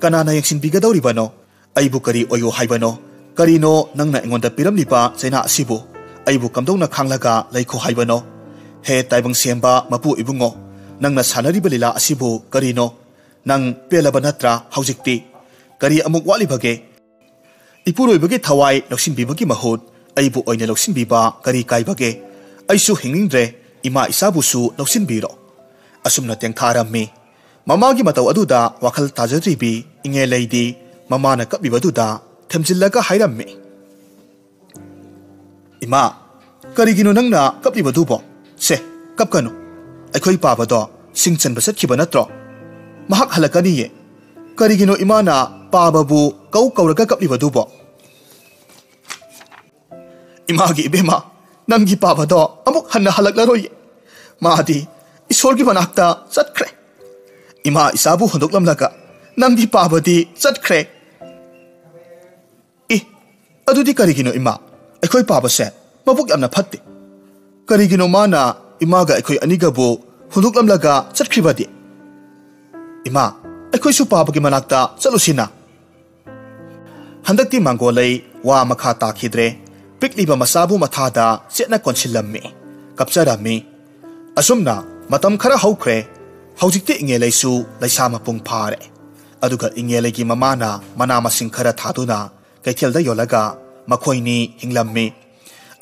ꯀꯅꯥꯅ ꯌꯦꯡꯁꯤꯟꯕꯤꯒꯗꯧꯔꯤꯕꯅꯣ? ꯑꯩꯕꯨ ꯀꯔꯤ ꯑꯣꯏꯌꯨ ꯍꯥꯏꯕꯅꯣ? ꯀꯔꯤꯅꯣ ꯅꯪꯅ ꯑꯩꯉꯣꯟꯗ ꯄꯤꯔꯝꯂꯤꯕ ꯆꯩꯅꯥ ꯑꯁꯤꯕꯨ? ꯑꯩꯕꯨ ꯀꯝꯗꯧꯅ ꯈꯥꯡꯂꯒ ꯂꯩꯈꯣ ꯍꯥꯏꯕꯅꯣ? ꯍꯦ ꯇꯥꯏꯕꯪ ꯁꯦꯝꯕ ꯃꯄꯨ ꯏꯕꯨꯡꯉꯣ, ꯅꯪꯅ ꯁꯥꯟꯅꯔꯤꯕ ꯂꯤꯂꯥ ꯑꯁꯤꯕꯨ ꯀꯔꯤꯅꯣ? ꯅꯪ ꯄꯦꯜꯂꯕ ꯅꯠꯇ꯭ꯔꯥ ꯍꯧꯖꯤꯛꯇꯤ? ꯀꯔꯤ ꯑꯃꯨꯛ ꯋꯥꯠꯂꯤꯕꯒꯦ? ꯏꯄꯨꯔꯣꯏꯕꯒꯤ ꯊꯋꯥꯏ ꯂꯧꯁꯤꯟꯕꯤꯕꯒꯤ ꯃꯍꯨꯠ ꯑꯩꯕꯨ ꯑꯣꯏꯅ ꯂꯧꯁꯤꯟꯕꯤꯕ ꯀꯔꯤ ꯀꯥꯏꯕꯒꯦ? ꯑꯩꯁꯨ ꯍꯤꯡꯅꯤꯡꯗ꯭ꯔꯦ, ꯏꯃꯥ ꯏꯆꯥꯕꯨꯁꯨ ꯂꯧꯁꯤꯟꯕꯤꯔꯣ꯫ ꯑꯁꯨꯝꯅ ꯇꯦꯡꯊꯥꯔꯝꯃꯤ꯫ ꯃꯃꯥꯒꯤ ꯃꯇꯧ ꯑꯗꯨꯗ ꯋꯥꯈꯜ ꯇꯥꯖꯗ꯭ꯔꯤꯕꯤ ꯏꯉꯦꯂꯩꯗꯤ ꯃꯃꯥꯅ ꯀꯞꯂꯤꯕꯗꯨꯗ ꯊꯦꯝꯖꯤꯜꯂꯒ ꯍꯥꯏꯔꯝꯃꯤ, "ꯏꯃꯥ, ꯀꯔꯤꯒꯤꯅꯣ ꯅꯪꯅ ꯀꯞꯂꯤꯕꯗꯨꯕꯣ? ꯁꯦ, ꯀꯞꯀꯅꯨ꯫ ꯑꯩꯈꯣꯏ ꯄꯥꯕꯗꯣ ꯁꯤꯡ ꯆꯟꯕ ꯆꯠꯈꯤꯕ ꯅꯠꯇ꯭ꯔꯣ? ꯃꯍꯥꯛ ꯍꯜꯂꯛꯀꯅꯤꯌꯦ꯫ ꯀꯔꯤꯒꯤꯅꯣ ꯏꯃꯥꯅ ꯄꯥꯕꯕꯨ ꯀꯧ ꯀꯧꯔꯒ ꯀꯞꯂꯤꯕꯗꯨꯕꯣ?" "ꯏꯃꯥꯒꯤ ꯏꯕꯦꯝꯃ, ꯅꯪꯒꯤ ꯄꯥꯕꯗꯣ ꯑꯃꯨꯛ ꯍꯟꯅ ꯍꯜꯂꯛꯂꯔꯣꯏꯌꯦ꯫ ꯃꯥꯗꯤ ꯏꯁꯣꯔꯒꯤ ꯃꯅꯥꯛꯇ ꯆꯠꯈ꯭ꯔꯦ꯫ ꯏꯃꯥ ꯏꯆꯥꯕꯨ ꯍꯨꯟꯗꯣꯛꯂꯝꯂꯒ ꯅꯪꯒꯤ ꯄꯥꯕꯗꯤ ꯆꯠꯈ꯭ꯔꯦ꯫" "ꯑꯦ, ꯑꯗꯨꯗꯤ ꯀꯔꯤꯒꯤꯅꯣ ꯏꯃꯥ? ꯑꯩꯈꯣꯏ ꯄꯥꯕꯁꯦ ꯃꯕꯨꯛ ꯌꯥꯝꯅ ꯐꯠꯇꯦ꯫ ꯀꯔꯤꯒꯤꯅꯣ ꯃꯥꯅ ꯏꯃꯥꯒ ꯑꯩꯈꯣꯏ ꯑꯅꯤꯒꯕꯨ ꯍꯨꯟꯗꯣꯛꯂꯝꯂꯒ ꯆꯠꯈ꯭ꯔꯤꯕꯗꯤ? ꯏꯃꯥ, ꯑꯩꯈꯣꯏꯁꯨ ꯄꯥꯕꯒꯤ ꯃꯅꯥꯛꯇ ꯆꯠꯂꯨꯁꯤꯅ꯫" ꯍꯟꯗꯛꯇꯤ ꯃꯥꯡꯒꯣꯂꯩ ꯋꯥ ꯃꯈꯥ ꯇꯥꯈꯤꯗ꯭ꯔꯦ꯫ ꯄꯤꯛꯂꯤꯕ ꯃꯆꯥꯕꯨ ꯃꯊꯥꯗ ꯆꯦꯠꯅ ꯀꯣꯟꯁꯤꯜꯂꯝꯃꯤ, ꯀꯞꯆꯔꯝꯃꯤ꯫ ꯑꯁꯨꯝꯅ ꯃꯇꯝ ꯈꯔ ꯍꯧꯈ꯭ꯔꯦ꯫ ꯍꯧꯖꯤꯛꯇꯤ ꯏꯉꯦꯂꯩꯁꯨ ꯂꯩꯁꯥ ꯃꯄꯨꯡ ꯐꯥꯔꯦ꯫ ꯑꯗꯨꯒ ꯏꯉꯦꯂꯩꯒꯤ ꯃꯃꯥꯅ ꯃꯅꯥ ꯃꯁꯤꯡ ꯈꯔ ꯊꯥꯗꯨꯅ ꯀꯩꯊꯦꯜꯗ ꯌꯣꯜꯂꯒ ꯃꯈꯣꯏꯅꯤ ꯍꯤꯡꯂꯝꯃꯤ꯫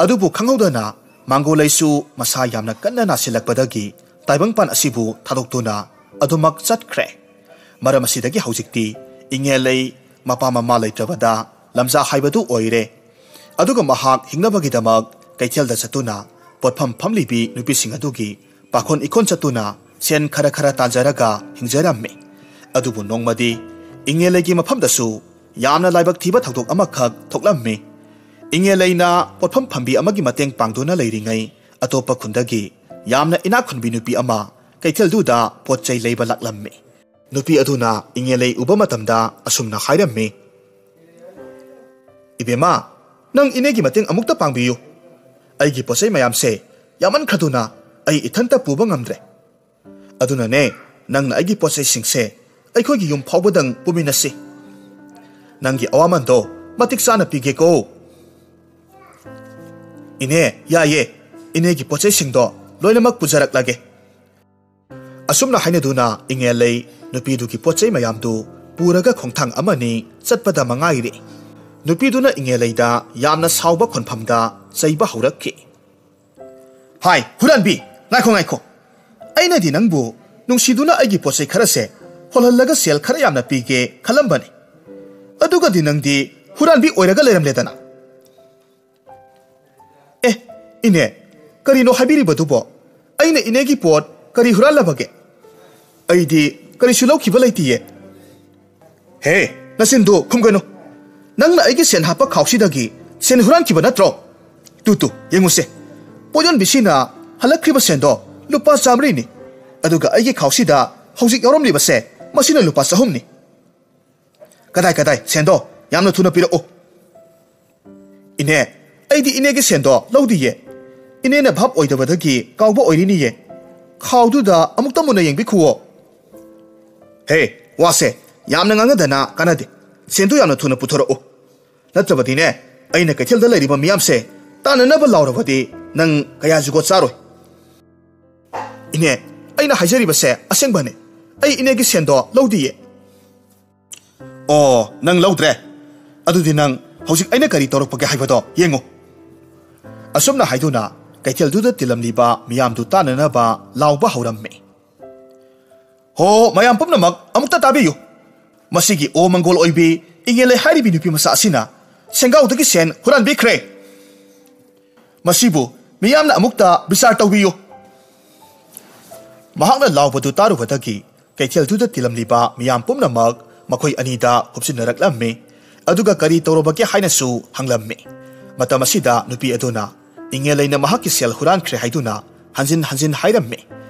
ꯑꯗꯨꯕꯨ ꯈꯪꯍꯧꯗꯅ ꯃꯥꯡꯒꯣꯂꯩꯁꯨ ꯃꯁꯥ ꯌꯥꯝꯅ ꯀꯟꯅ ꯅꯥꯁꯤꯜꯂꯛꯄꯗꯒꯤ ꯇꯥꯏꯕꯪꯄꯥꯟ ꯑꯁꯤꯕꯨ ꯊꯥꯗꯣꯛꯇꯨꯅ ꯑꯗꯨꯃꯛ ꯆꯠꯈ꯭ꯔꯦ꯫ ꯃꯔꯝ ꯑꯁꯤꯗꯒꯤ ꯍꯧꯖꯤꯛꯇꯤ ꯏꯉꯦꯂꯩ ꯃꯄꯥ ꯃꯃꯥ ꯂꯩꯇ꯭ꯔꯕꯗ ꯂꯝꯖꯥ ꯍꯥꯏꯕꯗꯨ ꯑꯣꯏꯔꯦ꯫ ꯑꯗꯨꯒ ꯃꯍꯥꯛ ꯍꯤꯡꯅꯕꯒꯤꯗꯃꯛ ꯀꯩꯊꯦꯜꯗ ꯆꯠꯇꯨꯅ ꯄꯣꯠꯐꯝ ꯐꯝꯂꯤꯕꯤ ꯅꯨꯄꯤꯁꯤꯡ ꯑꯗꯨꯒꯤ ꯄꯥꯈꯣꯟ ꯏꯈꯣꯟ ꯆꯠꯇꯨꯅ ꯁꯦꯟ ꯈꯔ ꯈꯔ ꯇꯥꯟꯖꯔꯒ ꯍꯤꯡꯖꯔꯝꯃꯤ꯫ ꯑꯗꯨꯕꯨ ꯅꯣꯡꯃꯗꯤ ꯏꯉꯦꯂꯩꯒꯤ ꯃꯐꯝꯗꯁꯨ ꯌꯥꯝꯅ ꯂꯥꯏꯕꯛ ꯊꯤꯕ ꯊꯧꯗꯣꯛ ꯑꯃꯈꯛ ꯊꯣꯛꯂꯝꯃꯤ꯫ ꯏꯉꯦꯂꯩꯅ ꯄꯣꯠꯐꯝ ꯐꯝꯕꯤ ꯑꯃꯒꯤ ꯃꯇꯦꯡ ꯄꯥꯡꯗꯨꯅ ꯂꯩꯔꯤꯉꯩ ꯑꯇꯣꯞꯄ ꯈꯨꯟꯗꯒꯤ ꯌꯥꯝꯅ ꯏꯅꯥꯛ ꯈꯨꯟꯕꯤ ꯅꯨꯄꯤ ꯑꯃ ꯀꯩꯊꯦꯜꯗꯨꯗ ꯄꯣꯠ ꯆꯩ ꯂꯩꯕ ꯂꯥꯛꯂꯝꯃꯤ꯫ ꯅꯨꯄꯤ ꯑꯗꯨꯅ ꯏꯉꯦꯂꯩ ꯎꯕ ꯃꯇꯝꯗ ꯑꯁꯨꯝꯅ ꯍꯥꯏꯔꯝꯃꯤ, "ꯏꯕꯦꯝꯃ, ꯅꯪ ꯏꯅꯦꯒꯤ ꯃꯇꯦꯡ ꯑꯃꯨꯛꯇ ꯄꯥꯡꯕꯤꯌꯨ꯫ ꯑꯩꯒꯤ ꯄꯣꯠ ꯆꯩ ꯃꯌꯥꯝꯁꯦ ꯌꯥꯝꯃꯟꯈ꯭ꯔꯗꯨꯅ ꯑꯩ ꯏꯊꯟꯇ ꯄꯨꯕ ꯉꯝꯗ꯭ꯔꯦ꯫ ꯑꯗꯨꯅꯅꯦ, ꯅꯪꯅ ꯑꯩꯒꯤ ꯄꯣꯠ ꯆꯩꯁꯤꯡꯁꯦ ꯑꯩꯈꯣꯏꯒꯤ ꯌꯨꯝ ꯐꯥꯎꯕꯗꯪ ꯄꯨꯃꯤꯟꯅꯁꯤ꯫ ꯅꯪꯒꯤ ꯑꯋꯥꯃꯟꯗꯣ ꯃꯇꯤꯛ ꯆꯥꯅ ꯄꯤꯒꯦꯀꯣ꯫ ꯏꯅꯦ, ꯌꯥꯏꯌꯦ꯫ ꯏꯅꯦꯒꯤ ꯄꯣꯠ ꯆꯩꯁꯤꯡꯗꯣ ꯂꯣꯏꯅꯃꯛ ꯄꯨꯖꯔꯛꯂꯒꯦ꯫ ꯑꯁꯨꯝꯅ ꯍꯥꯏꯅꯗꯨꯅ ꯏꯉꯦꯜꯂꯩ ꯅꯨꯄꯤꯗꯨꯒꯤ ꯄꯣꯠ ꯆꯩ ꯃꯌꯥꯝꯗꯨ ꯄꯨꯔꯒ ꯈꯣꯡꯊꯥꯡ ꯑꯃꯅꯤ ꯆꯠꯄꯗ ꯃꯉꯥꯏꯔꯦ꯫ ꯅꯨꯄꯤꯗꯨꯅ ꯏꯉꯦꯜꯂꯩꯗ ꯌꯥꯝꯅ ꯁꯥꯎꯕ ꯈꯣꯟꯐꯝꯗ ꯆꯩꯕ ꯍꯧꯔꯛꯈꯤ꯫ ꯍꯥꯏ, ꯍꯨꯔꯥꯟꯕꯤ, ꯉꯥꯏꯈꯣ, ꯉꯥꯏꯈꯣ꯫ ꯑꯩꯅꯗꯤ ꯅꯪꯕꯨ ꯅꯨꯡꯁꯤꯗꯨꯅ ꯑꯩꯒꯤ ꯄꯣꯠ ꯆꯩ ꯈꯔꯁꯦ ꯍꯣꯜꯍꯜꯂꯒ ꯁꯦꯜ ꯈꯔ ꯌꯥꯝꯅ ꯄꯤꯒꯦ ꯈꯜꯂꯝꯕꯅꯤ꯫ ꯑꯗꯨꯒꯗꯤ ꯅꯪꯗꯤ ꯍꯨꯔꯥꯟꯕꯤ ꯑꯣꯏꯔꯒ ꯂꯩꯔꯝꯂꯦꯗꯅ꯫ ꯑꯦ, ꯏꯅꯦ, ꯀꯔꯤꯅꯣ ꯍꯥꯏꯕꯤꯔꯤꯕꯗꯨꯕꯣ? ꯑꯩꯅ ꯏꯅꯦꯒꯤ ꯄꯣꯠ ꯀꯔꯤ ꯍꯨꯔꯥꯜꯂꯕꯒꯦ? ꯑꯩꯗꯤ ꯀꯔꯤꯁꯨ ꯂꯧꯈꯤꯕ ꯂꯩꯇꯤꯌꯦ꯫ ꯍꯦ, ꯅꯆꯤꯟꯗꯨ ꯈꯨꯝꯒꯅꯨ꯫ ꯅꯪꯅ ꯑꯩꯒꯤ ꯁꯦꯟ ꯍꯥꯞꯄ ꯈꯥꯎꯁꯤꯗꯒꯤ ꯁꯦꯟ ꯍꯨꯔꯥꯟꯈꯤꯕ ꯅꯠꯇ꯭ꯔꯣ? ꯇꯨ, ꯇꯨ, ꯌꯦꯡꯉꯨꯁꯦ꯫ ꯄꯣꯠ ꯌꯣꯟꯕꯤꯁꯤꯅ ꯍꯜꯂꯛꯈ꯭ꯔꯤꯕ ꯁꯦꯟꯗꯣ ꯂꯨꯄꯥ ꯆꯥꯃꯔꯤꯅꯤ꯫ ꯑꯗꯨꯒ ꯑꯩꯒꯤ ꯈꯥꯎꯁꯤꯗ ꯍꯧꯖꯤꯛ ꯌꯥꯎꯔꯝꯂꯤꯕꯁꯦ, ꯃꯁꯤꯅ ꯂꯨꯄꯥ ꯆꯍꯨꯝꯅꯤ꯫ ꯀꯗꯥꯏ, ꯀꯗꯥꯏ? ꯁꯦꯟꯗꯣ ꯌꯥꯝꯅ ꯊꯨꯅ ꯄꯤꯔꯛꯎ꯫ ꯏꯅꯦ, ꯑꯩꯗꯤ ꯏꯅꯦꯒꯤ ꯁꯦꯟꯗꯣ ꯂꯧꯗꯤꯌꯦ꯫ ꯏꯅꯦꯅ ꯚꯥꯞ ꯑꯣꯏꯗꯕꯗꯒꯤ ꯀꯥꯎꯕ ꯑꯣꯏꯔꯤꯅꯤꯌꯦ꯫ ꯈꯥꯎꯗꯨꯗ ꯑꯃꯨꯛꯇ ꯃꯨꯟꯅ ꯌꯦꯡꯕꯤꯈꯨꯋꯣ꯫ ꯍꯦ, ꯋꯥꯁꯦ ꯌꯥꯝꯅ ꯉꯥꯡꯅꯗꯅ ꯀꯥꯟꯅꯗꯦ꯫ ꯁꯦꯟꯗꯨ ꯌꯥꯝꯅ ꯊꯨꯅ ꯄꯨꯊꯣꯔꯛꯎ꯫ ꯅꯠꯇ꯭ꯔꯕꯗꯤꯅꯦ, ꯑꯩꯅ ꯀꯩꯊꯦꯜꯗ ꯂꯩꯔꯤꯕ ꯃꯤꯌꯥꯝꯁꯦ ꯇꯥꯟꯅꯅꯕ ꯂꯥꯎꯔꯕꯗꯤ ꯅꯪ ꯀꯌꯥ ꯖꯨꯒꯣꯠ ꯆꯥꯔꯣꯏ꯫ ꯏꯅꯦ, ꯑꯩꯅ ꯍꯥꯏꯖꯔꯤꯕꯁꯦ ꯑꯁꯦꯡꯕꯅꯦ꯫ ꯑꯩ ꯏꯅꯦꯒꯤ ꯁꯦꯟꯗꯣ ꯂꯧꯗꯤꯌꯦ꯫ ꯑꯣ, ꯅꯪ ꯂꯧꯗ꯭ꯔꯦ? ꯑꯗꯨꯗꯤ ꯅꯪ ꯍꯧꯖꯤꯛ ꯑꯩꯅ ꯀꯔꯤ ꯇꯧꯔꯛꯄꯒꯦ ꯍꯥꯏꯕꯗꯣ ꯌꯦꯡꯉꯨ꯫ ꯑꯁꯨꯝꯅ ꯍꯥꯏꯗꯨꯅ ꯀꯩꯊꯦꯜꯗꯨꯗ ꯇꯤꯜꯂꯝꯂꯤꯕ ꯃꯤꯌꯥꯝꯗꯨ ꯇꯥꯟꯅꯅꯕ ꯂꯥꯎꯕ ꯍꯧꯔꯝꯃꯤ꯫ ꯍꯣ, ꯃꯌꯥꯝ ꯄꯨꯝꯅꯃꯛ ꯑꯃꯨꯛꯇ ꯇꯥꯕꯤꯌꯨ꯫ ꯃꯁꯤꯒꯤ ꯑꯣ ꯃꯪꯒꯣꯜ ꯑꯣꯏꯕꯤ ꯏꯉꯦꯜꯂꯩ ꯍꯥꯏꯔꯤꯕꯤ ꯅꯨꯄꯤ ꯃꯆꯥ ꯑꯁꯤꯅ ꯁꯦꯡꯒꯥꯎꯗꯒꯤ ꯁꯦꯟ ꯍꯨꯔꯥꯟꯕꯤꯈ꯭ꯔꯦ꯫ ꯃꯁꯤꯕꯨ ꯃꯤꯌꯥꯝꯅ ꯑꯃꯨꯛꯇ ꯕꯤꯆꯥꯔ ꯇꯧꯕꯤꯌꯨ꯫ ꯃꯍꯥꯛꯅ ꯂꯥꯎꯕꯗꯨ ꯇꯥꯔꯨꯕꯗꯒꯤ ꯀꯩꯊꯦꯜꯗꯨꯗ ꯇꯤꯜꯂꯝꯂꯤꯕ ꯃꯤꯌꯥꯝ ꯄꯨꯝꯅꯃꯛ ꯃꯈꯣꯏ ꯑꯅꯤꯗ ꯍꯨꯞꯆꯤꯟꯅꯔꯛꯂꯝꯃꯤ꯫ ꯑꯗꯨꯒ ꯀꯔꯤ ꯇꯧꯔꯕꯒꯦ ꯍꯥꯏꯅꯁꯨ ꯍꯪꯂꯝꯃꯤ꯫ ꯃꯇꯝ ꯑꯁꯤꯗ ꯅꯨꯄꯤ ꯑꯗꯨꯅ ꯏꯉꯦꯜꯂꯩꯅ ꯃꯍꯥꯛꯀꯤ ꯁꯦꯜ ꯍꯨꯔꯥꯟꯈ꯭ꯔꯦ ꯍꯥꯏꯗꯨꯅ ꯍꯟꯖꯤꯟ ꯍꯟꯖꯤꯟ ꯍꯥꯏꯔꯝꯃꯤ꯫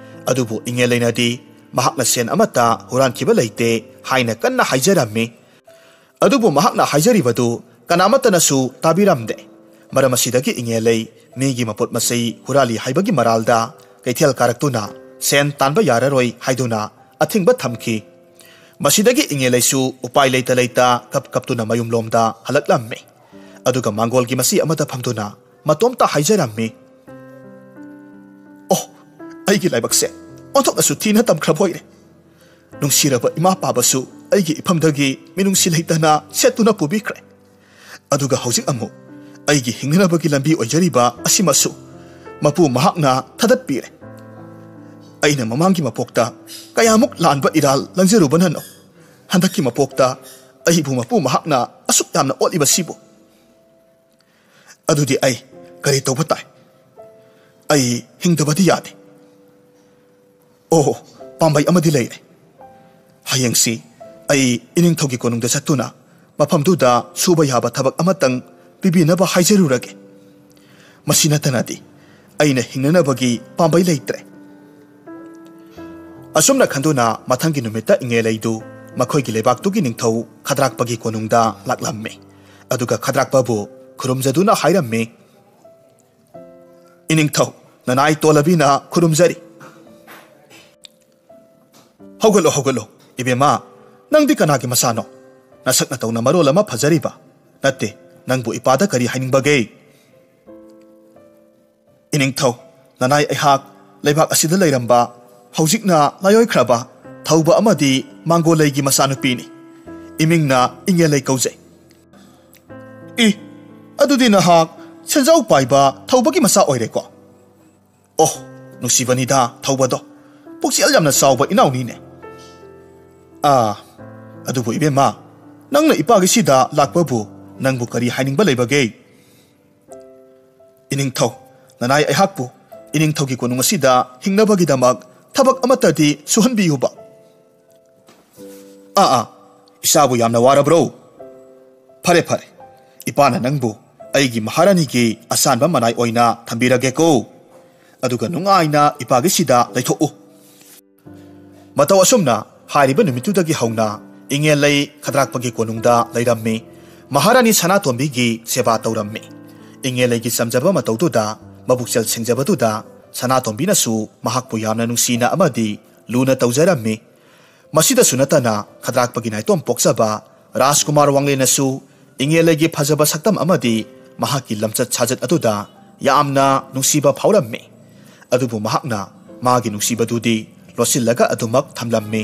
ꯑꯗꯨꯕꯨ ꯏꯉꯦꯜꯂꯩꯅꯗꯤ ꯃꯍꯥꯛꯅ ꯁꯦꯟ ꯑꯃꯠꯇ ꯍꯨꯔꯥꯟꯈꯤꯕ ꯂꯩꯇꯦ ꯍꯥꯏꯅ ꯀꯟꯅ ꯍꯥꯏꯖꯔꯝꯃꯤ꯫ ꯑꯗꯨꯕꯨ ꯃꯍꯥꯛꯅ ꯍꯥꯏꯖꯔꯤꯕꯗꯨ ꯀꯅꯥꯃꯠꯇꯅꯁꯨ ꯇꯥꯕꯤꯔꯝꯗꯦ꯫ ꯃꯔꯝ ꯑꯁꯤꯗꯒꯤ ꯏꯉꯦꯜꯂꯩ ꯃꯤꯒꯤ ꯃꯄꯣꯠ ꯃꯆꯩ ꯍꯨꯔꯥꯜꯂꯤ ꯍꯥꯏꯕꯒꯤ ꯃꯔꯥꯜꯗ ꯀꯩꯊꯦꯜ ꯀꯥꯔꯛꯇꯨꯅ ꯁꯦꯟ ꯇꯥꯟꯕ ꯌꯥꯔꯔꯣꯏ ꯍꯥꯏꯗꯨꯅ ꯑꯊꯤꯡꯕ ꯊꯝꯈꯤ꯫ ꯃꯁꯤꯗꯒꯤ ꯏꯉꯦꯂꯩꯁꯨ ꯎꯄꯥꯏ ꯂꯩꯇ ꯂꯩꯇ ꯀꯞ ꯀꯞꯇꯨꯅ ꯃꯌꯨꯝꯂꯣꯝꯗ ꯍꯜꯂꯛꯂꯝꯃꯤ꯫ ꯑꯗꯨꯒ ꯃꯥꯡꯒꯣꯜꯒꯤ ꯃꯆꯤ ꯑꯃꯗ ꯐꯝꯗꯨꯅ ꯃꯇꯣꯝꯇ ꯍꯥꯏꯖꯔꯝꯃꯤ, "ꯑꯣ, ꯑꯩꯒꯤ ꯂꯥꯏꯕꯛꯁꯦ ꯑꯣꯟꯊꯣꯛꯅꯁꯨ ꯊꯤꯅ ꯇꯝꯈ꯭ꯔꯕ ꯑꯣꯏꯔꯦ꯫ ꯅꯨꯡꯁꯤꯔꯕ ꯏꯃꯥ ꯄꯥꯕꯁꯨ ꯑꯩꯒꯤ ꯏꯐꯝꯗꯒꯤ ꯃꯤꯅꯨꯡꯁꯤ ꯂꯩꯇꯅ ꯁꯦꯠꯇꯨꯅ ꯄꯨꯕꯤꯈ꯭ꯔꯦ꯫ ꯑꯗꯨꯒ ꯍꯧꯖꯤꯛ ꯑꯃꯨꯛ ꯑꯩꯒꯤ ꯍꯤꯡꯅꯅꯕꯒꯤ ꯂꯝꯕꯤ ꯑꯣꯏꯖꯔꯤꯕ ꯑꯁꯤꯃꯁꯨ ꯃꯄꯨ ꯃꯍꯥꯛꯅ ꯊꯥꯗꯠꯄꯤꯔꯦ꯫ ꯑꯩꯅ ꯃꯃꯥꯡꯒꯤ ꯃꯄꯣꯛꯇ ꯀꯌꯥꯃꯨꯛ ꯂꯥꯟꯕ ꯏꯔꯥꯜ ꯂꯪꯖꯔꯨꯕꯅꯅꯣ, ꯍꯟꯗꯛꯀꯤ ꯃꯄꯣꯛꯇ ꯑꯩꯕꯨ ꯃꯄꯨ ꯃꯍꯥꯛꯅ ꯑꯁꯨꯛ ꯌꯥꯝꯅ ꯑꯣꯠꯂꯤꯕꯁꯤꯕꯨ? ꯑꯗꯨꯗꯤ ꯑꯩ ꯀꯔꯤ ꯇꯧꯕ ꯇꯥꯏ? ꯑꯩ ꯍꯤꯡꯗꯕꯗꯤ ꯌꯥꯗꯦ꯫ ꯑꯣ, ꯄꯥꯝꯕꯩ ꯑꯃꯗꯤ ꯂꯩꯔꯦ꯫ ꯍꯌꯦꯡꯁꯤ ꯑꯩ ꯏꯅꯤꯡꯊꯧꯒꯤ ꯀꯣꯅꯨꯡꯗ ꯆꯠꯇꯨꯅ ꯃꯐꯝꯗꯨꯗ ꯁꯨꯕ ꯌꯥꯕ ꯊꯕꯛ ꯑꯃꯇꯪ ꯄꯤꯕꯤꯅꯕ ꯍꯥꯏꯖꯔꯨꯔꯒꯦ꯫ ꯃꯁꯤ ꯅꯠꯇꯅꯗꯤ ꯑꯩꯅ ꯍꯤꯡꯅꯅꯕꯒꯤ ꯄꯥꯝꯕꯩ ꯂꯩꯇ꯭ꯔꯦ꯫" ꯑꯁꯨꯝꯅ ꯈꯟꯗꯨꯅ ꯃꯊꯪꯒꯤ ꯅꯨꯃꯤꯠꯇ ꯏꯉꯦꯂꯩꯗꯨ ꯃꯈꯣꯏꯒꯤ ꯂꯩꯕꯥꯛꯇꯨꯒꯤ ꯅꯤꯡꯊꯧ ꯈꯗ꯭ꯔꯥꯛꯄꯒꯤ ꯀꯣꯅꯨꯡꯗ ꯂꯥꯛꯂꯝꯃꯤ꯫ ꯑꯗꯨꯒ ꯈꯗ꯭ꯔꯥꯛꯄꯕꯨ ꯈꯨꯔꯨꯝꯖꯗꯨꯅ ꯍꯥꯏꯔꯝꯃꯤ, "ꯏꯅꯤꯡꯊꯧ ꯅꯅꯥꯏ ꯇꯣꯂꯕꯤꯅ ꯈꯨꯔꯨꯝꯖꯔꯤ꯫" "ꯍꯧꯒꯠꯂꯣ, ꯍꯧꯒꯠꯂꯣ, ꯏꯕꯦꯝꯃ, ꯅꯪꯗꯤ ꯀꯅꯥꯒꯤ ꯃꯆꯥꯅꯣ? ꯅꯁꯛ ꯅꯇꯧꯅ ꯃꯔꯣꯜ ꯑꯃ ꯐꯖꯔꯤꯕ꯫ ꯅꯠꯇꯦ, ꯅꯪꯕꯨ ꯏꯄꯥꯗ ꯀꯔꯤ ꯍꯥꯏꯅꯤꯡꯕꯒꯦ?" "ꯏꯅꯤꯡꯊꯧ, ꯅꯅꯥꯏ ꯑꯩꯍꯥꯛ ꯂꯩꯕꯥꯛ ꯑꯁꯤꯗ ꯂꯩꯔꯝꯕ, ꯍꯧꯖꯤꯛꯅ ꯂꯥꯏꯑꯣꯏꯈ꯭ꯔꯕ ꯊꯧꯕ ꯑꯃꯗꯤ ꯃꯥꯡꯒꯣꯂꯩꯒꯤ ꯃꯆꯥꯅꯨꯄꯤꯅꯤ꯫ ꯏꯃꯤꯡꯅ ꯏꯉꯦꯂꯩ ꯀꯧꯖꯩ꯫" "ꯏ, ꯑꯗꯨꯗꯤ ꯅꯍꯥꯛ ꯁꯦꯟꯖꯥꯎ ꯄꯥꯏꯕ ꯊꯧꯕꯒꯤ ꯃꯆꯥ ꯑꯣꯏꯔꯦꯀꯣ?" "ꯑꯣ, ꯅꯨꯡꯁꯤꯕꯅꯤꯗ ꯊꯧꯕꯗꯣ꯫ ꯄꯨꯛꯆꯦꯜ ꯌꯥꯝꯅ ꯆꯥꯎꯕ ꯏꯅꯥꯎꯅꯤꯅꯦ꯫" "ꯑꯥ, ꯑꯗꯨꯕꯨ ꯏꯕꯦꯝꯃ, ꯅꯪꯅ ꯏꯄꯥꯒꯤꯁꯤꯗ ꯂꯥꯛꯄꯕꯨ ꯅꯪꯕꯨ ꯀꯔꯤ ꯍꯥꯏꯅꯤꯡꯕ ꯂꯩꯕꯒꯦ?" "ꯏꯅꯤꯡꯊꯧ, ꯅꯅꯥꯏ ꯑꯩꯍꯥꯛꯄꯨ ꯏꯅꯤꯡꯊꯧꯒꯤ ꯀꯣꯅꯨꯡ ꯑꯁꯤꯗ ꯍꯤꯡꯅꯕꯒꯤꯗꯃꯛ ꯊꯕꯛ ꯑꯃꯠꯇꯗꯤ ꯁꯨꯍꯟꯕꯤꯌꯨꯕ꯫" "ꯑꯥ, ꯑꯥ, ꯏꯆꯥꯕꯨ ꯌꯥꯝꯅ ꯋꯥꯔꯕ꯭ꯔꯣ? ꯐꯔꯦ, ꯐꯔꯦ, ꯏꯄꯥꯅ ꯅꯪꯕꯨ ꯑꯩꯒꯤ ꯃꯍꯥꯔꯥꯅꯤꯒꯤ ꯑꯆꯥꯟꯕ ꯃꯅꯥꯏ ꯑꯣꯏꯅ ꯊꯝꯕꯤꯔꯒꯦꯀꯣ꯫ ꯑꯗꯨꯒ ꯅꯨꯡꯉꯥꯏꯅ ꯏꯄꯥꯒꯤꯁꯤꯗ ꯂꯩꯊꯣꯛꯎ꯫" ꯃꯇꯧ ꯑꯁꯨꯝꯅ ꯍꯥꯏꯔꯤꯕ ꯅꯨꯃꯤꯠꯇꯨꯗꯒꯤ ꯍꯧꯅ ꯏꯉꯦꯜꯂꯩ ꯈꯗ꯭ꯔꯥꯛꯄꯒꯤ ꯀꯣꯅꯨꯡꯗ ꯂꯩꯔꯝꯃꯤ꯫ ꯃꯍꯥꯔꯥꯅꯤ ꯁꯅꯥꯇꯣꯝꯕꯤꯒꯤ ꯁꯦꯕꯥ ꯇꯧꯔꯝꯃꯤ꯫ ꯏꯉꯦꯜꯂꯩꯒꯤ ꯆꯝꯖꯕ ꯃꯇꯧꯗꯨꯗ, ꯃꯕꯨꯛꯆꯦꯜ ꯁꯦꯡꯖꯕꯗꯨꯗ ꯁꯅꯥꯇꯣꯝꯕꯤꯅꯁꯨ ꯃꯍꯥꯛꯄꯨ ꯌꯥꯝꯅ ꯅꯨꯡꯁꯤꯅ ꯑꯃꯗꯤ ꯂꯨꯅ ꯇꯧꯖꯔꯝꯃꯤ꯫ ꯃꯁꯤꯗꯁꯨ ꯅꯠꯇꯅ ꯈꯗ꯭ꯔꯥꯛꯄꯒꯤ ꯅꯥꯏꯇꯣꯝ ꯄꯣꯛꯆꯕ ꯔꯥꯖꯀꯨꯃꯥꯔ ꯋꯥꯡꯂꯦꯟꯅꯁꯨ ꯏꯉꯦꯂꯩꯒꯤ ꯐꯖꯕ ꯁꯛꯇꯝ ꯑꯃꯗꯤ ꯃꯍꯥꯛꯀꯤ ꯂꯝꯆꯠ ꯁꯥꯖꯠ ꯑꯗꯨꯗ ꯌꯥꯝꯅ ꯅꯨꯡꯁꯤꯕ ꯐꯥꯎꯔꯝꯃꯤ꯫ ꯑꯗꯨꯕꯨ ꯃꯍꯥꯛꯅ ꯃꯥꯒꯤ ꯅꯨꯡꯁꯤꯕꯗꯨꯗꯤ ꯂꯣꯠꯁꯤꯜꯂꯒ ꯑꯗꯨꯃꯛ ꯊꯝꯂꯝꯃꯤ꯫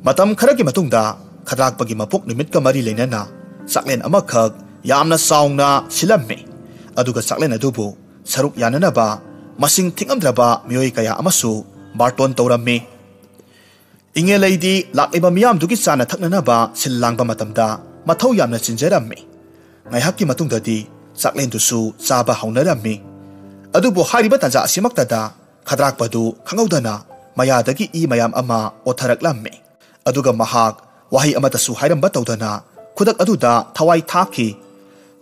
ꯃꯇꯝ ꯈꯔꯒꯤ ꯃꯇꯨꯡꯗ ꯈꯗ꯭ꯔꯥꯛꯄꯒꯤ ꯃꯄꯣꯛ ꯅꯨꯃꯤꯠꯀ ꯃꯔꯤ ꯂꯩꯅꯅ ꯆꯥꯛꯂꯦꯟ ꯑꯃꯈꯛ ꯌꯥꯝꯅ ꯆꯥꯎꯅ ꯁꯤꯜꯂꯝꯃꯤ꯫ ꯑꯗꯨꯒ ꯆꯥꯛꯂꯦꯟ ꯑꯗꯨꯕꯨ ꯁꯔꯨꯛ ꯌꯥꯅꯅꯕ ꯃꯁꯤꯡ ꯊꯤꯉꯝꯗ꯭ꯔꯕ ꯃꯤꯑꯣꯏ ꯀꯌꯥ ꯑꯃꯁꯨ ꯕꯥꯔꯇꯣꯟ ꯇꯧꯔꯝꯃꯤ꯫ ꯏꯉꯦꯂꯩꯗꯤ ꯂꯥꯛꯂꯤꯕ ꯃꯤꯌꯥꯝꯗꯨꯒꯤ ꯆꯥꯅ ꯊꯛꯅꯅꯕ ꯁꯤꯜ ꯂꯥꯡꯕ ꯃꯇꯝꯗ ꯃꯊꯧ ꯌꯥꯝꯅ ꯆꯤꯟꯖꯔꯝꯃꯤ꯫ ꯉꯥꯏꯍꯥꯛꯀꯤ ꯃꯇꯨꯡꯗꯗꯤ ꯆꯥꯛꯂꯦꯟꯗꯨꯁꯨ ꯆꯥꯕ ꯍꯧꯅꯔꯝꯃꯤ꯫ ꯑꯗꯨꯕꯨ ꯍꯥꯏꯔꯤꯕ ꯇꯥꯟꯖꯥ ꯑꯁꯤꯃꯛꯇꯗ ꯈꯗ꯭ꯔꯥꯛꯄꯗꯨ ꯈꯪꯍꯧꯗꯅ ꯃꯌꯥꯗꯒꯤ ꯏ ꯃꯌꯥꯝ ꯑꯃ ꯑꯣꯊꯔꯛꯂꯝꯃꯤ꯫ ꯑꯗꯨꯒ ꯃꯍꯥꯛ ꯋꯥꯍꯩ ꯑꯃꯠꯇꯁꯨ ꯍꯥꯏꯔꯝꯕ ꯇꯧꯗꯅ ꯈꯨꯗꯛ ꯑꯗꯨꯗ ꯊꯋꯥꯏ ꯊꯥꯈꯤ꯫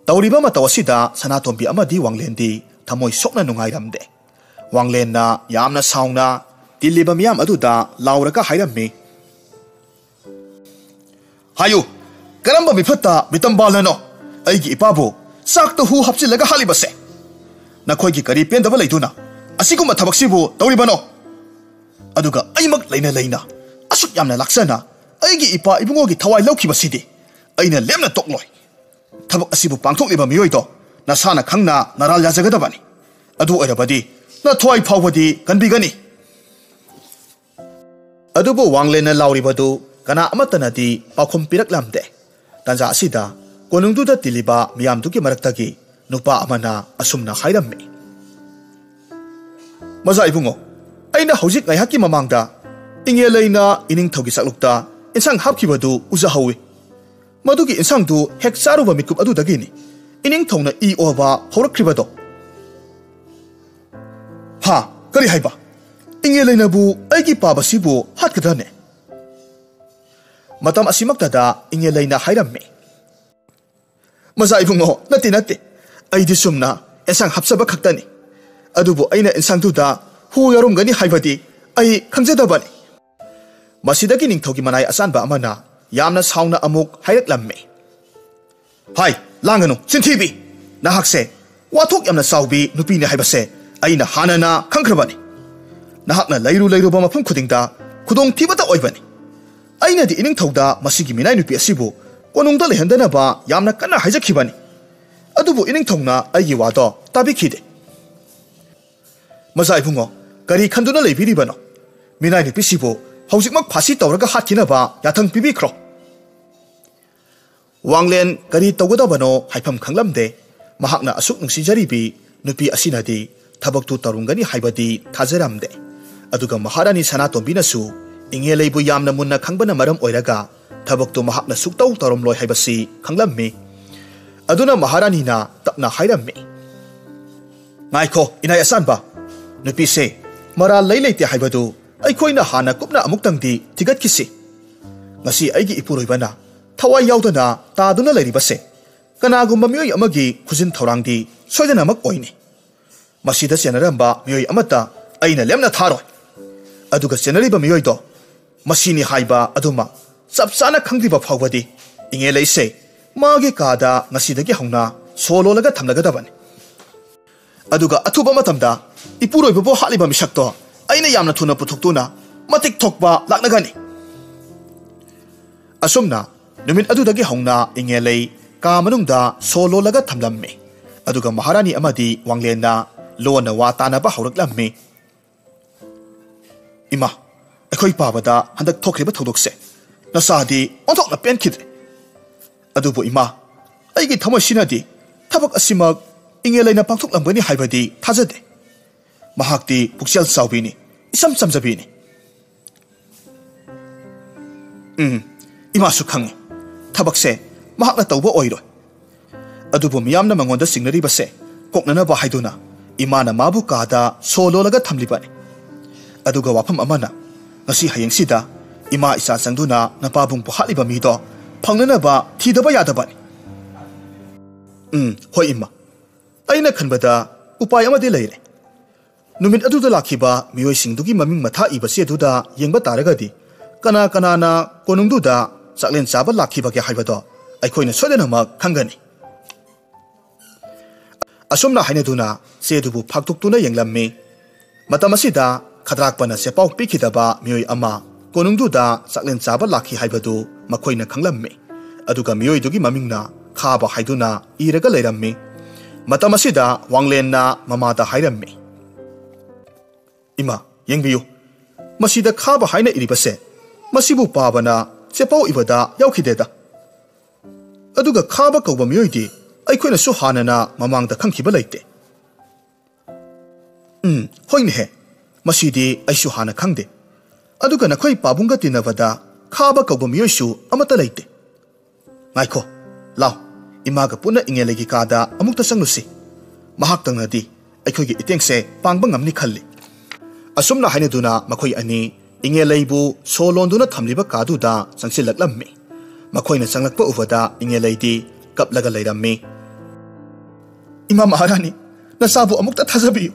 ꯇꯧꯔꯤꯕ ꯃꯇꯧ ꯑꯁꯤꯗ ꯁꯅꯥꯇꯣꯝꯕꯤ ꯑꯃꯗꯤ ꯋꯥꯡꯂꯦꯟꯗꯤ ꯊꯃꯣꯏ ꯁꯣꯛꯅ ꯅꯨꯡꯉꯥꯏꯔꯝꯗꯦ꯫ ꯋꯥꯡꯂꯦꯟꯅ ꯌꯥꯝꯅ ꯁꯥꯎꯅ ꯇꯤꯜꯂꯤꯕ ꯃꯤꯌꯥꯝ ꯑꯗꯨꯗ ꯂꯥꯎꯔꯒ ꯍꯥꯏꯔꯝꯃꯤ, "ꯍꯥꯏꯌꯨ, ꯀꯔꯝꯕ ꯃꯤꯐꯠꯇ ꯃꯤꯇꯝꯕꯥꯜꯅꯅꯣ ꯑꯩꯒꯤ ꯏꯄꯥꯕꯨ ꯆꯥꯛꯇ ꯍꯨ ꯍꯥꯞꯆꯤꯜꯂꯒ ꯍꯥꯠꯂꯤꯕꯁꯦ? ꯅꯈꯣꯏꯒꯤ ꯀꯔꯤ ꯄꯦꯟꯗꯕ ꯂꯩꯗꯨꯅ ꯑꯁꯤꯒꯨꯝꯕ ꯊꯕꯛꯁꯤꯕꯨ ꯇꯧꯔꯤꯕꯅꯣ? ꯑꯗꯨꯒ ꯑꯩꯃꯛ ꯂꯩꯅ ꯂꯩꯅ ꯑꯁꯨꯛ ꯌꯥꯝꯅ ꯂꯥꯛꯆꯅ ꯑꯩꯒꯤ ꯏꯄꯥ ꯏꯕꯨꯡꯉꯣꯒꯤ ꯊꯋꯥꯏ ꯂꯧꯈꯤꯕꯁꯤꯗꯤ ꯑꯩꯅ ꯂꯦꯝꯅ ꯇꯣꯛꯂꯣꯏ꯫ ꯊꯕꯛ ꯑꯁꯤꯕꯨ ꯄꯥꯡꯊꯣꯛꯂꯤꯕ ꯃꯤꯑꯣꯏꯗꯣ ꯅꯁꯥꯅ ꯈꯪꯅ ꯅꯔꯥꯜ ꯌꯥꯖꯒꯗꯕꯅꯤ꯫ ꯑꯗꯨ ꯑꯣꯏꯔꯕꯗꯤ ꯅꯊ꯭ꯋꯥꯏ ꯐꯥꯎꯕꯗꯤ ꯀꯟꯕꯤꯒꯅꯤ꯫" ꯑꯗꯨꯕꯨ ꯋꯥꯡꯂꯦꯟꯅ ꯂꯥꯎꯔꯤꯕꯗꯨ ꯀꯅꯥ ꯑꯃꯠꯇꯅꯗꯤ ꯄꯥꯎꯈꯨꯝ ꯄꯤꯔꯛꯂꯝꯗꯦ꯫ ꯇꯥꯟꯖꯥ ꯑꯁꯤꯗ ꯀꯣꯅꯨꯡꯗꯨꯗ ꯇꯤꯜꯂꯤꯕ ꯃꯤꯌꯥꯝꯗꯨꯒꯤ ꯃꯔꯛꯇꯒꯤ ꯅꯨꯄꯥ ꯑꯃꯅ ꯑꯁꯨꯝꯅ ꯍꯥꯏꯔꯝꯃꯤ, "ꯃꯖꯥ ꯏꯕꯨꯡꯉꯣ, ꯑꯩꯅ ꯍꯧꯖꯤꯛ ꯉꯥꯏꯍꯥꯛꯀꯤ ꯃꯃꯥꯡꯗ ꯏꯉꯦꯂꯩꯅ ꯏꯅꯤꯡꯊꯧꯒꯤ ꯆꯥꯛꯂꯨꯛꯇ ꯏꯟꯁꯥꯡ ꯍꯥꯞꯈꯤꯕꯗꯨ ꯎꯖꯍꯧꯏ꯫ ꯃꯗꯨꯒꯤ ꯏꯟꯁꯥꯡꯗꯨ ꯍꯦꯛ ꯆꯥꯔꯨꯕ ꯃꯤꯠꯀꯨꯞ ꯑꯗꯨꯗꯒꯤꯅꯤ ꯏꯅꯤꯡꯊꯧꯅ ꯏ ꯑꯣꯕ ꯍꯧꯔꯛꯈ꯭ꯔꯤꯕꯗꯣ꯫" "ꯍꯥ? ꯀꯔꯤ ꯍꯥꯏꯕ? ꯏꯉꯦꯂꯩꯅꯕꯨ ꯑꯩꯒꯤ ꯄꯥꯕꯁꯤꯕꯨ ꯍꯥꯠꯀꯗ꯭ꯔꯅꯦ?" ꯃꯇꯝ ꯑꯁꯤꯃꯛꯇꯗ ꯏꯉꯦꯂꯩꯅ ꯍꯥꯏꯔꯝꯃꯤ, "ꯃꯖꯥ ꯏꯕꯨꯡꯉꯣ, ꯅꯠꯇꯦ, ꯅꯠꯇꯦ꯫ ꯑꯩꯗꯤ ꯆꯨꯝꯅ ꯑꯦꯟꯁꯥꯡ ꯍꯥꯞꯆꯕ ꯈꯛꯇꯅꯤ꯫ ꯑꯗꯨꯕꯨ ꯑꯩꯅ ꯑꯦꯟꯁꯥꯡꯗꯨꯗ ꯍꯨ ꯌꯥꯎꯔꯝꯒꯅꯤ ꯍꯥꯏꯕꯗꯤ ꯑꯩ ꯈꯪꯖꯗꯕꯅꯤ꯫" ꯃꯁꯤꯗꯒꯤ ꯅꯤꯡꯊꯧꯒꯤ ꯃꯅꯥꯏ ꯑꯆꯥꯟꯕ ꯑꯃꯅ ꯌꯥꯝꯅ ꯁꯥꯎꯅ ꯑꯃꯨꯛ ꯍꯥꯏꯔꯛꯂꯝꯃꯤ, "ꯍꯥꯏ, ꯂꯥꯡꯒꯅꯨ, ꯆꯤꯟꯊꯤꯕꯤ! ꯅꯍꯥꯛꯁꯦ ꯋꯥꯊꯣꯛ ꯌꯥꯝꯅ ꯆꯥꯎꯕꯤ ꯅꯨꯄꯤꯅꯤ ꯍꯥꯏꯕꯁꯦ ꯑꯩꯅ ꯍꯥꯟꯅꯅ ꯈꯪꯈ꯭ꯔꯕꯅꯤ꯫ ꯅꯍꯥꯛꯅ ꯂꯩꯔꯨ ꯂꯩꯔꯨꯕ ꯃꯐꯝ ꯈꯨꯗꯤꯡꯗ ꯈꯨꯗꯣꯡꯊꯤꯕꯇ ꯑꯣꯏꯕꯅꯤ꯫ ꯑꯩꯅꯗꯤ ꯏꯅꯤꯡꯊꯧꯗ ꯃꯁꯤꯒꯤ ꯃꯤꯅꯥꯏ ꯅꯨꯄꯤ ꯑꯁꯤꯕꯨ ꯀꯣꯅꯨꯡꯗ ꯂꯩꯍꯟꯗꯅꯕ ꯌꯥꯝꯅ ꯀꯟꯅ ꯍꯥꯏꯖꯈꯤꯕꯅꯤ꯫ ꯑꯗꯨꯕꯨ ꯏꯅꯤꯡꯊꯧꯅ ꯑꯩꯒꯤ ꯋꯥꯗꯣ ꯇꯥꯕꯤꯈꯤꯗꯦ꯫ "ꯃꯆꯥ ꯏꯕꯨꯡꯉꯣ, ꯀꯔꯤ ꯈꯟꯗꯨꯅ ꯂꯩꯕꯤꯔꯤꯕꯅꯣ? ꯃꯤꯅꯥꯏ ꯅꯨꯄꯤꯁꯤꯕꯨ ꯍꯧꯖꯤꯛꯃꯛ ꯐꯥꯁꯤ ꯇꯧꯔꯒ ꯍꯥꯠꯈꯤꯅꯕ ꯌꯥꯊꯪ ꯄꯤꯕꯤꯈ꯭ꯔꯣ꯫" ꯋꯥꯡꯂꯦꯟ ꯀꯔꯤ ꯇꯧꯒꯗꯕꯅꯣ ꯍꯥꯏꯐꯝ ꯈꯪꯂꯝꯗꯦ꯫ ꯃꯍꯥꯛꯅ ꯑꯁꯨꯛ ꯅꯨꯡꯁꯤꯖꯔꯤꯕꯤ ꯅꯨꯄꯤ ꯑꯁꯤꯅꯗꯤ ꯊꯕꯛꯇꯨ ꯇꯧꯔꯝꯒꯅꯤ ꯍꯥꯏꯕꯗꯤ ꯊꯥꯖꯔꯝꯗꯦ꯫ ꯑꯗꯨꯒ ꯃꯍꯥꯔꯥꯅꯤ ꯁꯅꯥꯇꯣꯝꯕꯤꯅꯁꯨ ꯏꯉꯦꯂꯩꯕꯨ ꯌꯥꯝꯅ ꯃꯨꯟꯅ ꯈꯪꯕꯅ ꯃꯔꯝ ꯑꯣꯏꯔꯒ ꯊꯕꯛꯇꯨ ꯃꯍꯥꯛꯅ ꯁꯨꯛꯇꯧ ꯇꯧꯔꯝꯂꯣꯏ ꯍꯥꯏꯕꯁꯤ ꯈꯪꯂꯝꯃꯤ꯫ ꯑꯗꯨꯅ ꯃꯍꯥꯔꯥꯅꯤꯅ ꯇꯞꯅ ꯍꯥꯏꯔꯝꯃꯤ, "ꯉꯥꯏꯈꯣ, ꯏꯅꯥꯏ ꯑꯆꯥꯟꯕ꯫ ꯅꯨꯄꯤꯁꯦ ꯃꯔꯥꯜ ꯂꯩ ꯂꯩꯇꯦ ꯍꯥꯏꯕꯗꯨ ꯑꯩꯈꯣꯏꯅ ꯍꯥꯟꯅ ꯀꯨꯞꯅ ꯑꯃꯨꯛꯇꯪꯗꯤ ꯊꯤꯒꯠꯈꯤꯁꯤ꯫ ꯉꯁꯤ ꯑꯩꯒꯤ ꯏꯄꯨꯔꯣꯏꯕꯅ ꯊꯋꯥꯏ ꯌꯥꯎꯗꯅ ꯇꯥꯗꯨꯅ ꯂꯩꯔꯤꯕꯁꯦ ꯀꯅꯥꯒꯨꯝꯕ ꯃꯤꯑꯣꯏ ꯑꯃꯒꯤ ꯈꯨꯖꯤꯟ ꯊꯧꯔꯥꯡꯗꯤ ꯁꯣꯏꯗꯅꯃꯛ ꯑꯣꯏꯅꯤ꯫ ꯃꯁꯤꯗ ꯆꯦꯟꯅꯔꯝꯕ ꯃꯤꯑꯣꯏ ꯑꯃꯠꯇ ꯑꯩꯅ ꯂꯦꯝꯅ ꯊꯥꯔꯣꯏ꯫ ꯑꯗꯨꯒ ꯆꯦꯟꯅꯔꯤꯕ ꯃꯤꯑꯣꯏꯗꯣ ꯃꯁꯤꯅꯤ ꯍꯥꯏꯕ ꯑꯗꯨꯃ ꯆꯞ ꯆꯥꯅ ꯈꯪꯗ꯭ꯔꯤꯕ ꯐꯥꯎꯕꯗꯤ ꯏꯉꯦꯂꯩꯁꯦ ꯃꯥꯒꯤ ꯀꯥꯗ ꯉꯁꯤꯗꯒꯤ ꯍꯧꯅ ꯁꯣ ꯂꯣꯜꯂꯒ ꯊꯝꯂꯒꯗꯕꯅꯤ꯫ ꯑꯗꯨꯒ ꯑꯊꯨꯕ ꯃꯇꯝꯗ ꯏꯄꯨꯔꯣꯏꯕꯕꯨ ꯍꯥꯠꯂꯤꯕ ꯃꯤꯁꯛꯇꯣ ꯑꯩꯅ ꯌꯥꯝꯅ ꯊꯨꯅ ꯄꯨꯊꯣꯛꯇꯨꯅ ꯃꯇꯤꯛ ꯊꯣꯛꯄ ꯂꯥꯛꯅꯒꯅꯤ꯫" ꯑꯁꯨꯝꯅ ꯅꯨꯃꯤꯠ ꯑꯗꯨꯗꯒꯤ ꯍꯧꯅ ꯏꯉꯦꯂꯩ ꯀꯥ ꯃꯅꯨꯡꯗ ꯁꯣ ꯂꯣꯜꯂꯒ ꯊꯝꯂꯝꯃꯤ꯫ ꯑꯗꯨꯒ ꯃꯍꯥꯔꯥꯅꯤ ꯑꯃꯗꯤ ꯋꯥꯡꯂꯦꯟꯅ ꯂꯣꯟꯅ ꯋꯥ ꯇꯥꯅꯕ ꯍꯧꯔꯛꯂꯝꯃꯤ꯫ "ꯏꯃꯥ, ꯑꯩꯈꯣꯏ ꯄꯥꯕꯗ ꯍꯟꯗꯛ ꯊꯣꯛꯈ꯭ꯔꯤꯕ ꯊꯧꯗꯣꯛꯁꯦ ꯅꯆꯥꯗꯤ ꯑꯣꯟꯊꯣꯛꯅ ꯄꯦꯟꯈꯤꯗ꯭ꯔꯦ꯫ ꯑꯗꯨꯕꯨ ꯏꯃꯥ, ꯑꯩꯒꯤ ꯊꯃꯣꯏꯁꯤꯅꯗꯤ ꯊꯕꯛ ꯑꯁꯤꯃꯛ ꯏꯉꯦꯂꯩꯅ ꯄꯥꯡꯊꯣꯛꯂꯝꯒꯅꯤ ꯍꯥꯏꯕꯗꯤ ꯊꯥꯖꯗꯦ꯫ ꯃꯍꯥꯛꯇꯤ ꯄꯨꯛꯆꯦꯜ ꯆꯥꯎꯕꯤꯅꯤ, ꯏꯆꯝ ꯆꯝꯖꯕꯤꯅꯤ꯫" ꯎꯝ, ꯏꯃꯥꯁꯨ ꯈꯪꯉꯤ꯫ ꯊꯕꯛꯁꯦ ꯃꯍꯥꯛꯅ ꯇꯧꯕ ꯑꯣꯏꯔꯣꯏ꯫ ꯑꯗꯨꯕꯨ ꯃꯤꯌꯥꯝꯅ ꯃꯉꯣꯟꯗ ꯆꯤꯡꯅꯔꯤꯕꯁꯦ ꯀꯣꯛꯅꯅꯕ ꯍꯥꯏꯗꯨꯅ ꯏꯃꯥꯅ ꯃꯥꯕꯨ ꯀꯥꯗ ꯁꯣ ꯂꯣꯜꯂꯒ ꯊꯝꯂꯤꯕꯅꯤ꯫ ꯑꯗꯨꯒ ꯋꯥꯐꯝ ꯑꯃꯅ, ꯉꯁꯤ ꯍꯌꯦꯡꯁꯤꯗ ꯏꯃꯥ ꯏꯆꯥ ꯆꯪꯗꯨꯅ ꯅꯄꯥꯕꯨꯡꯕꯨ ꯍꯥꯠꯂꯤꯕ ꯃꯤꯗꯣ ꯐꯪꯅꯅꯕ ꯊꯤꯗꯕ ꯌꯥꯗꯕꯅꯤ꯫ ꯎꯝ, ꯍꯣꯏ ꯏꯃꯥ꯫ ꯑꯩꯅ ꯈꯟꯕꯗ ꯎꯄꯥꯏ ꯑꯃꯗꯤ ꯂꯩꯔꯦ꯫ ꯅꯨꯃꯤꯠ ꯑꯗꯨꯗ ꯂꯥꯛꯈꯤꯕ ꯃꯤꯑꯣꯏꯁꯤꯡꯗꯨꯒꯤ ꯃꯃꯤꯡ ꯃꯊꯥ ꯏꯕ ꯆꯦꯗꯨꯗ ꯌꯦꯡꯕ ꯇꯥꯔꯒꯗꯤ ꯀꯅꯥ ꯀꯅꯥꯅ ꯀꯣꯅꯨꯡꯗꯨꯗ ꯆꯥꯛꯂꯦꯟ ꯆꯥꯕ ꯂꯥꯛꯈꯤꯕꯒꯦ ꯍꯥꯏꯕꯗꯣ ꯑꯩꯈꯣꯏꯅ ꯁꯣꯏꯗꯅꯃꯛ ꯈꯪꯒꯅꯤ꯫ ꯑꯁꯨꯝꯅ ꯍꯥꯏꯅꯗꯨꯅ ꯆꯦꯗꯨꯕꯨ ꯐꯥꯛꯇꯣꯛꯇꯨꯅ ꯌꯦꯡꯂꯝꯃꯤ꯫ ꯃꯇꯝ ꯑꯁꯤꯗ ꯈꯗ꯭ꯔꯥꯛꯄꯅ ꯆꯦꯄꯥꯎ ꯄꯤꯈꯤꯗꯕ ꯃꯤꯑꯣꯏ ꯑꯃ ꯀꯣꯅꯨꯡꯗꯨꯗ ꯆꯥꯛꯂꯦꯟ ꯆꯥꯕ ꯂꯥꯛꯈꯤ ꯍꯥꯏꯕꯗꯨ ꯃꯈꯣꯏꯅ ꯈꯪꯂꯝꯃꯤ꯫ ꯑꯗꯨꯒ ꯃꯤꯑꯣꯏꯗꯨꯒꯤ ꯃꯃꯤꯡꯅ ꯈꯥꯕ ꯍꯥꯏꯗꯨꯅ ꯏꯔꯒ ꯂꯩꯔꯝꯃꯤ꯫ ꯃꯇꯝ ꯑꯁꯤꯗ ꯋꯥꯡꯂꯦꯟꯅ ꯃꯃꯥꯗ ꯍꯥꯏꯔꯝꯃꯤ, "ꯏꯃꯥ, ꯌꯦꯡꯕꯤꯌꯨ, ꯃꯁꯤꯗ ꯈꯥꯕ ꯍꯥꯏꯅ ꯏꯔꯤꯕꯁꯦ, ꯃꯁꯤꯕꯨ ꯄꯥꯕꯅ ꯆꯦꯄꯥꯎ ꯏꯕꯗ ꯌꯥꯎꯈꯤꯗꯦꯗ꯫ ꯑꯗꯨꯒ ꯈꯥꯕ ꯀꯧꯕ ꯃꯤꯑꯣꯏꯗꯤ ꯑꯩꯈꯣꯏꯅꯁꯨ ꯍꯥꯟꯅꯅ ꯃꯃꯥꯡꯗ ꯈꯪꯈꯤꯕ ꯂꯩꯇꯦ꯫" "ꯎꯝ, ꯍꯣꯏꯅꯦꯍꯦ, ꯃꯁꯤꯗꯤ ꯑꯩꯁꯨ ꯍꯥꯟꯅ ꯈꯪꯗꯦ꯫ ꯑꯗꯨꯒ ꯅꯈꯣꯏ ꯄꯥꯕꯨꯡꯒ ꯇꯤꯟꯅꯕꯗ ꯈꯥꯕ ꯀꯧꯕ ꯃꯤꯑꯣꯏꯁꯨ ꯑꯃꯠꯇ ꯂꯩꯇꯦ꯫ ꯉꯥꯏꯈꯣ, ꯂꯥꯎ, ꯏꯃꯥꯒ ꯄꯨꯟꯅ ꯏꯉꯦꯂꯩꯒꯤ ꯀꯥꯗ ꯑꯃꯨꯛꯇ ꯆꯪꯂꯨꯁꯤ꯫ ꯃꯍꯥꯛꯇꯪꯅꯗꯤ ꯑꯩꯈꯣꯏꯒꯤ ꯏꯇꯦꯡꯁꯦ ꯄꯥꯡꯕ ꯉꯝꯅꯤ ꯈꯜꯂꯤ꯫" ꯑꯁꯨꯝꯅ ꯍꯥꯏꯅꯗꯨꯅ ꯃꯈꯣꯏ ꯑꯅꯤ ꯏꯉꯦꯂꯩꯕꯨ ꯁꯣ ꯂꯣꯟꯗꯨꯅ ꯊꯝꯂꯤꯕ ꯀꯥꯗꯨꯗ ꯆꯪꯁꯤꯜꯂꯛꯂꯝꯃꯤ꯫ ꯃꯈꯣꯏꯅ ꯆꯪꯂꯛꯄ ꯎꯕꯗ ꯏꯉꯦꯂꯩꯗꯤ ꯀꯞꯂꯒ ꯂꯩꯔꯝꯃꯤ꯫ "ꯏꯃꯥ ꯃꯍꯥꯔꯥꯅꯤ, ꯅꯆꯥꯕꯨ ꯑꯃꯨꯛꯇ ꯊꯥꯖꯕꯤꯌꯨ꯫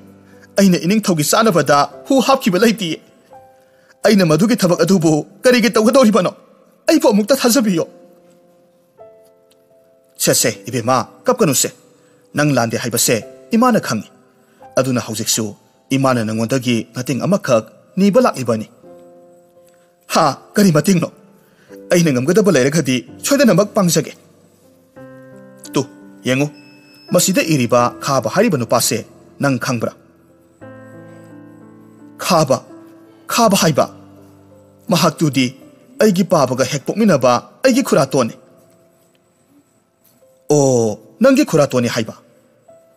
ꯑꯩꯅ ꯏꯅꯤꯡꯊꯧꯒꯤ ꯆꯥꯅꯕꯗ ꯍꯨ ꯍꯥꯞꯈꯤꯕ ꯂꯩꯇꯤꯌꯦ꯫ ꯑꯩꯅ ꯃꯗꯨꯒꯤ ꯊꯕꯛ ꯑꯗꯨꯕꯨ ꯀꯔꯤꯒꯤ ꯇꯧꯒꯗꯧꯔꯤꯕꯅꯣ? ꯑꯩꯕꯨ ꯑꯃꯨꯛꯇ ꯊꯥꯖꯕꯤꯌꯣ꯫" "ꯁꯦ, ꯁꯦ, ꯏꯕꯦꯝꯃ, ꯀꯞꯀꯅꯨꯁꯦ꯫ ꯅꯪ ꯂꯥꯟꯗꯦ ꯍꯥꯏꯕꯁꯦ ꯏꯃꯥꯅ ꯈꯪꯏ꯫ ꯑꯗꯨꯅ ꯍꯧꯖꯤꯛꯁꯨ ꯏꯃꯥꯅ ꯅꯉꯣꯟꯗꯒꯤ ꯃꯇꯦꯡ ꯑꯃꯈꯛ ꯅꯤꯕ ꯂꯥꯛꯂꯤꯕꯅꯤ꯫" "ꯍꯥ, ꯀꯔꯤ ꯃꯇꯦꯡꯅꯣ? ꯑꯩꯅ ꯉꯝꯒꯗꯕ ꯂꯩꯔꯒꯗꯤ ꯁꯣꯏꯗꯅꯃꯛ ꯄꯥꯡꯖꯒꯦ꯫" "ꯇꯨ, ꯌꯦꯡꯉꯨ, ꯃꯁꯤꯗ ꯏꯔꯤꯕ ꯈꯥꯕ ꯍꯥꯏꯔꯤꯕ ꯅꯨꯄꯥꯁꯦ ꯅꯪ ꯈꯪꯕ꯭ꯔꯥ?" "ꯈꯥꯕ? ꯈꯥꯕ ꯍꯥꯏꯕ? ꯃꯍꯥꯛꯇꯨꯗꯤ ꯑꯩꯒꯤ ꯄꯥꯕꯒ ꯍꯦꯛ ꯄꯣꯛꯃꯤꯟꯅꯕ ꯑꯩꯒꯤ ꯈꯨꯔꯥꯇꯣꯟꯅꯤ꯫" "ꯑꯣ, ꯅꯪꯒꯤ ꯈꯨꯔꯥꯇꯣꯟꯅꯤ ꯍꯥꯏꯕ?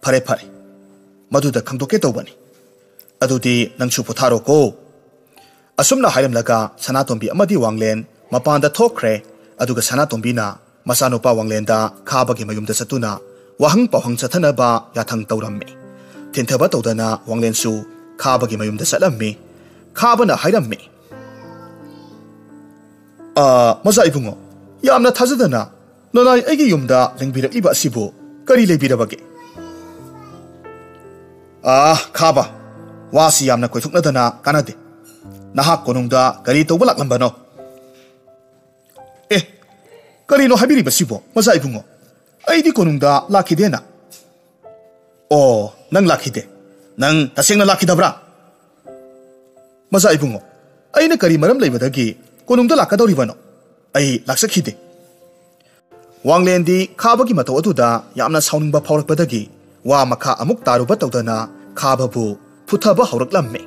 ꯐꯔꯦ, ꯐꯔꯦ, ꯃꯗꯨꯗ ꯈꯪꯗꯣꯛꯀꯦ ꯇꯧꯕꯅꯤ꯫ ꯑꯗꯨꯗꯤ ꯅꯪꯁꯨ ꯄꯣꯊꯥꯔꯣꯀꯣ꯫" ꯑꯁꯨꯝꯅ ꯍꯥꯏꯔꯝꯂꯒ ꯁꯅꯥꯇꯣꯝꯕꯤ ꯑꯃꯗꯤ ꯋꯥꯡꯂꯦꯟ ꯃꯄꯥꯟꯗ ꯊꯣꯛꯈ꯭ꯔꯦ꯫ ꯑꯗꯨꯒ ꯁꯅꯥꯇꯣꯝꯕꯤꯅ ꯃꯆꯥꯅꯨꯄꯥ ꯋꯥꯡꯂꯦꯟꯗ ꯈꯥꯕꯒꯤ ꯃꯌꯨꯝꯗ ꯆꯠꯇꯨꯅ ꯋꯥꯍꯪ ꯄꯥꯎꯍꯪ ꯆꯠꯊꯅꯕ ꯌꯥꯊꯪ ꯇꯧꯔꯝꯃꯤ꯫ ꯊꯤꯟꯊꯕ ꯇꯧꯗꯅ ꯋꯥꯡꯂꯦꯟꯁꯨ ꯈꯥꯕꯒꯤ ꯃꯌꯨꯝꯗ ꯆꯠꯂꯝꯃꯤ꯫ ꯈꯥꯕꯅ ꯍꯥꯏꯔꯝꯃꯤ, "ꯑ, ꯃꯆꯥ ꯏꯕꯨꯡꯉꯣ, ꯌꯥꯝꯅ ꯊꯥꯖꯗꯅ ꯅꯅꯥꯏ ꯑꯩꯒꯤ ꯌꯨꯝꯗ ꯂꯦꯡꯕꯤꯔꯛꯂꯤꯕ ꯑꯁꯤꯕꯨ ꯀꯔꯤ ꯂꯩꯕꯤꯔꯕꯒꯦ?" "ꯑꯥ, ꯈꯥꯕ, ꯋꯥꯁꯤ ꯌꯥꯝꯅ ꯀꯣꯏꯊꯣꯛꯅꯗꯅ ꯀꯥꯟꯅꯗꯦ꯫ ꯅꯍꯥꯛ ꯀꯣꯅꯨꯡꯗ ꯀꯔꯤ ꯇꯧꯕ ꯂꯥꯛꯂꯝꯕꯅꯣ?" "ꯑꯦ, ꯀꯔꯤꯅꯣ ꯍꯥꯏꯕꯤꯔꯤꯕꯁꯤꯕꯣ, ꯃꯆꯥ ꯏꯕꯨꯡꯉꯣ? ꯑꯩꯗꯤ ꯀꯣꯅꯨꯡꯗ ꯂꯥꯛꯈꯤꯗꯦꯅ꯫" "ꯑꯣ, ꯅꯪ ꯂꯥꯛꯈꯤꯗꯦ? ꯅꯪ ꯇꯁꯦꯡꯅ ꯂꯥꯛꯈꯤꯗꯕ꯭ꯔꯥ?" "ꯃꯆꯥ ꯏꯕꯨꯡꯉꯣ, ꯑꯩꯅ ꯀꯔꯤ ꯃꯔꯝ ꯂꯩꯕꯗꯒꯤ ꯀꯣꯅꯨꯡꯗ ꯂꯥꯛꯀꯗꯧꯔꯤꯕꯅꯣ? ꯑꯩ ꯂꯥꯛꯆꯈꯤꯗꯦ꯫ ꯋꯥꯡꯂꯦꯟꯗꯤ ꯈꯥꯕꯒꯤ ꯃꯇꯧ ꯑꯗꯨꯗ ꯌꯥꯝꯅ ꯁꯥꯎꯅꯤꯡꯕ ꯐꯥꯎꯔꯛꯄꯗꯒꯤ ꯋꯥ ꯃꯈꯥ ꯑꯃꯨꯛ ꯇꯥꯔꯨꯕ ꯇꯧꯗꯅ ꯈꯥꯕꯕꯨ ꯐꯨꯊꯕ ꯍꯧꯔꯛꯂꯝꯃꯤ꯫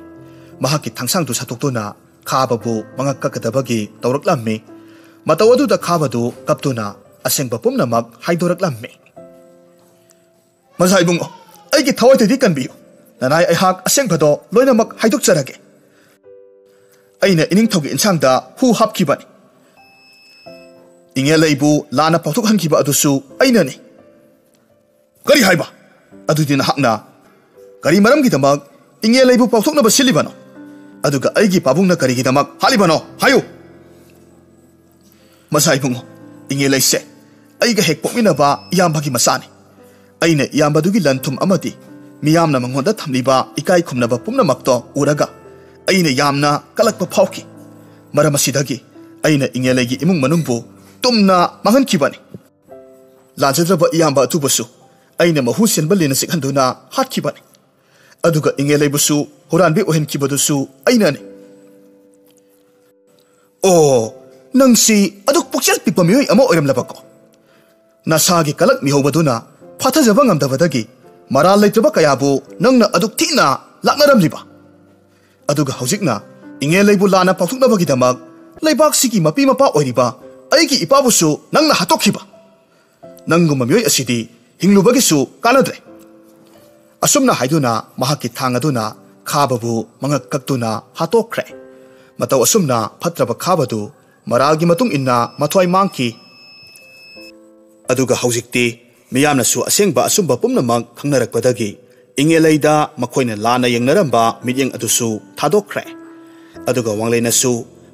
ꯃꯍꯥꯛꯀꯤ ꯊꯥꯡꯁꯥꯡꯗꯨ ꯁꯠꯇꯣꯛꯇꯨꯅ ꯈꯥꯕꯕꯨ ꯃꯉꯛ ꯀꯛꯀꯗꯕꯒꯤ ꯇꯧꯔꯛꯂꯝꯃꯤ꯫ ꯃꯇꯧ ꯑꯗꯨꯗ ꯈꯥꯕꯗꯨ ꯀꯞꯇꯨꯅ ꯑꯁꯦꯡꯕ ꯄꯨꯝꯅꯃꯛ ꯍꯥꯏꯗꯣꯔꯛꯂꯝꯃꯤ꯫ "ꯃꯖꯥ ꯏꯕꯨꯡꯉꯣ, ꯑꯩꯒꯤ ꯊꯋꯥꯏꯗꯗꯤ ꯀꯟꯕꯤꯌꯨ꯫ ꯅꯅꯥꯏ ꯑꯩꯍꯥꯛ ꯑꯁꯦꯡꯕꯗꯣ ꯂꯣꯏꯅꯃꯛ ꯍꯥꯏꯗꯣꯛꯆꯔꯒꯦ꯫ ꯑꯩꯅ ꯏꯅꯤꯡꯊꯧꯒꯤ ꯏꯟꯁꯥꯡꯗ ꯍꯨ ꯍꯥꯞꯈꯤꯕꯅꯤ꯫ ꯏꯉꯦꯂꯩꯕꯨ ꯂꯥꯟꯅ ꯄꯥꯎꯊꯣꯛꯍꯟꯈꯤꯕ ꯑꯗꯨꯁꯨ ꯑꯩꯅꯅꯤ꯫" "ꯀꯔꯤ ꯍꯥꯏꯕ? ꯑꯗꯨꯗꯤ ꯅꯍꯥꯛꯅ ꯀꯔꯤ ꯃꯔꯝꯒꯤꯗꯃꯛ ꯏꯉꯦꯂꯩꯕꯨ ꯄꯥꯎꯊꯣꯛꯅꯕ ꯁꯤꯜꯂꯤꯕꯅꯣ? ꯑꯗꯨꯒ ꯑꯩꯒꯤ ꯄꯥꯕꯨꯡꯅ ꯀꯔꯤꯒꯤꯗꯃꯛ ꯍꯥꯠꯂꯤꯕꯅꯣ? ꯍꯥꯏꯌꯨ!" "ꯃꯁꯥ ꯏꯕꯨꯡꯉꯣ, ꯏꯉꯦꯂꯩꯁꯦ ꯑꯩꯒ ꯍꯦꯛ ꯄꯣꯛꯃꯤꯟꯅꯕ ꯏꯌꯥꯝꯕꯒꯤ ꯃꯆꯥꯅꯤ꯫ ꯑꯩꯅ ꯏꯌꯥꯝꯕꯗꯨꯒꯤ ꯂꯟ ꯊꯨꯝ ꯑꯃꯗꯤ ꯃꯤꯌꯥꯝꯅ ꯃꯉꯣꯟꯗ ꯊꯝꯂꯤꯕ ꯏꯀꯥꯏ ꯈꯨꯝꯅꯕ ꯄꯨꯝꯅꯃꯛꯇꯣ ꯎꯔꯒ ꯑꯩꯅ ꯌꯥꯝꯅ ꯀꯂꯛꯄ ꯐꯥꯎꯈꯤ꯫ ꯃꯔꯝ ꯑꯁꯤꯗꯒꯤ ꯑꯩꯅ ꯏꯉꯦꯂꯩꯒꯤ ꯏꯃꯨꯡ ꯃꯅꯨꯡꯕꯨ ꯇꯨꯝꯅ ꯃꯥꯡꯍꯟꯈꯤꯕꯅꯤ꯫ ꯂꯥꯟꯖꯗ꯭ꯔꯕ ꯏꯌꯥꯝꯕ ꯑꯗꯨꯕꯨꯁꯨ ꯑꯩꯅ ꯃꯍꯨ ꯁꯦꯟꯕ ꯂꯤꯟꯅ ꯆꯤꯛꯍꯟꯗꯨꯅ ꯍꯥꯠꯈꯤꯕꯅꯤ꯫ ꯑꯗꯨꯒ ꯏꯉꯦꯂꯩꯕꯨꯁꯨ ꯍꯨꯔꯥꯟꯕꯤ ꯑꯣꯏꯍꯟꯈꯤꯕꯗꯨꯁꯨ ꯑꯩꯅꯅꯤ꯫" "ꯑꯣ, ꯅꯪꯁꯤ ꯑꯗꯨꯛ ꯄꯨꯛꯆꯦꯜ ꯄꯤꯛꯄ ꯃꯤꯑꯣꯏ ꯑꯃ ꯑꯣꯏꯔꯝꯂꯕꯀꯣ? ꯅꯁꯥꯒꯤ ꯀꯂꯛ ꯃꯤꯍꯧꯕꯗꯨꯅ ꯐꯥꯊꯖꯕ ꯉꯝꯗꯕꯗꯒꯤ ꯃꯔꯥꯜ ꯂꯩꯇ꯭ꯔꯕ ꯀꯌꯥꯕꯨ ꯅꯪꯅ ꯑꯗꯨꯛ ꯊꯤꯅ ꯂꯥꯛꯅꯔꯝꯂꯤꯕ? ꯑꯗꯨꯒ ꯍꯧꯖꯤꯛꯅ ꯏꯉꯦꯂꯩꯕꯨ ꯂꯥꯟꯅ ꯄꯥꯎꯊꯣꯛꯅꯕꯒꯤꯗꯃꯛ ꯂꯩꯕꯥꯛꯁꯤꯒꯤ ꯃꯄꯤ ꯃꯄꯥ ꯑꯣꯏꯔꯤꯕ ꯑꯩꯒꯤ ꯏꯄꯥꯕꯨꯁꯨ ꯅꯪꯅ ꯍꯥꯠꯇꯣꯛꯈꯤꯕ꯫ ꯅꯪꯒꯨꯝꯕ ꯃꯤꯑꯣꯏ ꯑꯁꯤꯗꯤ ꯍꯤꯡꯂꯨꯕꯒꯤꯁꯨ ꯀꯥꯟꯅꯗ꯭ꯔꯦ꯫" ꯑꯁꯨꯝꯅ ꯍꯥꯏꯗꯨꯅ ꯃꯍꯥꯛꯀꯤ ꯊꯥꯡ ꯑꯗꯨꯅ ꯈꯥꯕꯕꯨ ꯃꯉꯛ ꯀꯛꯇꯨꯅ ꯍꯥꯠꯇꯣꯛꯈ꯭ꯔꯦ꯫ ꯃꯇꯧ ꯑꯁꯨꯝꯅ ꯐꯠꯇ꯭ꯔꯕ ꯈꯥꯕꯗꯨ ꯃꯔꯥꯜꯒꯤ ꯃꯇꯨꯡ ꯏꯟꯅ ꯃꯊ꯭ꯋꯥꯏ ꯃꯥꯡꯈꯤ꯫ ꯑꯗꯨꯒ ꯍꯧꯖꯤꯛꯇꯤ ꯃꯤꯌꯥꯝꯅꯁꯨ ꯑꯁꯦꯡꯕ ꯑꯆꯨꯝꯕ ꯄꯨꯝꯅꯃꯛ ꯈꯪꯅꯔꯛꯄꯗꯒꯤ ꯏꯉꯦꯂꯩꯗ ꯃꯈꯣꯏꯅ ꯂꯥꯟꯅ ꯌꯦꯡꯅꯔꯝꯕ ꯃꯤꯠꯌꯦꯡ ꯑꯗꯨꯁꯨ ꯊꯥꯗꯣꯛꯈ꯭ꯔꯦ꯫ ꯑꯗꯨꯒ ꯋꯥꯡꯂꯦꯟꯅꯁꯨ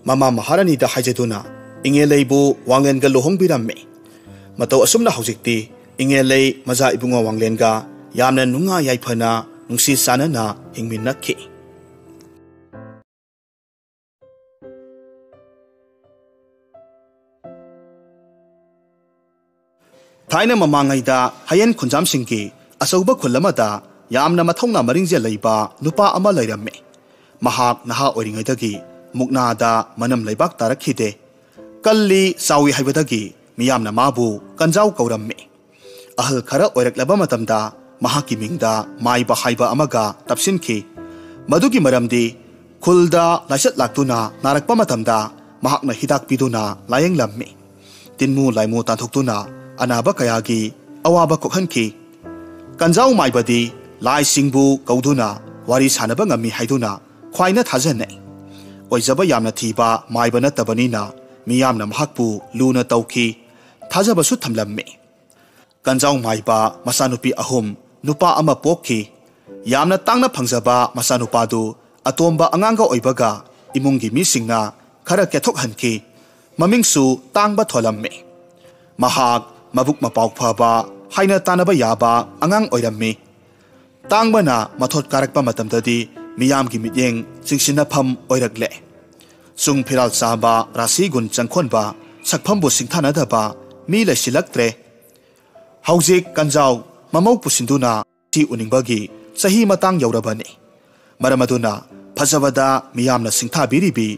ꯃꯃꯥ ꯃꯍꯥꯔꯥꯅꯤꯗ ꯍꯥꯏꯖꯗꯨꯅ ꯏꯉꯦꯂꯩꯕꯨ ꯋꯥꯡꯂꯦꯟꯒ ꯂꯨꯍꯣꯡꯕꯤꯔꯝꯃꯤ꯫ ꯃꯇꯧ ꯑꯁꯨꯝꯅ ꯍꯧꯖꯤꯛꯇꯤ ꯏꯉꯦꯂꯩ ꯃꯖꯥ ꯏꯕꯨꯡꯉꯣ ꯋꯥꯡꯂꯦꯟꯒ ꯌꯥꯝꯅ ꯅꯨꯡꯉꯥ ꯌꯥꯏꯐꯅ ꯅꯨꯡꯁꯤ ꯆꯥꯟꯅꯅ ꯍꯤꯡꯃꯤꯟꯅꯈꯤ꯫ ꯊꯥꯏꯅ ꯃꯃꯥꯡꯉꯩꯗ ꯍꯌꯦꯟ ꯈꯨꯟꯖꯥꯝꯁꯤꯡꯒꯤ ꯑꯆꯧꯕ ꯈꯨꯜ ꯑꯃꯗ ꯌꯥꯝꯅ ꯃꯊꯧꯅꯥ ꯃꯔꯤꯡꯖꯦꯜ ꯂꯩꯕ ꯅꯨꯄꯥ ꯑꯃ ꯂꯩꯔꯝꯃꯤ꯫ ꯃꯍꯥꯛ ꯅꯍꯥ ꯑꯣꯏꯔꯤꯉꯩꯗꯒꯤ ꯃꯨꯛꯅꯥꯗ ꯃꯅꯝ ꯂꯩꯕꯥꯛ ꯇꯥꯔꯛꯈꯤꯗꯦ꯫ ꯀꯜꯂꯤ ꯆꯥꯎꯏ ꯍꯥꯏꯕꯗꯒꯤ ꯃꯤꯌꯥꯝꯅ ꯃꯥꯕꯨ ꯀꯟꯖꯥꯎ ꯀꯧꯔꯝꯃꯤ꯫ ꯑꯍꯜ ꯈꯔ ꯑꯣꯏꯔꯛꯂꯕ ꯃꯇꯝꯗ ꯃꯍꯥꯛꯀꯤ ꯃꯤꯡꯗ ꯃꯥꯏꯕ ꯍꯥꯏꯕ ꯑꯃꯒ ꯇꯞꯁꯤꯟꯈꯤ꯫ ꯃꯗꯨꯒꯤ ꯃꯔꯝꯗꯤ ꯈꯨꯜꯗ ꯂꯥꯏꯆꯠ ꯂꯥꯛꯇꯨꯅ ꯅꯥꯔꯛꯄ ꯃꯇꯝꯗ ꯃꯍꯥꯛꯅ ꯍꯤꯗꯥꯛ ꯄꯤꯗꯨꯅ ꯂꯥꯌꯦꯡꯂꯝꯃꯤ꯫ ꯇꯤꯟꯃꯨ ꯂꯥꯏꯃꯨ ꯇꯥꯟꯊꯣꯛꯇꯨꯅ ꯑꯅꯥꯕ ꯀꯌꯥꯒꯤ ꯑꯋꯥꯕ ꯀꯣꯛꯍꯟꯈꯤ꯫ ꯀꯟꯖꯥꯎ ꯃꯥꯏꯕꯗꯤ ꯂꯥꯏꯁꯤꯡꯕꯨ ꯀꯧꯗꯨꯅ ꯋꯥꯔꯤ ꯁꯥꯟꯅꯕ ꯉꯝꯃꯤ ꯍꯥꯏꯗꯨꯅ ꯈ꯭ꯋꯥꯏꯅ ꯊꯥꯖꯅꯩ꯫ ꯑꯣꯏꯖꯕ ꯌꯥꯝꯅ ꯊꯤꯕ ꯃꯥꯏꯕ ꯅꯠꯇꯕꯅꯤꯅ ꯃꯤꯌꯥꯝꯅ ꯃꯍꯥꯛꯄꯨ ꯂꯨꯅ ꯇꯧꯈꯤ, ꯊꯥꯖꯕꯁꯨ ꯊꯝꯂꯝꯃꯤ꯫ ꯀꯟꯖꯥꯎ ꯃꯥꯏꯕ ꯃꯆꯥꯅꯨꯄꯤ ꯑꯍꯨꯝ, ꯅꯨꯄꯥ ꯑꯃ ꯄꯣꯛꯈꯤ꯫ ꯌꯥꯝꯅ ꯇꯥꯡꯅ ꯐꯪꯖꯕ ꯃꯆꯥꯅꯨꯄꯥꯗꯨ ꯑꯇꯣꯝꯕ ꯑꯉꯥꯡꯒ ꯑꯣꯏꯕꯒ ꯏꯃꯨꯡꯒꯤ ꯃꯤꯁꯤꯡꯅ ꯈꯔ ꯀꯦꯊꯣꯛꯍꯟꯈꯤ꯫ ꯃꯃꯤꯡꯁꯨ ꯇꯥꯡꯕ ꯊꯣꯜꯂꯝꯃꯤ꯫ ꯃꯍꯥꯛ ꯃꯕꯨꯛ ꯃꯄꯥꯎ ꯐꯕ, ꯍꯥꯏꯅ ꯇꯥꯟꯅꯕ ꯌꯥꯕ ꯑꯉꯥꯡ ꯑꯣꯏꯔꯝꯃꯤ꯫ ꯇꯥꯡꯕꯅ ꯃꯊꯣꯠ ꯀꯥꯔꯛꯄ ꯃꯇꯝꯗꯗꯤ ꯃꯤꯌꯥꯝꯒꯤ ꯃꯤꯠꯌꯦꯡ ꯆꯤꯡꯁꯤꯟꯅꯐꯝ ꯑꯣꯏꯔꯛꯂꯦ꯫ ꯆꯨꯡ ꯐꯤꯔꯥꯜ ꯆꯥꯕ, ꯔꯥꯁꯤ ꯒꯨꯟ ꯆꯪꯈꯣꯟꯕ, ꯁꯛꯐꯝꯕꯨ ꯁꯤꯡꯊꯥꯅꯗꯕ ꯃꯤ ꯂꯩꯁꯤꯜꯂꯛꯇ꯭ꯔꯦ꯫ ꯍꯧꯖꯤꯛ ꯀꯟꯖꯥꯎ ꯃꯃꯧ ꯄꯨꯁꯤꯟꯗꯨꯅ ꯁꯤ ꯎꯅꯤꯡꯕꯒꯤ ꯆꯍꯤ ꯃꯇꯥꯡ ꯌꯧꯔꯕꯅꯤ꯫ ꯃꯔꯝ ꯑꯗꯨꯅ ꯐꯖꯕꯗ ꯃꯤꯌꯥꯝꯅ ꯁꯤꯡꯊꯥꯕꯤꯔꯤꯕꯤ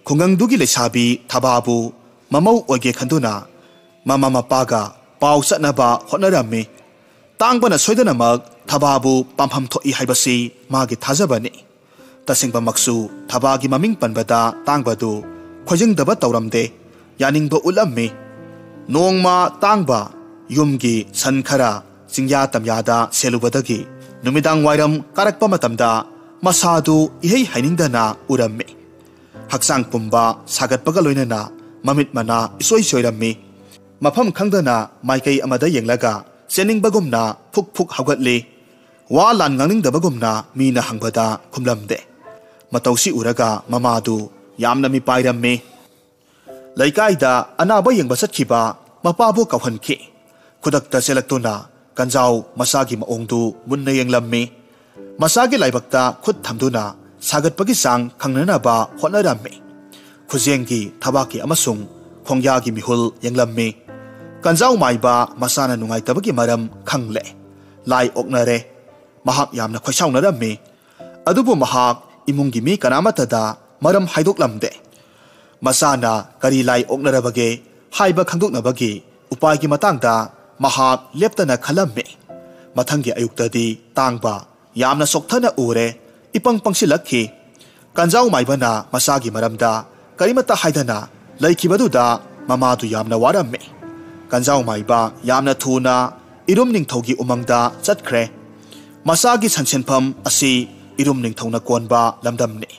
ꯈꯨꯡꯒꯪꯗꯨꯒꯤ ꯂꯩꯁꯥꯕꯤ ꯊꯕꯥꯕꯨ ꯃꯃꯧ ꯑꯣꯏꯒꯦ ꯈꯟꯗꯨꯅ ꯃꯃꯥ ꯃꯄꯥꯒ ꯄꯥꯎ ꯆꯠꯅꯕ ꯍꯣꯠꯅꯔꯝꯃꯤ꯫ ꯇꯥꯡꯕꯅ ꯁꯣꯏꯗꯅꯃꯛ ꯊꯕꯥꯕꯨ ꯄꯥꯝꯐꯝ ꯊꯣꯛꯏ ꯍꯥꯏꯕꯁꯤ ꯃꯥꯒꯤ ꯊꯥꯖꯕꯅꯤ꯫ ꯇꯁꯦꯡꯕꯃꯛꯁꯨ ꯊꯕꯥꯒꯤ ꯃꯃꯤꯡ ꯄꯟꯕꯗ ꯇꯥꯡꯕꯗꯨ ꯈꯣꯏꯖꯪꯗꯕ ꯇꯧꯔꯝꯗꯦ, ꯌꯥꯅꯤꯡꯕ ꯎꯠꯂꯝꯃꯤ꯫ ꯅꯣꯡꯃ ꯇꯥꯡꯕ ꯌꯨꯝꯒꯤ ꯁꯟ ꯈꯔ ꯆꯤꯡꯌꯥ ꯇꯝꯌꯥꯗ ꯁꯦꯜꯂꯨꯕꯗꯒꯤ ꯅꯨꯃꯤꯗꯥꯡ ꯋꯥꯏꯔꯝ ꯀꯥꯔꯛꯄ ꯃꯇꯝꯗ ꯃꯁꯥꯗꯨ ꯏꯍꯩ ꯍꯩꯅꯤꯡꯗꯅ ꯎꯔꯝꯃꯤ꯫ ꯍꯛꯆꯥꯡ ꯄꯨꯝꯕ ꯁꯥꯒꯠꯄꯒ ꯂꯣꯏꯅꯅ ꯃꯃꯤꯠ ꯃꯅꯥ ꯏꯁꯣꯏ ꯁꯣꯏꯔꯝꯃꯤ꯫ ꯃꯐꯝ ꯈꯪꯗꯅ ꯃꯥꯏꯀꯩ ꯑꯃꯗ ꯌꯦꯡꯂꯒ ꯆꯦꯟꯅꯤꯡꯕꯒꯨꯝꯅ ꯐꯨꯛ ꯐꯨꯛ ꯍꯧꯒꯠꯂꯤ꯫ ꯋꯥ ꯂꯥꯟ ꯉꯥꯡꯅꯤꯡꯗꯕꯒꯨꯝꯅ ꯃꯤꯅ ꯍꯪꯕꯗ ꯈꯨꯝꯂꯝꯗꯦ꯫ ꯃꯇꯧꯁꯤ ꯎꯔꯒ ꯃꯃꯥꯗꯨ ꯌꯥꯝꯅ ꯃꯤꯄꯥꯏꯔꯝꯃꯤ꯫ ꯂꯩꯀꯥꯏꯗ ꯑꯅꯥꯕ ꯌꯦꯡꯕ ꯆꯠꯈꯤꯕ ꯃꯄꯥꯕꯨ ꯀꯧꯍꯟꯈꯤ꯫ ꯈꯨꯗꯛꯇ ꯆꯦꯜꯂꯛꯇꯨꯅ ꯀꯟꯖꯥꯎ ꯃꯆꯥꯒꯤ ꯃꯑꯣꯡꯗꯨ ꯃꯨꯟꯅ ꯌꯦꯡꯂꯝꯃꯤ꯫ ꯃꯆꯥꯒꯤ ꯂꯥꯏꯕꯛꯇ ꯈꯨꯠ ꯊꯝꯗꯨꯅ ꯁꯥꯒꯠꯄꯒꯤ ꯆꯥꯡ ꯈꯪꯅꯅꯕ ꯍꯣꯠꯅꯔꯝꯃꯤ꯫ ꯈꯨꯖꯦꯡꯒꯤ, ꯊꯕꯥꯛꯀꯤ ꯑꯃꯁꯨꯡ ꯈꯣꯡꯌꯥꯒꯤ ꯃꯤꯍꯨꯜ ꯌꯦꯡꯂꯝꯃꯤ꯫ ꯀꯟꯖꯥꯎ ꯃꯥꯏꯕ ꯃꯆꯥꯅ ꯅꯨꯡꯉꯥꯏꯇꯕꯒꯤ ꯃꯔꯝ ꯈꯪꯂꯦ꯫ ꯂꯥꯏ ꯑꯣꯛꯅꯔꯦ꯫ ꯃꯍꯥꯛ ꯌꯥꯝꯅ ꯈꯣꯏꯁꯥꯎꯅꯔꯝꯃꯤ꯫ ꯑꯗꯨꯕꯨ ꯃꯍꯥꯛ ꯏꯃꯨꯡꯒꯤ ꯃꯤ ꯀꯅꯥꯃꯠꯇꯗ ꯃꯔꯝ ꯍꯥꯏꯗꯣꯛꯂꯝꯗꯦ꯫ ꯃꯆꯥꯅ ꯀꯔꯤ ꯂꯥꯏ ꯑꯣꯛꯅꯔꯕꯒꯦ ꯍꯥꯏꯕ ꯈꯪꯗꯣꯛꯅꯕꯒꯤ ꯎꯄꯥꯏꯒꯤ ꯃꯇꯥꯡꯗ ꯃꯍꯥꯛ ꯂꯦꯞꯇꯅ ꯈꯜꯂꯝꯃꯤ꯫ ꯃꯊꯪꯒꯤ ꯑꯌꯨꯛꯇꯗꯤ ꯇꯥꯡꯕ ꯌꯥꯝꯅ ꯆꯣꯛꯊꯅ ꯎꯔꯦ꯫ ꯏꯄꯪ ꯄꯪꯁꯤꯜꯂꯛꯈꯤ꯫ ꯀꯟꯖꯥꯎ ꯃꯥꯏꯕꯅ ꯃꯆꯥꯒꯤ ꯃꯔꯝꯗ ꯀꯔꯤꯃꯠꯇ ꯍꯥꯏꯗꯅ ꯂꯩꯈꯤꯕꯗꯨꯗ ꯃꯃꯥꯗꯨ ꯌꯥꯝꯅ ꯋꯥꯔꯝꯃꯤ꯫ ꯀꯟꯖꯥꯎ ꯃꯥꯏꯕ ꯌꯥꯝꯅ ꯊꯨꯅ ꯏꯔꯨꯝ ꯅꯤꯡꯊꯧꯒꯤ ꯎꯃꯪꯗ ꯆꯠꯈ꯭ꯔꯦ꯫ ꯃꯆꯥꯒꯤ ꯁꯟꯁꯦꯟꯐꯝ ꯑꯁꯤ ꯏꯔꯨꯝ ꯅꯤꯡꯊꯧꯅ ꯀꯣꯟꯕ ꯂꯝꯗꯝꯅꯤ꯫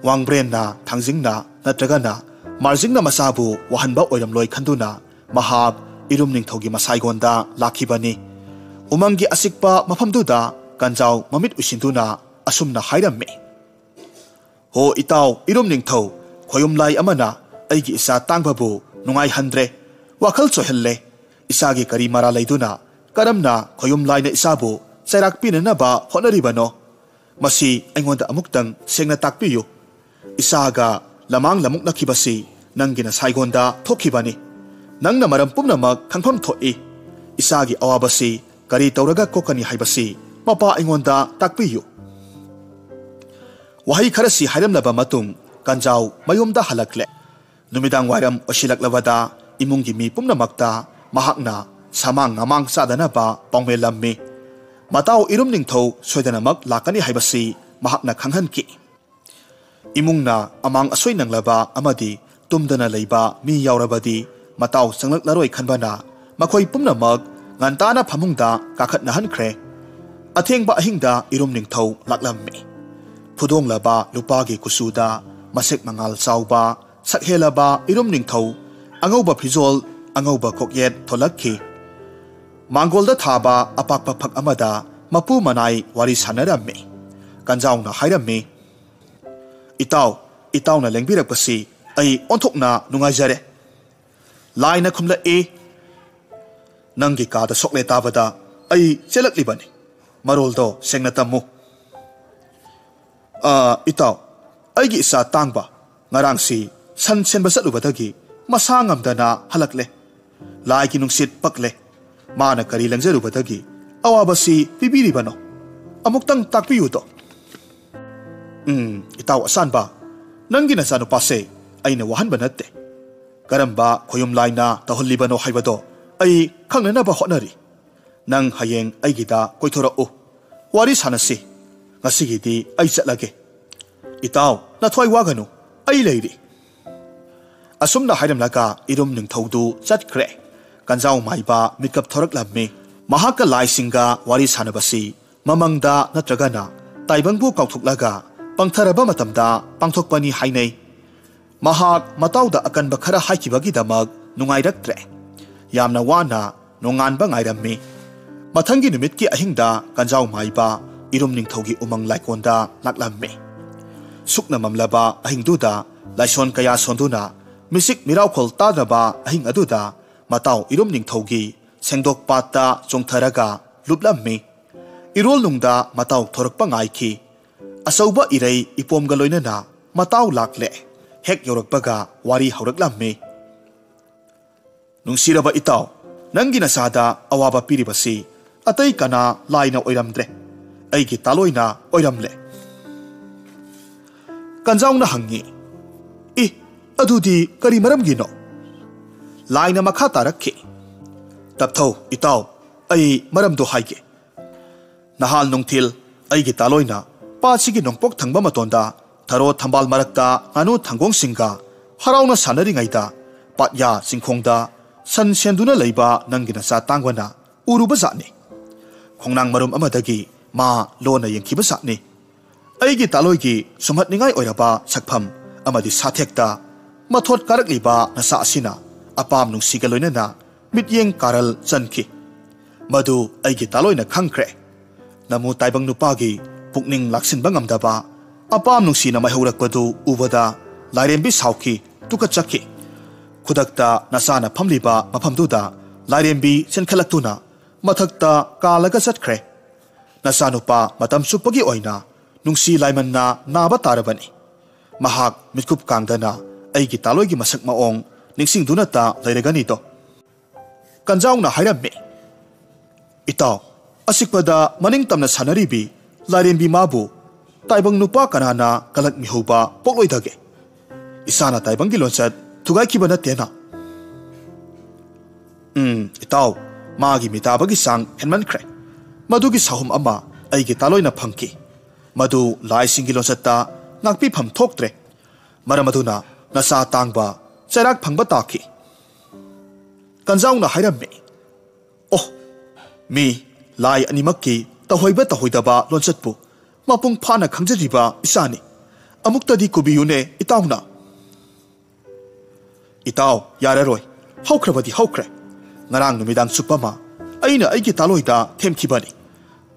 ꯋꯥꯡꯕ꯭ꯔꯦꯟꯅ ꯊꯥꯡꯖꯤꯡꯅ ꯅꯠꯇ꯭ꯔꯒꯅ ꯃꯥꯔꯖꯤꯡꯅ ꯃꯆꯥꯕꯨ ꯋꯥꯍꯟꯕ ꯑꯣꯏꯔꯝꯂꯣꯏ ꯈꯟꯗꯨꯅ ꯃꯍꯥꯛ ꯏꯔꯨꯝ ꯅꯤꯡꯊꯧꯒꯤ ꯃꯁꯥꯏꯒꯣꯟꯗ ꯂꯥꯛꯈꯤꯕꯅꯤ꯫ ꯎꯃꯪꯒꯤ ꯑꯆꯤꯛꯄ ꯃꯐꯝꯗꯨꯗ ꯀꯟꯖꯥꯎ ꯃꯃꯤꯠ ꯎꯏꯁꯤꯟꯗꯨꯅ ꯑꯁꯨꯝꯅ ꯍꯥꯏꯔꯝꯃꯤ, "ꯍꯣ ꯏꯇꯥꯎ ꯏꯔꯨꯝ ꯅꯤꯡꯊꯧ, ꯈꯣꯌꯨꯝ ꯂꯥꯏ ꯑꯃꯅ ꯑꯩꯒꯤ ꯏꯆꯥ ꯇꯥꯡꯕꯕꯨ ꯅꯨꯡꯉꯥꯏꯍꯟꯗ꯭ꯔꯦ꯫ ꯋꯥꯈꯜ ꯆꯣꯏꯍꯜꯂꯦ꯫ ꯏꯆꯥꯒꯤ ꯀꯔꯤ ꯃꯔꯥ ꯂꯩꯗꯨꯅ ꯀꯔꯝꯅ ꯈꯣꯌꯨꯝ ꯂꯥꯏꯅ ꯏꯆꯥꯕꯨ ꯆꯩꯔꯥꯛ ꯄꯤꯅꯅꯕ ꯍꯣꯠꯅꯔꯤꯕꯅꯣ? ꯃꯁꯤ ꯑꯩꯉꯣꯟꯗ ꯑꯃꯨꯛꯇꯪ ꯁꯦꯡꯅ ꯇꯥꯛꯄꯤꯌꯨ꯫ ꯏꯆꯥꯒ ꯂꯃꯥꯡ ꯂꯃꯨꯛꯅꯈꯤꯕꯁꯤ ꯅꯪꯒꯤ ꯅꯁꯥꯏꯒꯣꯟꯗ ꯊꯣꯛꯈꯤꯕꯅꯤ꯫ ꯅꯪꯅ ꯃꯔꯝ ꯄꯨꯝꯅꯃꯛ ꯈꯪꯐꯝ ꯊꯣꯛꯏ꯫ ꯏꯆꯥꯒꯤ ꯑꯋꯥꯕꯁꯤ ꯀꯔꯤ ꯇꯧꯔꯒ ꯀꯣꯛꯀꯅꯤ ꯍꯥꯏꯕꯁꯤ ꯃꯄꯥ ꯑꯩꯉꯣꯟꯗ ꯇꯥꯛꯄꯤꯌꯨ꯫" ꯋꯥꯍꯩ ꯈꯔꯁꯤ ꯍꯥꯏꯔꯝꯂꯕ ꯃꯇꯨꯡ ꯀꯟꯖꯥꯎ ꯃꯌꯨꯝꯗ ꯍꯜꯂꯛꯂꯦ꯫ ꯅꯨꯃꯤꯗꯥꯡ ꯋꯥꯏꯔꯝ ꯑꯣꯏꯁꯤꯜꯂꯛꯂꯕꯗ ꯏꯃꯨꯡꯒꯤ ꯃꯤ ꯄꯨꯝꯅꯃꯛꯇ ꯃꯍꯥꯛꯅ ꯁꯃꯥꯡ ꯉꯃꯥꯡ ꯆꯥꯗꯅꯕ ꯄꯥꯎꯃꯦꯜꯂꯝꯃꯤ꯫ ꯃꯇꯥꯎ ꯏꯔꯨꯝ ꯅꯤꯡꯊꯧ ꯁꯣꯏꯗꯅꯃꯛ ꯂꯥꯛꯀꯅꯤ ꯍꯥꯏꯕꯁꯤ ꯃꯍꯥꯛꯅ ꯈꯪꯍꯟꯈꯤ꯫ ꯏꯃꯨꯡꯅ ꯑꯃꯥꯡ ꯑꯁꯣꯏ ꯅꯪꯂꯕ ꯑꯃꯗꯤ ꯇꯨꯝꯗꯅ ꯂꯩꯕ ꯃꯤ ꯌꯥꯎꯔꯕꯗꯤ ꯃꯇꯥꯎ ꯆꯪꯂꯛꯂꯔꯣꯏ ꯈꯟꯕꯅ ꯃꯈꯣꯏ ꯄꯨꯝꯅꯃꯛ ꯉꯟꯇꯥꯅ ꯐꯃꯨꯡꯗ ꯀꯥꯈꯠꯅꯍꯟꯈ꯭ꯔꯦ꯫ ꯑꯊꯦꯡꯕ ꯑꯍꯤꯡꯗ ꯏꯔꯨꯝ ꯅꯤꯡꯊꯧ ꯂꯥꯛꯂꯝꯃꯤ꯫ ꯐꯨꯗꯣꯡꯂꯕ ꯂꯨꯄꯥꯒꯤ ꯀꯨꯆꯨꯗ ꯃꯁꯦꯛ ꯃꯉꯥꯜ ꯆꯥꯎꯕ ꯁꯛꯍꯦꯜꯂꯕ ꯏꯔꯨꯝ ꯅꯤꯡꯊꯧ, ꯑꯉꯧꯕ ꯐꯤꯖꯣꯜ, ꯑꯉꯧꯕ ꯀꯣꯛꯌꯦꯠ ꯊꯣꯛꯂꯛꯈꯤ꯫ ꯃꯥꯡꯒꯣꯜꯗ ꯊꯥꯕ ꯑꯄꯥꯛꯄ ꯐꯛ ꯑꯃꯗ ꯃꯄꯨ ꯃꯅꯥꯏ ꯋꯥꯔꯤ ꯁꯥꯟꯅꯔꯝꯃꯤ꯫ ꯀꯟꯖꯥꯎꯅ ꯍꯥꯏꯔꯝꯃꯤ, "ꯏꯇꯥꯎ, ꯏꯇꯥꯎꯅ ꯂꯦꯡꯕꯤꯔꯛꯄꯁꯤ ꯑꯩ ꯑꯣꯟꯊꯣꯛꯅ ꯅꯨꯡꯉꯥꯏꯖꯔꯦ꯫ ꯂꯥꯏꯅ ꯈꯨꯝꯂꯛꯏ, ꯅꯪꯒꯤ ꯀꯥꯗ ꯁꯣꯛꯂꯦ ꯇꯥꯕꯗ ꯑꯩ ꯆꯦꯜꯂꯛꯂꯤꯕꯅꯤ꯫ ꯃꯔꯣꯜꯗꯣ ꯁꯦꯡꯅ ꯇꯝꯃꯨ꯫" "ꯑ, ꯏꯇꯥꯎ, ꯑꯩꯒꯤ ꯏꯆꯥ ꯇꯥꯡꯕ ꯉꯔꯥꯡꯁꯤ ꯁꯟ ꯁꯦꯟꯕ ꯆꯠꯂꯨꯕꯗꯒꯤ ꯃꯁꯥ ꯉꯝꯗꯅ ꯍꯜꯂꯛꯂꯦ꯫ ꯂꯥꯏꯒꯤ ꯅꯨꯡꯁꯤꯠ ꯄꯛꯂꯦ꯫ ꯃꯥꯅ ꯀꯔꯤ ꯂꯪꯖꯔꯨꯕꯗꯒꯤ ꯑꯋꯥꯕꯁꯤ ꯄꯤꯕꯤꯔꯤꯕꯅꯣ? ꯑꯃꯨꯛꯇꯪ ꯇꯥꯛꯄꯤꯌꯨꯗꯣ꯫" "ꯎꯝ, ꯏꯇꯥꯎ ꯑꯁꯥꯟꯕ, "ꯅꯪꯒꯤ ꯅꯆꯥꯅꯨꯄꯥꯁꯦ ꯑꯩꯅ ꯋꯥꯍꯟꯕ ꯅꯠꯇꯦ꯫ ꯀꯔꯝꯕ ꯈꯣꯌꯨꯝ ꯂꯥꯏꯅ ꯇꯧꯍꯜꯂꯤꯕꯅꯣ ꯍꯥꯏꯕꯗꯣ ꯑꯩ ꯈꯪꯅꯅꯕ ꯍꯣꯠꯅꯔꯤ꯫ ꯅꯪ ꯍꯌꯦꯡ ꯑꯩꯒꯤꯗ ꯀꯣꯏꯊꯣꯔꯛꯎ꯫ ꯋꯥꯔꯤ ꯁꯥꯟꯅꯁꯤ꯫ ꯉꯁꯤꯒꯤꯗꯤ ꯑꯩ ꯆꯠꯂꯒꯦ꯫" "ꯏꯇꯥꯎ, ꯅꯊ꯭ꯋꯥꯏ ꯋꯥꯒꯅꯨ, ꯑꯩ ꯂꯩꯔꯤ꯫" ꯑꯁꯨꯝꯅ ꯍꯥꯏꯔꯝꯂꯒ ꯏꯔꯨꯝ ꯅꯤꯡꯊꯧꯗꯨ ꯆꯠꯈ꯭ꯔꯦ꯫ ꯀꯟꯖꯥꯎ ꯃꯥꯏꯕ ꯃꯤꯠꯀꯞ ꯊꯣꯔꯛꯂꯝꯃꯤ꯫ ꯃꯍꯥꯛꯀ ꯂꯥꯏꯁꯤꯡꯒ ꯋꯥꯔꯤ ꯁꯥꯟꯅꯕꯁꯤ ꯃꯃꯪꯗ ꯅꯠꯇ꯭ꯔꯒꯅ ꯇꯥꯏꯕꯪꯕꯨ ꯀꯥꯎꯊꯣꯛꯂꯒ ꯄꯪꯊꯔꯕ ꯃꯇꯝꯗ ꯄꯥꯡꯊꯣꯛꯄꯅꯤ ꯍꯥꯏꯅꯩ꯫ ꯃꯍꯥꯛ ꯃꯇꯥꯎꯗ ꯑꯀꯟꯕ ꯈꯔ ꯍꯥꯏꯈꯤꯕꯒꯤꯗꯃꯛ ꯅꯨꯡꯉꯥꯏꯔꯛꯇ꯭ꯔꯦ꯫ ꯌꯥꯝꯅ ꯋꯥꯅ ꯅꯣꯡꯉꯥꯟꯕ ꯉꯥꯏꯔꯝꯃꯤ꯫ ꯃꯊꯪꯒꯤ ꯅꯨꯃꯤꯠꯀꯤ ꯑꯍꯤꯡꯗ ꯀꯟꯖꯥꯎ ꯃꯥꯏꯕ ꯏꯔꯨꯝ ꯅꯤꯡꯊꯧꯒꯤ ꯎꯃꯪ ꯂꯥꯏꯀꯣꯟꯗ ꯂꯥꯛꯂꯝꯃꯤ꯫ ꯁꯨꯛꯅ ꯃꯝꯂꯕ ꯑꯍꯤꯡꯗꯨꯗ ꯂꯥꯏꯁꯣꯟ ꯀꯌꯥ ꯁꯣꯟꯗꯨꯅ ꯃꯤꯆꯤꯛ ꯃꯤꯔꯥꯎꯈꯣꯜ ꯇꯥꯗ꯭ꯔꯕ ꯑꯍꯤꯡ ꯑꯗꯨꯗ ꯃꯇꯥꯎ ꯏꯔꯨꯝ ꯅꯤꯡꯊꯧꯒꯤ ꯁꯦꯡꯗꯣꯛ ꯄꯥꯠꯇ ꯆꯣꯡꯊꯔꯒ ꯂꯨꯞꯂꯝꯃꯤ꯫ ꯏꯔꯣꯜꯅꯨꯡꯗ ꯃꯇꯥꯎ ꯊꯣꯔꯛꯄ ꯉꯥꯏꯈꯤ꯫ ꯑꯆꯧꯕ ꯏꯔꯩ ꯏꯄꯣꯝꯒ ꯂꯣꯏꯅꯅ ꯃꯇꯥꯎ ꯂꯥꯛꯂꯦ꯫ ꯍꯦꯛ ꯌꯧꯔꯛꯄꯒ ꯋꯥꯔꯤ ꯍꯧꯔꯛꯂꯝꯃꯤ꯫ "ꯅꯨꯡꯁꯤꯔꯕ ꯏꯇꯥꯎ, ꯅꯪꯒꯤ ꯅꯆꯥꯗ ꯑꯋꯥꯕ ꯄꯤꯔꯤꯕꯁꯤ ꯑꯇꯩ ꯀꯅꯥ ꯂꯥꯏꯅ ꯑꯣꯏꯔꯝꯗ꯭ꯔꯦ, ꯑꯩꯒꯤ ꯇꯥꯂꯣꯏꯅ ꯑꯣꯏꯔꯝꯂꯦ꯫" ꯀꯟꯖꯥꯎꯅ ꯍꯪꯉꯤ, "ꯏ, ꯑꯗꯨꯗꯤ ꯀꯔꯤ ꯃꯔꯝꯒꯤꯅꯣ?" ꯂꯥꯏꯅ ꯃꯈꯥ ꯇꯥꯔꯛꯈꯤ, "ꯇꯞꯊꯧ ꯏꯇꯥꯎ, ꯑꯩ ꯃꯔꯝꯗꯣ ꯍꯥꯏꯒꯦ꯫ ꯅꯍꯥꯜ ꯅꯨꯡꯊꯤꯜ ꯑꯩꯒꯤ ꯇꯥꯂꯣꯏꯅ ꯄꯥꯠꯁꯤꯒꯤ ꯅꯣꯡꯄꯣꯛ ꯊꯪꯕ ꯃꯇꯣꯟꯗ ꯊꯔꯣ ꯊꯝꯕꯥꯜ ꯃꯔꯛꯇ ꯉꯥꯅꯨ ꯊꯪꯒꯣꯡꯁꯤꯡꯒ ꯍꯔꯥꯎꯅ ꯁꯥꯟꯅꯔꯤꯉꯩꯗ ꯄꯥꯠꯌꯥ ꯆꯤꯡꯈꯣꯡꯗ ꯁꯟ ꯁꯦꯟꯗꯨꯅ ꯂꯩꯕ ꯅꯪꯒꯤ ꯅꯆꯥ ꯇꯥꯡꯕꯅ ꯎꯔꯨꯕ ꯖꯥꯠꯅꯤ꯫ ꯈꯣꯡꯅꯥꯡ ꯃꯔꯨꯝ ꯑꯃꯗꯒꯤ ꯃꯥ ꯂꯣꯟꯅ ꯌꯦꯡꯈꯤꯕ ꯖꯥꯠꯅꯤ꯫ ꯑꯩꯒꯤ ꯇꯥꯂꯣꯏꯒꯤ ꯁꯨꯝꯍꯠꯅꯤꯡꯉꯥꯏ ꯑꯣꯏꯔꯕ ꯁꯛꯐꯝ ꯑꯃꯗꯤ ꯁꯥꯊꯦꯛꯇ ꯃꯊꯣꯠ ꯀꯥꯔꯛꯂꯤꯕ ꯅꯆꯥ ꯑꯁꯤꯅ ꯑꯄꯥꯝ ꯅꯨꯡꯁꯤꯒ ꯂꯣꯏꯅꯅ ꯃꯤꯠꯌꯦꯡ ꯀꯥꯔꯜ ꯆꯟꯈꯤ꯫ ꯃꯗꯨ ꯑꯩꯒꯤ ꯇꯥꯂꯣꯏꯅ ꯈꯪꯈ꯭ꯔꯦ꯫ ꯅꯃꯨ ꯇꯥꯏꯕꯪ ꯅꯨꯄꯥꯒꯤ ꯄꯨꯛꯅꯤꯡ ꯂꯥꯛꯁꯤꯟꯕ ꯉꯝꯗꯕ ꯑꯄꯥꯝ ꯅꯨꯡꯁꯤꯅ ꯃꯥꯏꯍꯧꯔꯛꯄꯗꯨ ꯎꯕꯗ ꯂꯥꯏꯔꯦꯝꯕꯤ ꯁꯥꯎꯈꯤ, ꯇꯨꯀꯠꯆꯈꯤ꯫ ꯈꯨꯗꯛꯇ ꯅꯆꯥꯅ ꯐꯝꯂꯤꯕ ꯃꯐꯝꯗꯨꯗ ꯂꯥꯏꯔꯦꯝꯕꯤ ꯆꯦꯟꯈꯠꯂꯛꯇꯨꯅ ꯃꯊꯛꯇ ꯀꯥꯜꯂꯒ ꯆꯠꯈ꯭ꯔꯦ꯫ ꯅꯆꯥꯅꯨꯄꯥ ꯃꯇꯝ ꯆꯨꯞꯄꯒꯤ ꯑꯣꯏꯅ ꯅꯨꯡꯁꯤ ꯂꯥꯏꯃꯟꯅ ꯅꯥꯕ ꯇꯥꯔꯕꯅꯤ꯫ ꯃꯍꯥꯛ ꯃꯤꯠꯀꯨꯞ ꯀꯥꯡꯗꯅ ꯑꯩꯒꯤ ꯇꯥꯂꯣꯏꯒꯤ ꯃꯁꯛ ꯃꯑꯣꯡ ꯅꯤꯡꯁꯤꯡꯗꯨꯅꯇ ꯂꯩꯔꯒꯅꯤꯗꯣ꯫" ꯀꯟꯖꯥꯎꯅ ꯍꯥꯏꯔꯝꯃꯤ, "ꯏꯇꯥꯎ, ꯑꯆꯤꯛꯄꯗ ꯃꯅꯤꯡ ꯇꯝꯅ ꯁꯥꯟꯅꯔꯤꯕꯤ ꯂꯥꯏꯔꯦꯝꯕꯤ ꯃꯥꯕꯨ ꯇꯥꯏꯕꯪ ꯅꯨꯄꯥ ꯀꯅꯥꯅ ꯀꯂꯛ ꯃꯤꯍꯧꯕ ꯄꯣꯛꯂꯣꯏꯗꯒꯦ? ꯏꯁꯥꯅ ꯇꯥꯏꯕꯪꯒꯤ ꯂꯣꯟꯆꯠ ꯊꯨꯒꯥꯏꯈꯤꯕ ꯅꯠꯇꯦꯅ꯫ ꯎꯝ, ꯏꯇꯥꯎ, ꯃꯥꯒꯤ ꯃꯤꯇꯥꯕꯒꯤ ꯆꯥꯡ ꯍꯦꯟꯃꯟꯈ꯭ꯔꯦ꯫ ꯃꯗꯨꯒꯤ ꯁꯥꯍꯨꯝ ꯑꯃ ꯑꯩꯒꯤ ꯇꯥꯂꯣꯏꯅ ꯐꯪꯈꯤ꯫ ꯃꯗꯨ ꯂꯥꯏꯁꯤꯡꯒꯤ ꯂꯣꯟꯆꯠꯇ ꯉꯥꯛꯄꯤꯐꯝ ꯊꯣꯛꯇ꯭ꯔꯦ꯫ ꯃꯔꯝ ꯑꯗꯨꯅ ꯅꯆꯥ ꯇꯥꯡꯕ ꯆꯩꯔꯥꯛ ꯐꯪꯕ ꯇꯥꯈꯤ꯫ ꯀꯟꯖꯥꯎꯅ ꯍꯥꯏꯔꯝꯃꯤ꯫ ꯑꯣ, ꯃꯤ ꯂꯥꯏ ꯑꯅꯤꯃꯛꯀꯤ ꯇꯧꯍꯩꯕ ꯇꯧꯍꯩꯗꯕ ꯂꯣꯟꯆꯠꯄꯨ ꯃꯄꯨꯡ ꯐꯥꯅ ꯈꯪꯖꯔꯤꯕ ꯏꯆꯥꯅꯤ꯫ ꯑꯃꯨꯛꯇꯗꯤ ꯀꯨꯕꯤꯌꯨꯅꯦ ꯏꯇꯥꯎꯅ꯫ ꯏꯇꯥꯎ, ꯌꯥꯔꯔꯣꯏ꯫ ꯍꯧꯈ꯭ꯔꯕꯗꯤ ꯍꯧꯈ꯭ꯔꯦ꯫ ꯉꯔꯥꯡ ꯅꯨꯃꯤꯗꯥꯡ ꯆꯨꯞꯄ ꯑꯃ ꯑꯩꯅ ꯑꯩꯒꯤ ꯇꯥꯂꯣꯏꯗ ꯊꯦꯝꯈꯤꯕꯅꯤ꯫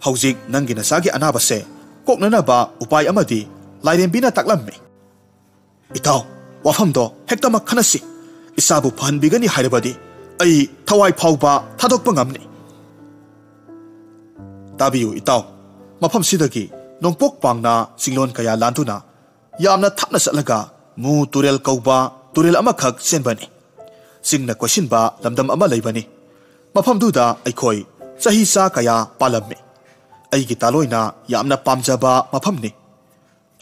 ꯍꯧꯖꯤꯛ ꯅꯪꯒꯤ ꯅꯆꯥꯒꯤ ꯑꯅꯥꯕꯁꯦ ꯀꯣꯛꯅꯅꯕ ꯎꯄꯥꯏ ꯑꯃꯗꯤ ꯂꯥꯏꯔꯦꯝꯕꯤꯅ ꯇꯥꯛꯂꯝꯃꯤ꯫ ꯏꯇꯥꯎ, ꯋꯥꯐꯝꯗꯣ ꯍꯦꯛꯇꯃꯛ ꯈꯟꯅꯁꯤ꯫ ꯏꯆꯥꯕꯨ ꯐꯍꯟꯕꯤꯒꯅꯤ ꯍꯥꯏꯔꯕꯗꯤ ꯑꯩ ꯊꯋꯥꯏ ꯐꯥꯎꯕ ꯊꯥꯗꯣꯛꯄ ꯉꯝꯅꯤ꯫ ꯇꯥꯕꯤꯌꯨ ꯏꯇꯥꯎ, ꯃꯐꯝꯁꯤꯗꯒꯤ ꯅꯣꯡꯄꯣꯛ ꯄꯥꯡꯅ ꯆꯤꯡꯂꯣꯟ ꯀꯌꯥ ꯂꯥꯟꯗꯨꯅ ꯌꯥꯝꯅ ꯊꯥꯞꯅ ꯆꯠꯂꯒ ꯃꯨ ꯇꯨꯔꯦꯜ ꯀꯧꯕ ꯇꯨꯔꯦꯜ ꯑꯃꯈꯛ ꯆꯦꯟꯕꯅꯤ꯫ ꯆꯤꯡꯅ ꯀꯣꯏꯁꯤꯟꯕ ꯂꯝꯗꯝ ꯑꯃ ꯂꯩꯕꯅꯤ꯫ ꯃꯐꯝꯗꯨꯗ ꯑꯩꯈꯣꯏ ꯆꯍꯤ ꯆꯥ ꯀꯌꯥ ꯄꯥꯜꯂꯝꯃꯤ꯫ ꯑꯩꯒꯤ ꯇꯥꯂꯣꯏꯅ ꯌꯥꯝꯅ ꯄꯥꯝꯖꯕ ꯃꯐꯝꯅꯤ꯫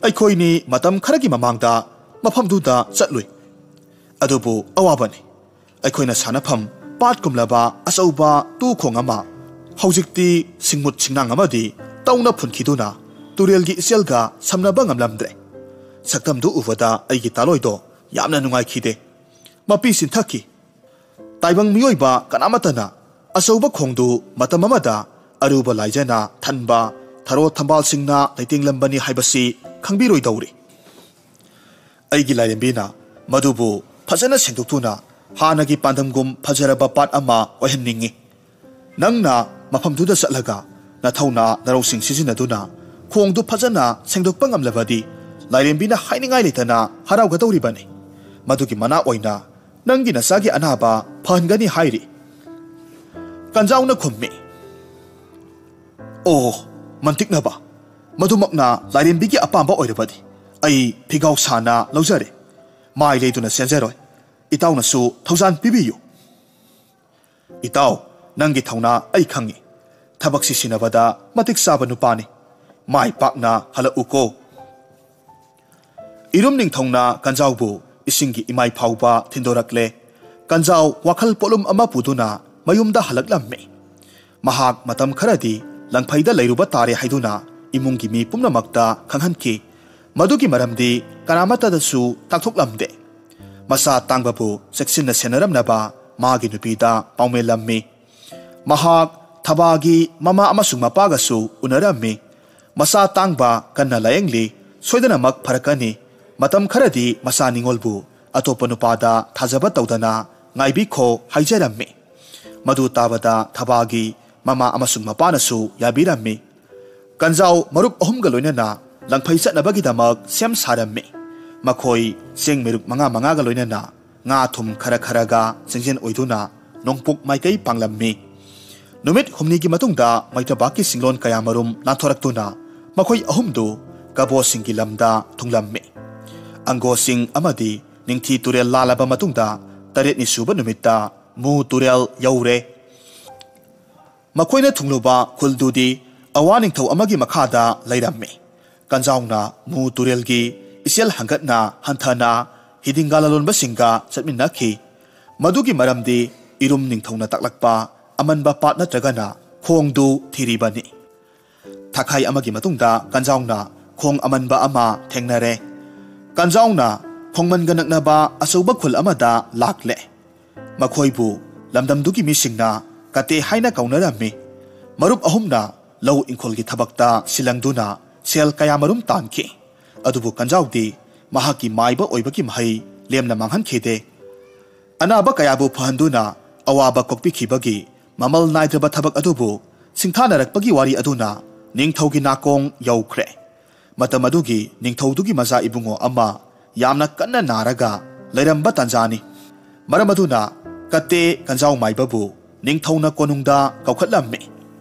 ꯑꯩꯈꯣꯏꯅꯤ ꯃꯇꯝ ꯈꯔꯒꯤ ꯃꯃꯥꯡꯗ ꯃꯐꯝꯗꯨꯗ ꯆꯠꯂꯨꯏ꯫ ꯑꯗꯨꯕꯨ ꯑꯋꯥꯕꯅꯤ꯫ ꯑꯩꯈꯣꯏꯅ ꯁꯥꯟꯅꯐꯝ ꯄꯥꯠꯀꯨꯝꯂꯕ ꯑꯆꯧꯕ ꯇꯨ ꯈꯣꯡ ꯑꯃ ꯍꯧꯖꯤꯛꯇꯤ ꯁꯤꯡꯃꯨꯠ ꯁꯤꯡꯅꯥꯡ ꯑꯃꯗꯤ ꯇꯧꯅ ꯐꯨꯟꯈꯤꯗꯨꯅ ꯇꯨꯔꯦꯜꯒꯤ ꯏꯆꯦꯜꯒ ꯁꯝꯅꯕ ꯉꯝꯂꯝꯗ꯭ꯔꯦ꯫ ꯁꯛꯇꯝꯗꯨ ꯎꯕꯗ ꯑꯩꯒꯤ ꯇꯥꯂꯣꯏꯗꯣ ꯌꯥꯝꯅ ꯅꯨꯡꯉꯥꯏꯈꯤꯗꯦ꯫ ꯃꯄꯤ ꯆꯤꯟꯊꯈꯤ꯫ ꯇꯥꯏꯕꯪ ꯃꯤꯑꯣꯏꯕ ꯀꯅꯥꯃꯠꯇꯅ ꯑꯆꯧꯕ ꯈꯣꯡꯗꯨ ꯃꯇꯝ ꯑꯃꯗ ꯑꯔꯨꯕ ꯂꯥꯏꯖꯅ ꯊꯟꯕ ꯊꯔꯣ ꯊꯝꯕꯥꯜꯁꯤꯡꯅ ꯂꯩꯇꯦꯡꯂꯝꯕꯅꯤ ꯍꯥꯏꯕꯁꯤ ꯈꯪꯕꯤꯔꯣꯏꯗꯧꯔꯤ꯫ ꯑꯩꯒꯤ ꯂꯥꯏꯔꯦꯝꯕꯤꯅ ꯃꯗꯨꯕꯨ ꯐꯖꯅ ꯁꯦꯡꯗꯣꯛꯇꯨꯅ ꯍꯥꯟꯅꯒꯤ ꯄꯥꯟꯗꯝꯒꯨꯝ ꯐꯖꯔꯕ ꯄꯥꯠ ꯑꯃ ꯑꯣꯏꯍꯟꯅꯤꯡꯏ꯫ ꯅꯪꯅ ꯃꯐꯝꯗꯨꯗ ꯆꯠꯂꯒ ꯅꯊꯧꯅ ꯅꯔꯧꯁꯤꯡ ꯁꯤꯖꯤꯟꯅꯗꯨꯅ ꯈꯣꯡꯗꯨ ꯐꯖꯅ ꯁꯦꯡꯗꯣꯛꯄ ꯉꯝꯂꯕꯗꯤ ꯂꯥꯏꯔꯦꯝꯕꯤꯅ ꯍꯥꯏꯅꯤꯡꯉꯥꯏ ꯂꯩꯇꯅ ꯍꯔꯥꯎꯒꯗꯧꯔꯤꯕꯅꯤ꯫ ꯃꯗꯨꯒꯤ ꯃꯅꯥ ꯑꯣꯏꯅ ꯅꯪꯒꯤ ꯅꯆꯥꯒꯤ ꯑꯅꯥꯕ ꯐꯍꯟꯒꯅꯤ ꯍꯥꯏꯔꯤ꯫ ꯀꯟꯖꯥꯎꯅ ꯈꯨꯝꯃꯤ, "ꯑꯣ, ꯃꯟꯇꯤꯛꯅꯕ, ꯃꯗꯨꯃꯛꯅ ꯂꯥꯏꯔꯦꯝꯕꯤꯒꯤ ꯑꯄꯥꯝꯕ ꯑꯣꯏꯔꯕꯗꯤ ꯑꯩ ꯐꯤꯒꯥꯎ ꯁꯥꯅ ꯂꯧꯖꯔꯦ꯫ ꯃꯥꯏ ꯂꯩꯗꯨꯅ ꯆꯦꯟꯖꯔꯣꯏ꯫ ꯏꯇꯥꯎꯅꯁꯨ ꯊꯧꯖꯥꯟ ꯄꯤꯕꯤꯌꯨ꯫" "ꯏꯇꯥꯎ, ꯅꯪꯒꯤ ꯊꯧꯅꯥ ꯑꯩ ꯈꯪꯏ꯫ ꯊꯕꯛꯁꯤ ꯁꯤꯟꯅꯕꯗ ꯃꯇꯤꯛ ꯆꯥꯕ ꯅꯨꯄꯥꯅꯤ꯫ ꯃꯥꯏ ꯄꯥꯛꯅ ꯍꯜꯂꯛꯎꯀꯣ꯫" ꯏꯔꯨꯝ ꯅꯤꯡꯊꯧꯅ ꯀꯟꯖꯥꯎꯕꯨ ꯏꯁꯤꯡꯒꯤ ꯏꯃꯥꯏ ꯐꯥꯎꯕ ꯊꯤꯟꯗꯣꯔꯛꯂꯦ꯫ ꯀꯟꯖꯥꯎ ꯋꯥꯈꯜ ꯄꯣꯠꯂꯨꯝ ꯑꯃ ꯄꯨꯗꯨꯅ ꯃꯌꯨꯝꯗ ꯍꯜꯂꯛꯂꯝꯃꯤ꯫ ꯃꯍꯥꯛ ꯃꯇꯝ ꯈꯔꯗꯤ ꯂꯪꯐꯩꯗ ꯂꯩꯔꯨꯕ ꯇꯥꯔꯦ ꯍꯥꯏꯗꯨꯅ ꯏꯃꯨꯡꯒꯤ ꯃꯤ ꯄꯨꯝꯅꯃꯛꯇ ꯈꯪꯍꯟꯈꯤ꯫ ꯃꯗꯨꯒꯤ ꯃꯔꯝꯗꯤ ꯀꯅꯥꯃꯠꯇꯗꯁꯨ ꯇꯥꯛꯊꯣꯛꯂꯝꯗꯦ꯫ ꯃꯆꯥ ꯇꯥꯡꯕꯕꯨ ꯆꯦꯛꯁꯤꯟꯅ ꯁꯦꯟꯅꯔꯝꯅꯕ ꯃꯥꯒꯤ ꯅꯨꯄꯤꯗ ꯄꯥꯎꯃꯦꯜꯂꯝꯃꯤ꯫ ꯃꯍꯥꯛ ꯊꯕꯥꯒꯤ ꯃꯃꯥ ꯑꯃꯁꯨꯡ ꯃꯄꯥꯒꯁꯨ ꯎꯅꯔꯝꯃꯤ꯫ "ꯃꯆꯥ ꯇꯥꯡꯕ ꯀꯟꯅ ꯂꯥꯌꯦꯡꯂꯤ, ꯁꯣꯏꯗꯅꯃꯛ ꯐꯔꯛꯀꯅꯤ꯫ ꯃꯇꯝ ꯈꯔꯗꯤ ꯃꯆꯥ ꯅꯤꯉꯣꯜꯕꯨ ꯑꯇꯣꯞꯄ ꯅꯨꯄꯥꯗ ꯊꯥꯖꯕ ꯇꯧꯗꯅ ꯉꯥꯏꯕꯤꯈꯣ" ꯍꯥꯏꯖꯔꯝꯃꯤ꯫ ꯃꯗꯨ ꯇꯥꯕꯗ ꯊꯕꯥꯒꯤ ꯃꯃꯥ ꯑꯃꯁꯨꯡ ꯃꯄꯥꯅꯁꯨ ꯌꯥꯕꯤꯔꯝꯃꯤ꯫ ꯀꯟꯖꯥꯎ ꯃꯔꯨꯞ ꯑꯍꯨꯝꯒ ꯂꯣꯏꯅꯅ ꯂꯪꯐꯩ ꯆꯠꯅꯕꯒꯤꯗꯃꯛ ꯁꯦꯝ ꯁꯥꯔꯝꯃꯤ꯫ ꯃꯈꯣꯏ ꯆꯦꯡ ꯃꯦꯔꯨꯛ ꯃꯉꯥ ꯃꯉꯥꯒ ꯂꯣꯏꯅꯅ ꯉꯥ ꯊꯨꯝ ꯈꯔ ꯈꯔꯒ ꯆꯤꯡꯖꯦꯜ ꯑꯣꯏꯗꯨꯅ ꯅꯣꯡꯄꯣꯛ ꯃꯥꯏꯀꯩ ꯄꯥꯡꯂꯝꯃꯤ꯫ ꯅꯨꯃꯤꯠ ꯍꯨꯝꯅꯤꯒꯤ ꯃꯇꯨꯡꯗ ꯃꯩꯇꯕꯥꯛꯀꯤ ꯆꯤꯡꯂꯣꯟ ꯀꯌꯥꯃꯔꯨꯝ ꯂꯥꯟꯊꯣꯔꯛꯇꯨꯅ ꯃꯈꯣꯏ ꯑꯍꯨꯝꯗꯨ ꯀꯕꯣꯁꯤꯡꯒꯤ ꯂꯝꯗ ꯊꯨꯡꯂꯝꯃꯤ꯫ ꯑꯪꯒꯣꯁꯤꯡ ꯑꯃꯗꯤ ꯅꯤꯡꯊꯤ ꯇꯨꯔꯦꯜ ꯂꯥꯜꯂꯕ ꯃꯇꯨꯡꯗ ꯇꯔꯦꯠꯅꯤ ꯁꯨꯕ ꯅꯨꯃꯤꯠꯇ ꯃꯨ ꯇꯨꯔꯦꯜ ꯌꯧꯔꯦ꯫ ꯃꯈꯣꯏꯅ ꯊꯨꯡꯂꯨꯕ ꯈꯨꯜꯗꯨꯗꯤ ꯑꯋꯥ ꯅꯤꯡꯊꯧ ꯑꯃꯒꯤ ꯃꯈꯥꯗ ꯂꯩꯔꯝꯃꯤ꯫ ꯀꯟꯖꯥꯎꯅ ꯃꯨ ꯇꯨꯔꯦꯜꯒꯤ ꯏꯆꯦꯜ ꯍꯪꯒꯠꯅ ꯍꯟꯊꯅ ꯍꯤꯗꯤꯡꯒꯥ ꯂꯂꯣꯟꯕꯁꯤꯡꯒ ꯆꯠꯃꯤꯟꯅꯈꯤ꯫ ꯃꯗꯨꯒꯤ ꯃꯔꯝꯗꯤ ꯏꯔꯨꯝ ꯅꯤꯡꯊꯧꯅ ꯇꯥꯛꯂꯛꯄ ꯑꯃꯟꯕ ꯄꯥꯠ ꯅꯠꯇ꯭ꯔꯒꯅ ꯈꯣꯡꯗꯨ ꯊꯤꯔꯤꯕꯅꯤ꯫ ꯊꯥꯈꯥꯏ ꯑꯃꯒꯤ ꯃꯇꯨꯡꯗ ꯀꯟꯖꯥꯎꯅ ꯈꯣꯡ ꯑꯃꯟꯕ ꯑꯃ ꯊꯦꯡꯅꯔꯦ꯫ ꯀꯟꯖꯥꯎꯅ ꯈꯣꯡꯃꯟꯒ ꯅꯛꯅꯕ ꯑꯆꯧꯕ ꯈꯨꯜ ꯑꯃꯗ ꯂꯥꯛꯂꯦ꯫ ꯃꯈꯣꯏꯕꯨ ꯂꯝꯗꯝꯗꯨꯒꯤ ꯃꯤꯁꯤꯡꯅ ꯀꯇꯦ ꯍꯥꯏꯅ ꯀꯧꯅꯔꯝꯃꯤ꯫ ꯃꯔꯨꯞ ꯑꯍꯨꯝꯅ ꯂꯧ ꯏꯪꯈꯣꯜꯒꯤ ꯊꯕꯛꯇ ꯁꯤꯜꯂꯪꯗꯨꯅ ꯁꯦꯜ ꯀꯌꯥꯃꯔꯨꯝ ꯇꯥꯟꯈꯤ꯫ ꯑꯗꯨꯕꯨ ꯀꯟꯖꯥꯎꯗꯤ ꯃꯍꯥꯛꯀꯤ ꯃꯥꯏꯕ ꯑꯣꯏꯕꯒꯤ ꯃꯍꯩ ꯂꯦꯝꯅ ꯃꯥꯡꯍꯟꯈꯤꯗꯦ꯫ ꯑꯅꯥꯕ ꯀꯌꯥꯕꯨ ꯐꯍꯟꯗꯨꯅ ꯑꯋꯥꯕ ꯀꯣꯛꯄꯤꯈꯤꯕꯒꯤ ꯃꯃꯜ ꯅꯥꯏꯗ꯭ꯔꯕ ꯊꯕꯛ ꯑꯗꯨꯕꯨ ꯁꯤꯡꯊꯥꯅꯔꯛꯄꯒꯤ ꯋꯥꯔꯤ ꯑꯗꯨꯅ ꯅꯤꯡꯊꯧꯒꯤ ꯅꯥꯀꯣꯡ ꯌꯧꯈ꯭ꯔꯦ꯫ ꯃꯇꯝ ꯑꯗꯨꯒꯤ ꯅꯤꯡꯊꯧꯗꯨꯒꯤ ꯃꯆꯥ ꯏꯕꯨꯡꯉꯣ ꯑꯃ ꯌꯥꯝꯅ ꯀꯟꯅ ꯅꯥꯔꯒ ꯂꯩꯔꯝꯕ ꯇꯥꯟꯖꯥꯅꯤ꯫ ꯃꯔꯝ ꯑꯗꯨꯅ ꯀꯠꯇꯦ ꯀꯟꯖꯥꯎ ꯃꯥꯏꯕꯕꯨ ꯅꯤꯡꯊꯧꯅ ꯀꯣꯅꯨꯡꯗ ꯀꯧꯈꯠꯂꯝꯃꯤ꯫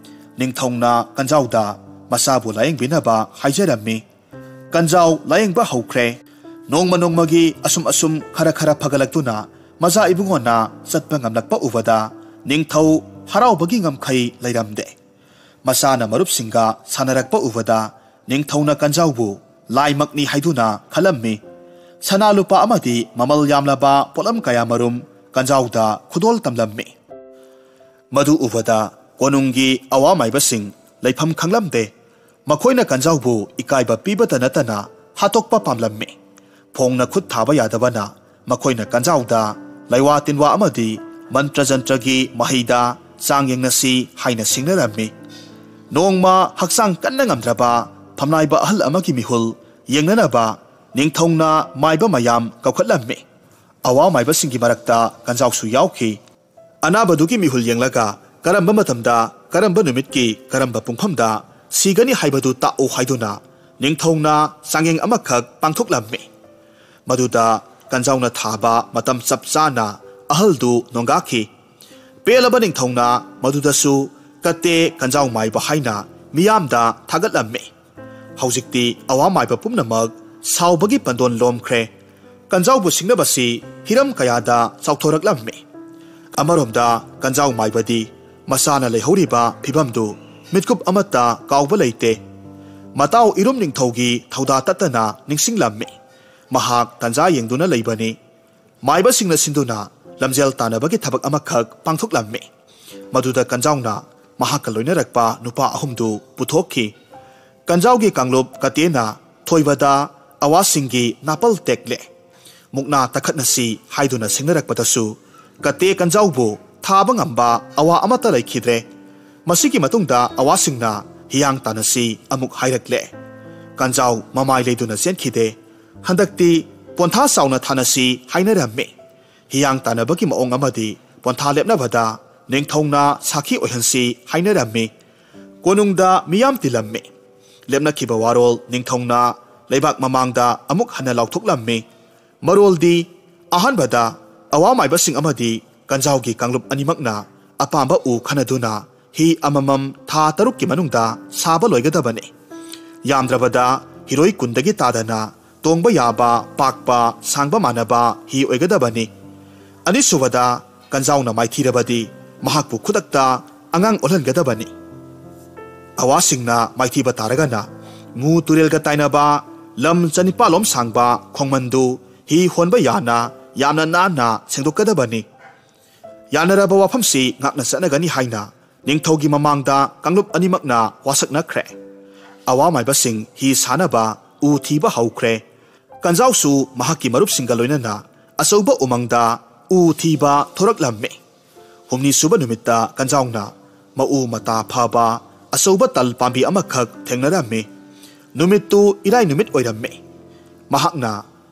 ꯅꯤꯡꯊꯧꯅ ꯀꯟꯖꯥꯎꯗ ꯃꯆꯥꯕꯨ ꯂꯥꯌꯦꯡꯕꯤꯅꯕ ꯍꯥꯏꯖꯔꯝꯃꯤ꯫ ꯀꯟꯖꯥꯎ ꯂꯥꯌꯦꯡꯕ ꯍꯧꯈ꯭ꯔꯦ꯫ ꯅꯣꯡꯃ ꯅꯣꯡꯃꯒꯤ ꯑꯁꯨꯝ ꯑꯁꯨꯝ ꯈꯔ ꯈꯔ ꯐꯒꯠꯂꯛꯇꯨꯅ ꯃꯆꯥ ꯏꯕꯨꯡꯉꯣꯅ ꯆꯠꯄ ꯉꯝꯂꯛꯄ ꯎꯕꯗ ꯅꯤꯡꯊꯧ ꯍꯔꯥꯎꯕꯒꯤ ꯉꯝꯈꯩ ꯂꯩꯔꯝꯗꯦ꯫ ꯃꯆꯥꯅ ꯃꯔꯨꯞꯁꯤꯡꯒ ꯁꯥꯟꯅꯔꯛꯄ ꯎꯕꯗ ꯅꯤꯡꯊꯧꯅ ꯀꯟꯖꯥꯎꯕꯨ ꯂꯥꯏꯃꯛꯅꯤ ꯍꯥꯏꯗꯨꯅ ꯈꯜꯂꯝꯃꯤ꯫ ꯁꯅꯥ ꯂꯨꯄꯥ ꯑꯃꯗꯤ ꯃꯃꯜ ꯌꯥꯝꯂꯕ ꯄꯣꯠꯂꯝ ꯀꯌꯥꯃꯔꯨꯝ ꯀꯟꯖꯥꯎꯗ ꯈꯨꯗꯣꯜ ꯇꯝꯂꯝꯃꯤ꯫ ꯃꯗꯨ ꯎꯕꯗ ꯀꯣꯅꯨꯡꯒꯤ ꯑꯋꯥ ꯃꯥꯏꯕꯁꯤꯡ ꯂꯩꯐꯝ ꯈꯪꯂꯝꯗꯦ꯫ ꯃꯈꯣꯏꯅ ꯀꯟꯖꯥꯎꯕꯨ ꯏꯀꯥꯏꯕ ꯄꯤꯕꯇ ꯅꯠꯇꯅ ꯍꯥꯠꯇꯣꯛꯄ ꯄꯥꯝꯂꯝꯃꯤ꯫ ꯐꯣꯡꯅ ꯈꯨꯠ ꯊꯥꯕ ꯌꯥꯗꯕꯅ ꯃꯈꯣꯏꯅ ꯀꯟꯖꯥꯎꯗ ꯂꯩꯋꯥ ꯇꯤꯟꯋꯥ ꯑꯃꯗꯤ ꯃꯟꯇ꯭ꯔ ꯖꯟꯇ꯭ꯔꯒꯤ ꯃꯍꯩꯗ ꯆꯥꯡ ꯌꯦꯡꯅꯁꯤ ꯍꯥꯏꯅ ꯁꯤꯡꯅꯔꯝꯃꯤ꯫ ꯅꯣꯡꯃ ꯍꯛꯆꯥꯡ ꯀꯟꯅ ꯉꯝꯗ꯭ꯔꯕ ꯐꯝꯅꯥꯏꯕ ꯑꯍꯜ ꯑꯃꯒꯤ ꯃꯤꯍꯨꯜ ꯌꯦꯡꯅꯅꯕ ꯅꯤꯡꯊꯧꯅ ꯃꯥꯏꯕ ꯃꯌꯥꯝ ꯀꯧꯈꯠꯂꯝꯃꯤ꯫ ꯑꯋꯥ ꯃꯥꯏꯕꯁꯤꯡꯒꯤ ꯃꯔꯛꯇ ꯀꯟꯖꯥꯎꯁꯨ ꯌꯥꯎꯈꯤ꯫ ꯑꯅꯥꯕꯗꯨꯒꯤ ꯃꯤꯍꯨꯜ ꯌꯦꯡꯂꯒ ꯀꯔꯝꯕ ꯃꯇꯝꯗ, ꯀꯔꯝꯕ ꯅꯨꯃꯤꯠꯀꯤ ꯀꯔꯝꯕ ꯄꯨꯡꯐꯝꯗ ꯁꯤꯒꯅꯤ ꯍꯥꯏꯕꯗꯨ ꯇꯥꯛꯎ ꯍꯥꯏꯗꯨꯅ ꯅꯤꯡꯊꯧꯅ ꯆꯥꯡꯌꯦꯡ ꯑꯃꯈꯛ ꯄꯥꯡꯊꯣꯛꯂꯝꯃꯤ꯫ ꯃꯗꯨꯗ ꯀꯟꯖꯥꯎꯅ ꯊꯥꯕ ꯃꯇꯝ ꯆꯞ ꯆꯥꯅ ꯑꯍꯜꯗꯨ ꯅꯣꯡꯒꯥꯈꯤ꯫ ꯄꯦꯜꯂꯕ ꯅꯤꯡꯊꯧꯅ ꯃꯗꯨꯗꯁꯨ ꯀꯠꯇꯦ ꯀꯟꯖꯥꯎ ꯃꯥꯏꯕ ꯍꯥꯏꯅ ꯃꯤꯌꯥꯝꯗ ꯊꯥꯒꯠꯂꯝꯃꯤ꯫ ꯍꯧꯖꯤꯛꯇꯤ ꯑꯋꯥ ꯃꯥꯏꯕ ꯄꯨꯝꯅꯃꯛ ꯁꯥꯎꯕꯒꯤ ꯄꯟꯗꯣꯟ ꯂꯣꯝꯈ꯭ꯔꯦ꯫ ꯀꯟꯖꯥꯎꯕꯨ ꯁꯤꯡꯅꯕꯁꯤ ꯍꯤꯔꯝ ꯀꯌꯥꯗ ꯆꯥꯎꯊꯣꯔꯛꯂꯝꯃꯤ꯫ ꯑꯃꯔꯣꯝꯗ ꯀꯟꯖꯥꯎ ꯃꯥꯏꯕꯗꯤ ꯃꯁꯥꯅ ꯂꯩꯍꯧꯔꯤꯕ ꯐꯤꯕꯝꯗꯨ ꯃꯤꯠꯀꯨꯞ ꯑꯃꯠꯇ ꯀꯥꯎꯕ ꯂꯩꯇꯦ꯫ ꯃꯇꯥꯎ ꯏꯔꯨꯝ ꯅꯤꯡꯊꯧꯒꯤ ꯊꯧꯗꯥ ꯇꯠꯇꯅ ꯅꯤꯡꯁꯤꯡꯂꯝꯃꯤ꯫ ꯃꯍꯥꯛ ꯇꯟꯖꯥ ꯌꯦꯡꯗꯨꯅ ꯂꯩꯕꯅꯤ꯫ ꯃꯥꯏꯕꯁꯤꯡꯅ ꯁꯤꯟꯗꯨꯅ ꯂꯝꯖꯦꯜ ꯇꯥꯟꯅꯕꯒꯤ ꯊꯕꯛ ꯑꯃꯈꯛ ꯄꯥꯡꯊꯣꯛꯂꯝꯃꯤ꯫ ꯃꯗꯨꯗ ꯀꯟꯖꯥꯎꯅ ꯃꯍꯥꯛꯀ ꯂꯣꯏꯅꯔꯛꯄ ꯅꯨꯄꯥ ꯑꯍꯨꯝꯗꯨ ꯄꯨꯊꯣꯛꯈꯤ꯫ ꯀꯟꯖꯥꯎꯒꯤ ꯀꯥꯡꯂꯨꯞ ꯀꯇꯦꯅ ꯊꯣꯏꯕꯗ ꯑꯋꯥꯁꯤꯡꯒꯤ ꯅꯥꯄꯜ ꯇꯦꯛꯂꯦ꯫ ꯃꯨꯛꯅꯥ ꯇꯛꯈꯠꯅꯁꯤ ꯍꯥꯏꯗꯨꯅ ꯁꯤꯡꯅꯔꯛꯄꯗꯁꯨ ꯀꯇꯦ ꯀꯟꯖꯥꯎꯕꯨ ꯊꯥꯕ ꯉꯝꯕ ꯑꯋꯥ ꯑꯃꯠꯇ ꯂꯩꯈꯤꯗ꯭ꯔꯦ꯫ ꯃꯁꯤꯒꯤ ꯃꯇꯨꯡꯗ ꯑꯋꯥꯁꯤꯡꯅ ꯍꯤꯌꯥꯡ ꯇꯥꯟꯅꯁꯤ ꯑꯃꯨꯛ ꯍꯥꯏꯔꯛꯂꯦ꯫ ꯀꯟꯖꯥꯎ ꯃꯃꯥꯏ ꯂꯩꯗꯨꯅ ꯆꯦꯟꯈꯤꯗꯦ꯫ ꯍꯟꯗꯛꯇꯤ ꯄꯣꯟꯊꯥ ꯆꯥꯎꯅ ꯊꯥꯅꯁꯤ ꯍꯥꯏꯅꯔꯝꯃꯤ꯫ ꯍꯤꯌꯥꯡ ꯇꯥꯟꯅꯕꯒꯤ ꯃꯑꯣꯡ ꯑꯃꯗꯤ ꯄꯣꯟꯊꯥ ꯂꯦꯞꯅꯕꯗ ꯅꯤꯡꯊꯧꯅ ꯁꯥꯈꯤ ꯑꯣꯏꯍꯟꯁꯤ ꯍꯥꯏꯅꯔꯝꯃꯤ꯫ ꯀꯣꯅꯨꯡꯗ ꯃꯤꯌꯥꯝ ꯇꯤꯜꯂꯝꯃꯤ꯫ ꯂꯦꯞꯅꯈꯤꯕ ꯋꯥꯔꯣꯜ ꯅꯤꯡꯊꯧꯅ ꯂꯩꯕꯥꯛ ꯃꯃꯥꯡꯗ ꯑꯃꯨꯛ ꯍꯟꯅ ꯂꯥꯎꯊꯣꯛꯂꯝꯃꯤ꯫ ꯃꯔꯣꯜꯗꯤ, ꯑꯍꯥꯟꯕꯗ ꯑꯋꯥ ꯃꯥꯏꯕꯁꯤꯡ ꯑꯃꯗꯤ ꯀꯟꯖꯥꯎꯒꯤ ꯀꯥꯡꯂꯨꯞ ꯑꯅꯤꯃꯛꯅ ꯑꯄꯥꯝꯕ ꯎ ꯈꯟꯅꯗꯨꯅ ꯍꯤ ꯑꯃꯃꯝ ꯊꯥ ꯇꯔꯨꯛꯀꯤ ꯃꯅꯨꯡꯗ ꯁꯥꯕ ꯂꯣꯏꯒꯗꯕꯅꯤ꯫ ꯌꯥꯝꯗ꯭ꯔꯕꯗ ꯍꯤꯔꯣꯏ ꯀꯨꯟꯗꯒꯤ ꯇꯥꯗꯅ ꯇꯣꯡꯕ ꯌꯥꯕ ꯄꯥꯛꯄ ꯁꯥꯡꯕ ꯃꯥꯟꯅꯕ ꯍꯤ ꯑꯣꯏꯒꯗꯕꯅꯤ꯫ ꯑꯅꯤꯁꯨꯕꯗ, ꯀꯟꯖꯥꯎꯅ ꯃꯥꯏꯊꯤꯔꯕꯗꯤ ꯃꯍꯥꯛꯄꯨ ꯈꯨꯗꯛꯇ ꯑꯉꯥꯡ ꯑꯣꯜꯍꯟꯒꯗꯕꯅꯤ꯫ ꯑꯋꯥꯁꯤꯡꯅ ꯃꯥꯏꯊꯤꯕ ꯇꯥꯔꯒꯅ ꯃꯨ ꯇꯨꯔꯦꯜꯒ ꯇꯥꯏꯅꯕ ꯂꯝ ꯆꯅꯤꯄꯥꯜꯂꯣꯝ ꯁꯥꯡꯕ ꯈꯣꯡꯃꯟꯗꯨ ꯍꯤ ꯍꯣꯟꯕ ꯌꯥꯅ ꯌꯥꯝꯅ ꯅꯥꯟꯅ ꯁꯦꯡꯗꯣꯛꯀꯗꯕꯅꯤ꯫ ꯌꯥꯅꯔꯕ ꯋꯥꯐꯝꯁꯤ ꯉꯥꯛꯅ ꯆꯠꯅꯒꯅꯤ ꯍꯥꯏꯅ ꯅꯤꯡꯊꯧꯒꯤ ꯃꯃꯥꯡꯗ ꯀꯥꯡꯂꯨꯞ ꯑꯅꯤꯃꯛꯅ ꯋꯥꯁꯛꯅꯈ꯭ꯔꯦ꯫ ꯑꯋꯥ ꯃꯥꯏꯕꯁꯤꯡ ꯍꯤ ꯁꯥꯅꯕ ꯎ ꯊꯤꯕ ꯍꯧꯈ꯭ꯔꯦ꯫ ꯀꯟꯖꯥꯎꯁꯨ ꯃꯍꯥꯛꯀꯤ ꯃꯔꯨꯞꯁꯤꯡꯒ ꯂꯣꯏꯅꯅ ꯑꯆꯧꯕ ꯎꯃꯪꯗ ꯎ ꯊꯤꯕ ꯊꯣꯔꯛꯂꯝꯃꯤ꯫ ꯍꯨꯝꯅꯤ ꯁꯨꯕ ꯅꯨꯃꯤꯠꯇ ꯀꯟꯖꯥꯎꯅ ꯃꯎ ꯃꯇꯥ ꯐꯕ ꯑꯆꯧꯕ ꯇꯜ ꯄꯥꯝꯕꯤ ꯑꯃꯈꯛ ꯊꯦꯡꯅꯔꯝꯃꯤ꯫ ꯅꯨꯃꯤꯠꯇꯨ ꯏꯔꯥꯏ ꯅꯨꯃꯤꯠ ꯑꯣꯏꯔꯝꯃꯤ꯫ ꯃꯍꯥꯛꯅ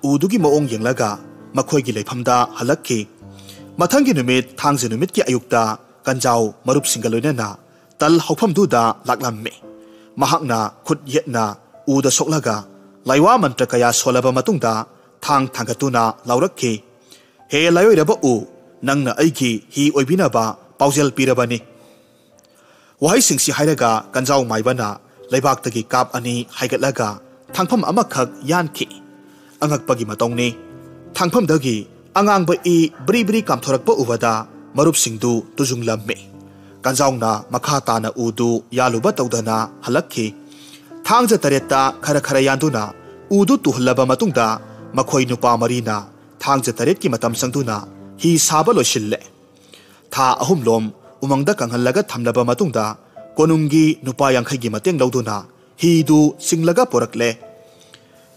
ꯎꯗꯨꯒꯤ ꯃꯑꯣꯡ ꯌꯦꯡꯂꯒ ꯃꯈꯣꯏꯒꯤ ꯂꯩꯐꯝꯗ ꯍꯜꯂꯛꯈꯤ꯫ ꯃꯊꯪꯒꯤ ꯅꯨꯃꯤꯠ ꯊꯥꯡꯖ ꯅꯨꯃꯤꯠꯀꯤ ꯑꯌꯨꯛꯇ ꯀꯟꯖꯥꯎ ꯃꯔꯨꯞꯁꯤꯡꯒ ꯂꯣꯏꯅꯅ ꯇꯜ ꯍꯧꯐꯝꯗꯨꯗ ꯂꯥꯛꯂꯝꯃꯤ꯫ ꯃꯍꯥꯛꯅ ꯈꯨꯠ ꯌꯦꯠꯅ ꯎꯗ ꯁꯣꯛꯂꯒ ꯂꯥꯏꯋꯥ ꯃꯟꯇ꯭ꯔ ꯀꯌꯥ ꯁꯣꯜꯂꯕ ꯃꯇꯨꯡꯗ ꯊꯥꯡ ꯊꯥꯡꯒꯠꯇꯨꯅ ꯂꯥꯎꯔꯛꯈꯤ, "ꯍꯦ ꯂꯥꯏꯑꯣꯏꯔꯕ ꯎ, ꯅꯪꯅ ꯑꯩꯒꯤ ꯍꯤ ꯑꯣꯏꯕꯤꯅꯕ ꯄꯥꯎꯖꯦꯜ ꯄꯤꯔꯕꯅꯤ"꯫ ꯋꯥꯍꯩꯁꯤꯡꯁꯤ ꯍꯥꯏꯔꯒ ꯀꯟꯖꯥꯎ ꯃꯥꯏꯕꯅ ꯂꯩꯕꯥꯛꯇꯒꯤ ꯀꯥꯞ ꯑꯅꯤ ꯍꯥꯏꯒꯠꯂꯒ ꯊꯥꯡꯐꯝ ꯑꯃꯈꯛ ꯌꯥꯟꯈꯤ꯫ ꯑꯉꯛꯄꯒꯤ ꯃꯇꯧꯅꯤ꯫ ꯊꯥꯡꯐꯝꯗꯒꯤ ꯑꯉꯥꯡꯕ ꯏ ꯕ꯭ꯔꯤ ꯕ꯭ꯔꯤ ꯀꯥꯝꯊꯣꯔꯛꯄ ꯎꯕꯗ ꯃꯔꯨꯞꯁꯤꯡꯗꯨ ꯇꯨꯖꯨꯡꯂꯝꯃꯤ꯫ ꯀꯟꯖꯥꯎꯅ ꯃꯈꯥ ꯇꯥꯅ ꯎꯗꯨ ꯌꯥꯜꯂꯨꯕ ꯇꯧꯗꯅ ꯍꯜꯂꯛꯈꯤ꯫ ꯊꯥꯡꯖ ꯇꯔꯦꯠꯇ ꯈꯔ ꯈꯔ ꯌꯥꯟꯗꯨꯅ ꯎꯗꯨ ꯇꯨꯍꯜꯂꯕ ꯃꯇꯨꯡꯗ ꯃꯈꯣꯏ ꯅꯨꯄꯥ ꯃꯔꯤꯅ ꯊꯥꯡꯖ ꯇꯔꯦꯠꯀꯤ ꯃꯇꯝ ꯆꯪꯗꯨꯅ ꯍꯤ ꯁꯥꯕ ꯂꯣꯏꯁꯤꯜꯂꯦ꯫ ꯊꯥ ꯑꯍꯨꯝꯂꯣꯝ ꯎꯃꯪꯗ ꯀꯪꯍꯜꯂꯒ ꯊꯝꯂꯕ ꯃꯇꯨꯡꯗ ꯀꯣꯅꯨꯡꯒꯤ ꯅꯨꯄꯥ ꯌꯥꯡꯈꯩꯒꯤ ꯃꯇꯦꯡ ꯂꯧꯗꯨꯅ ꯍꯤꯗꯨ ꯆꯤꯡꯂꯒ ꯄꯨꯔꯛꯂꯦ꯫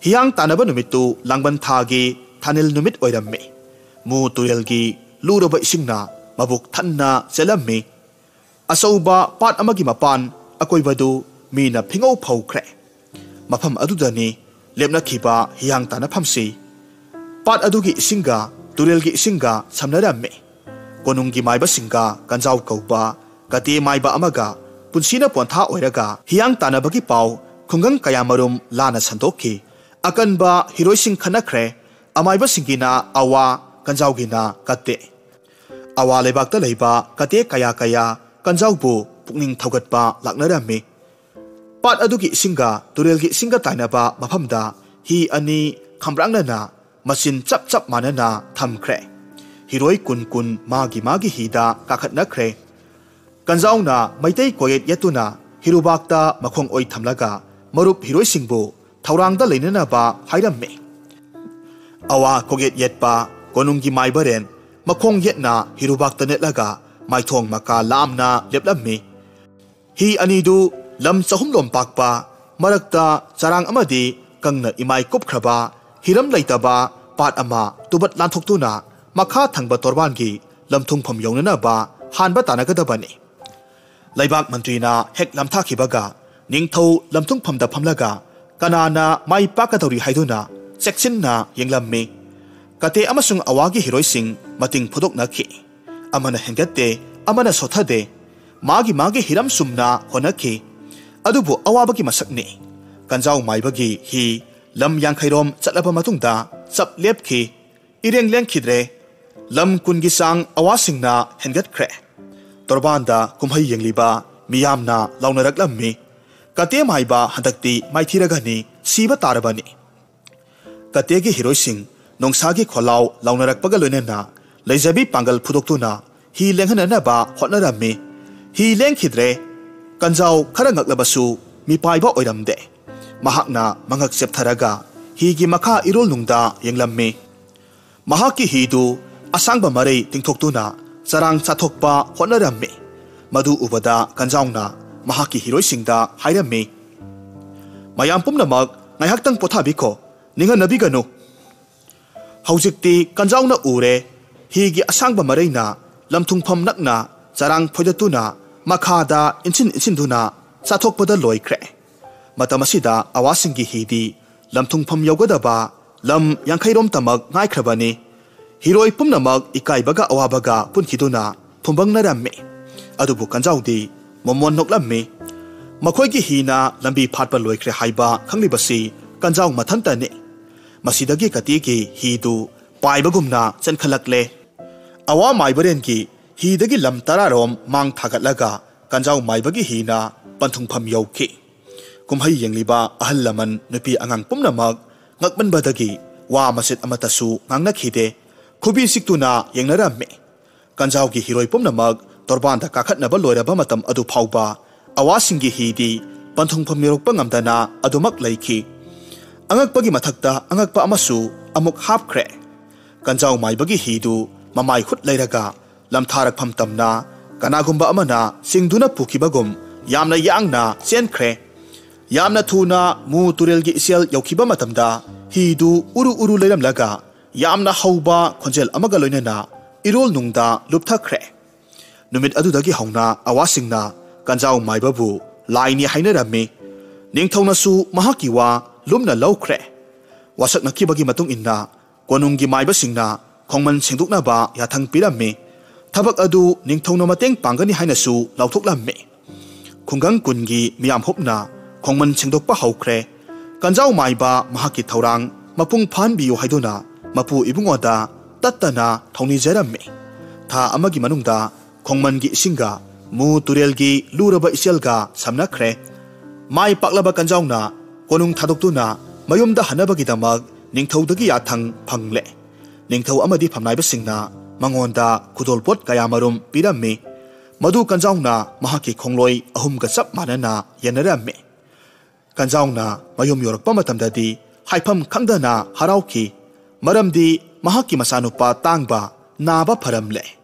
ꯍꯤꯌꯥꯡ ꯇꯥꯟꯅꯕ ꯅꯨꯃꯤꯠꯇꯨ ꯂꯥꯡꯕꯟ ꯊꯥꯒꯤ ꯊꯥꯅꯤꯜ ꯅꯨꯃꯤꯠ ꯑꯣꯏꯔꯝꯃꯤ꯫ ꯃꯨ ꯇꯨꯔꯦꯜꯒꯤ ꯂꯨꯔꯕ ꯏꯁꯤꯡꯅ ꯃꯕꯨꯛ ꯊꯟꯅ ꯆꯦꯜꯂꯝꯃꯤ꯫ ꯑꯆꯧꯕ ꯄꯥꯠ ꯑꯃꯒꯤ ꯃꯄꯥꯟ ꯑꯀꯣꯏꯕꯗꯨ ꯃꯤꯅ ꯐꯤꯉꯧ ꯐꯧꯈ꯭ꯔꯦ꯫ ꯃꯐꯝ ꯑꯗꯨꯗꯅꯤ ꯂꯦꯞꯅꯈꯤꯕ ꯍꯤꯌꯥꯡ ꯇꯥꯟꯅꯐꯝꯁꯤ꯫ ꯄꯥꯠ ꯑꯗꯨꯒꯤ ꯏꯁꯤꯡꯒ ꯇꯨꯔꯦꯜꯒꯤ ꯏꯁꯤꯡꯒ ꯁꯝꯅꯔꯝꯃꯤ꯫ ꯀꯣꯅꯨꯡꯒꯤ ꯃꯥꯏꯕꯁꯤꯡꯒ ꯀꯟꯖꯥꯎ ꯀꯧꯕ ꯀꯇꯦ ꯃꯥꯏꯕ ꯑꯃꯒ ꯄꯨꯟꯁꯤꯅ ꯄꯣꯟꯊꯥ ꯑꯣꯏꯔꯒ ꯍꯤꯌꯥꯡ ꯇꯥꯟꯅꯕꯒꯤ ꯄꯥꯎ ꯈꯨꯡꯒꯪ ꯀꯌꯥꯃꯔꯨꯝ ꯂꯥꯟꯅ ꯁꯟꯗꯣꯛꯈꯤ꯫ ꯑꯀꯟꯕ ꯍꯤꯔꯣꯏꯁꯤꯡ ꯈꯟꯅꯈ꯭ꯔꯦ꯫ ꯑꯃꯥꯏꯕꯁꯤꯡꯒꯤꯅ ꯑꯋꯥ, ꯀꯟꯖꯥꯎꯒꯤꯅ ꯀꯇꯦ꯫ ꯑꯋꯥ ꯂꯩꯕꯥꯛꯇ ꯂꯩꯕ ꯀꯇꯦ ꯀꯌꯥ ꯀꯌꯥ ꯀꯟꯖꯥꯎꯕꯨ ꯄꯨꯛꯅꯤꯡ ꯊꯧꯒꯠꯄ ꯂꯥꯛꯅꯔꯝꯃꯤ꯫ ꯄꯥꯠ ꯑꯗꯨꯒꯤ ꯏꯁꯤꯡꯒ ꯇꯨꯔꯦꯜꯒꯤ ꯏꯁꯤꯡꯒ ꯇꯥꯏꯅꯕ ꯃꯐꯝꯗ ꯍꯤ ꯑꯅꯤ ꯈꯝꯕ꯭ꯔꯥꯡꯅꯅ ꯃꯆꯤꯟ ꯆꯞ ꯆꯞ ꯃꯥꯟꯅꯅ ꯊꯝꯈ꯭ꯔꯦ꯫ ꯍꯤꯔꯣꯏ ꯀꯨꯟ ꯀꯨꯟ ꯃꯥꯒꯤ ꯃꯥꯒꯤ ꯍꯤꯗ ꯀꯥꯈꯠꯅꯈ꯭ꯔꯦ꯫ ꯀꯟꯖꯥꯎꯅ ꯃꯩꯇꯩ ꯀꯣꯌꯦꯠ ꯌꯦꯠꯇꯨꯅ ꯍꯤꯔꯨꯕꯥꯛꯇ ꯃꯈꯣꯡ ꯑꯣꯏ ꯊꯝꯂꯒ ꯃꯔꯨꯞ ꯍꯤꯔꯣꯏꯁꯤꯡꯕꯨ ꯊꯧꯔꯥꯡꯗ ꯂꯩꯅꯅꯕ ꯍꯥꯏꯔꯝꯃꯤ꯫ ꯑꯋꯥ ꯀꯣꯛꯌꯦꯠ ꯌꯦꯠꯄ ꯀꯣꯅꯨꯡꯒꯤ ꯃꯥꯏꯕꯔꯦꯟ ꯃꯈꯣꯡ ꯌꯦꯠꯅ ꯍꯤꯔꯨꯕꯥꯛꯇ ꯅꯦꯠꯂꯒ ꯃꯥꯏꯊꯣꯡ ꯃꯀꯥ ꯂꯥꯝꯅ ꯂꯦꯞꯂꯝꯃꯤ꯫ ꯍꯤ ꯑꯅꯤꯗꯨ ꯂꯝ ꯆꯍꯨꯝꯂꯣꯝ ꯄꯥꯛꯄ, ꯃꯔꯛꯇ ꯆꯔꯥꯡ ꯑꯃꯗꯤ ꯀꯪꯅ ꯏꯃꯥꯏ ꯀꯨꯞꯈ꯭ꯔꯕ, ꯍꯤꯔꯝ ꯂꯩꯇꯕ ꯄꯥꯠ ꯑꯃ ꯇꯨꯕꯠ ꯂꯥꯟꯊꯣꯛꯇꯨꯅ ꯃꯈꯥ ꯊꯪꯕ ꯇꯣꯔꯕꯥꯟꯒꯤ ꯂꯝꯊꯨꯡꯐꯝ ꯌꯧꯅꯅꯕ ꯍꯥꯟꯕ ꯇꯥꯟꯅꯒꯗꯕꯅꯤ꯫ ꯂꯩꯕꯥꯛ ꯃꯟꯇ꯭ꯔꯤꯅ ꯍꯦꯛ ꯂꯝꯊꯥꯈꯤꯕꯒ ꯅꯤꯡꯊꯧ ꯂꯝꯊꯨꯡꯐꯝꯗ ꯐꯝꯂꯒ ꯀꯅꯥꯅ ꯃꯥꯏ ꯄꯥꯛꯀꯗꯧꯔꯤ ꯍꯥꯏꯗꯨꯅ ꯆꯦꯛꯁꯤꯟꯅ ꯌꯦꯡꯂꯝꯃꯤ꯫ ꯀꯇꯦ ꯑꯃꯁꯨꯡ ꯑꯋꯥꯒꯤ ꯍꯤꯔꯣꯏꯁꯤꯡ ꯃꯇꯤꯡ ꯐꯨꯗꯣꯛꯅꯈꯤ꯫ ꯑꯃꯅ ꯍꯦꯟꯒꯠꯇꯦ, ꯑꯃꯅ ꯁꯣꯠꯊꯗꯦ꯫ ꯃꯥꯒꯤ ꯃꯥꯒꯤ ꯍꯤꯔꯝ ꯆꯨꯝꯅ ꯍꯣꯠꯅꯈꯤ꯫ ꯑꯗꯨꯕꯨ ꯑꯋꯥꯕꯒꯤ ꯃꯁꯛꯅꯤ꯫ ꯀꯟꯖꯥꯎ ꯃꯥꯏꯕꯒꯤ ꯍꯤ ꯂꯝ ꯌꯥꯡꯈꯩꯔꯣꯝ ꯆꯠꯂꯕ ꯃꯇꯨꯡꯗ ꯆꯞ ꯂꯦꯞꯈꯤ꯫ ꯏꯔꯦꯡ ꯂꯦꯡꯈꯤꯗ꯭ꯔꯦ꯫ ꯂꯝ ꯀꯨꯟꯒꯤ ꯆꯥꯡ ꯑꯋꯥꯁꯤꯡꯅ ꯍꯦꯟꯒꯠꯈ꯭ꯔꯦ꯫ ꯇꯣꯔꯕꯥꯟꯗ ꯀꯨꯝꯍꯩ ꯌꯦꯡꯂꯤꯕ ꯃꯤꯌꯥꯝꯅ ꯂꯥꯎꯅꯔꯛꯂꯝꯃꯤ꯫ ꯀꯇꯦ ꯃꯥꯏꯕ ꯍꯟꯗꯛꯇꯤ ꯃꯥꯏꯊꯤꯔꯒꯅꯤ, ꯁꯤꯕ ꯇꯥꯔꯕꯅꯤ꯫ ꯀꯇꯦꯒꯤ ꯍꯤꯔꯣꯏꯁꯤꯡ ꯅꯣꯡꯁꯥꯒꯤ ꯈꯣꯜꯂꯥꯎ ꯂꯥꯎꯅꯔꯛꯄꯒ ꯂꯣꯏꯅꯅ ꯂꯩꯖꯕꯤ ꯄꯥꯡꯒꯜ ꯐꯨꯗꯣꯛꯇꯨꯅ ꯍꯤ ꯂꯦꯡꯍꯟꯅꯅꯕ ꯍꯣꯠꯅꯔꯝꯃꯤ꯫ ꯍꯤ ꯂꯦꯡꯈꯤꯗ꯭ꯔꯦ꯫ ꯀꯟꯖꯥꯎ ꯈꯔ ꯉꯛꯂꯕꯁꯨ ꯃꯤꯄꯥꯏꯕ ꯑꯣꯏꯔꯝꯗꯦ꯫ ꯃꯍꯥꯛꯅ ꯃꯉꯛ ꯆꯦꯞꯊꯔꯒ ꯍꯤꯒꯤ ꯃꯈꯥ ꯏꯔꯣꯜꯅꯨꯡꯗ ꯌꯦꯡꯂꯝꯃꯤ꯫ ꯃꯍꯥꯛꯀꯤ ꯍꯤꯗꯨ ꯑꯁꯥꯡꯕ ꯃꯔꯩ ꯇꯤꯡꯊꯣꯛꯇꯨꯅ ꯆꯔꯥꯡ ꯆꯥꯊꯣꯛꯄ ꯍꯣꯠꯅꯔꯝꯃꯤ꯫ ꯃꯗꯨ ꯎꯕꯗ ꯀꯟꯖꯥꯎꯅ ꯃꯍꯥꯛꯀꯤ ꯍꯤꯔꯣꯏꯁꯤꯡꯗ ꯍꯥꯏꯔꯝꯃꯤ, "ꯃꯌꯥꯝ ꯄꯨꯝꯅꯃꯛ ꯉꯥꯏꯍꯥꯛꯇꯪ ꯄꯣꯊꯥꯕꯤꯈꯣ, ꯅꯤꯡꯍꯟꯅꯕꯤꯒꯅꯨ꯫" ꯍꯧꯖꯤꯛꯇꯤ ꯀꯟꯖꯥꯎꯅ ꯎꯔꯦ, ꯍꯤꯒꯤ ꯑꯁꯥꯡꯕ ꯃꯔꯩꯅ ꯂꯝꯊꯨꯡꯐꯝ ꯅꯛꯅ ꯆꯔꯥꯡ ꯐꯣꯏꯗꯠꯇꯨꯅ ꯃꯈꯥꯗ ꯏꯟꯁꯤꯟ ꯏꯟꯁꯤꯟꯗꯨꯅ ꯆꯥꯊꯣꯛꯄꯗ ꯂꯣꯏꯈ꯭ꯔꯦ꯫ ꯃꯇꯝ ꯑꯁꯤꯗ ꯑꯋꯥꯁꯤꯡꯒꯤ ꯍꯤꯗꯤ ꯂꯝꯊꯨꯡꯐꯝ ꯌꯧꯒꯗꯕ ꯂꯝ ꯌꯥꯡꯈꯩꯔꯣꯝꯇꯃꯛ ꯉꯥꯏꯈ꯭ꯔꯕꯅꯤ꯫ ꯍꯤꯔꯣꯏ ꯄꯨꯝꯅꯃꯛ ꯏꯀꯥꯏꯕꯒ ꯑꯋꯥꯕꯒ ꯄꯨꯟꯈꯤꯗꯨꯅ ꯐꯨꯝꯕꯪꯅꯔꯝꯃꯤ꯫ ꯑꯗꯨꯕꯨ ꯀꯟꯖꯥꯎꯗꯤ ꯃꯣꯃꯣꯟ ꯅꯣꯛꯂꯝꯃꯤ꯫ ꯃꯈꯣꯏꯒꯤ ꯍꯤꯅ ꯂꯝꯕꯤ ꯐꯥꯠꯄ ꯂꯣꯏꯈ꯭ꯔꯦ ꯍꯥꯏꯕ ꯈꯪꯂꯤꯕꯁꯤ ꯀꯟꯖꯥꯎ ꯃꯊꯟꯇꯅꯤ꯫ ꯃꯁꯤꯗꯒꯤ ꯀꯇꯦꯒꯤ ꯍꯤꯗꯨ ꯄꯥꯏꯕꯒꯨꯝꯅ ꯆꯦꯟꯈꯠꯂꯛꯂꯦ꯫ ꯑꯋꯥ ꯃꯥꯏꯕꯔꯦꯟꯒꯤ ꯍꯤꯗꯒꯤ ꯂꯝ ꯇꯔꯥꯔꯣꯝ ꯃꯥꯡ ꯊꯥꯒꯠꯂꯒ ꯀꯟꯖꯥꯎ ꯃꯥꯏꯕꯒꯤ ꯍꯤꯅ ꯄꯟꯊꯨꯡꯐꯝ ꯌꯧꯈꯤ꯫ ꯀꯨꯝꯍꯩ ꯌꯦꯡꯂꯤꯕ ꯑꯍꯜ ꯂꯃꯟ, ꯅꯨꯄꯤ ꯑꯉꯥꯡ ꯄꯨꯝꯅꯃꯛ ꯉꯛꯃꯟꯕꯗꯒꯤ ꯋꯥ ꯃꯆꯦꯠ ꯑꯃꯠꯇꯁꯨ ꯉꯥꯡꯅꯈꯤꯗꯦ꯫ ꯈꯨꯕꯤ ꯆꯤꯛꯇꯨꯅ ꯌꯦꯡꯅꯔꯝꯃꯤ꯫ ꯀꯟꯖꯥꯎꯒꯤ ꯍꯤꯔꯣꯏ ꯄꯨꯝꯅꯃꯛ ꯇꯣꯔꯕꯥꯟꯗ ꯀꯥꯈꯠꯅꯕ ꯂꯣꯏꯔꯕ ꯃꯇꯝ ꯑꯗꯨ ꯐꯥꯎꯕ ꯑꯋꯥꯁꯤꯡꯒꯤ ꯍꯤꯗꯤ ꯄꯟꯊꯨꯡꯐꯝ ꯌꯧꯔꯛꯄ ꯉꯝꯗꯅ ꯑꯗꯨꯃꯛ ꯂꯩꯈꯤ꯫ ꯑꯉꯛꯄꯒꯤ ꯃꯊꯛꯇ ꯑꯉꯛꯄ ꯑꯃꯁꯨ ꯑꯃꯨꯛ ꯍꯥꯞꯈ꯭ꯔꯦ꯫ ꯀꯟꯖꯥꯎ ꯃꯥꯏꯕꯒꯤ ꯍꯤꯗꯨ ꯃꯃꯥꯏ ꯍꯨꯠ ꯂꯩꯔꯒ ꯂꯝꯊꯥꯔꯛꯐꯝ ꯇꯝꯅ ꯀꯅꯥꯒꯨꯝꯕ ꯑꯃꯅ ꯆꯤꯡꯗꯨꯅ ꯄꯨꯈꯤꯕꯒꯨꯝ ꯌꯥꯝꯅ ꯌꯥꯡꯅ ꯆꯦꯟꯈ꯭ꯔꯦ꯫ ꯌꯥꯝꯅ ꯊꯨꯅ ꯃꯨ ꯇꯨꯔꯦꯜꯒꯤ ꯏꯆꯦꯜ ꯌꯧꯈꯤꯕ ꯃꯇꯝꯗ ꯍꯤꯗꯨ ꯎꯔꯨ ꯎꯔꯨ ꯂꯩꯔꯝꯂꯒ ꯌꯥꯝꯅ ꯍꯧꯕ ꯈꯣꯟꯖꯦꯜ ꯑꯃꯒ ꯂꯣꯏꯅꯅ ꯏꯔꯣꯜ ꯅꯨꯡꯗ ꯂꯨꯞꯊꯈ꯭ꯔꯦ꯫ ꯅꯨꯃꯤꯠ ꯑꯗꯨꯗꯒꯤ ꯍꯧꯅ ꯑꯋꯥꯁꯤꯡꯅ ꯀꯟꯖꯥꯎ ꯃꯥꯏꯕꯕꯨ ꯂꯥꯏꯅꯤ ꯍꯥꯏꯅꯔꯝꯃꯤ꯫ ꯅꯤꯡꯊꯧꯅꯁꯨ ꯃꯍꯥꯛꯀꯤ ꯋꯥ ꯂꯨꯝꯅ ꯂꯧꯈ꯭ꯔꯦ꯫ ꯋꯥꯁꯛꯅꯈꯤꯕꯒꯤ ꯃꯇꯨꯡ ꯏꯟꯅ ꯀꯣꯅꯨꯡꯒꯤ ꯃꯥꯏꯕꯁꯤꯡꯅ ꯈꯣꯡꯃꯟ ꯁꯦꯡꯗꯣꯛꯅꯕ ꯌꯥꯊꯪ ꯄꯤꯔꯝꯃꯤ꯫ ꯊꯕꯛ ꯑꯗꯨ ꯅꯤꯡꯊꯧꯅ ꯃꯇꯦꯡ ꯄꯥꯡꯒꯅꯤ ꯍꯥꯏꯅꯁꯨ ꯂꯥꯎꯊꯣꯛꯂꯝꯃꯤ꯫ ꯈꯨꯡꯒꯪ ꯀꯨꯟꯒꯤ ꯃꯤꯌꯥꯝ ꯍꯨꯞꯅ ꯈꯣꯡꯃꯟ ꯁꯦꯡꯗꯣꯛꯄ ꯍꯧꯈ꯭ꯔꯦ꯫ ꯀꯟꯖꯥꯎ ꯃꯥꯏꯕ ꯃꯍꯥꯛꯀꯤ ꯊꯧꯔꯥꯡ ꯃꯄꯨꯡ ꯐꯥꯍꯟꯕꯤꯌꯨ ꯍꯥꯏꯗꯨꯅ ꯃꯄꯨ ꯏꯕꯨꯡꯉꯣꯗ ꯇꯠꯇꯅ ꯊꯧꯅꯤꯖꯔꯝꯃꯤ꯫ ꯊꯥ ꯑꯃꯒꯤ ꯃꯅꯨꯡꯗ ꯈꯣꯡꯃꯟꯒꯤ ꯏꯁꯤꯡꯒ ꯃꯨ ꯇꯨꯔꯦꯜꯒꯤ ꯂꯨꯔꯕ ꯏꯆꯦꯜꯒ ꯁꯝꯅꯈ꯭ꯔꯦ꯫ ꯃꯥꯏ ꯄꯥꯛꯂꯕ ꯀꯟꯖꯥꯎꯅ ꯀꯣꯅꯨꯡ ꯊꯥꯗꯣꯛꯇꯨꯅ ꯃꯌꯨꯝꯗ ꯍꯟꯅꯕꯒꯤꯗꯃꯛ ꯅꯤꯡꯊꯧꯗꯒꯤ ꯌꯥꯊꯪ ꯐꯪꯂꯦ꯫ ꯅꯤꯡꯊꯧ ꯑꯃꯗꯤ ꯐꯝꯅꯥꯏꯕꯁꯤꯡꯅ ꯃꯉꯣꯟꯗ ꯈꯨꯗꯣꯜꯄꯣꯠ ꯀꯌꯥꯃꯔꯨꯝ ꯄꯤꯔꯝꯃꯤ꯫ ꯃꯗꯨ ꯀꯟꯖꯥꯎꯅ ꯃꯍꯥꯛꯀꯤ ꯈꯣꯡꯂꯣꯏ ꯑꯍꯨꯝꯒ ꯆꯞ ꯃꯥꯟꯅꯅ ꯌꯦꯟꯅꯔꯝꯃꯤ꯫ ꯀꯟꯖꯥꯎꯅ ꯃꯌꯨꯝ ꯌꯧꯔꯛꯄ ꯃꯇꯝꯗꯗꯤ ꯍꯥꯏꯐꯝ ꯈꯪꯗꯅ ꯍꯔꯥꯎꯈꯤ, ꯃꯔꯝꯗꯤ ꯃꯍꯥꯛꯀꯤ ꯃꯆꯥꯅꯨꯄꯥ ꯇꯥꯡꯕ ꯅꯥꯕ ꯐꯔꯝꯂꯦ꯫